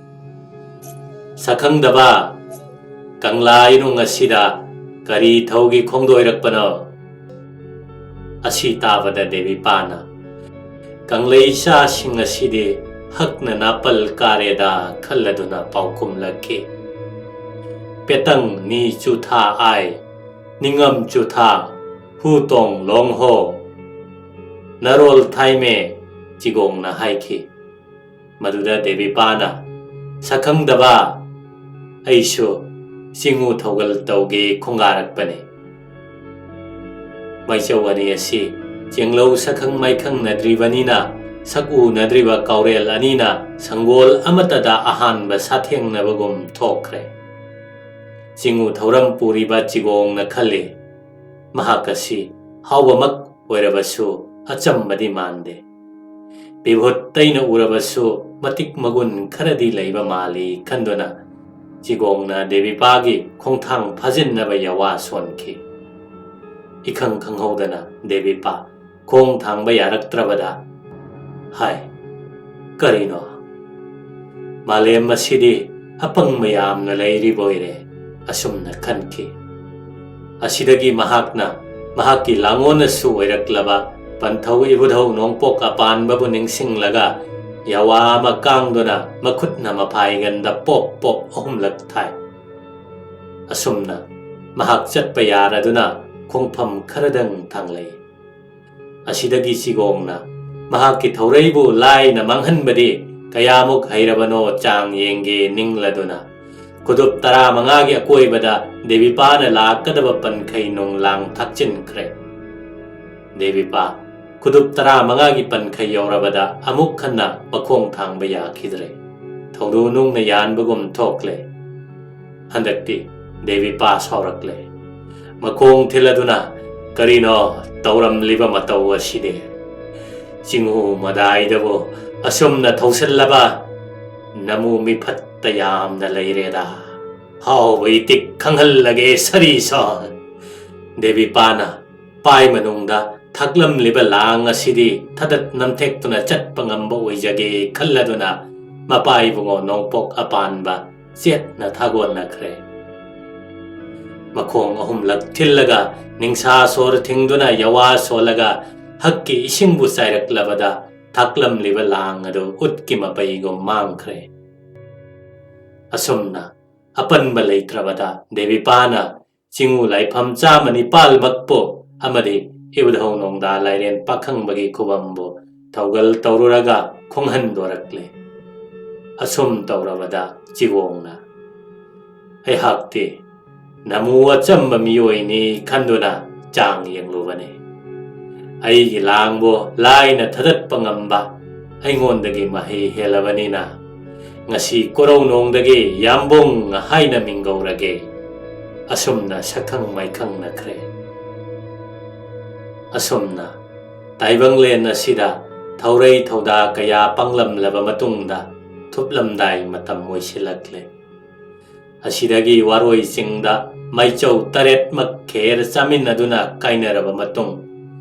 "ꯁꯛꯈꯪꯗꯕ, ꯀꯪꯂꯥ ꯏꯔꯨꯡ ꯑꯁꯤꯗ ꯀꯔꯤ ꯊꯧꯒꯤ ꯈꯣꯡꯗꯣꯏꯔꯛꯄꯅꯣ?" ꯑꯁꯤ ꯇꯥꯕꯗ ꯗꯦꯕꯤꯄꯥꯅ, "ꯀꯪꯂꯩ ꯏꯆꯥꯁꯤꯡ ꯑꯁꯤꯗꯤ ꯍꯛꯅ ꯅꯥꯄꯜ ꯀꯥꯔꯦꯗ" ꯈꯜꯂꯗꯨꯅ ꯄꯥꯎꯈꯨꯝꯂꯛꯈꯤ꯫ "ꯄꯦꯇꯪ ꯅꯤ ꯆꯨꯊꯥ ꯑꯥꯏ, ꯅꯤꯡꯉꯝ ꯆꯨꯊꯥ, ꯍꯨ ꯇꯣꯡ ꯂꯣꯡ ꯍꯣ, ꯅꯔꯣꯜ ꯊꯥꯏꯃꯦ" ꯆꯤꯒꯣꯡꯅ ꯍꯥꯏꯈꯤ꯫ ꯃꯗꯨꯗ ꯗꯦꯕꯤꯄꯥꯅ, "ꯁꯛꯈꯪꯗꯕ, ꯑꯩꯁꯨ ꯆꯤꯡꯉꯨ ꯊꯧꯒꯜ ꯇꯧꯒꯦ ꯈꯣꯡꯒꯥꯔꯛꯄꯅꯤ"꯫ ꯃꯩꯆꯧ ꯑꯅꯤ ꯑꯁꯤ ꯆꯦꯡꯂꯧ ꯁꯛꯈꯪ ꯃꯥꯏꯈꯪꯅꯗ꯭ꯔꯤꯕꯅꯤꯅ, ꯁꯛ ꯎꯅꯗ꯭ꯔꯤꯕ ꯀꯥꯎꯔꯦꯜ ꯑꯅꯤꯅ ꯁꯪꯒꯣꯜ ꯑꯃꯠꯇꯗ ꯑꯍꯥꯟꯕ ꯁꯥꯊꯦꯡꯅꯕꯒꯨꯝ ꯊꯣꯛꯈ꯭ꯔꯦ꯫ ꯆꯤꯡꯉꯨ ꯊꯧꯔꯝ ꯄꯨꯔꯤꯕ ꯆꯤꯒꯣꯡꯅ ꯈꯜꯂꯤ, ꯃꯍꯥꯛ ꯑꯁꯤ ꯍꯥꯎꯕꯃꯛ ꯑꯣꯏꯔꯕꯁꯨ ꯑꯆꯝꯕꯗꯤ ꯃꯥꯟꯗꯦ꯫ ꯕꯤꯚꯨꯠ ꯇꯩꯅ ꯎꯔꯕꯁꯨ ꯃꯇꯤꯛ ꯃꯒꯨꯟ ꯈꯔꯗꯤ ꯂꯩꯕ ꯃꯥꯜꯂꯤ ꯈꯟꯗꯨꯅ ꯆꯤꯒꯣꯡꯅ ꯗꯦꯕꯤꯄꯥꯒꯤ ꯈꯣꯡꯊꯥꯡ ꯐꯥꯖꯤꯟꯅꯕ ꯌꯥꯋꯥ ꯁꯣꯟꯈꯤ꯫ ꯏꯈꯪ ꯈꯪꯍꯧꯗꯅ ꯗꯦꯕꯤꯄꯥ ꯈꯣꯡ ꯊꯥꯡꯕ ꯌꯥꯔꯛꯇ꯭ꯔꯕꯗ, ꯍꯥꯏ, ꯀꯔꯤꯅꯣ? ꯃꯥꯂꯦꯝ ꯑꯁꯤꯗꯤ ꯑꯄꯪꯕ ꯌꯥꯝꯅ ꯂꯩꯔꯤꯕ ꯑꯣꯏꯔꯦ, ꯑꯁꯨꯝꯅ ꯈꯟꯈꯤ꯫ ꯑꯁꯤꯗꯒꯤ ꯃꯍꯥꯛꯅ ꯃꯍꯥꯛꯀꯤ ꯂꯥꯡꯉꯣꯟꯅꯁꯨ ꯑꯣꯏꯔꯛꯂꯕ ꯄꯟꯊꯧ ꯏꯕꯨꯙꯧ ꯅꯣꯡꯄꯣꯛ ꯑꯄꯥꯟꯕꯕꯨ ꯅꯤꯡꯁꯤꯡꯂꯒ ꯌꯥꯋꯥ ꯑꯃ ꯀꯥꯡꯗꯨꯅ ꯃꯈꯨꯠꯅ ꯃꯐꯥꯏꯒꯟꯗ ꯄꯣꯞ ꯄꯣꯞ ꯑꯍꯨꯝꯂꯛ ꯊꯥꯏ꯫ ꯑꯁꯨꯝꯅ ꯃꯍꯥꯛ ꯆꯠꯄ ꯌꯥꯔꯗꯨꯅ ꯈꯣꯡꯐꯝ ꯈꯔꯗꯪ ꯊꯥꯡꯂꯩ꯫ ꯑꯁꯤꯗꯒꯤ ꯆꯤꯒꯣꯡꯅ ꯃꯍꯥꯛꯀꯤ ꯊꯧꯔꯩꯕꯨ ꯂꯥꯏꯅ ꯃꯥꯡꯍꯟꯕꯗꯤ ꯀꯌꯥꯃꯨꯛ ꯍꯩꯔꯕꯅꯣ ꯆꯥꯡ ꯌꯦꯡꯒꯦ ꯅꯤꯡꯂꯗꯨꯅ ꯈꯨꯗꯨꯞ ꯇꯔꯥꯃꯉꯥꯒꯤ ꯑꯀꯣꯏꯕꯗ ꯗꯦꯕꯤꯄꯥꯅ ꯂꯥꯛꯀꯗꯕ ꯄꯟꯈꯩ ꯅꯨꯡꯂꯥꯡ ꯊꯥꯛꯆꯤꯟꯈ꯭ꯔꯦ꯫ ꯗꯦꯕꯤꯄꯥ ꯈꯨꯗꯨꯞ ꯇꯔꯥꯃꯉꯥꯒꯤ ꯄꯟꯈꯩ ꯌꯧꯔꯕꯗ ꯑꯃꯨꯛ ꯍꯟꯅ ꯃꯈꯣꯡ ꯊꯥꯡꯕ ꯌꯥꯈꯤꯗ꯭ꯔꯦ꯫ ꯊꯧꯗꯣ ꯅꯨꯡꯅ ꯌꯥꯟꯕꯒꯨꯝ ꯊꯣꯛꯂꯦ꯫ ꯍꯟꯗꯛꯇꯤ ꯗꯦꯕꯤꯄꯥ ꯁꯥꯎꯔꯛꯂꯦ꯫ ꯃꯈꯣꯡ ꯊꯤꯜꯂꯗꯨꯅ, "ꯀꯔꯤꯅꯣ ꯇꯧꯔꯝꯂꯤꯕ ꯃꯇꯧ ꯑꯁꯤꯗꯤ? ꯆꯤꯡꯍꯨ ꯃꯗꯥꯏꯗꯕꯨ ꯑꯁꯨꯝꯅ ꯊꯧꯁꯤꯜꯂꯕ? ꯅꯃꯨ ꯃꯤꯐꯠꯇ ꯌꯥꯝꯅ ꯂꯩꯔꯦꯗ꯫ ꯍꯥꯎꯕ ꯏꯇꯤꯛ ꯈꯪꯍꯜꯂꯒꯦ ꯁꯔꯤ ꯁꯣꯟ"꯫ ꯗꯦꯕꯤꯄꯥꯅ ꯄꯥꯏ ꯃꯅꯨꯡꯗ ꯊꯛꯂꯝꯂꯤꯕ ꯂꯥꯡ ꯑꯁꯤꯗꯤ ꯊꯗꯠ ꯅꯝꯊꯦꯛꯇꯨꯅ ꯆꯠꯄ ꯉꯝꯕ ꯑꯣꯏꯖꯒꯦ ꯈꯜꯂꯗꯨꯅ ꯃꯄꯥ ꯏꯕꯨꯡꯉꯣ ꯅꯣꯡꯄꯣꯛ ꯑꯄꯥꯟꯕ ꯆꯦꯠꯅ ꯊꯥꯒꯣꯟꯅꯈ꯭ꯔꯦ꯫ ꯃꯈꯣꯡ ꯑꯍꯨꯝꯂꯛ ꯊꯤꯜꯂꯒ ꯅꯤꯡꯁꯥ ꯁꯣꯔ ꯊꯤꯡꯗꯨꯅ ꯌꯋꯥ ꯁꯣꯜꯂꯒ ꯍꯛꯀꯤ ꯏꯁꯤꯡꯕꯨ ꯆꯥꯏꯔꯛꯂꯕꯗ ꯊꯥꯛꯂꯝꯂꯤꯕ ꯂꯥꯡ ꯑꯗꯨ ꯎꯠꯀꯤ ꯃꯄꯩꯒꯨꯝ ꯃꯥꯡꯈ꯭ꯔꯦ꯫ ꯑꯁꯨꯝꯅ ꯑꯄꯟꯕ ꯂꯩꯇ꯭ꯔꯕꯗ ꯗꯦꯕꯤꯄꯥꯅ ꯆꯤꯡꯉꯨ ꯂꯥꯏꯐꯝ ꯆꯥꯝꯃ ꯅꯤꯄꯥꯜꯃꯛꯄꯨ ꯑꯃꯗꯤ ꯏꯕꯨꯙꯧ ꯅꯣꯡꯗꯥ ꯂꯥꯏꯔꯦꯟ ꯄꯥꯈꯪꯕꯒꯤ ꯈꯨꯕꯝꯕꯨ ꯊꯧꯒꯜ ꯇꯧꯔꯨꯔꯒ ꯈꯣꯡꯍꯟꯗꯣꯔꯛꯂꯦ꯫ ꯑꯁꯨꯝ ꯇꯧꯔꯕꯗ ꯆꯤꯒꯣꯡꯅ, ꯑꯩꯍꯥꯛꯇꯤ ꯅꯃꯨ ꯑꯆꯝꯕ ꯃꯤꯑꯣꯏꯅꯤ ꯈꯟꯗꯨꯅ ꯆꯥꯡ ꯌꯦꯡꯂꯨꯕꯅꯤ꯫ ꯑꯩꯒꯤ ꯂꯥꯡꯕꯨ ꯂꯥꯏꯅ ꯊꯗꯠꯄ ꯉꯝꯕ ꯑꯩꯉꯣꯟꯗꯒꯤ ꯃꯍꯩ ꯍꯦꯜꯂꯕꯅꯤꯅ ꯉꯁꯤ ꯀꯣꯔꯧꯅꯣꯡꯗꯒꯤ ꯌꯥꯝꯕꯨꯡ ꯍꯥꯏꯅ ꯃꯤꯡꯒꯧꯔꯒꯦ꯫ ꯑꯁꯨꯝꯅ ꯁꯛꯈꯪ ꯃꯥꯏꯈꯪꯅꯈ꯭ꯔꯦ꯫ ꯑꯁꯨꯝꯅ ꯇꯥꯏꯕꯪꯂꯦꯟ ꯑꯁꯤꯗ ꯊꯧꯔꯩ ꯊꯧꯗꯥ ꯀꯌꯥ ꯄꯥꯡꯂꯝꯂꯕ ꯃꯇꯨꯡꯗ ꯊꯨꯞꯂꯝꯗꯥꯏ ꯃꯇꯝ ꯑꯣꯏꯁꯤꯜꯂꯛꯂꯦ꯫ ꯑꯁꯤꯗꯒꯤ ꯋꯥꯔꯣꯏ ꯆꯤꯡꯗ ꯃꯥꯏꯆꯧ ꯇꯔꯦꯠꯃꯛ ꯈꯦꯔ ꯆꯥꯃꯤꯟꯅꯗꯨꯅ ꯀꯥꯏꯅꯔꯕ ꯃꯇꯨꯡ,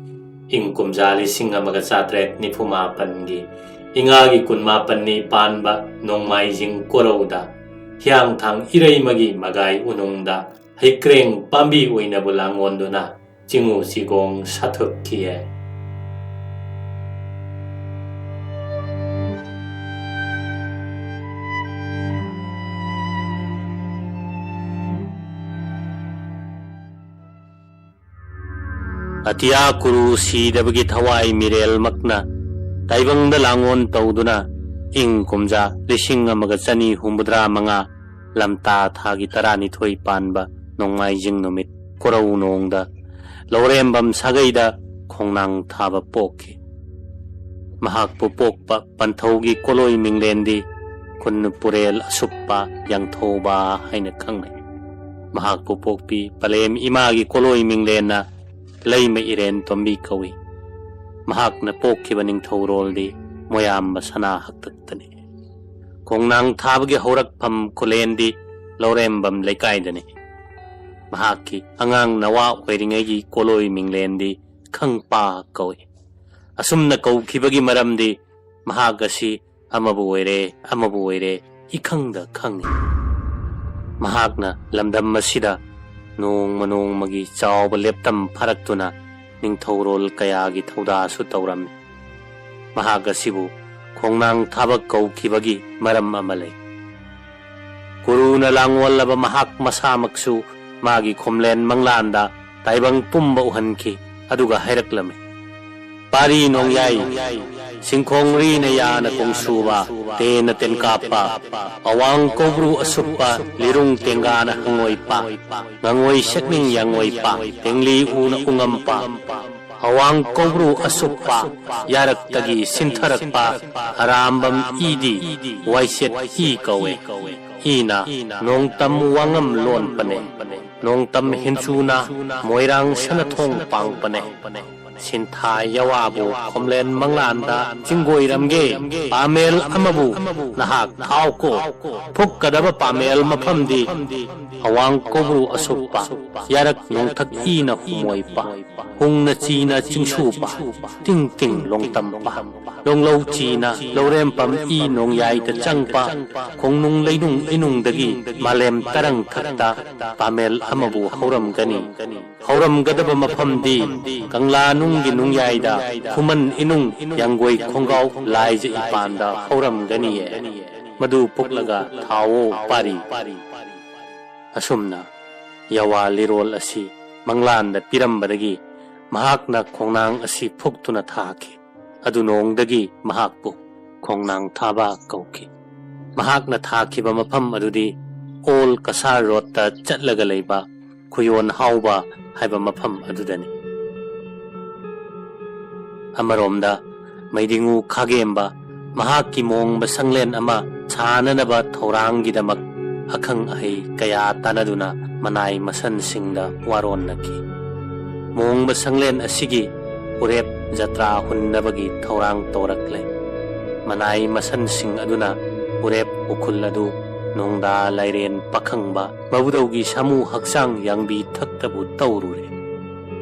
ꯏꯪ ꯀꯨꯝꯖꯥ ꯂꯤꯁꯤꯡ ꯑꯃꯒ ꯆꯥꯇ꯭ꯔꯦꯠ ꯅꯤꯐꯨ ꯃꯥꯄꯟꯒꯤ ꯏꯉꯥꯒꯤ ꯀꯨꯟꯃꯥꯄꯟꯅꯤ ꯄꯥꯟꯕ ꯅꯣꯡꯃꯥꯏꯖꯤꯡ ꯀꯣꯔꯧꯗ ꯍꯤꯌꯥꯡꯊꯥꯡ ꯏꯔꯩꯃꯒꯤ ꯃꯒꯥꯏ ꯎꯅꯨꯡꯗ ꯍꯩꯀ꯭ꯔꯦꯡ ꯄꯥꯝꯕꯤ ꯑꯣꯏꯅꯕꯨ ꯂꯥꯡꯑꯣꯟꯗꯨꯅ ꯆꯤꯡꯉꯨ ꯆꯤꯒꯣꯡ ꯁꯥꯊꯨꯞꯈꯤꯌꯦ꯫ ꯑꯇꯤꯌꯥ ꯀꯨꯔꯨ ꯁꯤꯗꯕꯒꯤ ꯊꯋꯥꯏ ꯃꯤꯔꯦꯜꯃꯛꯅ ꯇꯥꯏꯕꯪꯗ ꯂꯥꯡꯑꯣꯟ ꯇꯧꯗꯨꯅ ꯏꯪ ꯀꯨꯝꯖꯥ ꯂꯤꯁꯤꯡ ꯑꯃꯒ ꯆꯅꯤ ꯍꯨꯝꯐꯨꯇꯔꯥ ꯃꯉꯥ ꯂꯝꯇꯥ ꯊꯥꯒꯤ ꯇꯔꯥꯅꯤꯊꯣꯏ ꯄꯥꯟꯕ ꯅꯣꯡꯃꯥꯏꯖꯤꯡ ꯅꯨꯃꯤꯠ ꯀꯣꯔꯧꯅꯣꯡꯗ ꯂꯧꯔꯦꯝꯕꯝ ꯁꯥꯒꯩꯗ ꯈꯣꯡꯅꯥꯡ ꯊꯥꯕ ꯄꯣꯛꯈꯤ꯫ ꯃꯍꯥꯛꯄꯨ ꯄꯣꯛꯄ ꯄꯟꯊꯧꯒꯤ ꯀꯣꯂꯣꯏ ꯃꯤꯡꯂꯦꯟꯗꯤ ꯈꯨꯟꯅꯨ ꯄꯨꯔꯦꯜ ꯑꯁꯨꯞꯄ ꯌꯥꯡꯊꯧꯕ ꯍꯥꯏꯅ ꯈꯪꯅꯩ꯫ ꯃꯍꯥꯛꯄꯨ ꯄꯣꯛꯄꯤ ꯄꯂꯦꯝ ꯏꯃꯥꯒꯤ ꯀꯣꯂꯣꯏ ꯃꯤꯡꯂꯦꯟꯅ ꯂꯩꯃ ꯏꯔꯦꯟ ꯇꯣꯝꯕꯤ ꯀꯧꯏ꯫ ꯃꯍꯥꯛꯅ ꯄꯣꯛꯈꯤꯕ ꯅꯤꯡꯊꯧꯔꯣꯜꯗꯤ ꯃꯣꯌꯥꯝꯕ ꯁꯅꯥ ꯍꯥꯛꯇꯛꯇꯅꯤ꯫ ꯈꯣꯡꯅꯥꯡ ꯊꯥꯕꯒꯤ ꯍꯧꯔꯛꯐꯝ ꯈꯨꯂꯦꯟꯗꯤ ꯂꯧꯔꯦꯝꯕꯝ ꯂꯩꯀꯥꯏꯗꯅꯤ꯫ ꯃꯍꯥꯛꯀꯤ ꯑꯉꯥꯡ ꯅꯋꯥ ꯑꯣꯏꯔꯤꯉꯩꯒꯤ ꯀꯣꯂꯣꯏ ꯃꯤꯡꯂꯦꯟꯗꯤ ꯈꯪꯄꯥ ꯀꯧꯏ꯫ ꯑꯁꯨꯝꯅ ꯀꯧꯈꯤꯕꯒꯤ ꯃꯔꯝꯗꯤ ꯃꯍꯥꯛ ꯑꯁꯤ ꯑꯃꯕꯨ ꯑꯣꯏꯔꯦ, ꯑꯃꯕꯨ ꯑꯣꯏꯔꯦ, ꯏꯈꯪꯗ ꯈꯪꯏ꯫ ꯃꯍꯥꯛꯅ ꯂꯝꯗꯝ ꯑꯁꯤꯗ ꯅꯣꯡꯃ ꯅꯣꯡꯃꯒꯤ ꯆꯥꯎꯕ ꯂꯦꯞꯇꯝ ꯐꯥꯔꯛꯇꯨꯅ ꯅꯤꯡꯊꯧꯔꯣꯜ ꯀꯌꯥꯒꯤ ꯊꯧꯗꯥꯁꯨ ꯇꯧꯔꯝꯃꯤ꯫ ꯃꯍꯥꯛ ꯑꯁꯤꯕꯨ ꯈꯣꯡꯅꯥꯡ ꯊꯥꯕ ꯀꯧꯈꯤꯕꯒꯤ ꯃꯔꯝ ꯑꯃ ꯂꯩ꯫ ꯀꯨꯔꯨꯅ ꯂꯥꯡꯑꯣꯜꯂꯕ ꯃꯍꯥꯛ ꯃꯁꯥꯃꯛꯁꯨ ꯃꯥꯒꯤ ꯈꯣꯝꯂꯦꯟ ꯃꯪꯂꯥꯟꯗ ꯇꯥꯏꯕꯪ ꯄꯨꯝꯕ ꯎꯍꯟꯈꯤ꯫ ꯑꯗꯨꯒ ꯍꯥꯏꯔꯛꯂꯝꯃꯤ, "ꯄꯥꯔꯤ ꯅꯣꯡꯌꯥꯏ, ꯁꯤꯡꯈꯣꯡꯔꯤꯅ ꯌꯥꯅ ꯀꯣꯡꯁꯨꯕ, ꯇꯦꯅ ꯇꯦꯟꯀꯥꯞꯄ, ꯑꯋꯥꯡ ꯀꯧꯕ꯭ꯔꯨ ꯑꯁꯨꯞꯄ, ꯂꯤꯔꯨꯡ ꯇꯦꯡꯒꯥꯅ ꯍꯪꯉꯣꯏꯄ, ꯉꯉꯣꯏ ꯁꯦꯛꯅꯤꯡ ꯌꯥꯡꯉꯣꯏꯄ, ꯇꯦꯡꯂꯤ ꯎꯅ ꯎꯉꯝꯄ, ꯑꯋꯥꯡ ꯀꯧꯕ꯭ꯔꯨ ꯑꯁꯨꯞꯄ, ꯌꯥꯔꯛꯇꯒꯤ ꯁꯤꯟꯊꯔꯛꯄ ꯑꯔꯥꯝꯕꯝ ꯏꯗꯤ ꯋꯥꯏꯁꯦꯠ ꯏ ꯀꯧꯋꯦ꯫ ꯏꯅ ꯅꯣꯡꯇꯝ ꯋꯥꯉꯝ ꯂꯣꯟꯄꯅꯦ꯫ ꯅꯣꯡꯇꯝ ꯍꯤꯟꯆꯨꯅ ꯃꯣꯏꯔꯥꯡ ꯁꯅꯊꯣꯡ ꯄꯥꯡꯄꯅꯦ꯫ ꯁꯤꯟꯊꯥ ꯌꯋꯥꯕꯨ ꯈꯣꯝꯂꯦꯟ ꯃꯪꯂꯥꯟꯗ ꯆꯤꯡꯒꯣꯏꯔꯝꯒꯦ꯫ ꯄꯥꯃꯦꯜ ꯑꯃꯕꯨ ꯅꯍꯥꯛ ꯊꯥꯎꯀꯣ꯫ ꯐꯨꯛꯀꯗꯕ ꯄꯥꯃꯦꯜ ꯃꯐꯝꯗꯤ ꯑꯋꯥꯡ ꯀꯧꯕ꯭ꯔꯨ ꯑꯁꯨꯞꯄ, ꯌꯥꯔꯛ ꯅꯣꯡꯊꯛ ꯏꯅ ꯍꯨꯃꯣꯏꯄ, ꯍꯨꯡꯅ ꯆꯤꯅ ꯆꯤꯡꯁꯨꯄ, ꯇꯤꯡ ꯇꯤꯡ ꯂꯣꯡꯇꯝꯄ, ꯂꯣꯡꯂꯧ ꯆꯤꯅ ꯂꯧꯔꯦꯝꯄꯝ ꯏ ꯅꯣꯡꯌꯥꯏꯗ ꯆꯪꯄ, ꯈꯣꯡꯅꯨꯡ ꯂꯩꯅꯨꯡ ꯏꯅꯨꯡꯗꯒꯤ ꯃꯥꯂꯦꯝ ꯇꯔꯪ ꯊꯛꯇ ꯄꯥꯃꯦꯜ ꯑꯃꯕꯨ ꯍꯧꯔꯝꯒꯅꯤ꯫ ꯍꯧꯔꯝꯒꯗꯕ ꯃꯐꯝꯗꯤ ꯀꯪꯂꯥ ꯅꯨꯡꯒꯤ ꯅꯨꯡꯌꯥꯏꯗ ꯈꯨꯃꯟ ꯏꯅꯨꯡ ꯌꯥꯡꯒꯣꯏ ꯈꯣꯡꯒꯥꯎ ꯂꯥꯏꯖ ꯏꯄꯥꯟꯗ ꯍꯧꯔꯝꯒꯅꯤꯌꯦ꯫ ꯃꯗꯨ ꯐꯨꯛꯂꯒ ꯊꯥꯎꯑꯣ ꯄꯥꯔꯤ꯫" ꯑꯁꯨꯝꯅ ꯌꯋꯥ ꯂꯤꯔꯣꯜ ꯑꯁꯤ ꯃꯪꯂꯥꯟꯗ ꯄꯤꯔꯝꯕꯗꯒꯤ ꯃꯍꯥꯛꯅ ꯈꯣꯡꯅꯥꯡ ꯑꯁꯤ ꯐꯨꯛꯇꯨꯅ ꯊꯥꯈꯤ꯫ ꯑꯗꯨ ꯅꯣꯡꯗꯒꯤ ꯃꯍꯥꯛꯄꯨ ꯈꯣꯡꯅꯥꯡ ꯊꯥꯕ ꯀꯧꯈꯤ꯫ ꯃꯍꯥꯛꯅ ꯊꯥꯈꯤꯕ ꯃꯐꯝ ꯑꯗꯨꯗꯤ ꯑꯣꯜ ꯀꯁꯥꯔ ꯔꯣꯗꯇ ꯆꯠꯂꯒ ꯂꯩꯕ ꯈꯨꯌꯣꯟ ꯍꯥꯎꯕ ꯍꯥꯏꯕ ꯃꯐꯝ ꯑꯗꯨꯗꯅꯤ꯫ ꯑꯃꯔꯣꯝꯗ ꯃꯩꯗꯤꯉꯨ ꯈꯥꯒꯦꯝꯕ ꯃꯍꯥꯛꯀꯤ ꯃꯣꯡꯕ ꯁꯪꯂꯦꯟ ꯑꯃ ꯁꯥꯅꯅꯕ ꯊꯧꯔꯥꯡꯒꯤꯗꯃꯛ ꯑꯈꯪ ꯑꯍꯩ ꯀꯌꯥ ꯇꯥꯟꯅꯗꯨꯅ ꯃꯅꯥꯏ ꯃꯁꯟꯁꯤꯡꯗ ꯋꯥꯔꯣꯟꯅꯈꯤ꯫ ꯃꯣꯡꯕ ꯁꯪꯂꯦꯟ ꯑꯁꯤꯒꯤ ꯎꯔꯦꯞ ꯖꯇ꯭ꯔꯥ ꯍꯨꯟꯅꯕꯒꯤ ꯊꯧꯔꯥꯡ ꯇꯧꯔꯛꯂꯦ꯫ ꯃꯅꯥꯏ ꯃꯁꯟꯁꯤꯡ ꯑꯗꯨꯅ ꯎꯔꯦꯞ ꯎꯈꯨꯜ ꯑꯗꯨ ꯅꯣꯡꯗꯥ ꯂꯥꯏꯔꯦꯟ ꯄꯥꯈꯪꯕ ꯃꯕꯨꯗꯧꯒꯤ ꯁꯥꯃꯨ ꯍꯛꯆꯥꯡ ꯌꯥꯡꯕꯤ ꯊꯛꯇꯕꯨ ꯇꯧꯔꯨꯔꯦ꯫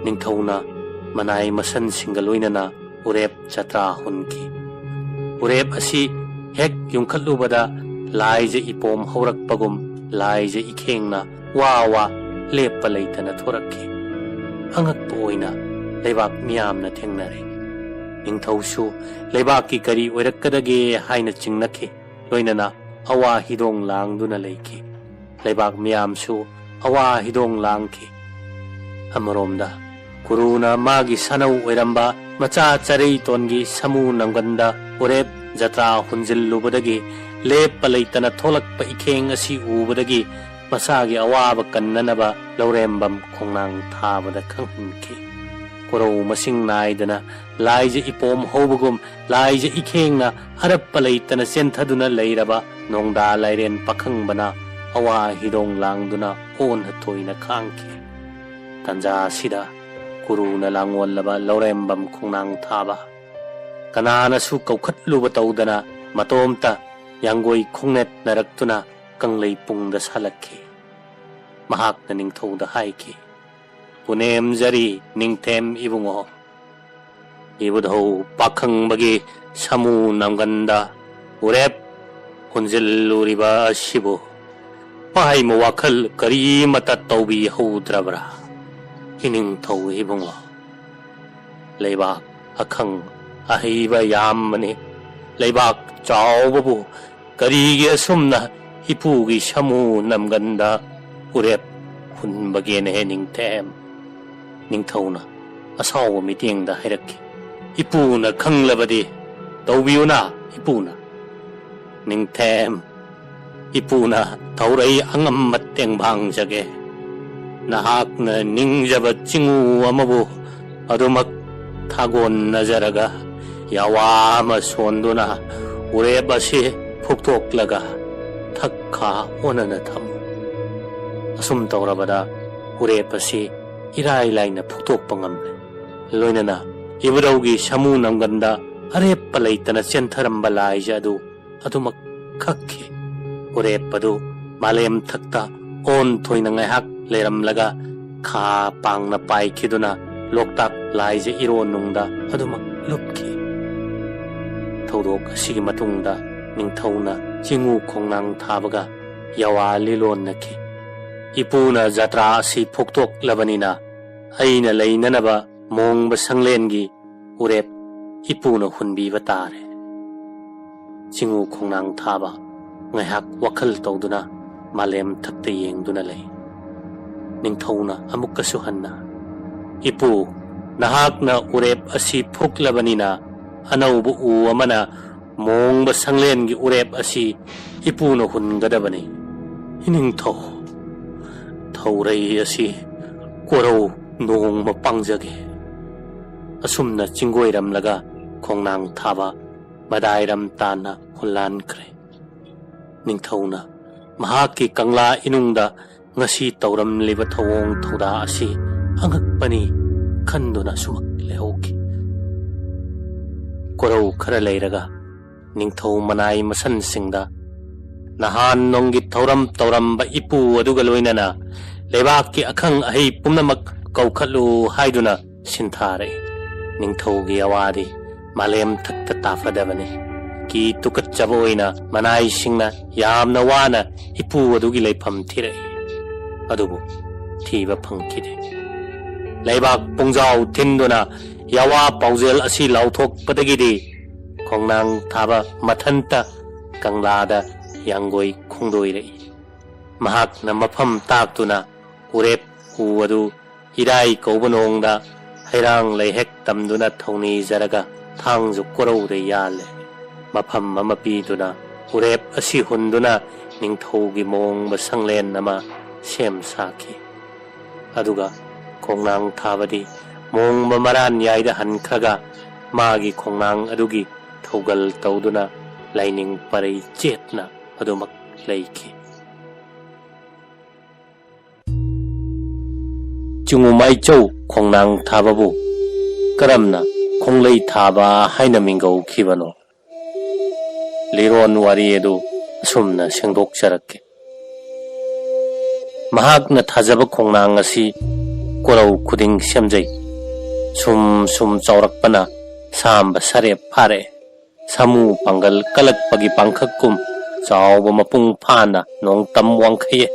ꯅꯤꯡꯊꯧꯅ ꯃꯅꯥꯏ ꯃꯁꯟꯁꯤꯡꯒ ꯂꯣꯏꯅꯅ ꯎꯔꯦꯞ ꯖꯇ꯭ꯔꯥ ꯍꯨꯟꯈꯤ꯫ ꯎꯔꯦꯞ ꯑꯁꯤ ꯍꯦꯛ ꯌꯨꯡꯈꯠꯂꯨꯕꯗ ꯂꯥꯏꯖ ꯏꯄꯣꯝ ꯍꯧꯔꯛꯄꯒꯨꯝ ꯂꯥꯏꯖ ꯏꯈꯦꯡꯅ ꯋꯥ ꯋꯥ ꯂꯦꯞꯄ ꯂꯩꯇꯅ ꯊꯣꯔꯛꯈꯤ꯫ ꯑꯉꯛꯄ ꯑꯣꯏꯅ ꯂꯩꯕꯥꯛ ꯃꯤꯌꯥꯝꯅ ꯊꯦꯡꯅꯔꯦ꯫ ꯅꯤꯡꯊꯧꯁꯨ ꯂꯩꯕꯥꯛꯀꯤ ꯀꯔꯤ ꯑꯣꯏꯔꯛꯀꯗꯒꯦ ꯍꯥꯏꯅ ꯆꯤꯡꯅꯈꯤ꯫ ꯂꯣꯏꯅꯅ ꯑꯋꯥ ꯍꯤꯗꯣꯡ ꯂꯥꯡꯗꯨꯅ ꯂꯩꯈꯤ꯫ ꯂꯩꯕꯥꯛ ꯃꯤꯌꯥꯝꯁꯨ ꯑꯋꯥ ꯍꯤꯗꯣꯡ ꯂꯥꯡꯈꯤ꯫ ꯑꯃꯔꯣꯝꯗ ꯀꯨꯔꯨꯅ ꯃꯥꯒꯤ ꯁꯥꯅꯧ ꯑꯣꯏꯔꯝꯕ ꯃꯆꯥ ꯆꯔꯩꯇꯣꯟꯒꯤ ꯁꯥꯃꯨ ꯅꯝꯒꯟꯗ ꯎꯔꯦꯞ ꯖꯇ꯭ꯔꯥ ꯍꯨꯟꯖꯤꯜꯂꯨꯕꯗꯒꯤ ꯂꯦꯞꯄ ꯂꯩꯇꯅ ꯊꯣꯛꯂꯛꯄ ꯏꯈꯦꯡ ꯑꯁꯤ ꯎꯕꯗꯒꯤ ꯃꯁꯥꯒꯤ ꯑꯋꯥꯕ ꯀꯟꯅꯅꯕ ꯂꯧꯔꯦꯝꯕꯝ ꯈꯣꯡꯅꯥꯡ ꯊꯥꯕꯗ ꯈꯪꯍꯟꯈꯤ꯫ ꯀꯣꯔꯧ ꯃꯁꯤꯡ ꯅꯥꯏꯗꯅ ꯂꯥꯏꯖ ꯏꯄꯣꯝ ꯍꯧꯕꯒꯨꯝ ꯂꯥꯏꯖ ꯏꯈꯦꯡꯅ ꯑꯔꯞꯄ ꯂꯩꯇꯅ ꯆꯦꯟꯊꯗꯨꯅ ꯂꯩꯔꯕ ꯅꯣꯡꯗꯥ ꯂꯥꯏꯔꯦꯟ ꯄꯥꯈꯪꯕꯅ ꯑꯋꯥ ꯍꯤꯗꯣꯡ ꯂꯥꯡꯗꯨꯅ ꯑꯣꯟꯅ ꯇꯣꯏꯅ ꯈꯥꯡꯈꯤ꯫ ꯇꯟꯖꯥ ꯑꯁꯤꯗ ꯀꯨꯔꯨꯅ ꯂꯥꯡꯑꯣꯜꯂꯕ ꯂꯧꯔꯦꯝꯕꯝ ꯈꯣꯡꯅꯥꯡ ꯊꯥꯕ ꯀꯅꯥꯅꯁꯨ ꯀꯧꯈꯠꯂꯨꯕ ꯇꯧꯗꯅ ꯃꯇꯣꯝꯇ ꯌꯥꯡꯒꯣꯏ ꯈꯣꯡꯅꯦꯠꯅꯔꯛꯇꯨꯅ ꯀꯪꯂꯩ ꯄꯨꯡꯗ ꯁꯥꯜꯂꯛꯈꯤ꯫ ꯃꯍꯥꯛꯅ ꯅꯤꯡꯊꯧꯗ ꯍꯥꯏꯈꯤ, "ꯄꯨꯅꯦꯝꯖꯔꯤ ꯅꯤꯡꯊꯦꯝ ꯏꯕꯨꯡꯉꯣ, ꯏꯕꯨꯙꯧ ꯄꯥꯈꯪꯕꯒꯤ ꯁꯥꯃꯨ ꯅꯝꯒꯟꯗ ꯎꯔꯦꯞ ꯍꯨꯟꯖꯤꯜꯂꯨꯔꯤꯕ ꯑꯁꯤꯕꯨ ꯄꯥꯏꯃ ꯋꯥꯈꯜ ꯀꯔꯤꯃꯇ ꯇꯧꯕꯤꯍꯧꯗ꯭ꯔꯕ꯭ꯔꯥ? ꯏꯅꯤꯡꯊꯧ ꯏꯕꯨꯡꯉꯣ, ꯂꯩꯕꯥꯛ ꯑꯈꯪ ꯑꯍꯩꯕ ꯌꯥꯝꯕꯅꯤ꯫ ꯂꯩꯕꯥꯛ ꯆꯥꯎꯕꯕꯨ ꯀꯔꯤꯒꯤ ꯑꯁꯨꯝꯅ ꯏꯄꯨꯒꯤ ꯁꯥꯃꯨ ꯅꯝꯒꯟꯗ ꯎꯔꯦꯞ ꯍꯨꯟꯕꯒꯦꯅꯦ ꯅꯤꯡꯊꯦꯝ?" ꯅꯤꯡꯊꯧꯅ ꯑꯁꯥꯎꯕ ꯃꯤꯠꯌꯦꯡꯗ ꯍꯥꯏꯔꯛꯈꯤ, "ꯏꯄꯨꯅ ꯈꯪꯂꯕꯗꯤ ꯇꯧꯕꯤꯌꯨꯅ ꯏꯄꯨꯅ꯫ ꯅꯤꯡꯊꯦꯝ, ꯏꯄꯨꯅ ꯊꯧꯔꯩ ꯑꯉꯝꯕ ꯇꯦꯡꯕꯥꯡꯖꯒꯦ꯫ ꯅꯍꯥꯛꯅ ꯅꯤꯡꯖꯕ ꯆꯤꯡꯎ ꯑꯃꯕꯨ ꯑꯗꯨꯃꯛ ꯊꯥꯒꯣꯟꯅꯖꯔꯒ ꯌꯥꯋꯥ ꯑꯃ ꯁꯣꯟꯗꯨꯅ ꯎꯔꯦꯞ ꯑꯁꯤ ꯐꯨꯛꯇꯣꯛꯂꯒ ꯊꯛꯈꯥ ꯑꯣꯟꯅꯅ ꯊꯝꯃꯨ꯫ ꯑꯁꯨꯝ ꯇꯧꯔꯕꯗ ꯎꯔꯦꯞ ꯑꯁꯤ ꯏꯔꯥꯏ ꯂꯥꯏꯅ ꯐꯨꯛꯇꯣꯛꯄ ꯉꯝꯂꯦ꯫ ꯂꯣꯏꯅꯅ ꯏꯕꯨꯙꯧꯒꯤ ꯁꯥꯃꯨ ꯅꯝꯒꯟꯗ ꯑꯔꯦꯞꯄ ꯂꯩꯇꯅ ꯆꯦꯟꯊꯔꯝꯕ ꯂꯥꯏꯖ ꯑꯗꯨ ꯑꯗꯨꯃꯛ ꯈꯛꯈꯤ꯫ ꯎꯔꯦꯞ ꯑꯗꯨ ꯃꯥꯂꯦꯝ ꯊꯛꯇ ꯑꯣꯟ ꯊꯣꯏꯅ ꯉꯥꯏꯍꯥꯛ ꯂꯩꯔꯝꯂꯒ ꯈꯥ ꯄꯥꯡꯅ ꯄꯥꯏꯈꯤꯗꯨꯅ ꯂꯣꯛꯇꯥꯛ ꯂꯥꯏꯖ ꯏꯔꯣꯟꯅꯨꯡꯗ ꯑꯗꯨꯃꯛ ꯂꯨꯞꯈꯤ꯫ ꯊꯧꯗꯣꯛ ꯑꯁꯤꯒꯤ ꯃꯇꯨꯡꯗ ꯅꯤꯡꯊꯧꯅ ꯆꯤꯡꯉꯨ ꯈꯣꯡꯅꯥꯡ ꯊꯥꯕꯒ ꯌꯥꯋꯥ ꯂꯤꯂꯣꯟꯅꯈꯤ꯫ "ꯏꯄꯨꯅ ꯖꯇ꯭ꯔꯥ ꯑꯁꯤ ꯐꯨꯛꯇꯣꯛꯂꯕꯅꯤꯅ ꯑꯩꯅ ꯂꯩꯅꯅꯕ ꯃꯣꯡꯕ ꯁꯪꯂꯦꯟꯒꯤ ꯎꯔꯦꯞ ꯏꯄꯨꯅ ꯍꯨꯟꯕꯤꯕ ꯇꯥꯔꯦ꯫" ꯆꯤꯡꯉꯨ ꯈꯣꯡꯅꯥꯡ ꯊꯥꯕ ꯉꯥꯏꯍꯥꯛ ꯋꯥꯈꯜ ꯇꯧꯗꯨꯅ ꯃꯥꯂꯦꯝ ꯊꯛꯇ ꯌꯦꯡꯗꯨꯅ ꯂꯩ꯫ ꯅꯤꯡꯊꯧꯅ ꯑꯃꯨꯛꯀꯁꯨ ꯍꯟꯅ, "ꯏꯄꯨ, ꯅꯍꯥꯛꯅ ꯎꯔꯦꯞ ꯑꯁꯤ ꯐꯨꯛꯂꯕꯅꯤꯅ ꯑꯅꯧꯕ ꯎ ꯑꯃꯅ ꯃꯣꯡꯕ ꯁꯪꯂꯦꯟꯒꯤ ꯎꯔꯦꯞ ꯑꯁꯤ ꯏꯄꯨꯅ ꯍꯨꯟꯒꯗꯕꯅꯤ꯫ ꯏꯅꯤꯡꯊꯧ, ꯊꯧꯔꯩ ꯑꯁꯤ ꯀꯣꯔꯧ ꯅꯣꯡꯃ ꯄꯥꯡꯖꯒꯦ꯫" ꯑꯁꯨꯝꯅ ꯆꯤꯡꯒꯣꯏꯔꯝꯂꯒ ꯈꯣꯡꯅꯥꯡ ꯊꯥꯕ ꯃꯗꯥꯏꯔꯝ ꯇꯥꯟꯅ ꯍꯨꯟꯂꯥꯟꯈ꯭ꯔꯦ꯫ ꯅꯤꯡꯊꯧꯅ ꯃꯍꯥꯛꯀꯤ ꯀꯪꯂꯥ ꯏꯅꯨꯡꯗ ꯉꯁꯤ ꯇꯧꯔꯝꯂꯤꯕ ꯊꯧꯑꯣꯡ ꯊꯧꯗꯥ ꯑꯁꯤ ꯑꯉꯛꯄꯅꯤ ꯈꯟꯗꯨꯅ ꯁꯨꯃꯛ ꯂꯩꯍꯧꯈꯤ꯫ ꯀꯣꯔꯧ ꯈꯔ ꯂꯩꯔꯒ ꯅꯤꯡꯊꯧ ꯃꯅꯥꯏ ꯃꯁꯟꯁꯤꯡꯗ, "ꯅꯍꯥꯟ ꯅꯣꯡꯒꯤ ꯊꯧꯔꯝ ꯇꯧꯔꯝꯕ ꯏꯄꯨ ꯑꯗꯨꯒ ꯂꯣꯏꯅꯅ ꯂꯩꯕꯥꯛꯀꯤ ꯑꯈꯪ ꯑꯍꯩ ꯄꯨꯝꯅꯃꯛ ꯀꯧꯈꯠꯂꯨ" ꯍꯥꯏꯗꯨꯅ ꯁꯤꯟꯊꯥꯔꯛꯏ꯫ ꯅꯤꯡꯊꯧꯒꯤ ꯑꯋꯥꯗꯤ ꯃꯥꯂꯦꯝ ꯊꯛꯇ ꯇꯥꯐꯗꯕꯅꯤ꯫ ꯀꯤ ꯇꯨꯀꯠꯆꯕ ꯑꯣꯏꯅ ꯃꯅꯥꯏꯁꯤꯡꯅ ꯌꯥꯝꯅ ꯋꯥꯅ ꯏꯄꯨ ꯑꯗꯨꯒꯤ ꯂꯩꯐꯝ ꯊꯤꯔꯛꯏ꯫ ꯑꯗꯨꯕꯨ ꯊꯤꯕ ꯐꯪꯈꯤꯗꯦ꯫ ꯂꯩꯕꯥꯛ ꯄꯨꯡꯖꯥꯎ ꯊꯤꯟꯗꯨꯅ ꯌꯥꯋꯥ ꯄꯥꯎꯖꯦꯜ ꯑꯁꯤ ꯂꯥꯎꯊꯣꯛꯄꯗꯒꯤꯗꯤ ꯈꯣꯡꯅꯥꯡ ꯊꯥꯕ ꯃꯊꯟꯇ ꯀꯪꯂꯥꯗ ꯌꯥꯡꯒꯣꯏ ꯈꯣꯡꯗꯣꯏꯔꯛꯏ꯫ ꯃꯍꯥꯛꯅ ꯃꯐꯝ ꯇꯥꯛꯇꯨꯅ ꯎꯔꯦꯞ ꯎ ꯑꯗꯨ ꯏꯔꯥꯏ ꯀꯧꯕ ꯅꯣꯡꯗ ꯍꯩꯔꯥꯡ ꯂꯩꯍꯦꯛ ꯇꯝꯗꯨꯅ ꯊꯧꯅꯤꯖꯔꯒ ꯊꯥꯡꯖ ꯀꯣꯔꯧꯗ ꯌꯥꯜꯂꯦ꯫ ꯃꯐꯝ ꯑꯃ ꯄꯤꯗꯨꯅ ꯎꯔꯦꯞ ꯑꯁꯤ ꯍꯨꯟꯗꯨꯅ ꯅꯤꯡꯊꯧꯒꯤ ꯃꯣꯡꯕ ꯁꯪꯂꯦꯟ ꯑꯃ ꯁꯦꯝ ꯁꯥꯈꯤ꯫ ꯑꯗꯨꯒ ꯈꯣꯡꯅꯥꯡ ꯊꯥꯕꯗꯤ ꯃꯣꯡꯕ ꯃꯔꯥꯟꯌꯥꯏꯗ ꯍꯟꯈ꯭ꯔꯒ ꯃꯥꯒꯤ ꯈꯣꯡꯅꯥꯡ ꯑꯗꯨꯒꯤ ꯊꯧꯒꯜ ꯇꯧꯗꯨꯅ ꯂꯥꯏꯅꯤꯡ ꯄꯔꯩ ꯆꯦꯠꯅ ꯑꯗꯨꯃꯛ ꯂꯩꯈꯤ꯫ ꯆꯤꯡꯉꯨꯃꯥꯏꯆꯧ ꯈꯣꯡꯅꯥꯡ ꯊꯥꯕꯕꯨ ꯀꯔꯝꯅ ꯈꯣꯡꯂꯩ ꯊꯥꯕ ꯍꯥꯏꯅ ꯃꯤꯡꯒꯧꯈꯤꯕꯅꯣ? ꯂꯤꯔꯣꯟ ꯋꯥꯔꯤ ꯑꯗꯨ ꯑꯁꯨꯝꯅ ꯁꯦꯡꯗꯣꯛꯆꯔꯛꯀꯦ꯫ ꯃꯍꯥꯛꯅ ꯊꯥꯖꯕ ꯈꯣꯡꯅꯥꯡ ꯑꯁꯤ ꯀꯣꯔꯧ ꯈꯨꯗꯤꯡ ꯁꯦꯝꯖꯩ꯫ ꯁꯨꯝ ꯁꯨꯝ ꯆꯥꯎꯔꯛꯄꯅ ꯁꯥꯝꯕ ꯁꯔꯦꯞ ꯐꯥꯔꯛꯑꯦ꯫ ꯁꯥꯃꯨ ꯄꯥꯡꯒꯜ ꯀꯜꯂꯛꯄꯒꯤ ꯄꯥꯡꯈꯛꯀꯨꯝ ꯆꯥꯎꯕ ꯃꯄꯨꯡ ꯐꯥꯅ ꯅꯣꯡꯇꯝ ꯋꯥꯡꯈꯩꯑꯦ꯫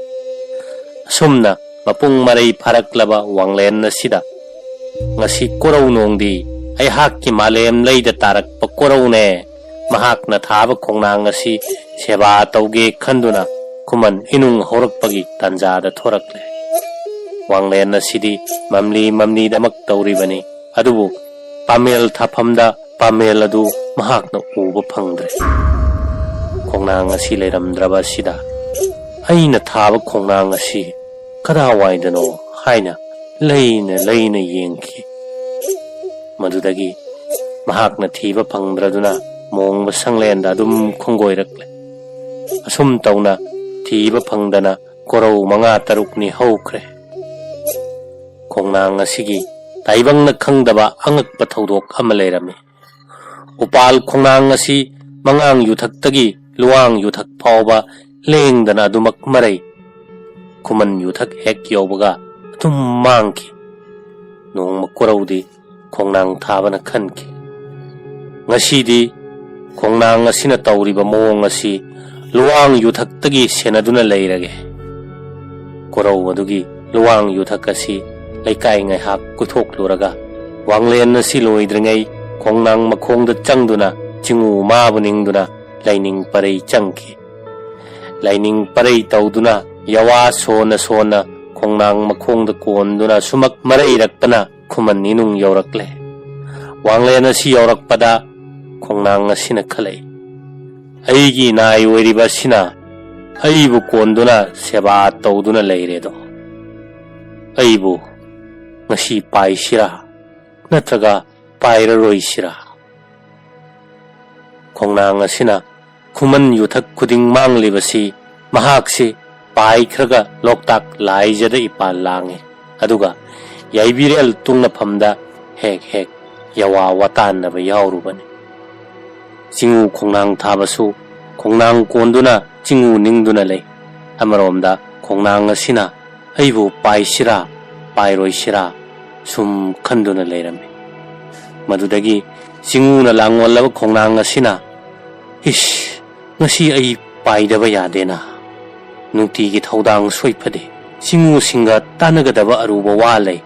ꯑꯁꯨꯝꯅ ꯃꯄꯨꯡ ꯃꯔꯩ ꯐꯥꯔꯛꯂꯕ ꯋꯥꯡꯂꯦꯟ ꯑꯁꯤꯗ ꯉꯁꯤ ꯀꯣꯔꯧ ꯅꯣꯡꯗꯤ ꯑꯩꯍꯥꯛꯀꯤ ꯃꯥꯂꯦꯝ ꯂꯩꯗ ꯇꯥꯔꯛꯄ ꯀꯣꯔꯧꯅꯦ꯫ ꯃꯍꯥꯛꯅ ꯊꯥꯕ ꯈꯣꯡꯅꯥꯡ ꯑꯁꯤ ꯁꯦꯕꯥ ꯇꯧꯒꯦ ꯈꯟꯗꯨꯅ ꯈꯨꯃꯟ ꯏꯅꯨꯡ ꯍꯧꯔꯛꯄꯒꯤ ꯇꯥꯟꯖꯥꯗ ꯊꯣꯔꯛꯂꯦ꯫ ꯋꯥꯡꯂꯦꯟ ꯑꯁꯤꯗꯤ ꯃꯝꯂꯤ ꯃꯝꯂꯤꯗꯃꯛ ꯇꯧꯔꯤꯕꯅꯤ, ꯑꯗꯨꯕꯨ ꯄꯥꯃꯦꯜ ꯊꯥꯐꯝꯗ ꯄꯥꯃꯦꯜ ꯑꯗꯨ ꯃꯍꯥꯛꯅ ꯎꯕ ꯐꯪꯗ꯭ꯔꯦ꯫ ꯈꯣꯡꯅꯥꯡ ꯑꯁꯤ ꯂꯩꯔꯝꯗ꯭ꯔꯕ ꯑꯁꯤꯗ ꯑꯩꯅ ꯊꯥꯕ ꯈꯣꯡꯅꯥꯡ ꯑꯁꯤ ꯀꯗꯥꯋꯥꯏꯗꯅꯣ ꯍꯥꯏꯅ ꯂꯩꯅ ꯂꯩꯅ ꯌꯦꯡꯈꯤ꯫ ꯃꯗꯨꯗꯒꯤ ꯃꯍꯥꯛꯅ ꯊꯤꯕ ꯐꯪꯗ꯭ꯔꯗꯨꯅ ꯃꯣꯡꯕ ꯁꯪꯂꯦꯟꯗ ꯑꯗꯨꯝ ꯈꯣꯡꯒꯣꯏꯔꯛꯂꯦ꯫ ꯑꯁꯨꯝ ꯇꯧꯅ ꯊꯤꯕ ꯐꯪꯗꯅ ꯀꯣꯔꯧ ꯃꯉꯥ ꯇꯔꯨꯛꯅꯤ ꯍꯧꯈ꯭ꯔꯦ꯫ ꯈꯣꯡꯅꯥꯡ ꯑꯁꯤꯒꯤ ꯇꯥꯏꯕꯪꯅ ꯈꯪꯗꯕ ꯑꯉꯛꯄ ꯊꯧꯗꯣꯛ ꯑꯃ ꯂꯩꯔꯝꯃꯤ꯫ ꯎꯄꯥꯜ ꯈꯣꯡꯅꯥꯡ ꯑꯁꯤ ꯃꯉꯥꯡ ꯌꯨꯊꯛꯇꯒꯤ ꯂꯨꯋꯥꯡ ꯌꯨꯊꯛ ꯐꯥꯎꯕ ꯂꯦꯡꯗꯅ ꯑꯗꯨꯃꯛ ꯃꯔꯩ꯫ ꯈꯨꯃꯟ ꯌꯨꯊꯛ ꯍꯦꯛ ꯌꯧꯕꯒ ꯑꯗꯨꯝ ꯃꯥꯡꯈꯤ꯫ ꯅꯣꯡꯃ ꯀꯣꯔꯧꯗꯤ ꯈꯣꯡꯅꯥꯡ ꯊꯥꯕꯅ ꯈꯟꯈꯤ, "ꯉꯁꯤꯗꯤ ꯈꯣꯡꯅꯥꯡ ꯑꯁꯤꯅ ꯇꯧꯔꯤꯕ ꯃꯑꯣꯡ ꯑꯁꯤ ꯂꯨꯋꯥꯡ ꯌꯨꯊꯛꯇꯒꯤ ꯁꯦꯟꯅꯗꯨꯅ ꯂꯩꯔꯒꯦ"꯫ ꯀꯣꯔꯧ ꯑꯗꯨꯒꯤ ꯂꯨꯋꯥꯡ ꯌꯨꯊꯛ ꯑꯁꯤ ꯂꯩꯀꯥꯏ ꯉꯥꯏꯍꯥꯛ ꯀꯣꯏꯊꯣꯛꯂꯨꯔꯒ, ꯋꯥꯡꯂꯦꯟ ꯑꯁꯤ ꯂꯣꯏꯗ꯭ꯔꯤꯉꯩ ꯈꯣꯡꯅꯥꯡ ꯃꯈꯣꯡꯗ ꯆꯪꯗꯨꯅ ꯆꯤꯡꯉꯨ ꯃꯥꯕꯨ ꯅꯤꯡꯗꯨꯅ ꯂꯥꯏꯅꯤꯡ ꯄꯔꯩ ꯆꯪꯈꯤ꯫ ꯂꯥꯏꯅꯤꯡ ꯄꯔꯩ ꯇꯧꯗꯨꯅ ꯌꯥꯋꯥ ꯁꯣꯟꯅ ꯁꯣꯟꯅ ꯈꯣꯡꯅꯥꯡ ꯃꯈꯣꯡꯗ ꯀꯣꯟꯗꯨꯅ ꯁꯨꯃꯛ ꯃꯔꯩꯔꯛꯄꯅ ꯈꯨꯃꯟ ꯏꯅꯨꯡ ꯌꯧꯔꯛꯂꯦ꯫ ꯋꯥꯡꯂꯦꯟ ꯑꯁꯤ ꯌꯧꯔꯛꯄꯗ ꯈꯣꯡꯅꯥꯡ ꯑꯁꯤꯅ ꯈꯜꯂꯛꯏ, "ꯑꯩꯒꯤ ꯅꯥꯏ ꯑꯣꯏꯔꯤꯕ ꯑꯁꯤꯅ ꯑꯩꯕꯨ ꯀꯣꯟꯗꯨꯅ ꯁꯦꯕꯥ ꯇꯧꯗꯨꯅ ꯂꯩꯔꯦꯗꯣ꯫ ꯑꯩꯕꯨ ꯉꯁꯤ ꯄꯥꯏꯁꯤꯔꯥ ꯅꯠꯇ꯭ꯔꯒ ꯄꯥꯏꯔꯔꯣꯏꯁꯤꯔꯥ?" ꯈꯣꯡꯅꯥꯡ ꯑꯁꯤꯅ ꯈꯨꯃꯟ ꯌꯨꯊꯛ ꯈꯨꯗꯤꯡ ꯃꯥꯡꯂꯤꯕꯁꯤ ꯃꯍꯥꯛꯁꯤ ꯄꯥꯏꯈ꯭ꯔꯒ ꯂꯣꯛꯇꯥꯛ ꯂꯥꯏꯖꯗ ꯏꯄꯥꯜ ꯂꯥꯡꯉꯤ꯫ ꯑꯗꯨꯒ ꯌꯥꯏꯕꯤꯔꯦꯜ ꯇꯨꯡꯅꯐꯝꯗ ꯍꯦꯛ ꯍꯦꯛ ꯌꯥꯋꯥ ꯋꯥꯇꯥꯟꯅꯕ ꯌꯥꯎꯔꯨꯕꯅꯤ꯫ ꯆꯤꯡꯉꯨ ꯈꯣꯡꯅꯥꯡ ꯊꯥꯕꯁꯨ ꯈꯣꯡꯅꯥꯡ ꯀꯣꯟꯗꯨꯅ ꯆꯤꯡꯉꯨ ꯅꯤꯡꯗꯨꯅ ꯂꯩ꯫ ꯑꯃꯔꯣꯝꯗ ꯈꯣꯡꯅꯥꯡ ꯑꯁꯤꯅ ꯑꯩꯕꯨ ꯄꯥꯏꯁꯤꯔꯥ ꯄꯥꯏꯔꯣꯏꯁꯤꯔꯥ ꯁꯨꯝ ꯈꯟꯗꯨꯅ ꯂꯩꯔꯝꯃꯤ꯫ ꯃꯗꯨꯗꯒꯤ ꯆꯤꯡꯉꯨꯅ ꯂꯥꯡꯑꯣꯜꯂꯕ ꯈꯣꯡꯅꯥꯡ ꯑꯁꯤꯅ, "ꯏꯁ, ꯉꯁꯤ ꯑꯩ ꯄꯥꯏꯗꯕ ꯌꯥꯗꯦꯅ꯫ ꯅꯨꯡꯇꯤꯒꯤ ꯊꯧꯗꯥꯡ ꯁꯣꯏꯐꯗꯦ꯫ ꯆꯤꯡꯉꯨꯁꯤꯡꯒ ꯇꯥꯟꯅꯒꯗꯕ ꯑꯔꯨꯕ ꯋꯥ ꯂꯩ꯫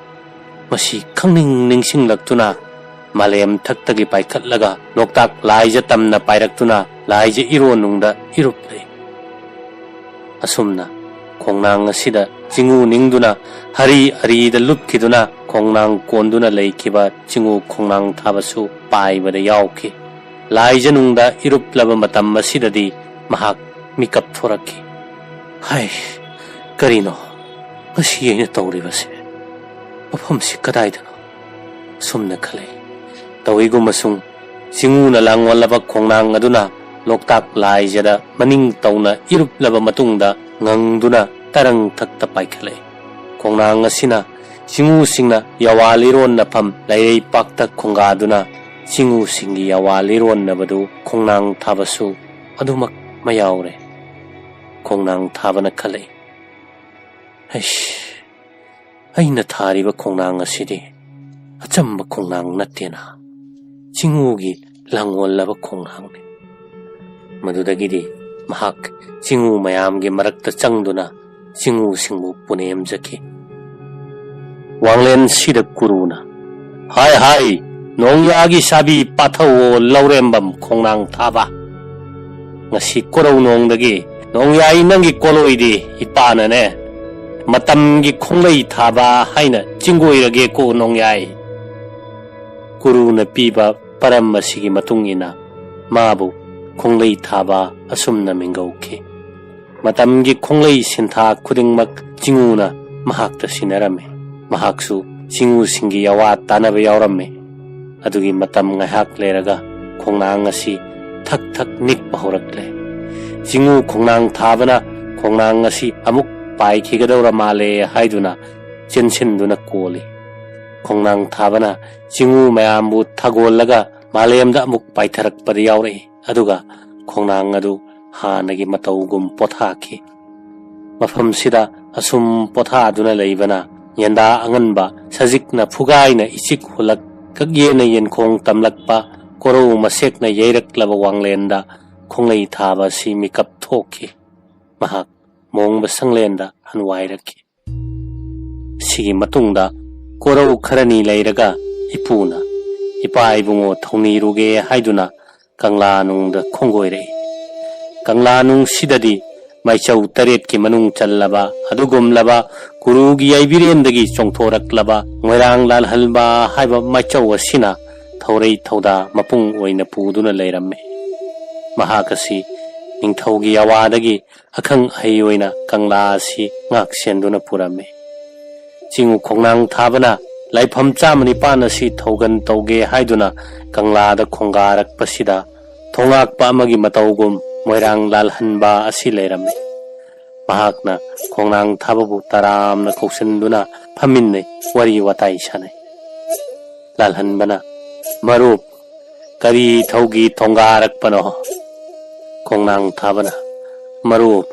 ꯃꯁꯤ ꯈꯪꯅꯤꯡ ꯅꯤꯡꯁꯤꯡꯂꯛꯇꯨꯅ ꯃꯥꯂꯦꯝ ꯊꯛꯇꯒꯤ ꯄꯥꯏꯈꯠꯂꯒ ꯂꯣꯛꯇꯥꯛ ꯂꯥꯏꯖ ꯇꯝꯅ ꯄꯥꯏꯔꯛꯇꯨꯅ ꯂꯥꯏꯖ ꯏꯔꯣꯟꯅꯨꯡꯗ ꯏꯔꯨꯞꯂꯦ꯫" ꯑꯁꯨꯝꯅ ꯈꯣꯡꯅꯥꯡ ꯑꯁꯤꯗ ꯆꯤꯡꯉꯨ ꯅꯤꯡꯗꯨꯅ ꯍꯔꯤ ꯑꯔꯤꯗ ꯂꯨꯞꯈꯤꯗꯨꯅ ꯈꯣꯡꯅꯥꯡ ꯀꯣꯟꯗꯨꯅ ꯂꯩꯈꯤꯕ ꯆꯤꯡꯉꯨ ꯈꯣꯡꯅꯥꯡ ꯊꯥꯕꯁꯨ ꯄꯥꯏꯕꯗ ꯌꯥꯎꯈꯤ꯫ ꯂꯥꯏꯖꯅꯨꯡꯗ ꯏꯔꯨꯞꯂꯕ ꯃꯇꯝ ꯑꯁꯤꯗꯗꯤ ꯃꯍꯥꯛ ꯃꯤꯀꯞ ꯊꯣꯔꯛꯈꯤ꯫ "ꯍꯥꯏ, ꯀꯔꯤꯅꯣ? ꯉꯁꯤ ꯑꯩꯅ ꯇꯧꯔꯤꯕꯁꯦ? ꯃꯐꯝꯁꯤ ꯀꯗꯥꯏꯗꯅꯣ?" ꯁꯨꯝꯅ ꯈꯜꯂꯛꯏ꯫ ꯇꯧꯏꯒꯨꯝꯕꯁꯨꯡ ꯆꯤꯡꯉꯨꯅ ꯂꯥꯡꯑꯣꯜꯂꯕ ꯈꯣꯡꯅꯥꯡ ꯑꯗꯨꯅ ꯂꯣꯛꯇꯥꯛ ꯂꯥꯏꯖꯗ ꯃꯅꯤꯡ ꯇꯧꯅ ꯏꯔꯨꯞꯂꯕ ꯃꯇꯨꯡꯗ ꯉꯪꯗꯨꯅ ꯇꯔꯪ ꯊꯛꯇ ꯄꯥꯏꯈꯠꯂꯛꯏ꯫ ꯈꯣꯡꯅꯥꯡ ꯑꯁꯤꯅ ꯆꯤꯡꯉꯨꯁꯤꯡꯅ ꯌꯥꯋꯥ ꯂꯤꯔꯣꯟꯅꯐꯝ ꯂꯩꯔꯩꯄꯥꯛꯇ ꯈꯣꯡꯒꯥꯗꯨꯅ ꯆꯤꯡꯉꯨꯁꯤꯡꯒꯤ ꯌꯥꯋꯥ ꯂꯤꯔꯣꯟꯅꯕꯗꯨ ꯈꯣꯡꯅꯥꯡ ꯊꯥꯕꯁꯨ ꯑꯗꯨꯃꯛ ꯃꯌꯥꯎꯔꯦ꯫ ꯈꯣꯡꯅꯥꯡ ꯊꯥꯕꯅ ꯈꯜꯂꯛꯏ, "ꯍꯩꯁ, ꯑꯩꯅ ꯊꯥꯔꯤꯕ ꯈꯣꯡꯅꯥꯡ ꯑꯁꯤꯗꯤ ꯑꯆꯝꯕ ꯈꯣꯡꯅꯥꯡ ꯅꯠꯇꯦꯅ, ꯆꯤꯡꯉꯨꯒꯤ ꯂꯥꯡꯑꯣꯜꯂꯕ ꯈꯣꯡꯅꯥꯡꯅꯤ꯫" ꯃꯗꯨꯗꯒꯤꯗꯤ ꯃꯍꯥꯛ ꯆꯤꯡꯉꯨ ꯃꯌꯥꯝꯒꯤ ꯃꯔꯛꯇ ꯆꯪꯗꯨꯅ ꯆꯤꯡꯉꯨꯁꯤꯡꯕꯨ ꯄꯨꯅꯦꯝꯖꯈꯤ꯫ ꯋꯥꯡꯂꯦꯟꯁꯤꯗ ꯀꯨꯔꯨꯅ, "ꯍꯥꯏ ꯍꯥꯏ, ꯅꯣꯡꯌꯥꯒꯤ ꯆꯥꯕꯤ ꯄꯥꯊꯧꯑꯣ ꯂꯧꯔꯦꯝꯕꯝ ꯈꯣꯡꯅꯥꯡ ꯊꯥꯕ꯫ ꯉꯁꯤ ꯀꯣꯔꯧ ꯅꯣꯡꯗꯒꯤ ꯅꯣꯡꯌꯥꯏ ꯅꯪꯒꯤ ꯀꯣꯂꯣꯏꯗꯤ ꯏꯄꯥꯅꯅꯦ ꯃꯇꯝꯒꯤ ꯈꯣꯡꯂꯩ ꯊꯥꯕ ꯍꯥꯏꯅ ꯆꯤꯡꯒꯣꯏꯔꯒꯦꯀꯣ ꯅꯣꯡꯌꯥꯏ꯫" ꯀꯨꯔꯨꯅ ꯄꯤꯕ ꯄꯔꯝ ꯑꯁꯤꯒꯤ ꯃꯇꯨꯡ ꯏꯟꯅ ꯃꯥꯕꯨ ꯈꯣꯡꯂꯩ ꯊꯥꯕ ꯑꯁꯨꯝꯅ ꯃꯤꯡꯒꯧꯈꯤ꯫ ꯃꯇꯝꯒꯤ ꯈꯣꯡꯂꯩ ꯁꯤꯟꯊꯥ ꯈꯨꯗꯤꯡꯃꯛ ꯆꯤꯡꯉꯨꯅ ꯃꯍꯥꯛꯇ ꯁꯤꯟꯅꯔꯝꯃꯤ꯫ ꯃꯍꯥꯛꯁꯨ ꯆꯤꯡꯉꯨꯁꯤꯡꯒꯤ ꯌꯥꯋꯥ ꯇꯥꯅꯕ ꯌꯥꯎꯔꯝꯃꯤ꯫ ꯑꯗꯨꯒꯤ ꯃꯇꯝ ꯉꯥꯏꯍꯥꯛ ꯂꯩꯔꯒ ꯈꯣꯡꯅꯥꯡ ꯑꯁꯤ ꯊꯛ ꯊꯛ ꯅꯤꯛꯄ ꯍꯧꯔꯛꯂꯦ꯫ ꯆꯤꯡꯉꯨ ꯈꯣꯡꯅꯥꯡ ꯊꯥꯕꯅ ꯈꯣꯡꯅꯥꯡ ꯑꯁꯤ ꯑꯃꯨꯛ ꯄꯥꯏꯈꯤꯒꯗꯧꯔ ꯃꯥꯜꯂꯦ ꯍꯥꯏꯗꯨꯅ ꯆꯦꯟꯁꯤꯟꯗꯨꯅ ꯀꯣꯜꯂꯤ꯫ ꯈꯣꯡꯅꯥꯡ ꯊꯥꯕꯅ ꯆꯤꯡꯉꯨ ꯃꯌꯥꯝꯕꯨ ꯊꯥꯒꯣꯜꯂꯒ ꯃꯥꯂꯦꯝꯗ ꯑꯃꯨꯛ ꯄꯥꯏꯊꯔꯛꯄꯗ ꯌꯥꯎꯔꯛꯏ꯫ ꯑꯗꯨꯒ ꯈꯣꯡꯅꯥꯡ ꯑꯗꯨ ꯍꯥꯟꯅꯒꯤ ꯃꯇꯧꯒꯨꯝ ꯄꯣꯊꯥꯈꯤ꯫ ꯃꯐꯝꯁꯤꯗ ꯑꯁꯨꯝ ꯄꯣꯊꯥꯗꯨꯅ ꯂꯩꯕꯅ ꯌꯦꯟꯗꯥ ꯑꯉꯟꯕ ꯁꯖꯤꯛꯅ ꯐꯨꯒꯥꯏꯅ ꯏꯆꯤꯛ ꯍꯨꯜꯂꯛ, ꯀꯛꯌꯦꯅ ꯌꯦꯟꯈꯣꯡ ꯇꯝꯂꯛꯄ, ꯀꯣꯔꯧ ꯃꯁꯦꯛꯅ ꯌꯩꯔꯛꯂꯕ ꯋꯥꯡꯂꯦꯟꯗ ꯈꯣꯡꯂꯩ ꯊꯥꯕ ꯑꯁꯤ ꯃꯤꯀꯞ ꯊꯣꯛꯈꯤ꯫ ꯃꯍꯥꯛ ꯃꯣꯡꯕ ꯁꯪꯂꯦꯟꯗ ꯍꯟꯋꯥꯏꯔꯛꯈꯤ꯫ ꯁꯤꯒꯤ ꯃꯇꯨꯡꯗ ꯀꯣꯔꯧ ꯈꯔꯅꯤ ꯂꯩꯔꯒ ꯏꯄꯨꯅ ꯏꯄꯥ ꯏꯕꯨꯡꯉꯣ ꯊꯧꯅꯤꯔꯨꯒꯦ ꯍꯥꯏꯗꯨꯅ ꯀꯪꯂꯥ ꯅꯨꯡꯗ ꯈꯣꯡꯒꯣꯏꯔꯛꯏ꯫ ꯀꯪꯂꯥ ꯅꯨꯡꯁꯤꯗꯗꯤ ꯃꯥꯏꯆꯧ ꯇꯔꯦꯠꯀꯤ ꯃꯅꯨꯡ ꯆꯜꯂꯕ ꯑꯗꯨꯒꯨꯝꯂꯕ ꯀꯨꯔꯨꯒꯤ ꯌꯥꯏꯕꯤꯔꯦꯟꯗꯒꯤ ꯆꯣꯡꯊꯣꯔꯛꯂꯕ ꯃꯣꯏꯔꯥꯡ ꯂꯥꯜꯍꯟꯕ ꯍꯥꯏꯕ ꯃꯥꯏꯆꯧ ꯑꯁꯤꯅ ꯊꯧꯔꯩ ꯊꯧꯗꯥ ꯃꯄꯨꯡ ꯑꯣꯏꯅ ꯄꯨꯗꯨꯅ ꯂꯩꯔꯝꯃꯤ꯫ ꯃꯍꯥꯛ ꯑꯁꯤ ꯅꯤꯡꯊꯧꯒꯤ ꯑꯋꯥꯗꯒꯤ ꯑꯈꯪ ꯑꯍꯩ ꯑꯣꯏꯅ ꯀꯪꯂꯥ ꯑꯁꯤ ꯉꯥꯛ ꯁꯦꯟꯗꯨꯅ ꯄꯨꯔꯝꯃꯤ꯫ ꯆꯤꯡꯉꯨ ꯈꯣꯡꯅꯥꯡ ꯊꯥꯕꯅ ꯂꯥꯏꯐꯝ ꯆꯥꯝꯃ ꯅꯤꯄꯥꯟ ꯑꯁꯤ ꯊꯧꯒꯟ ꯇꯧꯒꯦ ꯍꯥꯏꯗꯨꯅ ꯀꯪꯂꯥꯗ ꯈꯣꯡꯒꯥꯔꯛꯄꯁꯤꯗ ꯊꯣꯉꯥꯛꯄ ꯑꯃꯒꯤ ꯃꯇꯧꯒꯨꯝ ꯃꯣꯏꯔꯥꯡ ꯂꯥꯜꯍꯟꯕ ꯑꯁꯤ ꯂꯩꯔꯝꯃꯤ꯫ ꯃꯍꯥꯛꯅ ꯈꯣꯡꯅꯥꯡ ꯊꯥꯕꯕꯨ ꯇꯔꯥꯝꯅ ꯀꯧꯁꯤꯟꯗꯨꯅ ꯐꯝꯃꯤꯟꯅꯩ, ꯋꯥꯔꯤ ꯋꯥꯇꯥꯏ ꯁꯥꯟꯅꯩ꯫ ꯂꯥꯜꯍꯟꯕꯅ, "ꯃꯔꯨꯞ, ꯀꯔꯤ ꯊꯧꯒꯤ ꯊꯣꯡꯒꯥꯔꯛꯄꯅꯣ?" ꯈꯣꯡꯅꯥꯡ ꯊꯥꯕꯅ, "ꯃꯔꯨꯞ,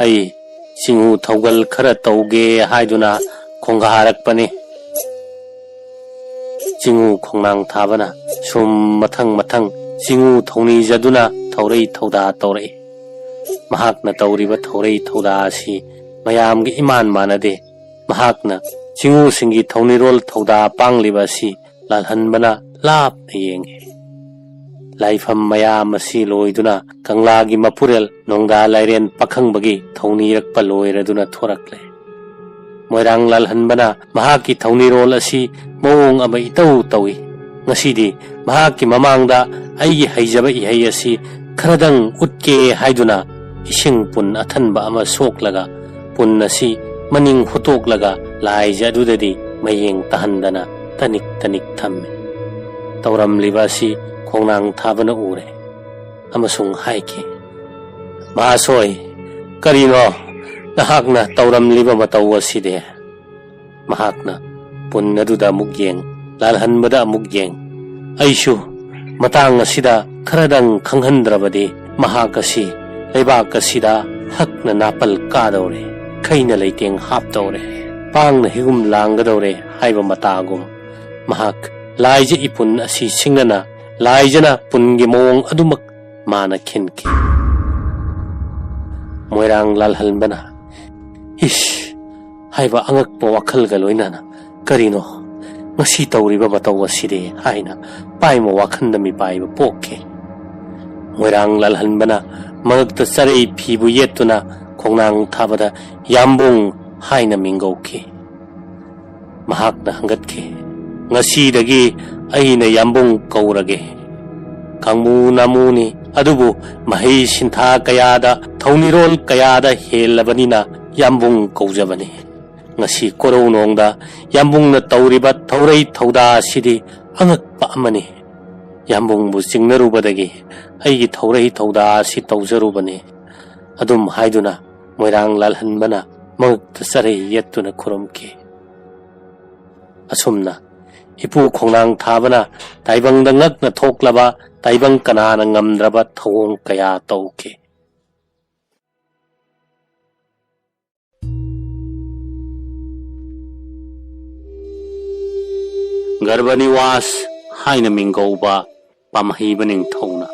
ꯑꯩ ꯆꯤꯡꯉꯨ ꯊꯧꯒꯜ ꯈꯔ ꯇꯧꯒꯦ ꯍꯥꯏꯗꯨꯅ ꯈꯣꯡꯒꯥꯔꯛꯄꯅꯤ꯫" ꯆꯤꯡꯉꯨ ꯈꯣꯡꯅꯥꯡ ꯊꯥꯕꯅ ꯁꯨꯝ ꯃꯊꯪ ꯃꯊꯪ ꯆꯤꯡꯉꯨ ꯊꯧꯅꯤꯖꯗꯨꯅ ꯊꯧꯔꯩ ꯊꯧꯗꯥ ꯇꯧꯔꯛꯏ꯫ ꯃꯍꯥꯛꯅ ꯇꯧꯔꯤꯕ ꯊꯧꯔꯩ ꯊꯧꯗꯥ ꯑꯁꯤ ꯃꯌꯥꯝꯒ ꯏꯃꯥꯟ ꯃꯥꯟꯅꯗꯦ꯫ ꯃꯍꯥꯛꯅ ꯆꯤꯡꯉꯨꯁꯤꯡꯒꯤ ꯊꯧꯅꯤꯔꯣꯜ ꯊꯧꯗꯥ ꯄꯥꯡꯂꯤꯕ ꯑꯁꯤ ꯂꯥꯜꯍꯟꯕꯅ ꯂꯥꯞꯅ ꯌꯦꯡꯏ꯫ ꯂꯥꯏꯐꯝ ꯃꯌꯥꯝ ꯑꯁꯤ ꯂꯣꯏꯗꯨꯅ ꯀꯪꯂꯥꯒꯤ ꯃꯄꯨꯔꯦꯜ ꯅꯣꯡꯗꯥ ꯂꯥꯏꯔꯦꯟ ꯄꯥꯈꯪꯕꯒꯤ ꯊꯧꯅꯤꯔꯛꯄ ꯂꯣꯏꯔꯗꯨꯅ ꯊꯣꯔꯛꯂꯦ꯫ ꯃꯣꯏꯔꯥꯡ ꯂꯥꯜꯍꯟꯕꯅ ꯃꯍꯥꯛꯀꯤ ꯊꯧꯅꯤꯔꯣꯜ ꯑꯁꯤ ꯃꯑꯣꯡ ꯑꯃ ꯏꯇꯧ ꯇꯧꯏ꯫ ꯉꯁꯤꯗꯤ ꯃꯍꯥꯛꯀꯤ ꯃꯃꯥꯡꯗ ꯑꯩꯒꯤ ꯍꯩꯖꯕ ꯏꯍꯩ ꯑꯁꯤ ꯈꯔꯗꯪ ꯎꯠꯀꯦ ꯍꯥꯏꯗꯨꯅ ꯏꯁꯤꯡ ꯄꯨꯟ ꯑꯊꯟꯕ ꯑꯃ ꯁꯣꯛꯂꯒ ꯄꯨꯟ ꯑꯁꯤ ꯃꯅꯤꯡ ꯍꯨꯠꯇꯣꯛꯂꯒ ꯂꯥꯏꯖ ꯑꯗꯨꯗꯗꯤ ꯃꯌꯦꯡ ꯇꯥꯍꯟꯗꯅ ꯇꯅꯤꯛ ꯇꯅꯤꯛ ꯊꯝꯃꯤ꯫ ꯇꯧꯔꯝꯂꯤꯕ ꯑꯁꯤ ꯈꯣꯡꯅꯥꯡ ꯊꯥꯕꯅ ꯎꯔꯦ ꯑꯃꯁꯨꯡ ꯍꯥꯏꯈꯤ, "ꯃꯍꯥꯁꯣꯏ, ꯀꯔꯤꯅꯣ ꯅꯍꯥꯛꯅ ꯇꯧꯔꯝꯂꯤꯕ ꯃꯇꯧ ꯑꯁꯤꯗꯤ?" ꯃꯍꯥꯛꯅ ꯄꯨꯟ ꯑꯗꯨꯗ ꯑꯃꯨꯛ ꯌꯦꯡ, ꯂꯥꯜꯍꯟꯕꯗ ꯑꯃꯨꯛ ꯌꯦꯡ꯫ "ꯑꯩꯁꯨ ꯃꯇꯥꯡ ꯑꯁꯤꯗ ꯈꯔꯗꯪ ꯈꯪꯍꯟꯗ꯭ꯔꯕꯗꯤ ꯃꯍꯥꯛ ꯑꯁꯤ ꯂꯩꯕꯥꯛ ꯑꯁꯤꯗ ꯍꯛꯅ ꯅꯥꯄꯜ ꯀꯥꯗꯧꯔꯦ, ꯈꯩꯅ ꯂꯩꯇꯦꯡ ꯍꯥꯞꯇꯧꯔꯦ, ꯄꯥꯡꯅ ꯍꯤꯒꯨꯝ ꯂꯥꯡꯒꯗꯧꯔꯦ ꯍꯥꯏꯕ ꯃꯇꯥꯒꯨꯝ, ꯃꯍꯥꯛ ꯂꯥꯏꯖ ꯏꯄꯨꯟ ꯑꯁꯤ ꯁꯤꯡꯅꯅ ꯂꯥꯏꯖꯅ ꯄꯨꯟꯒꯤ ꯃꯑꯣꯡ ꯑꯗꯨꯃꯛ ꯃꯥꯅ ꯈꯤꯟꯈꯤ꯫ ꯃꯣꯏꯔꯥꯡ ꯂꯥꯜꯍꯟꯕꯅ, "ꯏꯁ!" ꯍꯥꯏꯕ ꯑꯉꯛꯄ ꯋꯥꯈꯜꯒ ꯂꯣꯏꯅꯅ, "ꯀꯔꯤꯅꯣ ꯉꯁꯤ ꯇꯧꯔꯤꯕ ꯃꯇꯧ ꯑꯁꯤꯗꯤ?" ꯍꯥꯏꯅ ꯄꯥꯏꯃ ꯋꯥꯈꯜꯗ ꯃꯤꯄꯥꯏꯕ ꯄꯣꯛꯈꯤ꯫ ꯃꯣꯏꯔꯥꯡ ꯂꯥꯜꯍꯟꯕꯅ ꯃꯉꯛꯇ ꯆꯔꯩ ꯐꯤꯕꯨ ꯌꯦꯠꯇꯨꯅ ꯈꯣꯡꯅꯥꯡ ꯊꯥꯕꯗ "ꯌꯥꯝꯕꯨꯡ" ꯍꯥꯏꯅ ꯃꯤꯡꯒꯧꯈꯤ꯫ ꯃꯍꯥꯛꯅ ꯍꯪꯒꯠꯈꯤ, "ꯉꯁꯤꯗꯒꯤ ꯑꯩꯅ ꯌꯥꯝꯕꯨꯡ ꯀꯧꯔꯒꯦ꯫ ꯀꯥꯡꯕꯨ ꯅꯥꯃꯨꯅꯤ, ꯑꯗꯨꯕꯨ ꯃꯍꯩ ꯁꯤꯟꯊꯥ ꯀꯌꯥꯗ, ꯊꯧꯅꯤꯔꯣꯜ ꯀꯌꯥꯗ ꯍꯦꯜꯂꯕꯅꯤꯅ ꯌꯥꯝꯕꯨꯡ ꯀꯧꯖꯕꯅꯤ꯫ ꯉꯁꯤ ꯀꯣꯔꯧꯅꯣꯡꯗ ꯌꯥꯝꯕꯨꯡꯅ ꯇꯧꯔꯤꯕ ꯊꯧꯔꯩ ꯊꯧꯗꯥ ꯑꯁꯤꯗꯤ ꯑꯉꯛꯄ ꯑꯃꯅꯤ꯫ ꯌꯥꯝꯕꯨꯡꯕꯨ ꯆꯤꯡꯅꯔꯨꯕꯗꯒꯤ ꯑꯩꯒꯤ ꯊꯧꯔꯩ ꯊꯧꯗꯥ ꯑꯁꯤ ꯇꯧꯖꯔꯨꯕꯅꯤ"꯫ ꯑꯗꯨꯝ ꯍꯥꯏꯗꯨꯅ ꯃꯣꯏꯔꯥꯡ ꯂꯥꯜꯍꯟꯕꯅ ꯃꯉꯛꯇ ꯆꯔꯩ ꯌꯦꯠꯇꯨꯅ ꯈꯨꯔꯨꯝꯈꯤ꯫ ꯑꯁꯨꯝꯅ ꯏꯄꯨ ꯈꯣꯡꯅꯥꯡ ꯊꯥꯕꯅ ꯇꯥꯏꯕꯪꯗ ꯉꯛꯅ ꯊꯣꯛꯂꯕ, ꯇꯥꯏꯕꯪ ꯀꯅꯥꯅ ꯉꯝꯗ꯭ꯔꯕ ꯊꯧꯑꯣꯡ ꯀꯌꯥ ꯇꯧꯈꯤ꯫ ꯒꯔꯚꯅꯤꯋꯥꯁ ꯍꯥꯏꯅ ꯃꯤꯡꯒꯧꯕ ꯄꯥꯝꯍꯩꯕ ꯅꯤꯡꯊꯧꯅ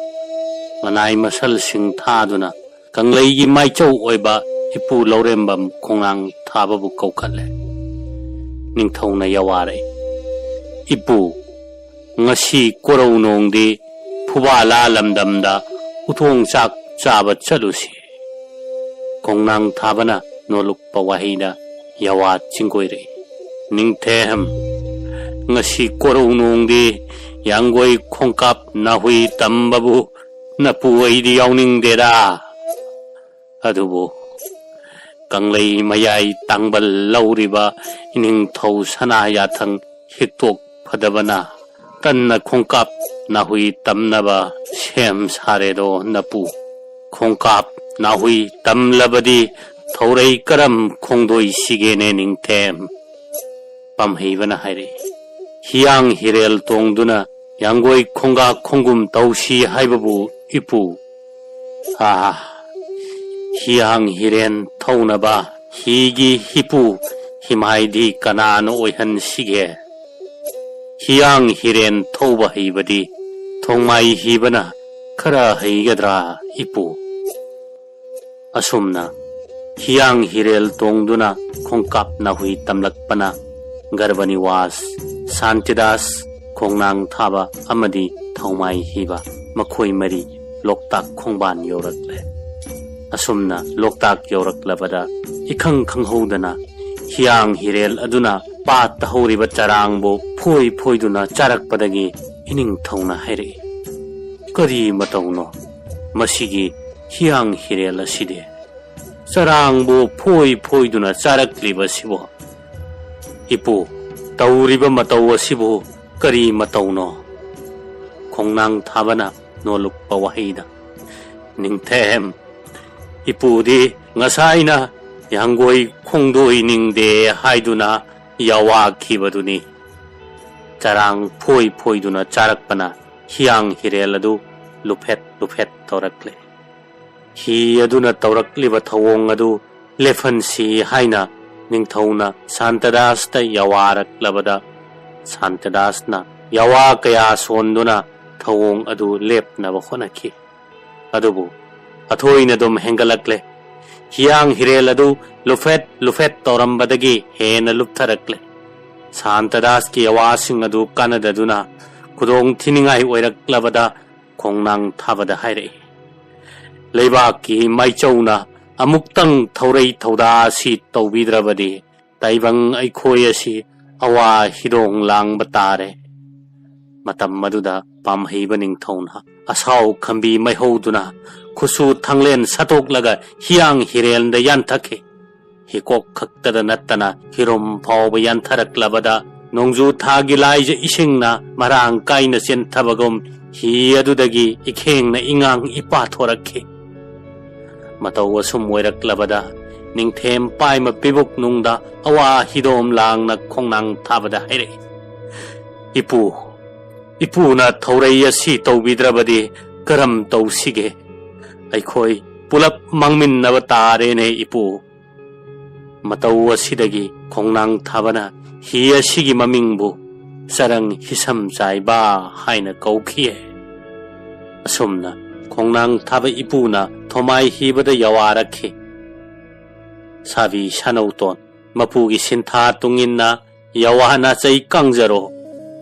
ꯃꯅꯥꯏ ꯃꯁꯜꯁꯤꯡ ꯊꯥꯗꯨꯅ ꯀꯪꯂꯩꯒꯤ ꯃꯥꯏꯆꯧ ꯑꯣꯏꯕ ꯏꯄꯨ ꯂꯧꯔꯦꯝꯕꯝ ꯈꯣꯡꯅꯥꯡ ꯊꯥꯕꯕꯨ ꯀꯧꯈꯠꯂꯦ꯫ ꯅꯤꯡꯊꯧꯅ ꯌꯥꯋꯥꯔꯛꯏ, "ꯏꯄꯨ, ꯉꯁꯤ ꯀꯣꯔꯧꯅꯣꯡꯗꯤ ꯐꯨꯕꯥꯂꯥ ꯂꯝꯗꯝꯗ ꯎꯊꯣꯡ ꯆꯥꯛ ꯆꯥꯕ ꯆꯠꯂꯨꯁꯤ"꯫ ꯈꯣꯡꯅꯥꯡ ꯊꯥꯕꯅ ꯅꯣꯜꯂꯨꯛꯄ ꯋꯥꯍꯩꯗ ꯌꯥꯋꯥ ꯆꯤꯡꯒꯣꯏꯔꯛꯏ, "ꯅꯤꯡꯊꯦꯝ, ꯉꯁꯤ ꯀꯣꯔꯧꯅꯣꯡꯗꯤ ꯌꯥꯡꯒꯣꯏ ꯈꯣꯡꯀꯥꯞ ꯅꯥꯍꯨꯏ ꯇꯝꯕꯕꯨ ꯅꯄꯨ ꯑꯩꯗꯤ ꯌꯥꯎꯅꯤꯡꯗꯦꯗ꯫ ꯑꯗꯨꯕꯨ ꯀꯪꯂꯩ ꯃꯌꯥꯏ ꯇꯥꯡꯕꯜ ꯂꯧꯔꯤꯕ ꯏꯅꯤꯡꯊꯧ ꯁꯅꯥ ꯌꯥꯊꯪ ꯍꯤꯛꯇꯣꯛ ꯐꯗꯕꯅ ꯇꯟꯅ ꯈꯣꯡꯀꯥꯞ ꯅꯥꯍꯨꯏ ꯇꯝꯅꯕ ꯁꯦꯝ ꯁꯥꯔꯦꯗꯣ ꯅꯄꯨ꯫ ꯈꯣꯡꯀꯥꯞ ꯅꯥꯍꯨꯏ ꯇꯝꯂꯕꯗꯤ ꯊꯧꯔꯩ ꯀꯔꯝ ꯈꯣꯡꯗꯣꯏꯁꯤꯒꯦꯅꯦ ꯅꯤꯡꯊꯦꯝ?" ꯄꯥꯝꯍꯩꯕꯅ ꯍꯥꯏꯔꯛꯏ, "ꯍꯤꯌꯥꯡ ꯍꯤꯔꯦꯜ ꯇꯣꯡꯗꯨꯅ ꯌꯥꯡꯒꯣꯏ ꯈꯣꯡꯒꯥ ꯈꯣꯡꯒꯨꯝ ꯇꯧꯁꯤ ꯍꯥꯏꯕꯕꯨ ꯏꯄꯨ, ꯑꯥ, ꯍꯤꯌꯥꯡ ꯍꯤꯔꯦꯟ ꯊꯧꯅꯕ ꯍꯤꯒꯤ ꯍꯤꯄꯨ ꯍꯤꯃꯥꯏꯗꯤ ꯀꯅꯥꯅ ꯑꯣꯏꯍꯟꯁꯤꯒꯦ? ꯍꯤꯌꯥꯡ ꯍꯤꯔꯦꯟ ꯊꯧꯕ ꯍꯩꯕꯗꯤ ꯊꯣꯡꯃꯥꯏ ꯍꯤꯕꯅ ꯈꯔ ꯍꯩꯒꯗ꯭ꯔꯥ, ꯏꯄꯨ? ꯑꯁꯨꯝꯅ ꯍꯤꯌꯥꯡ ꯍꯤꯔꯦꯜ ꯇꯣꯡꯗꯨꯅ ꯈꯣꯡꯀꯥꯞ ꯅꯥꯍꯨꯏ ꯇꯝꯂꯛꯄꯅ ꯒꯔꯚꯅꯤꯋꯥꯁ, ꯁꯥꯟꯇꯤꯗꯥꯁ, ꯈꯣꯡꯅꯥꯡ ꯊꯥꯕ ꯑꯃꯗꯤ ꯊꯧꯃꯥꯏ ꯍꯤꯕ, ꯃꯈꯣꯏ ꯃꯔꯤ ꯂꯣꯛꯇꯥꯛ ꯈꯣꯡꯕꯥꯟ ꯌꯧꯔꯛꯂꯦ꯫ ꯑꯁꯨꯝꯅ ꯂꯣꯛꯇꯥꯛ ꯌꯧꯔꯛꯂꯕꯗ ꯏꯈꯪ ꯈꯪꯍꯧꯗꯅ ꯍꯤꯌꯥꯡ ꯍꯤꯔꯦꯜ ꯑꯗꯨꯅ ꯄꯥꯠꯇ ꯍꯧꯔꯤꯕ ꯆꯔꯥꯡꯕꯨ ꯐꯣꯏ ꯐꯣꯏꯗꯨꯅ ꯆꯥꯔꯛꯄꯗꯒꯤ ꯏꯅꯤꯡꯊꯧꯅ ꯍꯥꯏꯔꯛꯏ, "ꯀꯔꯤ ꯃꯇꯧꯅꯣ ꯃꯁꯤꯒꯤ ꯍꯤꯌꯥꯡ ꯍꯤꯔꯦꯜ ꯑꯁꯤꯗꯤ? ꯆꯔꯥꯡꯕꯨ ꯐꯣꯏ ꯐꯣꯏꯗꯨꯅ ꯆꯥꯔꯛꯂꯤꯕꯁꯤꯕꯨ? ꯏꯄꯨ, ꯇꯧꯔꯤꯕ ꯃꯇꯧ ꯑꯁꯤꯕꯨ ꯀꯔꯤ ꯃꯇꯧꯅꯣ?" ꯈꯣꯡꯅꯥꯡ ꯊꯥꯕꯅ ꯅꯣꯜꯂꯨꯛꯄ ꯋꯥꯍꯩꯗ, "ꯅꯤꯡꯊꯦꯝ, ꯏꯄꯨꯗꯤ ꯉꯁꯥꯏꯅ ꯌꯥꯡꯒꯣꯏ ꯈꯣꯡꯗꯣꯏꯅꯤꯡꯗꯦ ꯍꯥꯏꯗꯨꯅ ꯌꯥꯋꯥꯈꯤꯕꯗꯨꯅꯤ꯫" ꯆꯔꯥꯡ ꯐꯣꯏ ꯐꯣꯏꯗꯨꯅ ꯆꯥꯔꯛꯄꯅ ꯍꯤꯌꯥꯡ ꯍꯤꯔꯦꯜ ꯑꯗꯨ ꯂꯨꯐꯦꯠ ꯂꯨꯐꯦꯠ ꯇꯧꯔꯛꯂꯦ꯫ ꯍꯤ ꯑꯗꯨꯅ ꯇꯧꯔꯛꯂꯤꯕ ꯊꯧꯑꯣꯡ ꯑꯗꯨ ꯂꯦꯞꯍꯟꯁꯤ ꯍꯥꯏꯅ ꯅꯤꯡꯊꯧꯅ ꯁꯥꯟꯇꯗꯥꯁꯇ ꯌꯥꯋꯥꯔꯛꯂꯕꯗ, ꯁꯥꯟꯇꯗꯥꯁꯅ ꯌꯥꯋꯥ ꯀꯌꯥ ꯁꯣꯟꯗꯨꯅ ꯊꯧꯑꯣꯡ ꯑꯗꯨ ꯂꯦꯞꯅꯕ ꯍꯣꯠꯅꯈꯤ꯫ ꯑꯗꯨꯕꯨ ꯑꯊꯣꯏꯅ ꯑꯗꯨꯝ ꯍꯦꯟꯒꯠꯂꯛꯂꯦ꯫ ꯍꯤꯌꯥꯡ ꯍꯤꯔꯦꯜ ꯑꯗꯨ ꯂꯨꯐꯦꯠ ꯂꯨꯐꯦꯠ ꯇꯧꯔꯝꯕꯗꯒꯤ ꯍꯦꯟꯅ ꯂꯨꯞꯊꯔꯛꯂꯦ꯫ ꯁꯥꯟꯇꯗꯥꯁꯀꯤ ꯌꯥꯋꯥꯁꯤꯡ ꯑꯗꯨ ꯀꯥꯟꯅꯗꯗꯨꯅ ꯈꯨꯗꯣꯡ ꯊꯤꯅꯤꯡꯉꯥꯏ ꯑꯣꯏꯔꯛꯂꯕꯗ ꯈꯣꯡꯅꯥꯡ ꯊꯥꯕꯗ ꯍꯥꯏꯔꯛꯏ, "ꯂꯩꯕꯥꯛꯀꯤ ꯃꯥꯏꯆꯧꯅ ꯑꯃꯨꯛꯇꯪ ꯊꯧꯔꯩ ꯊꯧꯗꯥ ꯑꯁꯤ ꯇꯧꯕꯤꯗ꯭ꯔꯕꯗꯤ ꯇꯥꯏꯕꯪ ꯑꯩꯈꯣꯏ ꯑꯁꯤ ꯑꯋꯥ ꯍꯤꯗꯣꯡ ꯂꯥꯡꯕ ꯇꯥꯔꯦ꯫" ꯃꯇꯝ ꯑꯗꯨꯗ ꯄꯥꯝꯍꯩꯕ ꯅꯤꯡꯊꯧꯅ ꯑꯁꯥꯎ ꯈꯝꯕꯤ ꯃꯩꯍꯧꯗꯨꯅ ꯈꯨꯠꯁꯨ ꯊꯥꯡꯂꯦꯟ ꯁꯠꯇꯣꯛꯂꯒ ꯍꯤꯌꯥꯡ ꯍꯤꯔꯦꯜꯗ ꯌꯥꯟꯊꯈꯤ꯫ ꯍꯤꯀꯣꯛ ꯈꯛꯇꯗ ꯅꯠꯇꯅ ꯍꯤꯔꯨꯝ ꯐꯥꯎꯕ ꯌꯥꯟꯊꯔꯛꯂꯕꯗ ꯅꯣꯡꯖꯨ ꯊꯥꯒꯤ ꯂꯥꯏꯖ ꯏꯁꯤꯡꯅ ꯃꯔꯥꯡ ꯀꯥꯏꯅ ꯆꯦꯟꯊꯕꯒꯨꯝ ꯍꯤ ꯑꯗꯨꯗꯒꯤ ꯏꯈꯦꯡꯅ ꯏꯉꯥꯡ ꯏꯄꯥ ꯊꯣꯔꯛꯈꯤ꯫ ꯃꯇꯧ ꯑꯁꯨꯝ ꯑꯣꯏꯔꯛꯂꯕꯗ ꯅꯤꯡꯊꯦꯝ ꯄꯥꯏꯃ ꯄꯤꯕꯨꯛ ꯅꯨꯡꯗ ꯑꯋꯥ ꯍꯤꯗꯣꯝ ꯂꯥꯡꯅ ꯈꯣꯡꯅꯥꯡ ꯊꯥꯕꯗ ꯍꯥꯏꯔꯛꯏ, "ꯏꯄꯨ, ꯏꯄꯨꯅ ꯊꯧꯔꯩ ꯑꯁꯤ ꯇꯧꯕꯤꯗ꯭ꯔꯕꯗꯤ ꯀꯔꯝ ꯇꯧꯁꯤꯒꯦ? ꯑꯩꯈꯣꯏ ꯄꯨꯂꯞ ꯃꯥꯡꯃꯤꯟꯅꯕ ꯇꯥꯔꯦꯅꯦ, ꯏꯄꯨ꯫ ꯃꯇꯧ ꯑꯁꯤꯗꯒꯤ ꯈꯣꯡꯅꯥꯡ ꯊꯥꯕꯅ ꯍꯤ ꯑꯁꯤꯒꯤ ꯃꯃꯤꯡꯕꯨ ꯆꯔꯪ ꯍꯤꯁꯝ ꯆꯥꯏꯕ ꯍꯥꯏꯅ ꯀꯧꯈꯤꯌꯦ꯫ ꯑꯁꯨꯝꯅ ꯈꯣꯡꯅꯥꯡ ꯊꯥꯕ ꯏꯄꯨꯅ ꯊꯣꯃꯥꯏ ꯍꯤꯕꯗ ꯌꯥꯋꯥꯔꯛꯈꯤ꯫ ꯁꯥꯕꯤ ꯁꯥꯅꯧꯇꯣꯟ, ꯃꯄꯨꯒꯤ ꯁꯤꯟꯊꯥ ꯇꯨꯡꯏꯟꯅ ꯌꯥꯋꯥ ꯅꯥꯆꯩ ꯀꯪꯖꯔꯣ꯫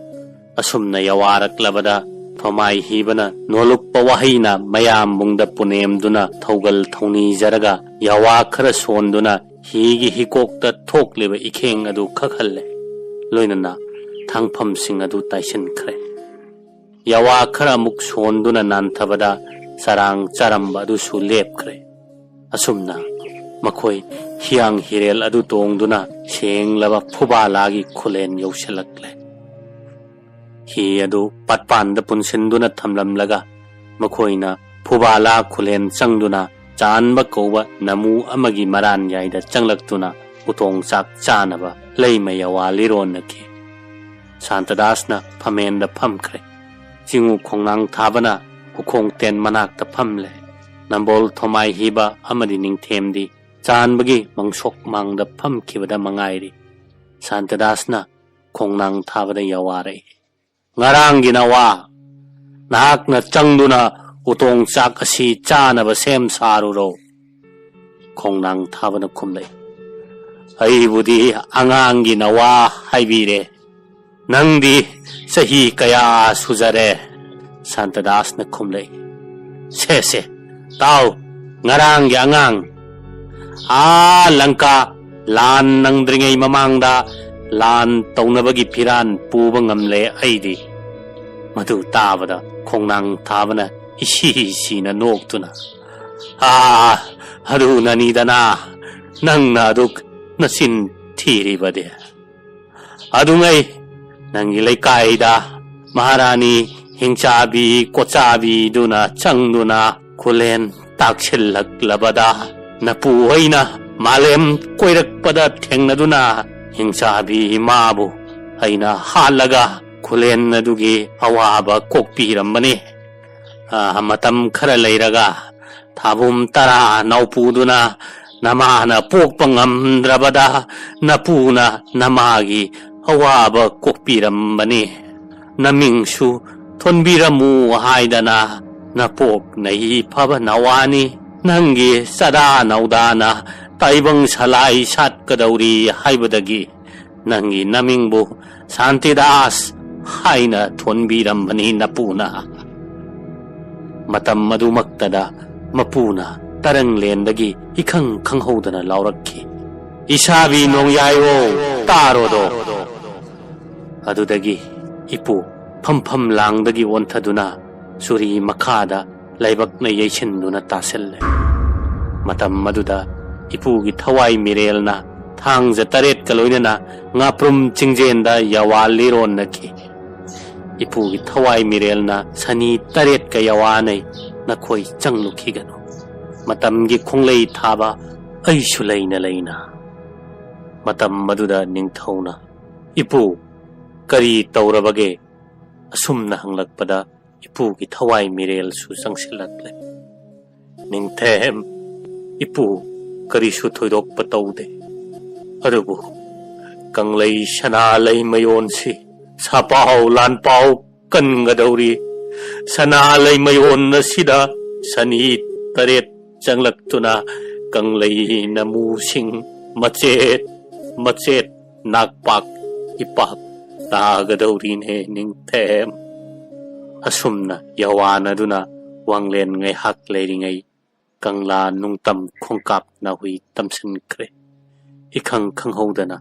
ꯑꯁꯨꯝꯅ ꯌꯥꯋꯥꯔꯛꯂꯕꯗ ꯊꯣꯃꯥꯏ ꯍꯤꯕꯅ ꯅꯣꯂꯨꯛꯄ ꯋꯥꯍꯩꯅ ꯃꯌꯥꯝꯕꯨꯡꯗ ꯄꯨꯅꯦꯝꯗꯨꯅ ꯊꯧꯒꯜ ꯊꯧꯅꯤꯖꯔꯒ ꯌꯥꯋꯥ ꯈꯔ ꯁꯣꯟꯗꯨꯅ ꯍꯤꯒꯤ ꯍꯤꯀꯣꯛꯇ ꯊꯣꯛꯂꯤꯕ ꯏꯈꯦꯡ ꯑꯗꯨ ꯈꯛꯍꯜꯂꯦ꯫ ꯂꯣꯏꯅꯅ ꯊꯥꯡꯐꯝꯁꯤꯡ ꯑꯗꯨ ꯇꯥꯏꯁꯤꯟꯈ꯭ꯔꯦ꯫ ꯌꯥꯋꯥ ꯈꯔ ꯑꯃꯨꯛ ꯁꯣꯟꯗꯨꯅ ꯅꯥꯟꯊꯕꯗ ꯆꯔꯥꯡ ꯆꯥꯔꯝꯕ ꯑꯗꯨꯁꯨ ꯂꯦꯞꯈ꯭ꯔꯦ꯫ ꯑꯁꯨꯝꯅ ꯃꯈꯣꯏ ꯍꯤꯌꯥꯡ ꯍꯤꯔꯦꯜ ꯑꯗꯨ ꯇꯣꯡꯗꯨꯅ ꯁꯦꯡꯂꯕ ꯐꯨꯕꯥꯂꯥꯒꯤ ꯈꯨꯂꯦꯟ ꯌꯧꯁꯤꯜꯂꯛꯂꯦ꯫ ꯍꯤ ꯑꯗꯨ ꯄꯥꯠꯄꯥꯟꯗ ꯄꯨꯟꯁꯤꯟꯗꯨꯅ ꯊꯝꯂꯝꯂꯒ ꯃꯈꯣꯏꯅ ꯐꯨꯕꯥꯂꯥ ꯈꯨꯂꯦꯟ ꯆꯪꯗꯨꯅ ꯆꯥꯟꯕ ꯀꯧꯕ ꯅꯃꯨ ꯑꯃꯒꯤ ꯃꯔꯥꯟꯌꯥꯏꯗ ꯆꯪꯂꯛꯇꯨꯅ ꯎꯇꯣꯡ ꯆꯥꯛ ꯆꯥꯅꯕ ꯂꯩꯃ ꯌꯥꯋꯥ ꯂꯤꯔꯣꯟꯅꯈꯤ꯫ ꯁꯥꯟꯇꯗꯥꯁꯅ ꯐꯝꯃꯦꯟꯗ ꯐꯝꯈ꯭ꯔꯦ꯫ ꯆꯤꯡꯉꯨ ꯈꯣꯡꯅꯥꯡ ꯊꯥꯕꯅ ꯎꯈꯣꯡ ꯇꯦꯟ ꯃꯅꯥꯛꯇ ꯐꯝꯂꯦ꯫ ꯅꯝꯕꯣꯜ ꯊꯣꯃꯥꯏ ꯍꯤꯕ ꯑꯃꯗꯤ ꯅꯤꯡꯊꯦꯝꯗꯤ ꯆꯥꯟꯕꯒꯤ ꯃꯪꯁꯣꯛ ꯃꯥꯡꯗ ꯐꯝꯈꯤꯕꯗ ꯃꯉꯥꯏꯔꯤ꯫ ꯁꯥꯟꯇꯗꯥꯁꯅ ꯈꯣꯡꯅꯥꯡ ꯊꯥꯕꯗ ꯌꯥꯋꯥꯔꯛꯏ꯫ "ꯉꯔꯥꯡꯒꯤ ꯅꯋꯥ, ꯅꯍꯥꯛꯅ ꯆꯪꯗꯨꯅ ꯎꯇꯣꯡ ꯆꯥꯛ ꯑꯁꯤ ꯆꯥꯅꯕ ꯁꯦꯝ ꯁꯥꯔꯨꯔꯣ?" ꯈꯣꯡꯅꯥꯡ ꯊꯥꯕꯅ ꯈꯨꯝꯂꯛꯏ꯫ "ꯑꯩꯕꯨꯗꯤ ꯑꯉꯥꯡꯒꯤ ꯅꯋꯥ ꯍꯥꯏꯕꯤꯔꯦ꯫ ꯅꯪꯗꯤ ꯆꯍꯤ ꯀꯌꯥ ꯁꯨꯖꯔꯦ?" ꯁꯥꯟꯇꯗꯥꯁꯅ ꯈꯨꯝꯂꯛꯏ꯫ "ꯁꯦ, ꯁꯦ, ꯇꯥꯎ, ꯉꯔꯥꯡꯒꯤ ꯑꯉꯥꯡ꯫ ꯑꯥ ꯂꯪꯀꯥ ꯂꯥꯟ ꯅꯪꯗ꯭ꯔꯤꯉꯩ ꯃꯃꯥꯡꯗ ꯂꯥꯟ ꯇꯧꯅꯕꯒꯤ ꯐꯤꯔꯥꯟ ꯄꯨꯕ ꯉꯝꯂꯦ ꯑꯩꯗꯤ꯫" ꯃꯗꯨ ꯇꯥꯕꯗ ꯈꯣꯡꯅꯥꯡ ꯊꯥꯕꯅ ꯏꯁꯤ ꯁꯤꯅ ꯅꯣꯛꯇꯨꯅ, "ꯑꯥ, ꯑꯗꯨꯅꯅꯤꯗꯅ ꯅꯪꯅ ꯑꯗꯨꯛ ꯅꯆꯤꯟ ꯊꯤꯔꯤꯕꯗꯤ꯫ ꯑꯗꯨꯉꯩ ꯅꯪꯒꯤ ꯂꯩꯀꯥꯏꯗ ꯃꯍꯥꯔꯥꯅꯤ ꯍꯤꯡꯆꯥꯕꯤ ꯀꯣꯆꯥꯕꯤꯗꯨꯅ ꯆꯪꯗꯨꯅ ꯈꯨꯂꯦꯟ ꯇꯥꯛꯁꯤꯜꯂꯛꯂꯕꯗ ꯅꯄꯨ ꯑꯩꯅ ꯃꯥꯂꯦꯝ ꯀꯣꯏꯔꯛꯄꯗ ꯊꯦꯡꯅꯗꯨꯅ ꯍꯤꯡꯆꯥꯕꯤ ꯏꯃꯥꯕꯨ ꯑꯩꯅ ꯍꯥꯠꯂꯒ ꯈꯨꯂꯦꯟ ꯑꯗꯨꯒꯤ ꯑꯋꯥꯕ ꯀꯣꯛꯄꯤꯔꯝꯕꯅꯤ꯫ ꯑꯥ, ꯃꯇꯝ ꯈꯔ ꯂꯩꯔꯒ ꯊꯥꯕꯨꯝ ꯇꯔꯥ ꯅꯥꯎꯄꯨꯗꯨꯅ ꯅꯃꯥꯅ ꯄꯣꯛꯄ ꯉꯝꯗ꯭ꯔꯕꯗ ꯅꯄꯨꯅ ꯅꯃꯥꯒꯤ ꯑꯋꯥꯕ ꯀꯣꯛꯄꯤꯔꯝꯕꯅꯤ꯫ ꯅꯃꯤꯡꯁꯨ ꯊꯣꯟꯕꯤꯔꯝꯃꯨ ꯍꯥꯏꯗꯅ ꯅꯄꯣꯛ ꯅꯍꯤ ꯐꯕ ꯅꯋꯥꯅꯤ꯫ ꯅꯪꯒꯤ ꯆꯗꯥ ꯅꯧꯗꯥꯅ ꯇꯥꯏꯕꯪ ꯁꯂꯥꯏ ꯁꯥꯠꯀꯗꯧꯔꯤ ꯍꯥꯏꯕꯗꯒꯤ ꯅꯪꯒꯤ ꯅꯃꯤꯡꯕꯨ ꯁꯥꯟꯇꯤꯗꯥꯁ ꯍꯥꯏꯅ ꯊꯣꯟꯕꯤꯔꯝꯕꯅꯤ ꯅꯄꯨꯅ꯫ ꯃꯇꯝ ꯑꯗꯨꯃꯛꯇꯗ ꯃꯄꯨꯅ ꯇꯔꯪꯂꯦꯟꯗꯒꯤ ꯏꯈꯪ ꯈꯪꯍꯧꯗꯅ ꯂꯥꯎꯔꯛꯈꯤ, "ꯏꯁꯥꯕꯤ ꯅꯣꯡꯌꯥꯏꯋꯣ, ꯇꯥꯔꯣꯗꯣ!" ꯑꯗꯨꯗꯒꯤ ꯏꯄꯨ ꯐꯝꯐꯝ ꯂꯥꯡꯗꯒꯤ ꯑꯣꯟꯊꯗꯨꯅ ꯆꯨꯔꯤ ꯃꯈꯥꯗ ꯂꯥꯏꯕꯛꯅ ꯌꯩꯁꯤꯟꯗꯨꯅ ꯇꯥꯁꯤꯜꯂꯦ꯫ ꯃꯇꯝ ꯑꯗꯨꯗ ꯏꯄꯨꯒꯤ ꯊꯋꯥꯏ ꯃꯤꯔꯦꯜꯅ ꯊꯥꯡꯖ ꯇꯔꯦꯠꯀ ꯂꯣꯏꯅꯅ ꯉꯥꯄ꯭ꯔꯨꯝ ꯆꯤꯡꯖꯦꯟꯗ ꯌꯥꯋꯥ ꯂꯤꯔꯣꯟꯅꯈꯤ꯫ ꯏꯄꯨꯒꯤ ꯊꯋꯥꯏ ꯃꯤꯔꯦꯜꯅ ꯁꯅꯤ ꯇꯔꯦꯠꯀ ꯌꯥꯋꯥꯅꯩ ꯅꯈꯣꯏ ꯆꯪꯂꯨꯈꯤꯒꯅꯨ꯫ ꯃꯇꯝꯒꯤ ꯈꯣꯡꯂꯩ ꯊꯥꯕ ꯑꯩꯁꯨ ꯂꯩꯅ ꯂꯩꯅ꯫ ꯃꯇꯝ ꯑꯗꯨꯗ ꯅꯤꯡꯊꯧꯅ, "ꯏꯄꯨ, ꯀꯔꯤ ꯇꯧꯔꯕꯒꯦ?" ꯑꯁꯨꯝꯅ ꯍꯪꯂꯛꯄꯗ ꯏꯄꯨꯒꯤ ꯊꯋꯥꯏ ꯃꯤꯔꯦꯜꯁꯨ ꯆꯪꯁꯤꯜꯂꯛꯂꯦ꯫ "ꯅꯤꯡꯊꯦꯝ, ꯏꯄꯨ, ꯀꯔꯤꯁꯨ ꯊꯣꯏꯗꯣꯛꯄ ꯇꯧꯗꯦ꯫ ꯑꯗꯨꯕꯨ ꯀꯪꯂꯩ ꯁꯅꯥ ꯂꯩꯃꯌꯣꯟꯁꯤ ꯁꯥꯄꯥꯎ ꯂꯥꯟꯄꯥꯎ ꯀꯟꯒꯗꯧꯔꯤ꯫ ꯁꯅꯥ ꯂꯩꯃꯌꯣꯟ ꯑꯁꯤꯗ ꯁꯅꯤ ꯇꯔꯦꯠ ꯆꯪꯂꯛꯇꯨꯅ ꯀꯪꯂꯩ ꯅꯃꯨꯁꯤꯡ ꯃꯆꯦꯠ ꯃꯆꯦꯠ ꯅꯥꯛꯄꯥꯛ ꯏꯄꯥꯛ ꯇꯥꯒꯗꯧꯔꯤꯅꯦ ꯅꯤꯡꯊꯦꯝ"꯫ ꯑꯁꯨꯝꯅ ꯌꯥꯋꯥꯟ ꯑꯗꯨꯅ ꯋꯥꯡꯂꯦꯟ ꯉꯥꯏꯍꯥꯛ ꯂꯩꯔꯤꯉꯩ ꯀꯪꯂꯥ ꯅꯨꯡꯇꯝ ꯈꯣꯡꯀꯥꯞ ꯅꯥꯍꯨꯏ ꯇꯝꯁꯤꯟꯈ꯭ꯔꯦ꯫ ꯏꯈꯪ ꯈꯪꯍꯧꯗꯅ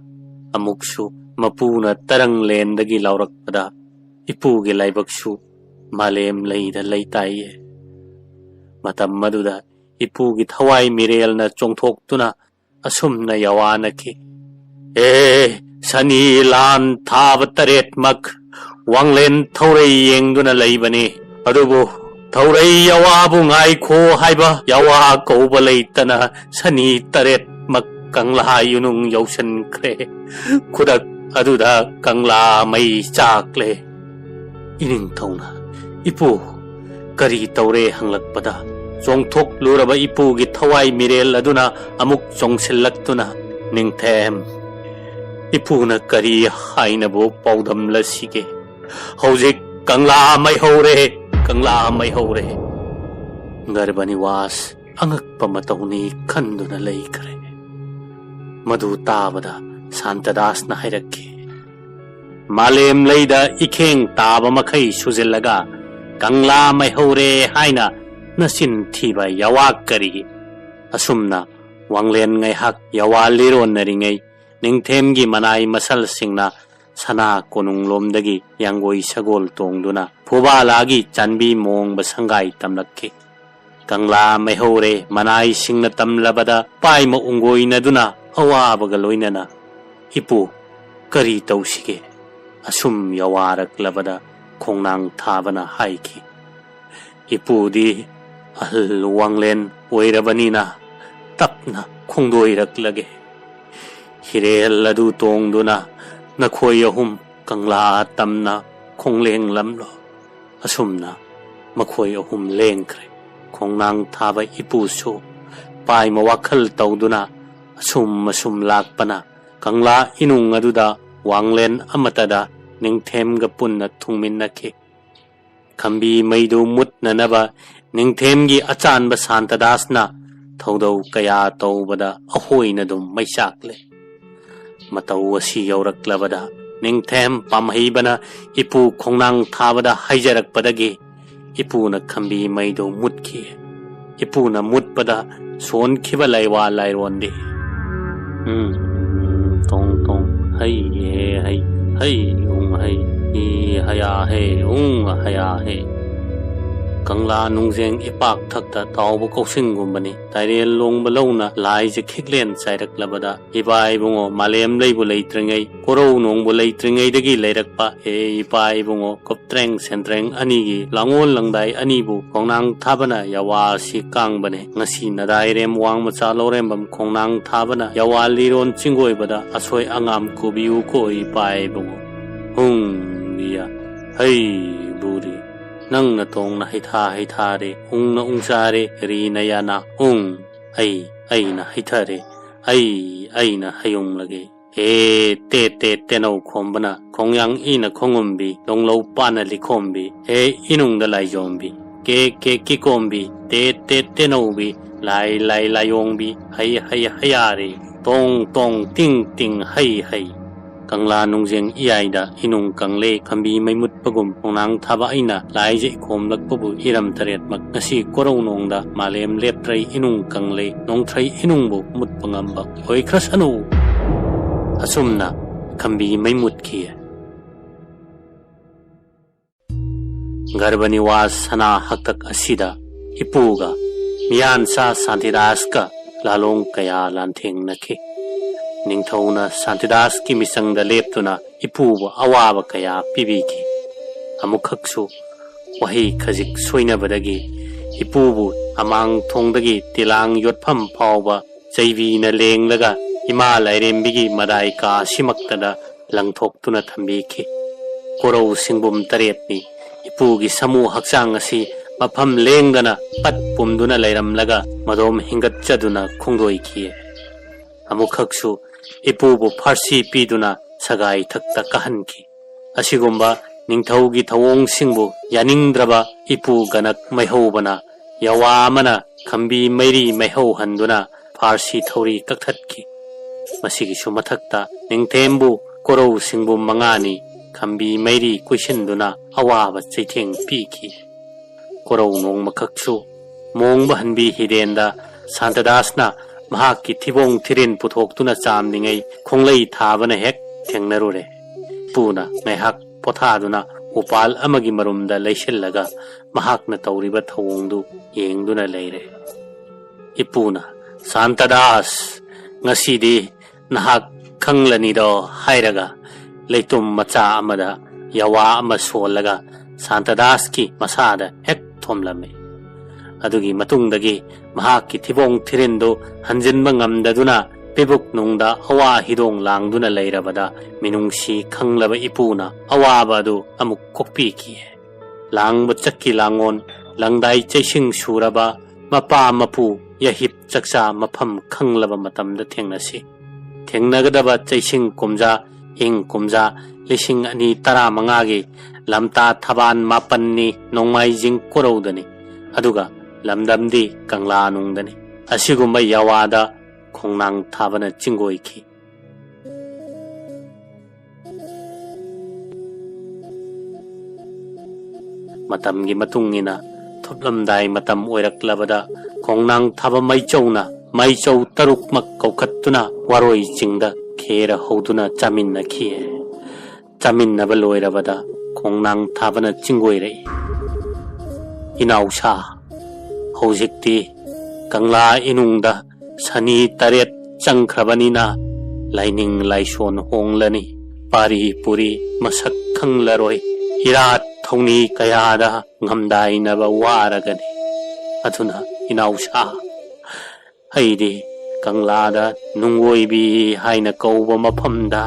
ꯑꯃꯨꯛꯁꯨ ꯃꯄꯨꯅ ꯇꯔꯪꯂꯦꯟꯗꯒꯤ ꯂꯥꯎꯔꯛꯄꯗ ꯏꯄꯨꯒꯤ ꯂꯥꯏꯕꯛꯁꯨ ꯃꯥꯂꯦꯝ ꯂꯩꯗ ꯂꯩꯇꯥꯏꯌꯦ꯫ ꯃꯇꯝ ꯑꯗꯨꯗ ꯏꯄꯨꯒꯤ ꯊꯋꯥꯏ ꯃꯤꯔꯦꯜꯅ ꯆꯣꯡꯊꯣꯛꯇꯨꯅ ꯑꯁꯨꯝꯅ ꯌꯥꯋꯥꯅꯈꯤ, "ꯑꯦ, ꯁꯅꯤ ꯂꯥꯟ ꯊꯥꯕ ꯇꯔꯦꯠꯃꯛ ꯋꯥꯡꯂꯦꯟ ꯊꯧꯔꯩ ꯌꯦꯡꯗꯨꯅ ꯂꯩꯕꯅꯤ꯫ ꯑꯗꯨꯕꯨ ꯊꯧꯔꯩ ꯌꯥꯋꯥꯕꯨ ꯉꯥꯏꯈꯣ ꯍꯥꯏꯕ ꯌꯥꯋꯥ ꯀꯧꯕ ꯂꯩꯇꯅ ꯁꯅꯤ ꯇꯔꯦꯠꯃꯛ ꯀꯪꯂꯥ ꯌꯨꯅꯨꯡ ꯌꯧꯁꯤꯟꯈ꯭ꯔꯦ꯫ ꯈꯨꯗꯛ ꯑꯗꯨꯗ ꯀꯪꯂꯥ ꯃꯩ ꯆꯥꯛꯂꯦ"꯫ ꯏꯅꯤꯡꯊꯧꯅ, "ꯏꯄꯨ, ꯀꯔꯤ ꯇꯧꯔꯦ?" ꯍꯪꯂꯛꯄꯗ ꯆꯣꯡꯊꯣꯛꯂꯨꯔꯕ ꯏꯄꯨꯒꯤ ꯊꯋꯥꯏ ꯃꯤꯔꯦꯜ ꯑꯗꯨꯅ ꯑꯃꯨꯛ ꯆꯣꯡꯁꯤꯜꯂꯛꯇꯨꯅ, "ꯅꯤꯡꯊꯦꯝ, ꯏꯄꯨꯅ ꯀꯔꯤ ꯍꯥꯏꯅꯕꯨ ꯄꯥꯎꯗꯝꯂꯁꯤꯒꯦ? ꯍꯧꯖꯤꯛ ꯀꯪꯂꯥ ꯃꯩꯍꯧꯔꯦ, ꯀꯪꯂꯥ ꯃꯩꯍꯧꯔꯦ!" ꯒꯔꯕꯅꯤꯋꯥꯁ ꯑꯉꯛꯄ ꯃꯇꯧꯅꯤ ꯈꯟꯗꯨꯅ ꯂꯩꯈ꯭ꯔꯦ꯫ ꯃꯗꯨ ꯇꯥꯕꯗ ꯁꯥꯟꯇꯗꯥꯁꯅ ꯍꯥꯏꯔꯛꯈꯤ, "ꯃꯥꯂꯦꯝ ꯂꯩꯗ ꯏꯈꯦꯡ ꯇꯥꯕ ꯃꯈꯩ ꯁꯨꯖꯤꯜꯂꯒ ꯀꯪꯂꯥ ꯃꯩꯍꯧꯔꯦ ꯍꯥꯏꯅ ꯅꯆꯤꯟ ꯊꯤꯕ ꯌꯥꯋꯥ ꯀꯔꯤꯒꯤ?" ꯑꯁꯨꯝꯅ ꯋꯥꯡꯂꯦꯟ ꯉꯥꯏꯍꯥꯛ ꯌꯥꯋꯥ ꯂꯤꯔꯣꯟꯅꯔꯤꯉꯩ, ꯅꯤꯡꯊꯦꯝꯒꯤ ꯃꯅꯥꯏ ꯃꯁꯜꯁꯤꯡꯅ ꯁꯅꯥ ꯀꯣꯅꯨꯡꯂꯣꯝꯗꯒꯤ ꯌꯥꯡꯒꯣꯏ ꯁꯒꯣꯜ ꯇꯣꯡꯗꯨꯅ ꯐꯨꯕꯥꯂꯥꯒꯤ ꯆꯥꯟꯕꯤ ꯃꯣꯡꯕ ꯁꯪꯒꯥꯏ ꯇꯝꯂꯛꯈꯤ꯫ ꯀꯪꯂꯥ ꯃꯩꯍꯧꯔꯦ ꯃꯅꯥꯏꯁꯤꯡꯅ ꯇꯝꯂꯕꯗ ꯄꯥꯏꯃ ꯎꯪꯒꯣꯏꯅꯗꯨꯅ ꯑꯋꯥꯕꯒ ꯂꯣꯏꯅꯅ, "ꯏꯄꯨ, ꯀꯔꯤ ꯇꯧꯁꯤꯒꯦ?" ꯑꯁꯨꯝ ꯌꯥꯋꯥꯔꯛꯂꯕꯗ ꯈꯣꯡꯅꯥꯡ ꯊꯥꯕꯅ ꯍꯥꯏꯈꯤ, "ꯏꯄꯨꯗꯤ ꯑꯍꯜ ꯋꯥꯡꯂꯦꯟ ꯑꯣꯏꯔꯕꯅꯤꯅ ꯇꯞꯅ ꯈꯣꯡꯗꯣꯏꯔꯛꯂꯒꯦ꯫ ꯍꯤꯔꯦꯜ ꯑꯗꯨ ꯇꯣꯡꯗꯨꯅ ꯅꯈꯣꯏ ꯑꯍꯨꯝ ꯀꯪꯂꯥ ꯇꯝꯅ ꯈꯣꯡꯂꯦꯡꯂꯝꯂꯣ꯫" ꯑꯁꯨꯝꯅ ꯃꯈꯣꯏ ꯑꯍꯨꯝ ꯂꯦꯡꯈ꯭ꯔꯦ꯫ ꯈꯣꯡꯅꯥꯡ ꯊꯥꯕ ꯏꯄꯨꯁꯨ ꯄꯥꯏꯃ ꯋꯥꯈꯜ ꯇꯧꯗꯨꯅ ꯑꯁꯨꯝ ꯑꯁꯨꯝ ꯂꯥꯛꯄꯅ ꯀꯪꯂꯥ ꯏꯅꯨꯡ ꯑꯗꯨꯗ ꯋꯥꯡꯂꯦꯟ ꯑꯃꯠꯇꯗ ꯅꯤꯡꯊꯦꯝꯒ ꯄꯨꯟꯅ ꯊꯨꯡꯃꯤꯟꯅꯈꯤ꯫ ꯈꯝꯕꯤ ꯃꯩꯗꯨ ꯃꯨꯠꯅꯅꯕ ꯅꯤꯡꯊꯦꯝꯒꯤ ꯑꯆꯥꯟꯕ ꯁꯥꯟꯇꯗꯥꯁꯅ ꯊꯧꯗꯧ ꯀꯌꯥ ꯇꯧꯕꯗ ꯑꯍꯣꯏꯅ ꯑꯗꯨꯝ ꯃꯩ ꯆꯥꯛꯂꯦ꯫ ꯃꯇꯧ ꯑꯁꯤ ꯌꯧꯔꯛꯂꯕꯗ ꯅꯤꯡꯊꯦꯝ ꯄꯥꯝꯍꯩꯕꯅ ꯏꯄꯨ ꯈꯣꯡꯅꯥꯡ ꯊꯥꯕꯗ ꯍꯥꯏꯖꯔꯛꯄꯗꯒꯤ ꯏꯄꯨꯅ ꯈꯝꯕꯤ ꯃꯩꯗꯨ ꯃꯨꯠꯈꯤ꯫ ꯏꯄꯨꯅ ꯃꯨꯠꯄꯗ ꯁꯣꯟꯈꯤꯕ ꯂꯩꯋꯥ ꯂꯥꯏꯔꯣꯟꯗꯤ, ꯎꯝ, ꯇꯣꯡ ꯇꯣꯡ, ꯍꯩ ꯍꯦ ꯍꯩ, ꯍꯩ ꯎꯡ ꯍꯩ, ꯏ ꯍꯌꯥ ꯍꯦ, ꯎꯡ ꯍꯌꯥ ꯍꯦ꯫ ꯀꯪꯂꯥ ꯅꯨꯡꯖꯦꯡ ꯏꯄꯥꯛ ꯊꯛꯇ ꯇꯥꯎꯕ ꯀꯧꯁꯤꯡꯒꯨꯝꯕꯅꯤ꯫ ꯇꯥꯏꯔꯦꯜ ꯂꯣꯡꯕ ꯂꯧꯅ ꯂꯥꯏꯁꯦ ꯈꯤꯛꯂꯦꯟ ꯆꯥꯏꯔꯛꯂꯕꯗ, ꯏꯄꯥ ꯏꯕꯨꯡꯉꯣ, ꯃꯥꯂꯦꯝ ꯂꯩꯕꯨ ꯂꯩꯇ꯭ꯔꯤꯉꯩ, ꯀꯣꯔꯧ ꯅꯣꯡꯕꯨ ꯂꯩꯇ꯭ꯔꯤꯉꯩꯗꯒꯤ ꯂꯩꯔꯛꯄ ꯍꯦ ꯏꯄꯥ ꯏꯕꯨꯡꯉꯣ, ꯀꯨꯞꯇ꯭ꯔꯦꯡ ꯁꯦꯟꯇ꯭ꯔꯦꯡ ꯑꯅꯤꯒꯤ ꯂꯥꯡꯑꯣꯜ ꯂꯪꯗꯥꯏ ꯑꯅꯤꯕꯨ ꯈꯣꯡꯅꯥꯡ ꯊꯥꯕꯅ ꯌꯥꯋꯥ ꯑꯁꯤ ꯀꯥꯡꯕꯅꯦ꯫ ꯉꯁꯤ ꯅꯗꯥꯏꯔꯦꯝ ꯋꯥꯡꯃꯆꯥ ꯂꯧꯔꯦꯝꯕꯝ ꯈꯣꯡꯅꯥꯡ ꯊꯥꯕꯅ ꯌꯥꯋꯥ ꯂꯤꯔꯣꯟ ꯆꯤꯡꯒꯣꯏꯕꯗ ꯑꯁꯣꯏ ꯑꯉꯥꯝ ꯀꯨꯕꯤꯌꯨꯀꯣ ꯏꯄꯥ ꯏꯕꯨꯡꯉꯣ꯫ ꯍꯨꯡ ꯕꯤꯌꯥ ꯍꯩ ꯕꯨꯔꯤ꯫ ꯅꯪꯅ ꯇꯣꯡꯅ ꯍꯩꯊꯥ ꯍꯩꯊꯥꯔꯦ, ꯎꯪꯅ ꯎꯪꯆꯥꯔꯦ, ꯔꯤꯅ ꯌꯥꯅ ꯎꯪ, ꯑꯩ ꯑꯩꯅ ꯍꯩꯊꯔꯦ, ꯑꯩ ꯑꯩꯅ ꯍꯩꯌꯨꯡꯂꯒꯦ꯫ ꯍꯦ ꯇꯦ ꯇꯦ ꯇꯦꯅꯧ ꯈꯣꯝꯕꯅ, ꯈꯣꯡꯌꯥꯡ ꯏꯅ ꯈꯣꯡꯉꯨꯝꯕꯤ, ꯂꯣꯡꯂꯧ ꯄꯥꯅ ꯂꯤꯈꯣꯝꯕꯤ, ꯍꯦ ꯏꯅꯨꯡꯗ ꯂꯥꯏꯖꯣꯝꯕꯤ, ꯀꯦ ꯀꯦ ꯀꯤꯀꯣꯝꯕꯤ, ꯇꯦ ꯇꯦ ꯇꯦꯅꯧꯕꯤ, ꯂꯥꯏ ꯂꯥꯏ ꯂꯥꯏꯌꯣꯡꯕꯤ, ꯍꯩ ꯍꯩ ꯍꯩꯌꯥꯔꯦ, ꯇꯣꯡ ꯇꯣꯡ ꯇꯤꯡ ꯇꯤꯡ ꯍꯩ ꯍꯩ꯫ ꯀꯪꯂꯥ ꯅꯨꯡꯖꯦꯡ ꯏꯌꯥꯏꯗ ꯏꯅꯨꯡ ꯀꯪꯂꯦ ꯈꯝꯕꯤ ꯃꯩ ꯃꯨꯠꯄꯒꯨꯝ ꯈꯣꯡꯅꯥꯡ ꯊꯥꯕ ꯑꯩꯅ ꯂꯥꯏꯖ ꯏꯈꯣꯝꯂꯛꯄꯕꯨ ꯏꯔꯝ ꯇꯔꯦꯠꯃꯛ ꯉꯁꯤ ꯀꯣꯔꯧꯅꯣꯡꯗ ꯃꯥꯂꯦꯝ ꯂꯦꯞꯇ꯭ꯔꯩ ꯏꯅꯨꯡ ꯀꯪꯂꯦ ꯅꯣꯡꯊ꯭ꯔꯩ ꯏꯅꯨꯡꯕꯨ ꯃꯨꯠꯄ ꯉꯝꯕ ꯑꯣꯏꯈ꯭ꯔꯁꯅꯨ꯫ ꯑꯁꯨꯝꯅ ꯈꯝꯕꯤ ꯃꯩ ꯃꯨꯠꯈꯤ꯫ ꯒꯔꯚꯅꯤꯋꯥꯁ ꯁꯅꯥ ꯍꯛꯇꯛ ꯑꯁꯤꯗ ꯏꯄꯨꯒ ꯃꯤꯌꯥꯟꯁꯥ ꯁꯥꯟꯇꯤꯗꯥꯁꯀ ꯂꯥꯂꯣꯡ ꯀꯌꯥ ꯂꯥꯟꯊꯦꯡꯅꯈꯤ꯫ ꯅꯤꯡꯊꯧꯅ ꯁꯥꯟꯇꯤꯗꯥꯁꯀꯤ ꯃꯤꯆꯪꯗ ꯂꯦꯞꯇꯨꯅ ꯏꯄꯨꯕꯨ ꯑꯋꯥꯕ ꯀꯌꯥ ꯄꯤꯕꯤꯈꯤ꯫ ꯑꯃꯨꯛꯈꯛꯁꯨ ꯋꯥꯍꯩ ꯈꯖꯤꯛ ꯁꯣꯏꯅꯕꯗꯒꯤ ꯏꯄꯨꯕꯨ ꯑꯃꯥꯡ ꯊꯣꯡꯗꯒꯤ ꯇꯤꯂꯥꯡ ꯌꯣꯠꯐꯝ ꯐꯥꯎꯕ ꯆꯩꯕꯤꯅ ꯂꯦꯡꯂꯒ ꯏꯃꯥ ꯂꯥꯏꯔꯦꯝꯕꯤꯒꯤ ꯃꯗꯥꯏ ꯀꯥ ꯑꯁꯤꯃꯛꯇꯗ ꯂꯪꯊꯣꯛꯇꯨꯅ ꯊꯝꯕꯤꯈꯤ꯫ ꯀꯣꯔꯧ ꯁꯤꯡꯕꯨꯝ ꯇꯔꯦꯠꯅꯤ꯫ ꯏꯄꯨꯒꯤ ꯁꯥꯃꯨ ꯍꯛꯆꯥꯡ ꯑꯁꯤ ꯃꯐꯝ ꯂꯦꯡꯗꯅ ꯄꯠ ꯄꯨꯝꯗꯨꯅ ꯂꯩꯔꯝꯂꯒ ꯃꯗꯣꯝ ꯍꯤꯡꯒꯠꯆꯗꯨꯅ ꯈꯣꯡꯗꯣꯏꯈꯤ꯫ ꯑꯃꯨꯛꯈꯛꯁꯨ ꯏꯄꯨꯕꯨ ꯐꯥꯔꯁꯤ ꯄꯤꯗꯨꯅ ꯁꯒꯥꯏ ꯊꯛꯇ ꯀꯥꯍꯟꯈꯤ꯫ ꯑꯁꯤꯒꯨꯝꯕ ꯅꯤꯡꯊꯧꯒꯤ ꯊꯧꯑꯣꯡꯁꯤꯡꯕꯨ ꯌꯥꯅꯤꯡꯗ꯭ꯔꯕ ꯏꯄꯨ ꯒꯅꯛ ꯃꯩꯍꯧꯕꯅ ꯌꯥꯋꯥ ꯑꯃꯅ ꯈꯝꯕꯤ ꯃꯩꯔꯤ ꯃꯩꯍꯧ ꯍꯟꯗꯨꯅ ꯐꯥꯔꯁꯤ ꯊꯧꯔꯤ ꯀꯛꯊꯠꯈꯤ꯫ ꯃꯁꯤꯒꯤꯁꯨ ꯃꯊꯛꯇ ꯅꯤꯡꯊꯦꯝꯕꯨ ꯀꯣꯔꯧ ꯁꯤꯡꯕꯨꯝ ꯃꯉꯥꯅꯤ ꯈꯝꯕꯤ ꯃꯩꯔꯤ ꯀꯨꯏꯁꯤꯟꯗꯨꯅ ꯑꯋꯥꯕ ꯆꯩꯊꯦꯡ ꯄꯤꯈꯤ꯫ ꯀꯣꯔꯧ ꯅꯣꯡꯃꯈꯛꯁꯨ ꯃꯣꯡꯕ ꯍꯟꯕꯤ ꯍꯤꯔꯦꯟꯗ ꯁꯥꯟꯇꯗꯥꯁꯅ ꯃꯍꯥꯛꯀꯤ ꯊꯤꯕꯣꯡ ꯊꯤꯔꯤꯟ ꯄꯨꯊꯣꯛꯇꯨꯅ ꯆꯥꯝꯂꯤꯉꯩ ꯈꯣꯡꯂꯩ ꯊꯥꯕꯅ ꯍꯦꯛ ꯊꯦꯡꯅꯔꯨꯔꯦ꯫ ꯏꯄꯨꯅ ꯉꯥꯏꯍꯥꯛ ꯄꯣꯊꯥꯗꯨꯅ ꯎꯄꯥꯜ ꯑꯃꯒꯤ ꯃꯔꯨꯝꯗ ꯂꯩꯁꯤꯜꯂꯒ ꯃꯍꯥꯛꯅ ꯇꯧꯔꯤꯕ ꯊꯧꯑꯣꯡꯗꯨ ꯌꯦꯡꯗꯨꯅ ꯂꯩꯔꯦ꯫ ꯏꯄꯨꯅ, "ꯁꯥꯟꯇꯗꯥꯁ, ꯉꯁꯤꯗꯤ ꯅꯍꯥꯛ ꯈꯪꯂꯅꯤꯗꯣ" ꯍꯥꯏꯔꯒ ꯂꯩꯇꯨꯝ ꯃꯆꯥ ꯑꯃꯗ ꯌꯥꯋꯥ ꯑꯃ ꯁꯣꯜꯂꯒ ꯁꯥꯟꯇꯗꯥꯁꯀꯤ ꯃꯁꯥꯗ ꯍꯦꯛ ꯊꯣꯝꯂꯝꯃꯤ꯫ ꯑꯗꯨꯒꯤ ꯃꯇꯨꯡꯗꯒꯤ ꯃꯍꯥꯛꯀꯤ ꯊꯤꯕꯣꯡ ꯊꯤꯔꯤꯟꯗꯨ ꯍꯟꯖꯤꯟꯕ ꯉꯝꯗꯗꯨꯅ ꯄꯤꯕꯨꯛ ꯅꯨꯡꯗ ꯑꯋꯥ ꯍꯤꯗꯣꯡ ꯂꯥꯡꯗꯨꯅ ꯂꯩꯔꯕꯗ ꯃꯤꯅꯨꯡꯁꯤ ꯈꯪꯂꯕ ꯏꯄꯨꯅ ꯑꯋꯥꯕ ꯑꯗꯨ ꯑꯃꯨꯛ ꯀꯣꯛꯄꯤꯈꯤ꯫ ꯂꯥꯡꯕ ꯆꯠꯈꯤ ꯂꯥꯡꯉꯣꯟ, ꯂꯪꯗꯥꯏ ꯆꯩꯁꯤꯡ ꯁꯨꯔꯕ, ꯃꯄꯥ ꯃꯄꯨ, ꯌꯥꯍꯤꯞ ꯆꯥꯛꯆꯥ ꯃꯐꯝ ꯈꯪꯂꯕ ꯃꯇꯝꯗ ꯊꯦꯡꯅꯁꯤ꯫ ꯊꯦꯡꯅꯒꯗꯕ ꯆꯩꯁꯤꯡ ꯀꯨꯝꯖꯥ, ꯏꯪ ꯀꯨꯝꯖꯥ ꯂꯤꯁꯤꯡ ꯑꯅꯤ ꯇꯔꯥꯃꯉꯥꯒꯤ ꯂꯝꯇꯥ ꯊꯕꯥꯟ ꯃꯥꯄꯟꯅꯤ, ꯅꯣꯡꯃꯥꯏꯖꯤꯡ ꯀꯣꯔꯧꯗꯅꯤ꯫ ꯑꯗꯨꯒ ꯂꯝꯗꯝꯗꯤ ꯀꯪꯂꯥꯅꯨꯡꯗꯅꯤ꯫ ꯑꯁꯤꯒꯨꯝꯕ ꯌꯥꯋꯥꯗ ꯈꯣꯡꯅꯥꯡ ꯊꯥꯕꯅ ꯆꯤꯡꯒꯣꯏꯈꯤ꯫ ꯃꯇꯝꯒꯤ ꯃꯇꯨꯡ ꯏꯟꯅ ꯊꯨꯞꯂꯝꯗꯥꯏ ꯃꯇꯝ ꯑꯣꯏꯔꯛꯂꯕꯗ ꯈꯣꯡꯅꯥꯡ ꯊꯥꯕ ꯃꯩꯆꯧꯅ ꯃꯩꯆꯧ ꯇꯔꯨꯛꯃꯛ ꯀꯧꯈꯠꯇꯨꯅ ꯋꯥꯔꯣꯏ ꯆꯤꯡꯗ ꯈꯦꯔ ꯍꯧꯗꯨꯅ ꯆꯥꯃꯤꯟꯅꯈꯤ꯫ ꯆꯥꯃꯤꯟꯅꯕ ꯂꯣꯏꯔꯕꯗ ꯈꯣꯡꯅꯥꯡ ꯊꯥꯕꯅ ꯆꯤꯡꯒꯣꯏꯔꯛꯏ꯫ ꯏꯅꯥꯎꯁꯥ, ꯍꯧꯖꯤꯛꯇꯤ ꯀꯪꯂꯥ ꯏꯅꯨꯡꯗ ꯁꯅꯤ ꯇꯔꯦꯠ ꯆꯪꯈ꯭ꯔꯕꯅꯤꯅ ꯂꯥꯏꯅꯤꯡ ꯂꯥꯏꯁꯣꯟ ꯍꯣꯡꯂꯅꯤ꯫ ꯄꯥꯔꯤ ꯄꯨꯔꯤ ꯃꯁꯛ ꯈꯪꯂꯔꯣꯏ꯫ ꯏꯔꯥꯠ ꯊꯧꯅꯤ ꯀꯌꯥꯗ ꯉꯝꯗꯥꯏꯅꯕ ꯋꯥꯔꯒꯅꯤ꯫ ꯑꯗꯨꯅ ꯏꯅꯥꯎꯁꯥ, ꯑꯩꯗꯤ ꯀꯪꯂꯥꯗ ꯅꯨꯡꯑꯣꯏꯕꯤ ꯍꯥꯏꯅ ꯀꯧꯕ ꯃꯐꯝꯗ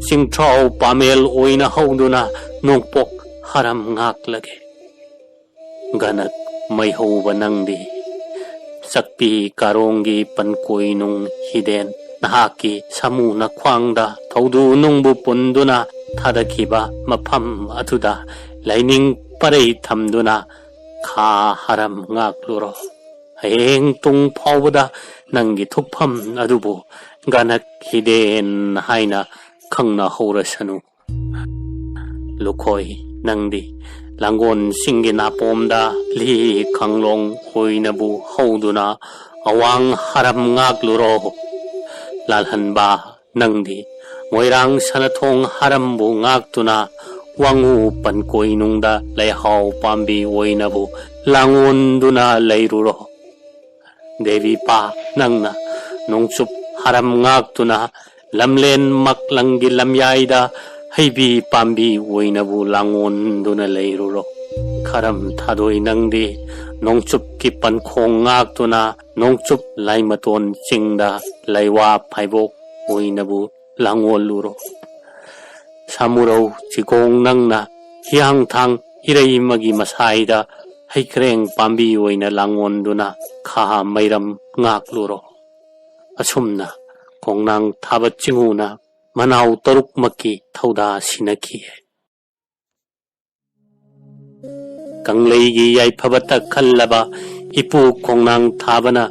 ꯆꯤꯡꯊ꯭ꯔꯥꯎ ꯄꯥꯃꯦꯜ ꯑꯣꯏꯅ ꯍꯧꯗꯨꯅ ꯅꯣꯡꯄꯣꯛ ꯍꯔꯝ ꯉꯥꯛꯂꯒꯦ꯫ ꯒꯅꯛ ꯃꯩꯍꯧꯕ ꯅꯪꯗꯤ ꯆꯛꯄꯤ ꯀꯥꯔꯣꯡꯒꯤ ꯄꯟꯀꯣꯏ ꯅꯨꯡ ꯍꯤꯗꯦꯟ ꯅꯍꯥꯛꯀꯤ ꯁꯥꯃꯨ ꯅꯈ꯭ꯋꯥꯡꯗ ꯊꯧꯗꯨ ꯅꯨꯡꯕꯨ ꯄꯨꯟꯗꯨꯅ ꯊꯥꯗꯈꯤꯕ ꯃꯐꯝ ꯑꯗꯨꯗ ꯂꯥꯏꯅꯤꯡ ꯄꯔꯩ ꯊꯝꯗꯨꯅ ꯈꯥ ꯍꯔꯝ ꯉꯥꯛꯂꯨꯔꯣ꯫ ꯍꯌꯦꯡ ꯇꯨꯡ ꯐꯥꯎꯕꯗ ꯅꯪꯒꯤ ꯊꯨꯞꯐꯝ ꯑꯗꯨꯕꯨ ꯒꯅꯛ ꯍꯤꯗꯦꯟ ꯍꯥꯏꯅ ꯈꯪꯅꯍꯧꯔꯁꯅꯨ꯫ ꯂꯨꯈꯣꯏ, ꯅꯪꯗꯤ ꯂꯥꯡꯒꯣꯜꯁꯤꯡꯒꯤ ꯅꯥꯄꯣꯝꯗ ꯂꯤ ꯈꯥꯡꯂꯣꯡ ꯑꯣꯏꯅꯕꯨ ꯍꯧꯗꯨꯅ ꯑꯋꯥꯡ ꯍꯔꯝ ꯉꯥꯛꯂꯨꯔꯣ꯫ ꯂꯥꯜꯍꯟꯕ, ꯅꯪꯗꯤ ꯃꯣꯏꯔꯥꯡ ꯁꯅꯊꯣꯡ ꯍꯔꯝꯕꯨ ꯉꯥꯛꯇꯨꯅ ꯋꯥꯉꯨ ꯄꯟꯀꯣꯏꯅꯨꯡꯗ ꯂꯩꯍꯥꯎ ꯄꯥꯝꯕꯤ ꯑꯣꯏꯅꯕꯨ ꯂꯥꯡꯑꯣꯟꯗꯨꯅ ꯂꯩꯔꯨꯔꯣ꯫ ꯗꯦꯕꯤꯄꯥ, ꯅꯪꯅ ꯅꯣꯡꯆꯨꯞ ꯍꯔꯝ ꯉꯥꯛꯇꯨꯅ ꯂꯝꯂꯦꯟ ꯃꯛꯂꯪꯒꯤ ꯂꯝꯌꯥꯏꯗ ꯍꯩꯕꯤ ꯄꯥꯝꯕꯤ ꯑꯣꯏꯅꯕꯨ ꯂꯥꯡꯑꯣꯟꯗꯨꯅ ꯂꯩꯔꯨꯔꯣ꯫ ꯈꯔꯝ ꯊꯥꯗꯣꯏ, ꯅꯪꯗꯤ ꯅꯣꯡꯆꯨꯞꯀꯤ ꯄꯟꯈꯣꯡ ꯉꯥꯛꯇꯨꯅ ꯅꯣꯡꯆꯨꯞ ꯂꯥꯏꯃꯇꯣꯟ ꯆꯤꯡꯗ ꯂꯩꯋꯥ ꯐꯥꯏꯕꯣꯛ ꯑꯣꯏꯅꯕꯨ ꯂꯥꯡꯑꯣꯜꯂꯨꯔꯣ꯫ ꯁꯥꯃꯨꯔꯧ ꯆꯤꯒꯣꯡ, ꯅꯪꯅ ꯍꯤꯌꯥꯡꯊꯥꯡ ꯏꯔꯩꯃꯒꯤ ꯃꯁꯥꯏꯗ ꯍꯩꯀ꯭ꯔꯦꯡ ꯄꯥꯝꯕꯤ ꯑꯣꯏꯅ ꯂꯥꯡꯑꯣꯟꯗꯨꯅ ꯈꯥ ꯃꯩꯔꯝ ꯉꯥꯛꯂꯨꯔꯣ꯫ ꯑꯁꯨꯝꯅ ꯈꯣꯡꯅꯥꯡ ꯊꯥꯕ ꯆꯤꯡꯉꯨꯅ ꯃꯅꯥꯎ ꯇꯔꯨꯛꯃꯛꯀꯤ ꯊꯧꯗꯥ ꯁꯤꯟꯅꯈꯤ꯫ ꯀꯪꯂꯩꯒꯤ ꯌꯥꯏꯐꯕꯇ ꯈꯜꯂꯕ ꯏꯄꯨ ꯈꯣꯡꯅꯥꯡ ꯊꯥꯕꯅ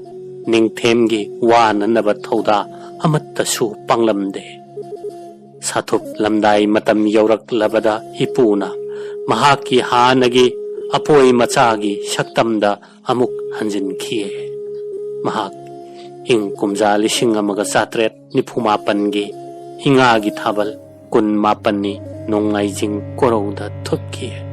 ꯅꯤꯡꯊꯦꯝꯒꯤ ꯋꯥꯅꯅꯕ ꯊꯧꯗꯥ ꯑꯃꯠꯇꯁꯨ ꯄꯥꯡꯂꯝꯗꯦ꯫ ꯁꯥꯊꯨꯞ ꯂꯝꯗꯥꯏ ꯃꯇꯝ ꯌꯧꯔꯛꯂꯕꯗ ꯏꯄꯨꯅ ꯃꯍꯥꯛꯀꯤ ꯍꯥꯟꯅꯒꯤ ꯑꯄꯣꯏ ꯃꯆꯥꯒꯤ ꯁꯛꯇꯝꯗ ꯑꯃꯨꯛ ꯍꯟꯖꯤꯟꯈꯤ꯫ ꯃꯍꯥꯛ ꯏꯪ ꯀꯨꯝꯖꯥ ꯂꯤꯁꯤꯡ ꯑꯃꯒ ꯆꯥꯇ꯭ꯔꯦꯠ ꯅꯤꯐꯨ ꯃꯥꯄꯟꯒꯤ ꯏꯉꯥꯒꯤ ꯊꯥꯕꯜ ꯀꯨꯟ ꯃꯥꯄꯟꯅꯤ ꯅꯣꯡꯃꯥꯏꯖꯤꯡ ꯀꯣꯔꯧꯗ ꯊꯣꯛꯈꯤ꯫